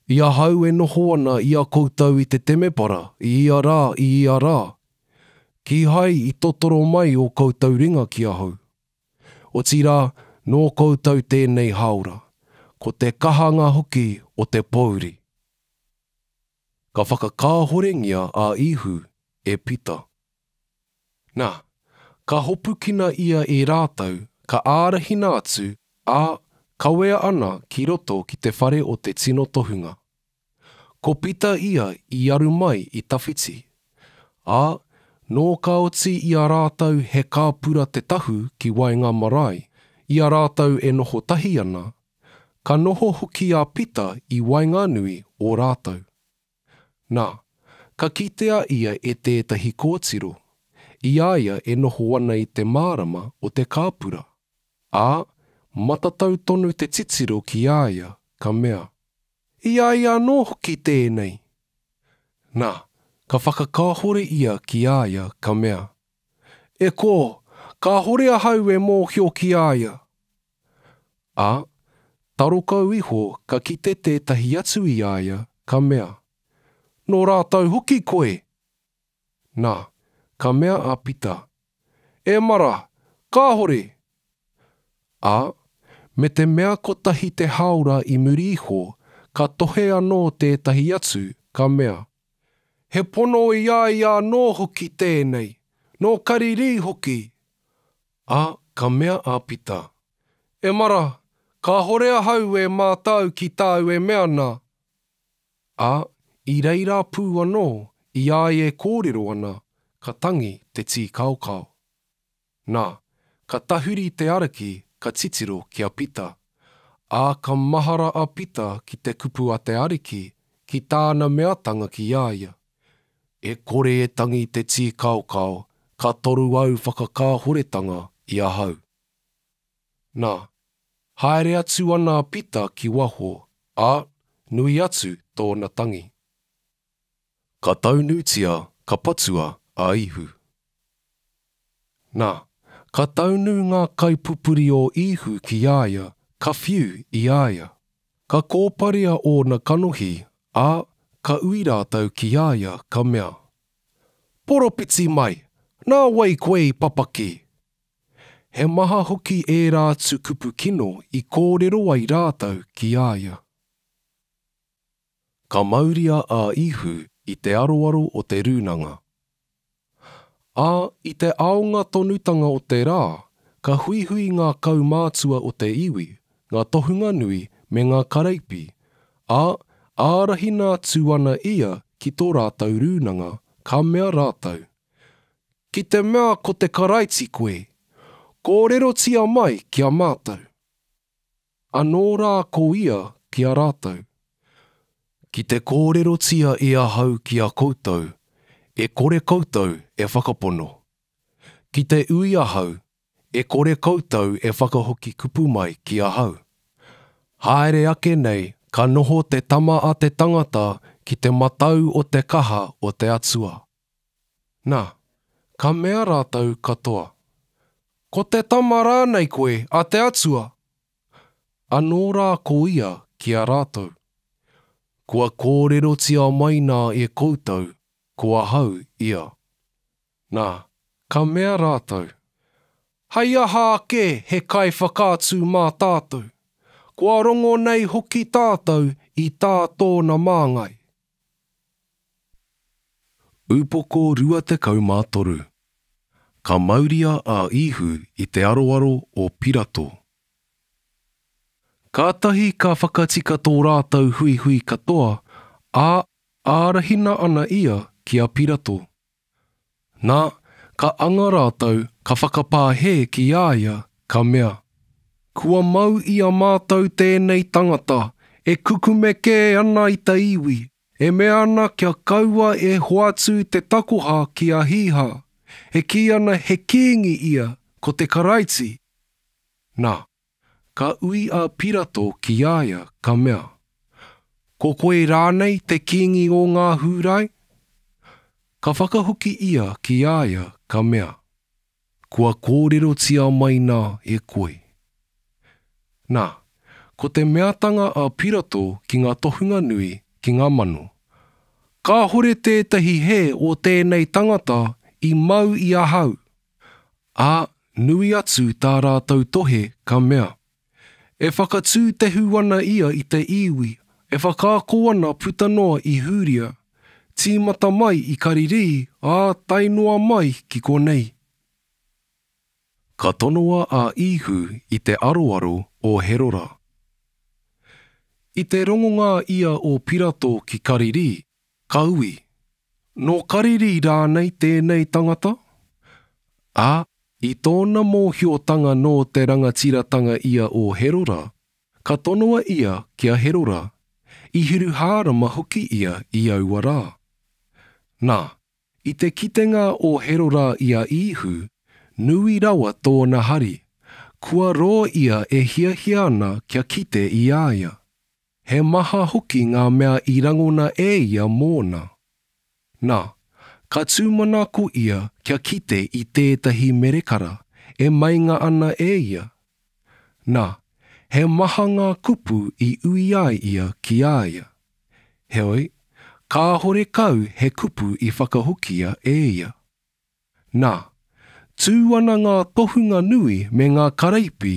i ahau e noho ana i a koutou i te temepara i ia rā, i ia rā. Kīhai i totoro mai ō koutou ringa ki ahau. Otirā, nō koutou tēnei hāora, ko te kahanga hoki o te pōuri. Ka whakakāhorengia a Īhu e Pita. Na, ka hopukina ia e rātou, ka ārahina atu, ā, kawea ana ki roto ki te whare o te tino tohunga. Ko Pita ia i aru mai i tawhiti. Ā, nō ka oti i a rātou he kāpura te tahu ki waenga marae, i a rātou e noho tahi ana, ka noho hoki a Pita i waenganui o rātou. Nā, ka kitea ia e tētahi kōtiro, i a ia e noho ana i te mārama o te kāpura, ā, matatau tonu te titiro ki a ia, ka mea, I a ia anō hoki tēnei. Nā, ka whakakāhore ia ki a ia, ka mea, E kō, kāhore ahau e mōhio ki a ia. Ā, taro kau iho ka kite tētahi atu i a ia, ka mea, Nō rātou hoki koe! Nā, ka mea a Pita, E mara, kāhore! Ā, me te mea kotahi te hāora i muri iho, ka tohe anō tētahi atu, ka mea, He pono i a ia anō hoki tēnei, nō Karirī hoki! Ā, ka mea a Pita, E mara, kāhore ahau e mātau ki tāu e mea nā. Ā, i reira pū anō, i a ia e kōrero ana, ka tangi te tīkaokao. Nā, ka tahuri te Ariki ka titiro ki a Pita. Ā, ka mahara a Pita ki te kupu a te Ariki, ki tāna meatanga ki a ia, E kore e tangi te tīkaokao, ka toru au whakakāhoretanga i ahau. Nā, haere atu ana a Pita ki waho, ā, nui atu tōna tangi. Ka taunutia, ka patua a Īhu. Nā, ka taunu ngā kaipupuri o Īhu ki a ia, ka whiu i a ia. Ka kōparea ōna kanohi, ā, ka ui rātou ki a ia, ka mea, Poropiti mai, nā wai koe i papaki? He maha hoki ērā atu kupu kino i kōrero ai rātou ki a ia. Ka mauria a Īhu i te aroaro o te rūnanga. Ā, i te aonga tonutanga o te rā, ka huihui ngā kaumātua o te iwi, ngā tohunga nui me ngā kareipi, ā, ārahina atu ana ia ki tō rātou rūnanga, ka mea rātou, Ki te mea ko te Karaiti koe, kōrerotia mai ki a mātou. Anō rā ko ia. ki a rātou, Ki te kōrerotia e ahau ki a koutou, e kore koutou e whakapono. Ki te ui ahau, e kore koutou e whakahoki kupu mai ki ahau. Haere ake nei ka noho te Tama a te tangata ki te matau o te kaha o te Atua. Na, ka mea rātou katoa, Ko te Tama rānei koe a te Atua? Anō rā ko ia ki a rātou, Kua kōrerotia mai nā e koutou, ko ahau ia. Nā, ka mea rātou, Hei aha ake he kaiwhakaatu mā tātou? Kua rongo nei hoki tātou i tā tōna māngai. Upoko 23 Ka mauria a Īhu i te aroaro o Pirato. Kātahi ka whakatika tō rātou huihui katoa, ā, ārahina ana ia ki a Pirato. Nā, ka anga rātou, ka whakapā hē ki a ia, ka mea, Kua mau i a mātou tēnei tangata, e kukume kē ana i te iwi, e mea ana kia kaua e hoatu te takoha ki a Hīhā, e kī ana he kīngi ia, ko te Karaiti. Nā, Ka ui a Pirato ki a ia, ka mea, Ko koe rānei te Kīngi o ngā Hūrai? Ka whakahoki ia ki a ia, ka mea, Kua kōrerotia mai nā e koe. Nā, ko te meatanga a Pirato ki ngā tohunga nui, ki ngā mano, Kāhore tētahi hē o tēnei tangata i mau i ahau. Ā, nui atu tā rātou tohe, ka mea, E whakatūtehu ana ia i te iwi, e whakaako ana puta noa i Hūria, tīmata mai i Karirī, ā, tae noa mai ki konei. Ka tonoa a Īhu i te aroaro o Herora. I te rongonga ia o Pirato ki Karirī, ka ui, Nō Karirī rānei tēnei tangata? Ā, i tōna mōhiotanga nō te rangatiratanga ia o Herora, ka tonoa ia ki a Herora, i Hiruhārama hoki ia i aua rā. Nā, i te kitenga o Herora i a Īhu, nui rawa tōna hari, kua roa ia e hiahia ana kia kite i a ia. He maha hoki ngā mea i rangona e ia mōna. Nā, ka tūmanako ia kia kite i tētahi merekara e meinga ana e ia. Nā, he maha ngā kupu i ui ai ia ki a ia. Heoi, kāhore kau he kupu i whakahokia e ia. Nā, tū ana ngā tohunga nui me ngā karaipi,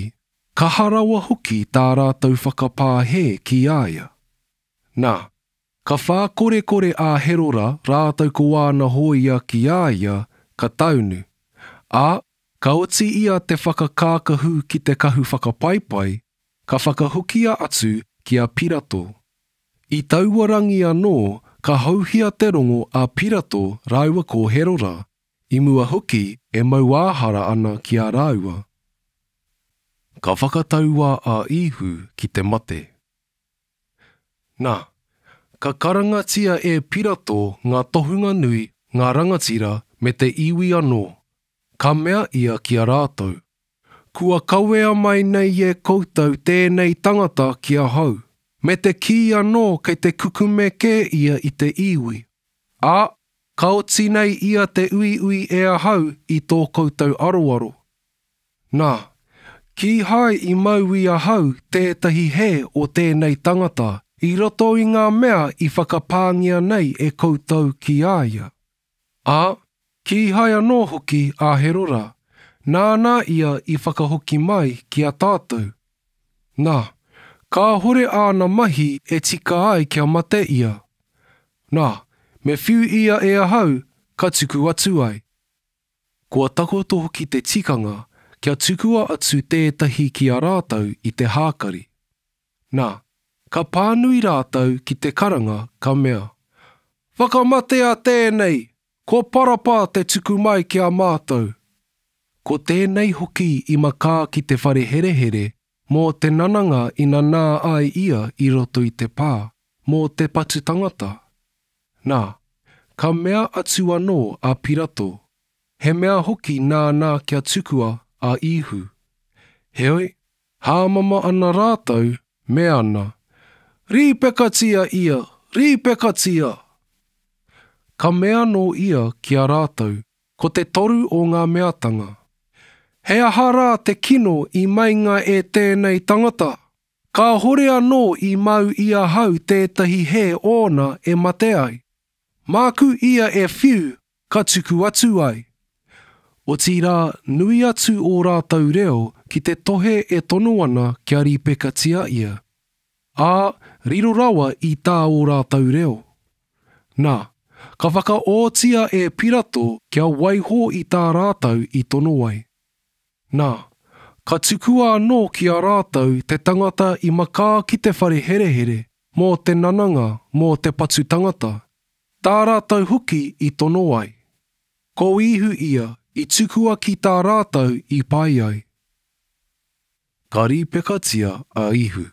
kaha rawa hoki tā rātou whakapā hē ki a ia. Nā, ka whākorekore a Herora rātou ko āna hōia ki a ia, ka taunu. Ā, ka oti ia te whakakākahu ki te kahu whakapaipai, ka whakahokia atu ki a Pirato. I taua rangi anō ka houhia te rongo a Pirato rāua ko Herora, i mua hoki e mauāhara ana ki a rāua. Ka whakataua a Īhu ki te mate. Na, ka karangatia e Pirato ngā tohunga nui, ngā rangatira, me te iwi anō, ka mea ia ki a rātou, Kua kawea mai nei e koutou tēnei tangata ki ahau, me te kī anō kei te kukume kē ia i te iwi, ā, ka oti nei ia te uiui e ahau i tō koutou aroaro. Nā, kīhai i mau i ahau tētahi hē o tēnei tangata i roto i ngā mea i whakapāngia nei e koutou ki a ia. Ā, kīhai anō hoki a Herora, nāna ia i whakahoki mai ki a tātou. Nā, kāhore āna mahi e tika ai kia mate ia. Nā, me whiu ia e ahau, ka tuku atu ai. Kua takoto hoki te tikanga kia tukua atu tētahi ki a rātou i te hākari. Nā, ka pānui rātou ki te karanga, ka mea, Whakamatea tēnei! Ko Parapa te tuku mai ki a mātou! Ko tēnei hoki i makā ki te whare herehere mō te nananga i nanā ai ia i roto i te pā, mō te patu tangata. Nā, ka mea atu anō a Pirato, he mea hoki nāna kia tukua a Īhu. Heoi, hāmama ana rātou, mea ana, Rīpekatia ia! Rīpekatia! Ka mea anō ia ki a rātou, Ko te toru o ngā meatanga. He aha rā te kino i meinga e tēnei tangata? Kāhore anō i mau i ahau tētahi hē ōna e mate ai. Māku ia e whiu, ka tuku atu ai. Otirā, nui atu ō rātou reo ki te tohe e tono ana kia rīpekatia ia. Ā, riro rawa i tā ō rātou reo. Nā, ka whakaotia e Pirato kia waiho i tā rātou i tono ai. Nā, ka tukua anō ki a rātou te tangata i makā ki te whare herehere mō te nananga mō te patu tangata, tā rātou hoki i tono ai. Ko Īhu ia i tukua ki tā rātou i pai ai. Ka rīpekatia a Īhu.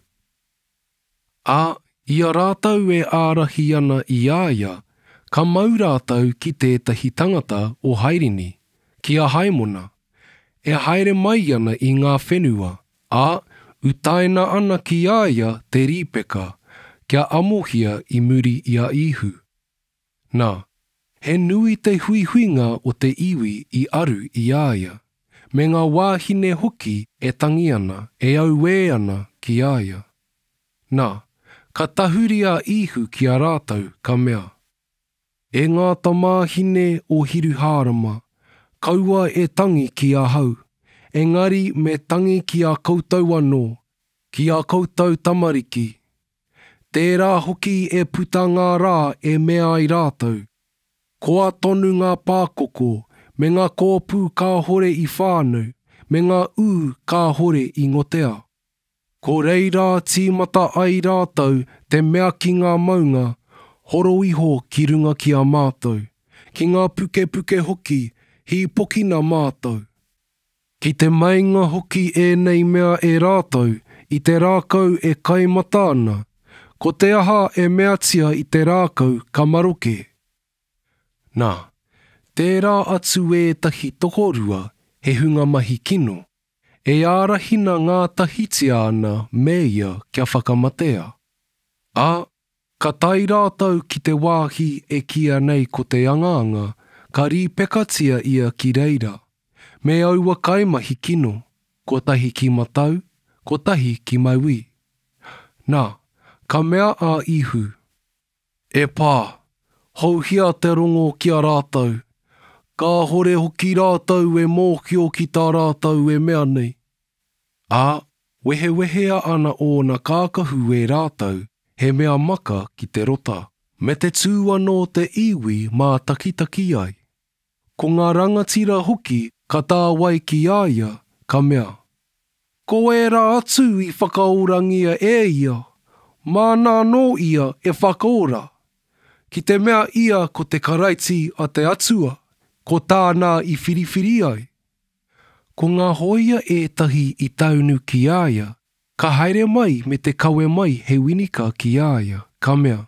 Ā, i a rātou e ārahi ana i a ia, ka mau rātou ki tētahi tangata o Hairini, ki a Haimona, e haere mai ana i ngā whenua, ā, utaina ana ki a ia te rīpeka, kia amohia i muri i a Īhu. Nā, he nui te huihuinga o te iwi i aru i a ia, me ngā wāhine hoki e tangi ana, e auē ana ki a ia. Nā, ka tahuri a Īhu ki a rātou, ka mea, E ngā tamāhine o Hiruhārama, kaua e tangi ki ahau, engari me tangi ki a koutou anō, ki ā koutou tamariki. Tērā hoki e puta ngā rā e mea ai rātou, Koa tonu ngā pākoko, me ngā kōpū kāhore i whānau, me ngā ū kāhore i ngotea. Ko reira tīmata ai rātou te mea ki ngā maunga, horo iho ki runga ki a mātou, ki ngā pukepuke hoki, hīpokina mātou. Ki te meinga hoki ēnei mea e rātou i te rākau e kai mata ana, ko te aha e meatia i te rākau ka maroke? Nā, tērā atu ētahi tokorua he hunga mahi kino, E ārahina ngātahitia ana me ia kia whakamatea. Ā, ka tae rātou ki te wāhi e kīia nei ko te Angaanga, ka rīpekatia ia ki reira, me aua kaimahi kino, kotahi ki matau, kotahi ki mauī. Nā, ka mea a Īhu, E Pā, houhia te rongo ki a rātou, kāhore hoki rātou e mōhio ki tā rātou e mea nei. Ā, wehewehea ana ōna kākahu e rātou, he mea maka ki te rota. Me te tū anō te iwi mātakitaki ai. Ko ngā rangatira hoki ka tāwai ki a ia, ka mea, Ko ērā atu i whakaorangia e ia, māna anō ia e whakaora, ki te mea ia ko te Karaiti a te Atua, ko tāna i whiriwhiri ai. Ko ngā hōia ētahi i taunu ki a ia, ka haere mai me te kawe mai he winika ki a ia, ka mea,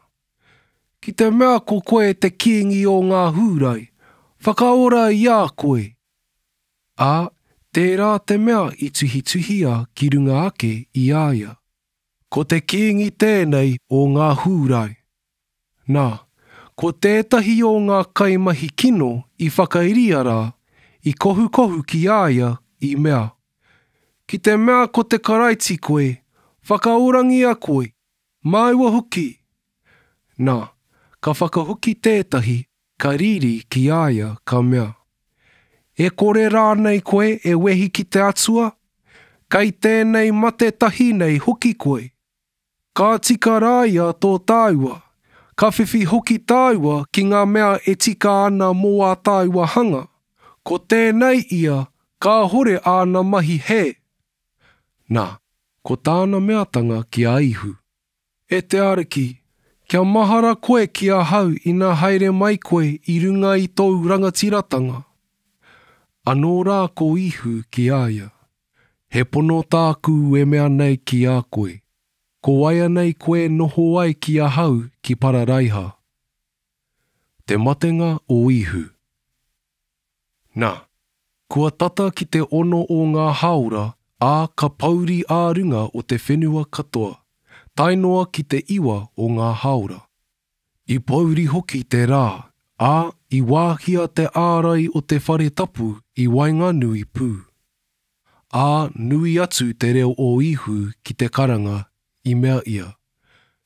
Ki te mea ko koe te Kīngi o ngā Hūrai, whakaora i a koe! Ā, tērā te mea i tuhituhia ki runga ake i a ia. Ko te Kīngi tēnei o ngā Hūrai. Nā, ko tētahi o ngā kaimahi kino i whakairia rā, i kohukohu ki a ia, i mea, Ki te mea ko te Karaiti koe, whakaorangia koe, māua hoki! Nā, ka whakahoki tētahi, Ka riri ki a ia, ka mea, E kore rānei koe e wehi ki te Atua? Kei tēnei mate tahi nei hoki koe. Ka tika rāia tō tāua, ka whiwhi hoki tāua ki ngā mea e tika ana mō ā tāua hanga, ko tēnei ia kāhore āna mahi hē. Nā, ko tāna meatanga ki a Ihu. E te Ariki, kia mahara koe ki ahau ina haere mai koe i runga i tōu rangatiratanga. Anō rā ko Īhu ki a ia. He pono tāku e mea nei ki a koe, ko waianei koe noho ai ki ahau ki Pararaiha. Te matenga o Ihu. Na, kua tata ki te ono o ngā hāora, ā, ka pouri ā runga o te whenua katoa, tae noa ki te iwa o ngā hāora. I pouri hoki te rā, ā, i wāhia te ārai o te whare tapu i waenganui pū. Ā, nui atu te reo o Ihu ki te karanga, i mea ia,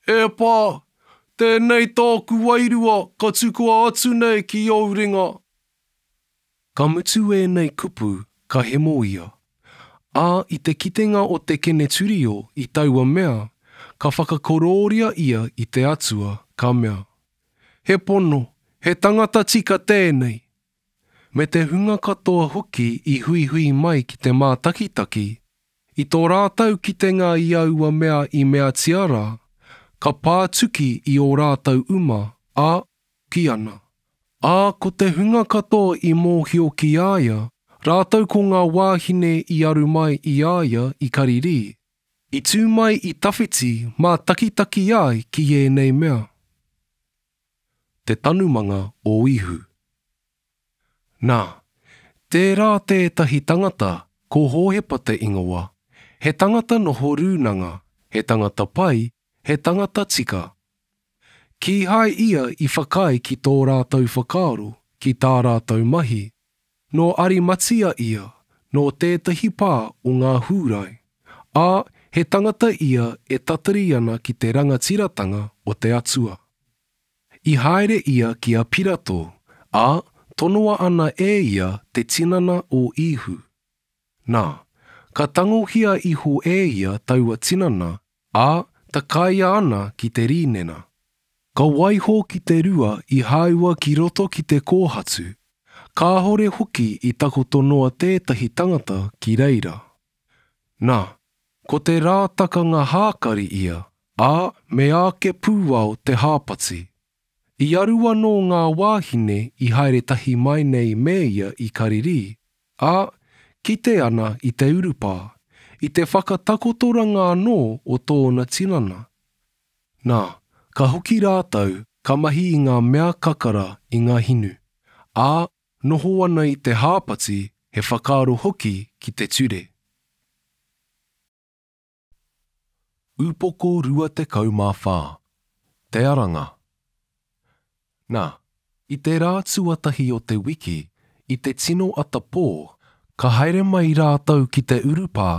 E Pā, tēnei tōku wairua ka tukua atu nei ki ōu ringa. Ka mutu ēnei kupu, ka hemo ia. Ā, i te kitenga o te Keneturio i taua mea, ka whakakorōria ia i te Atua, ka mea, He pono, he tangata tika tēnei. Me te hunga katoa hoki i huihui mai ki te mātakitaki, i tō rātou kitenga i aua mea i meatia rā, ka pātuki i ō rātou uma, ā, kī ana. Ā, ko te hunga katoa i mōhio ki a ia, rātou ko ngā wāhine i aru mai i a ia i Karirī, i tū mai i tawhiti mātakitaki ai ki ēnei mea. Te tanumanga o Ihu. Nā, tērā tētahi tangata, ko Hōhepa te ingoa, he tangata noho rūnanga, he tangata pai, he tangata tika. Kīhai ia i whakaae ki tō rātou whakaaro, ki tā rātou mahi. Nō Arimatia ia, nō tētahi pā o ngā Hūrai, ā, he tangata ia e tatari ana ki te rangatiratanga o te Atua. I haere ia ki a Pirato, ā, tonoa ana e ia te tinana o Īhu. Nā, ka tangohia iho e ia taua tinana, ā, takaia ana ki te rīnena. Ka waiho ki te rua i hāua ki roto ki te kōhatu, kāhore hoki i takoto noa tētahi tangata ki reira. Na, ko te rā takanga hākari ia, ā, meāke pūao te hāpati. I aru anō ngā wāhine i haere tahi mai nei me ia i Karirī, ā, kite ana i te urupā, i te whakatakotoranga anō o tōna tinana. Nā, ka hoki rātou, ka mahi i ngā mea kakara i ngā hinu, ā, noho ana i te hāpati, he whakaaro hoki ki te ture. Upoko 24. Te Aranga. Nā, i te rā tuatahi o te wiki, i te tino ata pō, ka haere mai rātou ki te urupā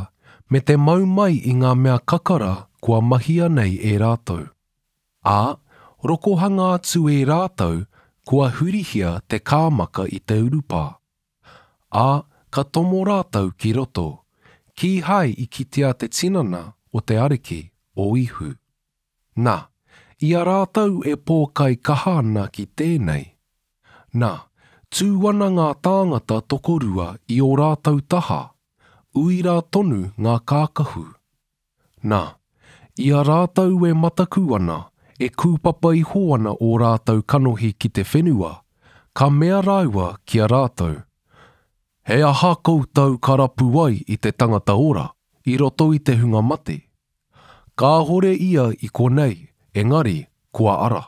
me te mau mai i ngā mea kakara kua mahia nei e rātou. Ā, rokohanga atu e rātou kua hurihia te kāmaka i te urupā. Ā, ka tomo rātou ki roto, kīhai i kitea te tinana o te Ariki, o Ihu. Nā, i a rātou e pōkai kaha ana ki tēnei, nā, tū ana ngā tāngata tokorua i ō rātou taha, uira tonu ngā kākahu. Nā, i a rātou e mataku ana, e kūpapa iho ana ō rātou kanohi ki te whenua, ka mea rāua ki a rātou, He aha koutou ka rapu ai i te tangata ora i roto i te hunga mate? Kāhore ia i konei, engari kua ara.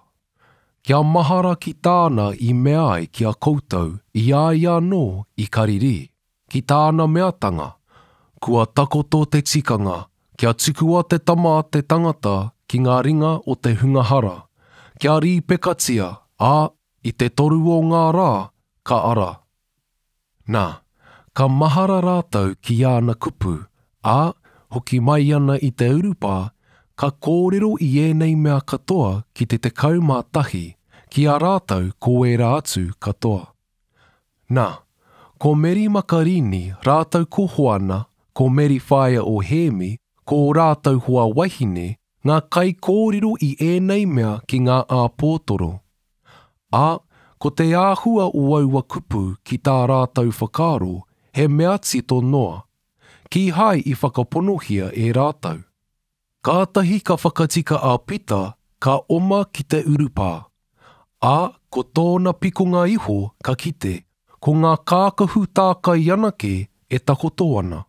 Kia mahara ki tāna i mea ai ki a koutou i a ia anō i Karirī, ki tāna meatanga, Kua takoto te tikanga kia tukua te Tama a te tangata ki ngā ringa o te hunga hara, kia rīpekatia, ā, i te toru o ngā rā ka ara. Nā, ka mahara rātou ki āna kupu, ā, hoki mai ana i te urupā, ka kōrero i ēnei mea katoa ki te 11, ki a rātou ko ērā atu katoa. Nā, ko Meri Makarīni rātou ko Hoana, ko Meri whaea o Hēmi, ko ō rātou hoa wahine, ngā kaikōrero i ēnei mea ki ngā āpōtoro. Ā, ko te āhua o aua kupu ki tā rātou whakaaro, he mea tito noa. Kīhai i whakaponohia e rātou. Kātahi ka whakatika a Pita, ka oma ki te urupā. Ā, ko tōna pikonga iho ka kite, ko ngā kākahu tākai anake e takoto ana.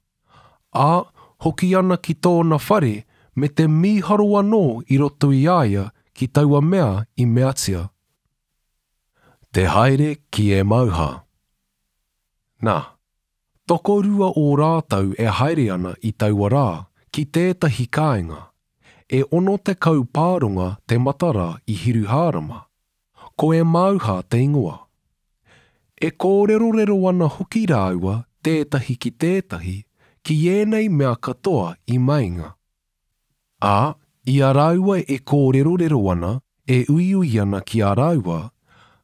Ā, hoki ana ki tōna whare me te mīharo anō i roto i a ia ki taua mea i meatia. Te haere ki Emauha. Na, tokorua o rātou e haere ana i taua rā ki tētahi kāinga, e 60 pāronga te matara i Hiruhārama, ko Emauha te ingoa. E kōrerorero ana hoki rāua tētahi ki tētahi ki ēnei mea katoa i meinga. Ā, i a rāua e kōrerorero ana, e uiui ana ki a rāua,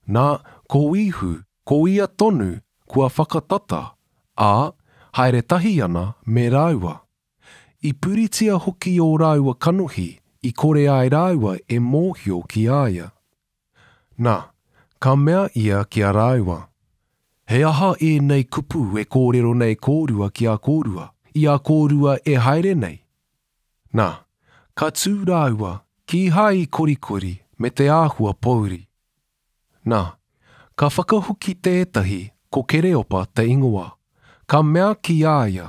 nā, ko Īhu, ko ia tonu kua whakatata, ā, haere tahi ana me rāua. I puritia hoki ō rāua kanohi i kore ai rāua e mōhio ki a ia. Nā, ka mea ia ki a rāua, He aha ēnei kupu e kōrero nei kōrua ki a kōrua, i a kōrua e haere nei? Nā, ka tū rāua, kīhai i korikori, me te āhua pōuri. Nā, ka whakahoki tētahi, ko Kereopa te ingoa, ka mea ki a ia,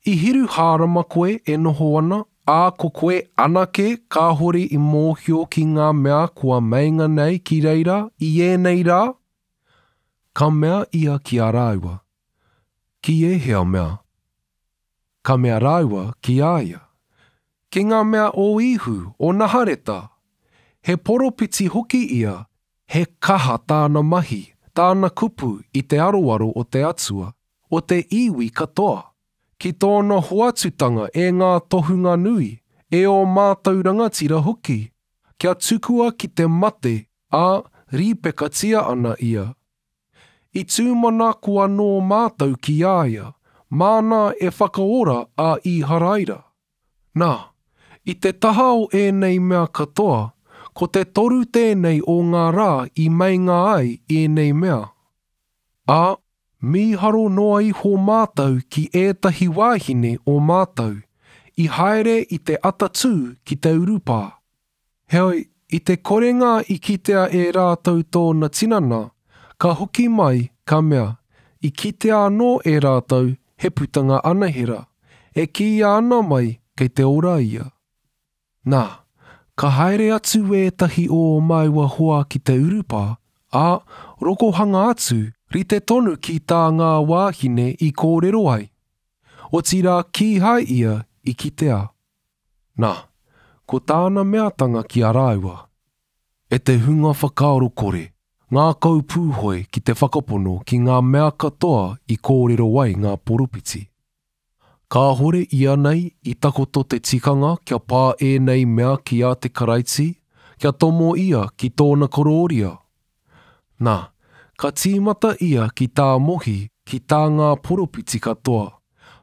I Hiruhārama koe e noho ana, ā, ko koe anake kāhore i mōhio ki ngā mea kua meinga nei ki reira i ēnei rā? Ka mea ia ki a rāua, Ki ēhea mea? Ka mea rāua ki a ia, Ki ngā mea o Īhu o Nahareta. He poropiti hoki ia, he kaha tāna mahi, tāna kupu i te aroaro o te Atua. o te iwi katoa, ki tōna hoatutanga e ngā tohunga nui, e ō mātou rangatira hoki, kia tukua ki te mate, ā, rīpekatia ana ia. I tūmanako anō mātou ki a ia, māna e whakaora a Īharaira. Nā, i te taha o ēnei mea katoa, ko te toru tēnei o ngā rā i meinga ai ēnei mea. Ā, Mīharo noa iho mātou ki ētahi wāhine o mātou, i haere i te atatū ki te urupā. Heoi, i te korenga i kitea e rātou tōna tinana, ka hoki mai, ka mea, i kitea anō e rātou he putanga anahera, e kīia ana mai kei te ora ia. Nā, ka haere atu ētahi o ō māua hoa ki te urupā, ā, rokohanga atu, rite tonu ki tā ngā wāhine i kōrero ai. Otirā kīhai ia i kitea. Nā, ko tāna meatanga ki a rāua, E te hunga whakaaro kore, ngākau pūhoi ki te whakapono ki ngā mea katoa i kōrero ai ngā poropiti. Kāhore ianei i takoto te tikanga kia pā ēnei mea ki a te Karaiti, kia tomo ia ki tōna korōria? Nā, ka tīmata ia ki tā Mohi, ki tā ngā poropiti katoa,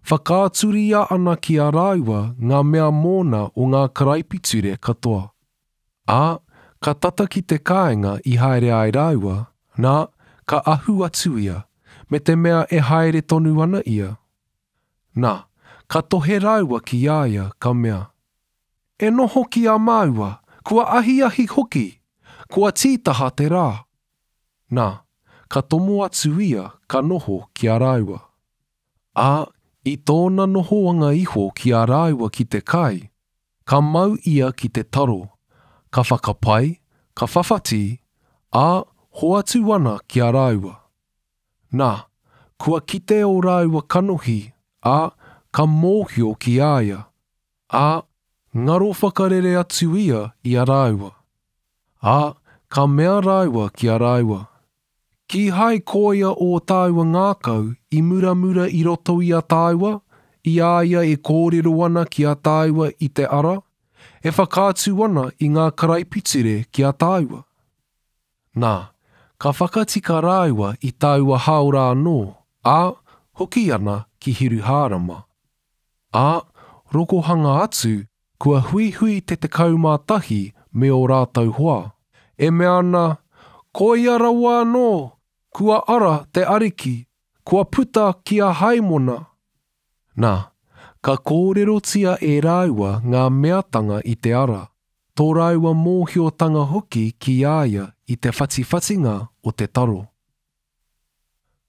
whakaaturia ana ki a rāua ngā mea mōna o ngā karaipiture katoa. Ā, ka tata ki te kāinga i haere ai rāua, nā, ka ahu atu ia, me te mea e haere tonu ana ia. Nā, ka tohe rāua ki a ia, ka mea, E noho ki a māua, kua ahiahi hoki, kua tītaha te rā. Nā, ka tomo atu ia, ka noho ki a rāua. Ā, i tōna nohoanga iho ki a rāua ki te kai, ka mau ia ki te taro, ka whakapai, ka whawhati, ā, hoatu ana ki a rāua. Nā, kua kite ō rāua kanohi, ā, ka mōhio ki a ia, ā, ngaro whakarere atu ia i a rāua. Ā, ka mea rāua ki a rāua, Kīhai koia ō tāua ngākau i muramura i roto i a tāua, i a ia e kōrero ana ki a tāua i te ara, e whakaatu ana i ngā karaipiture ki a tāua? Nā, ka whakatika rāua i taua hāora anō, ā, hoki ana ki Hiruhārama. Ā, rokohanga atu, kua huihui te 11 me ō rātou hoa, e mea ana, Koia rawa anō, kua ara te Ariki, kua puta ki a Haimona. Nā, ka kōrerotia e rāua ngā meatanga i te ara, tō rāua mōhiotanga hoki ki a ia i te whatiwhatinga o te taro.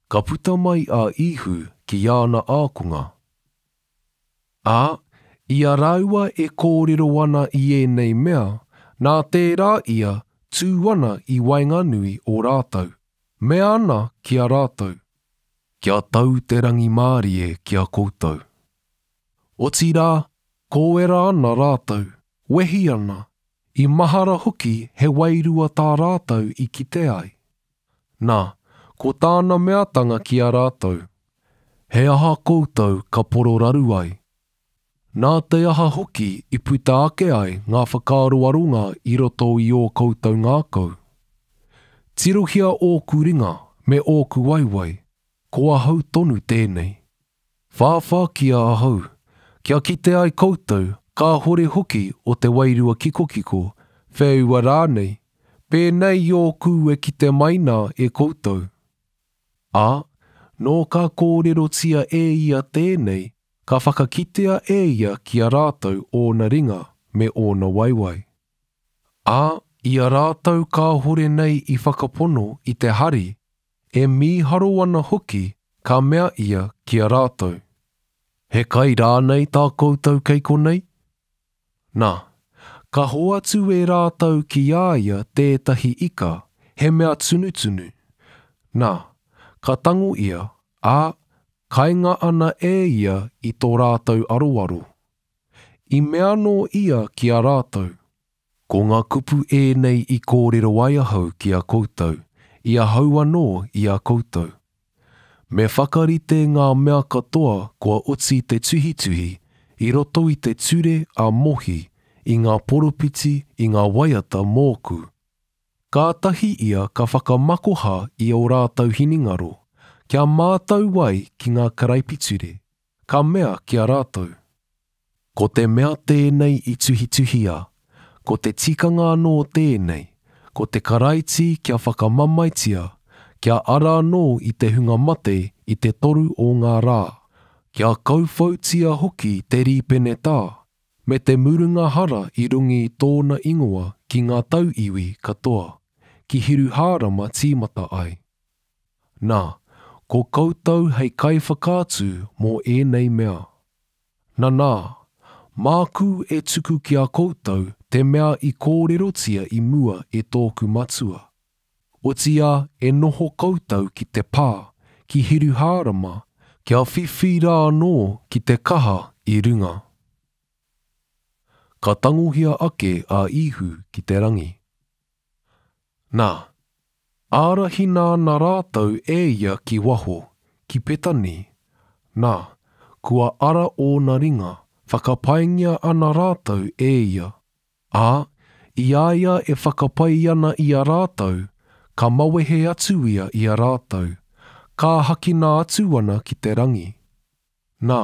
Ka puta mai a Īhu ki āna ākonga. Ā, i a rāua e kōrero ana i ēnei mea, nā tērā ia tū ana i waenganui o rātou, mea ana ki a rātou, Kia tau te rangimārie ki a koutou. Otirā, kōwera ana rātou, wehi ana, i mahara hoki he wairua tā rātou i kite ai. Nā, ko tāna meatanga ki a rātou, He aha koutou ka pororaru ai? Nā te aha hoki i puta ake ai ngā whakaaroaronga i roto i ō koutou ngākau? Tirohia ōku ringa me ōku waewae, ko ahau tonu tēnei. Whāwhākia ahau, kia kite ai koutou kāhore hoki o te wairua kikokiko, whēua rānei, pēnei i ōku e kite mai nā e koutou. Ā, nō ka kōrerotia e ia tēnei, Ka whakakitea e ia ki a rātou ōna ringa me ōna waewae. Ā, i a rātou kāhore nei i whakapono i te hari, e mīharo ana hoki ka mea ia ki a rātou, He kai rānei tā koutou kei konei? Nā, ka hoatu e rātou ki a ia tētahi ika, he mea tunutunu. Nā, ka tango ia, ā, kainga ana e ia i tō rātou aroaro. I mea anō ia ki a rātou, Ko ngā kupu ēnei i kōrero ai ahau ki a koutou, i ahau anō i a koutou. Me whakarite ngā mea katoa kua oti te tuhituhi i roto i te ture a Mohi, i ngā poropiti, i ngā waiata mōku. Kātahi ia ka whakamakoha i ō rātou hinengaro, kia mātau ai ki ngā karaipiture, ka mea ki a rātou. Ko te mea tēnei i tuhituhia, ko te tikanga anō tēnei, ko te Karaiti kia whakamamaetia, kia ara anō i te hunga mate i te toru o ngā rā, kia kauwhautia hoki te rīpenetā, me te murunga hara i runga i tōna ingoa ki ngā tauiwi katoa, ki Hiruhārama tīmata ai. Nā, ko koutou hei kaiwhakaatu mō ēnei mea. Nanā, māku e tuku ki a koutou te mea i kōrerotia i mua e tōku Matua. Otiia e noho koutou ki te pā, ki Hiruhārama, kia whiwhi rā anō ki te kaha i runga. Ka tangohia ake a Īhu ki te rangi. Nā, ārahina ana rātou e ia ki waho, ki Petani, nā, kua ara ōna ringa, whakapaingia ana rātou e ia. Ā, i a ia e whakapai ana i a rātou, ka mawehe atu ia i a rātou, kāhakina atu ana ki te rangi. Nā,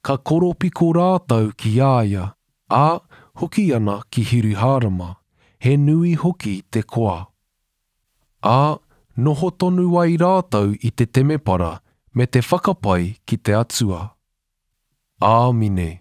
ka koropiko rātou ki a ia, ā, hoki ana ki Hiruhārama, he nui hoki te koa. Ā, noho tonu ai rātou i te temepara me te whakapai ki te Atua. Āmine.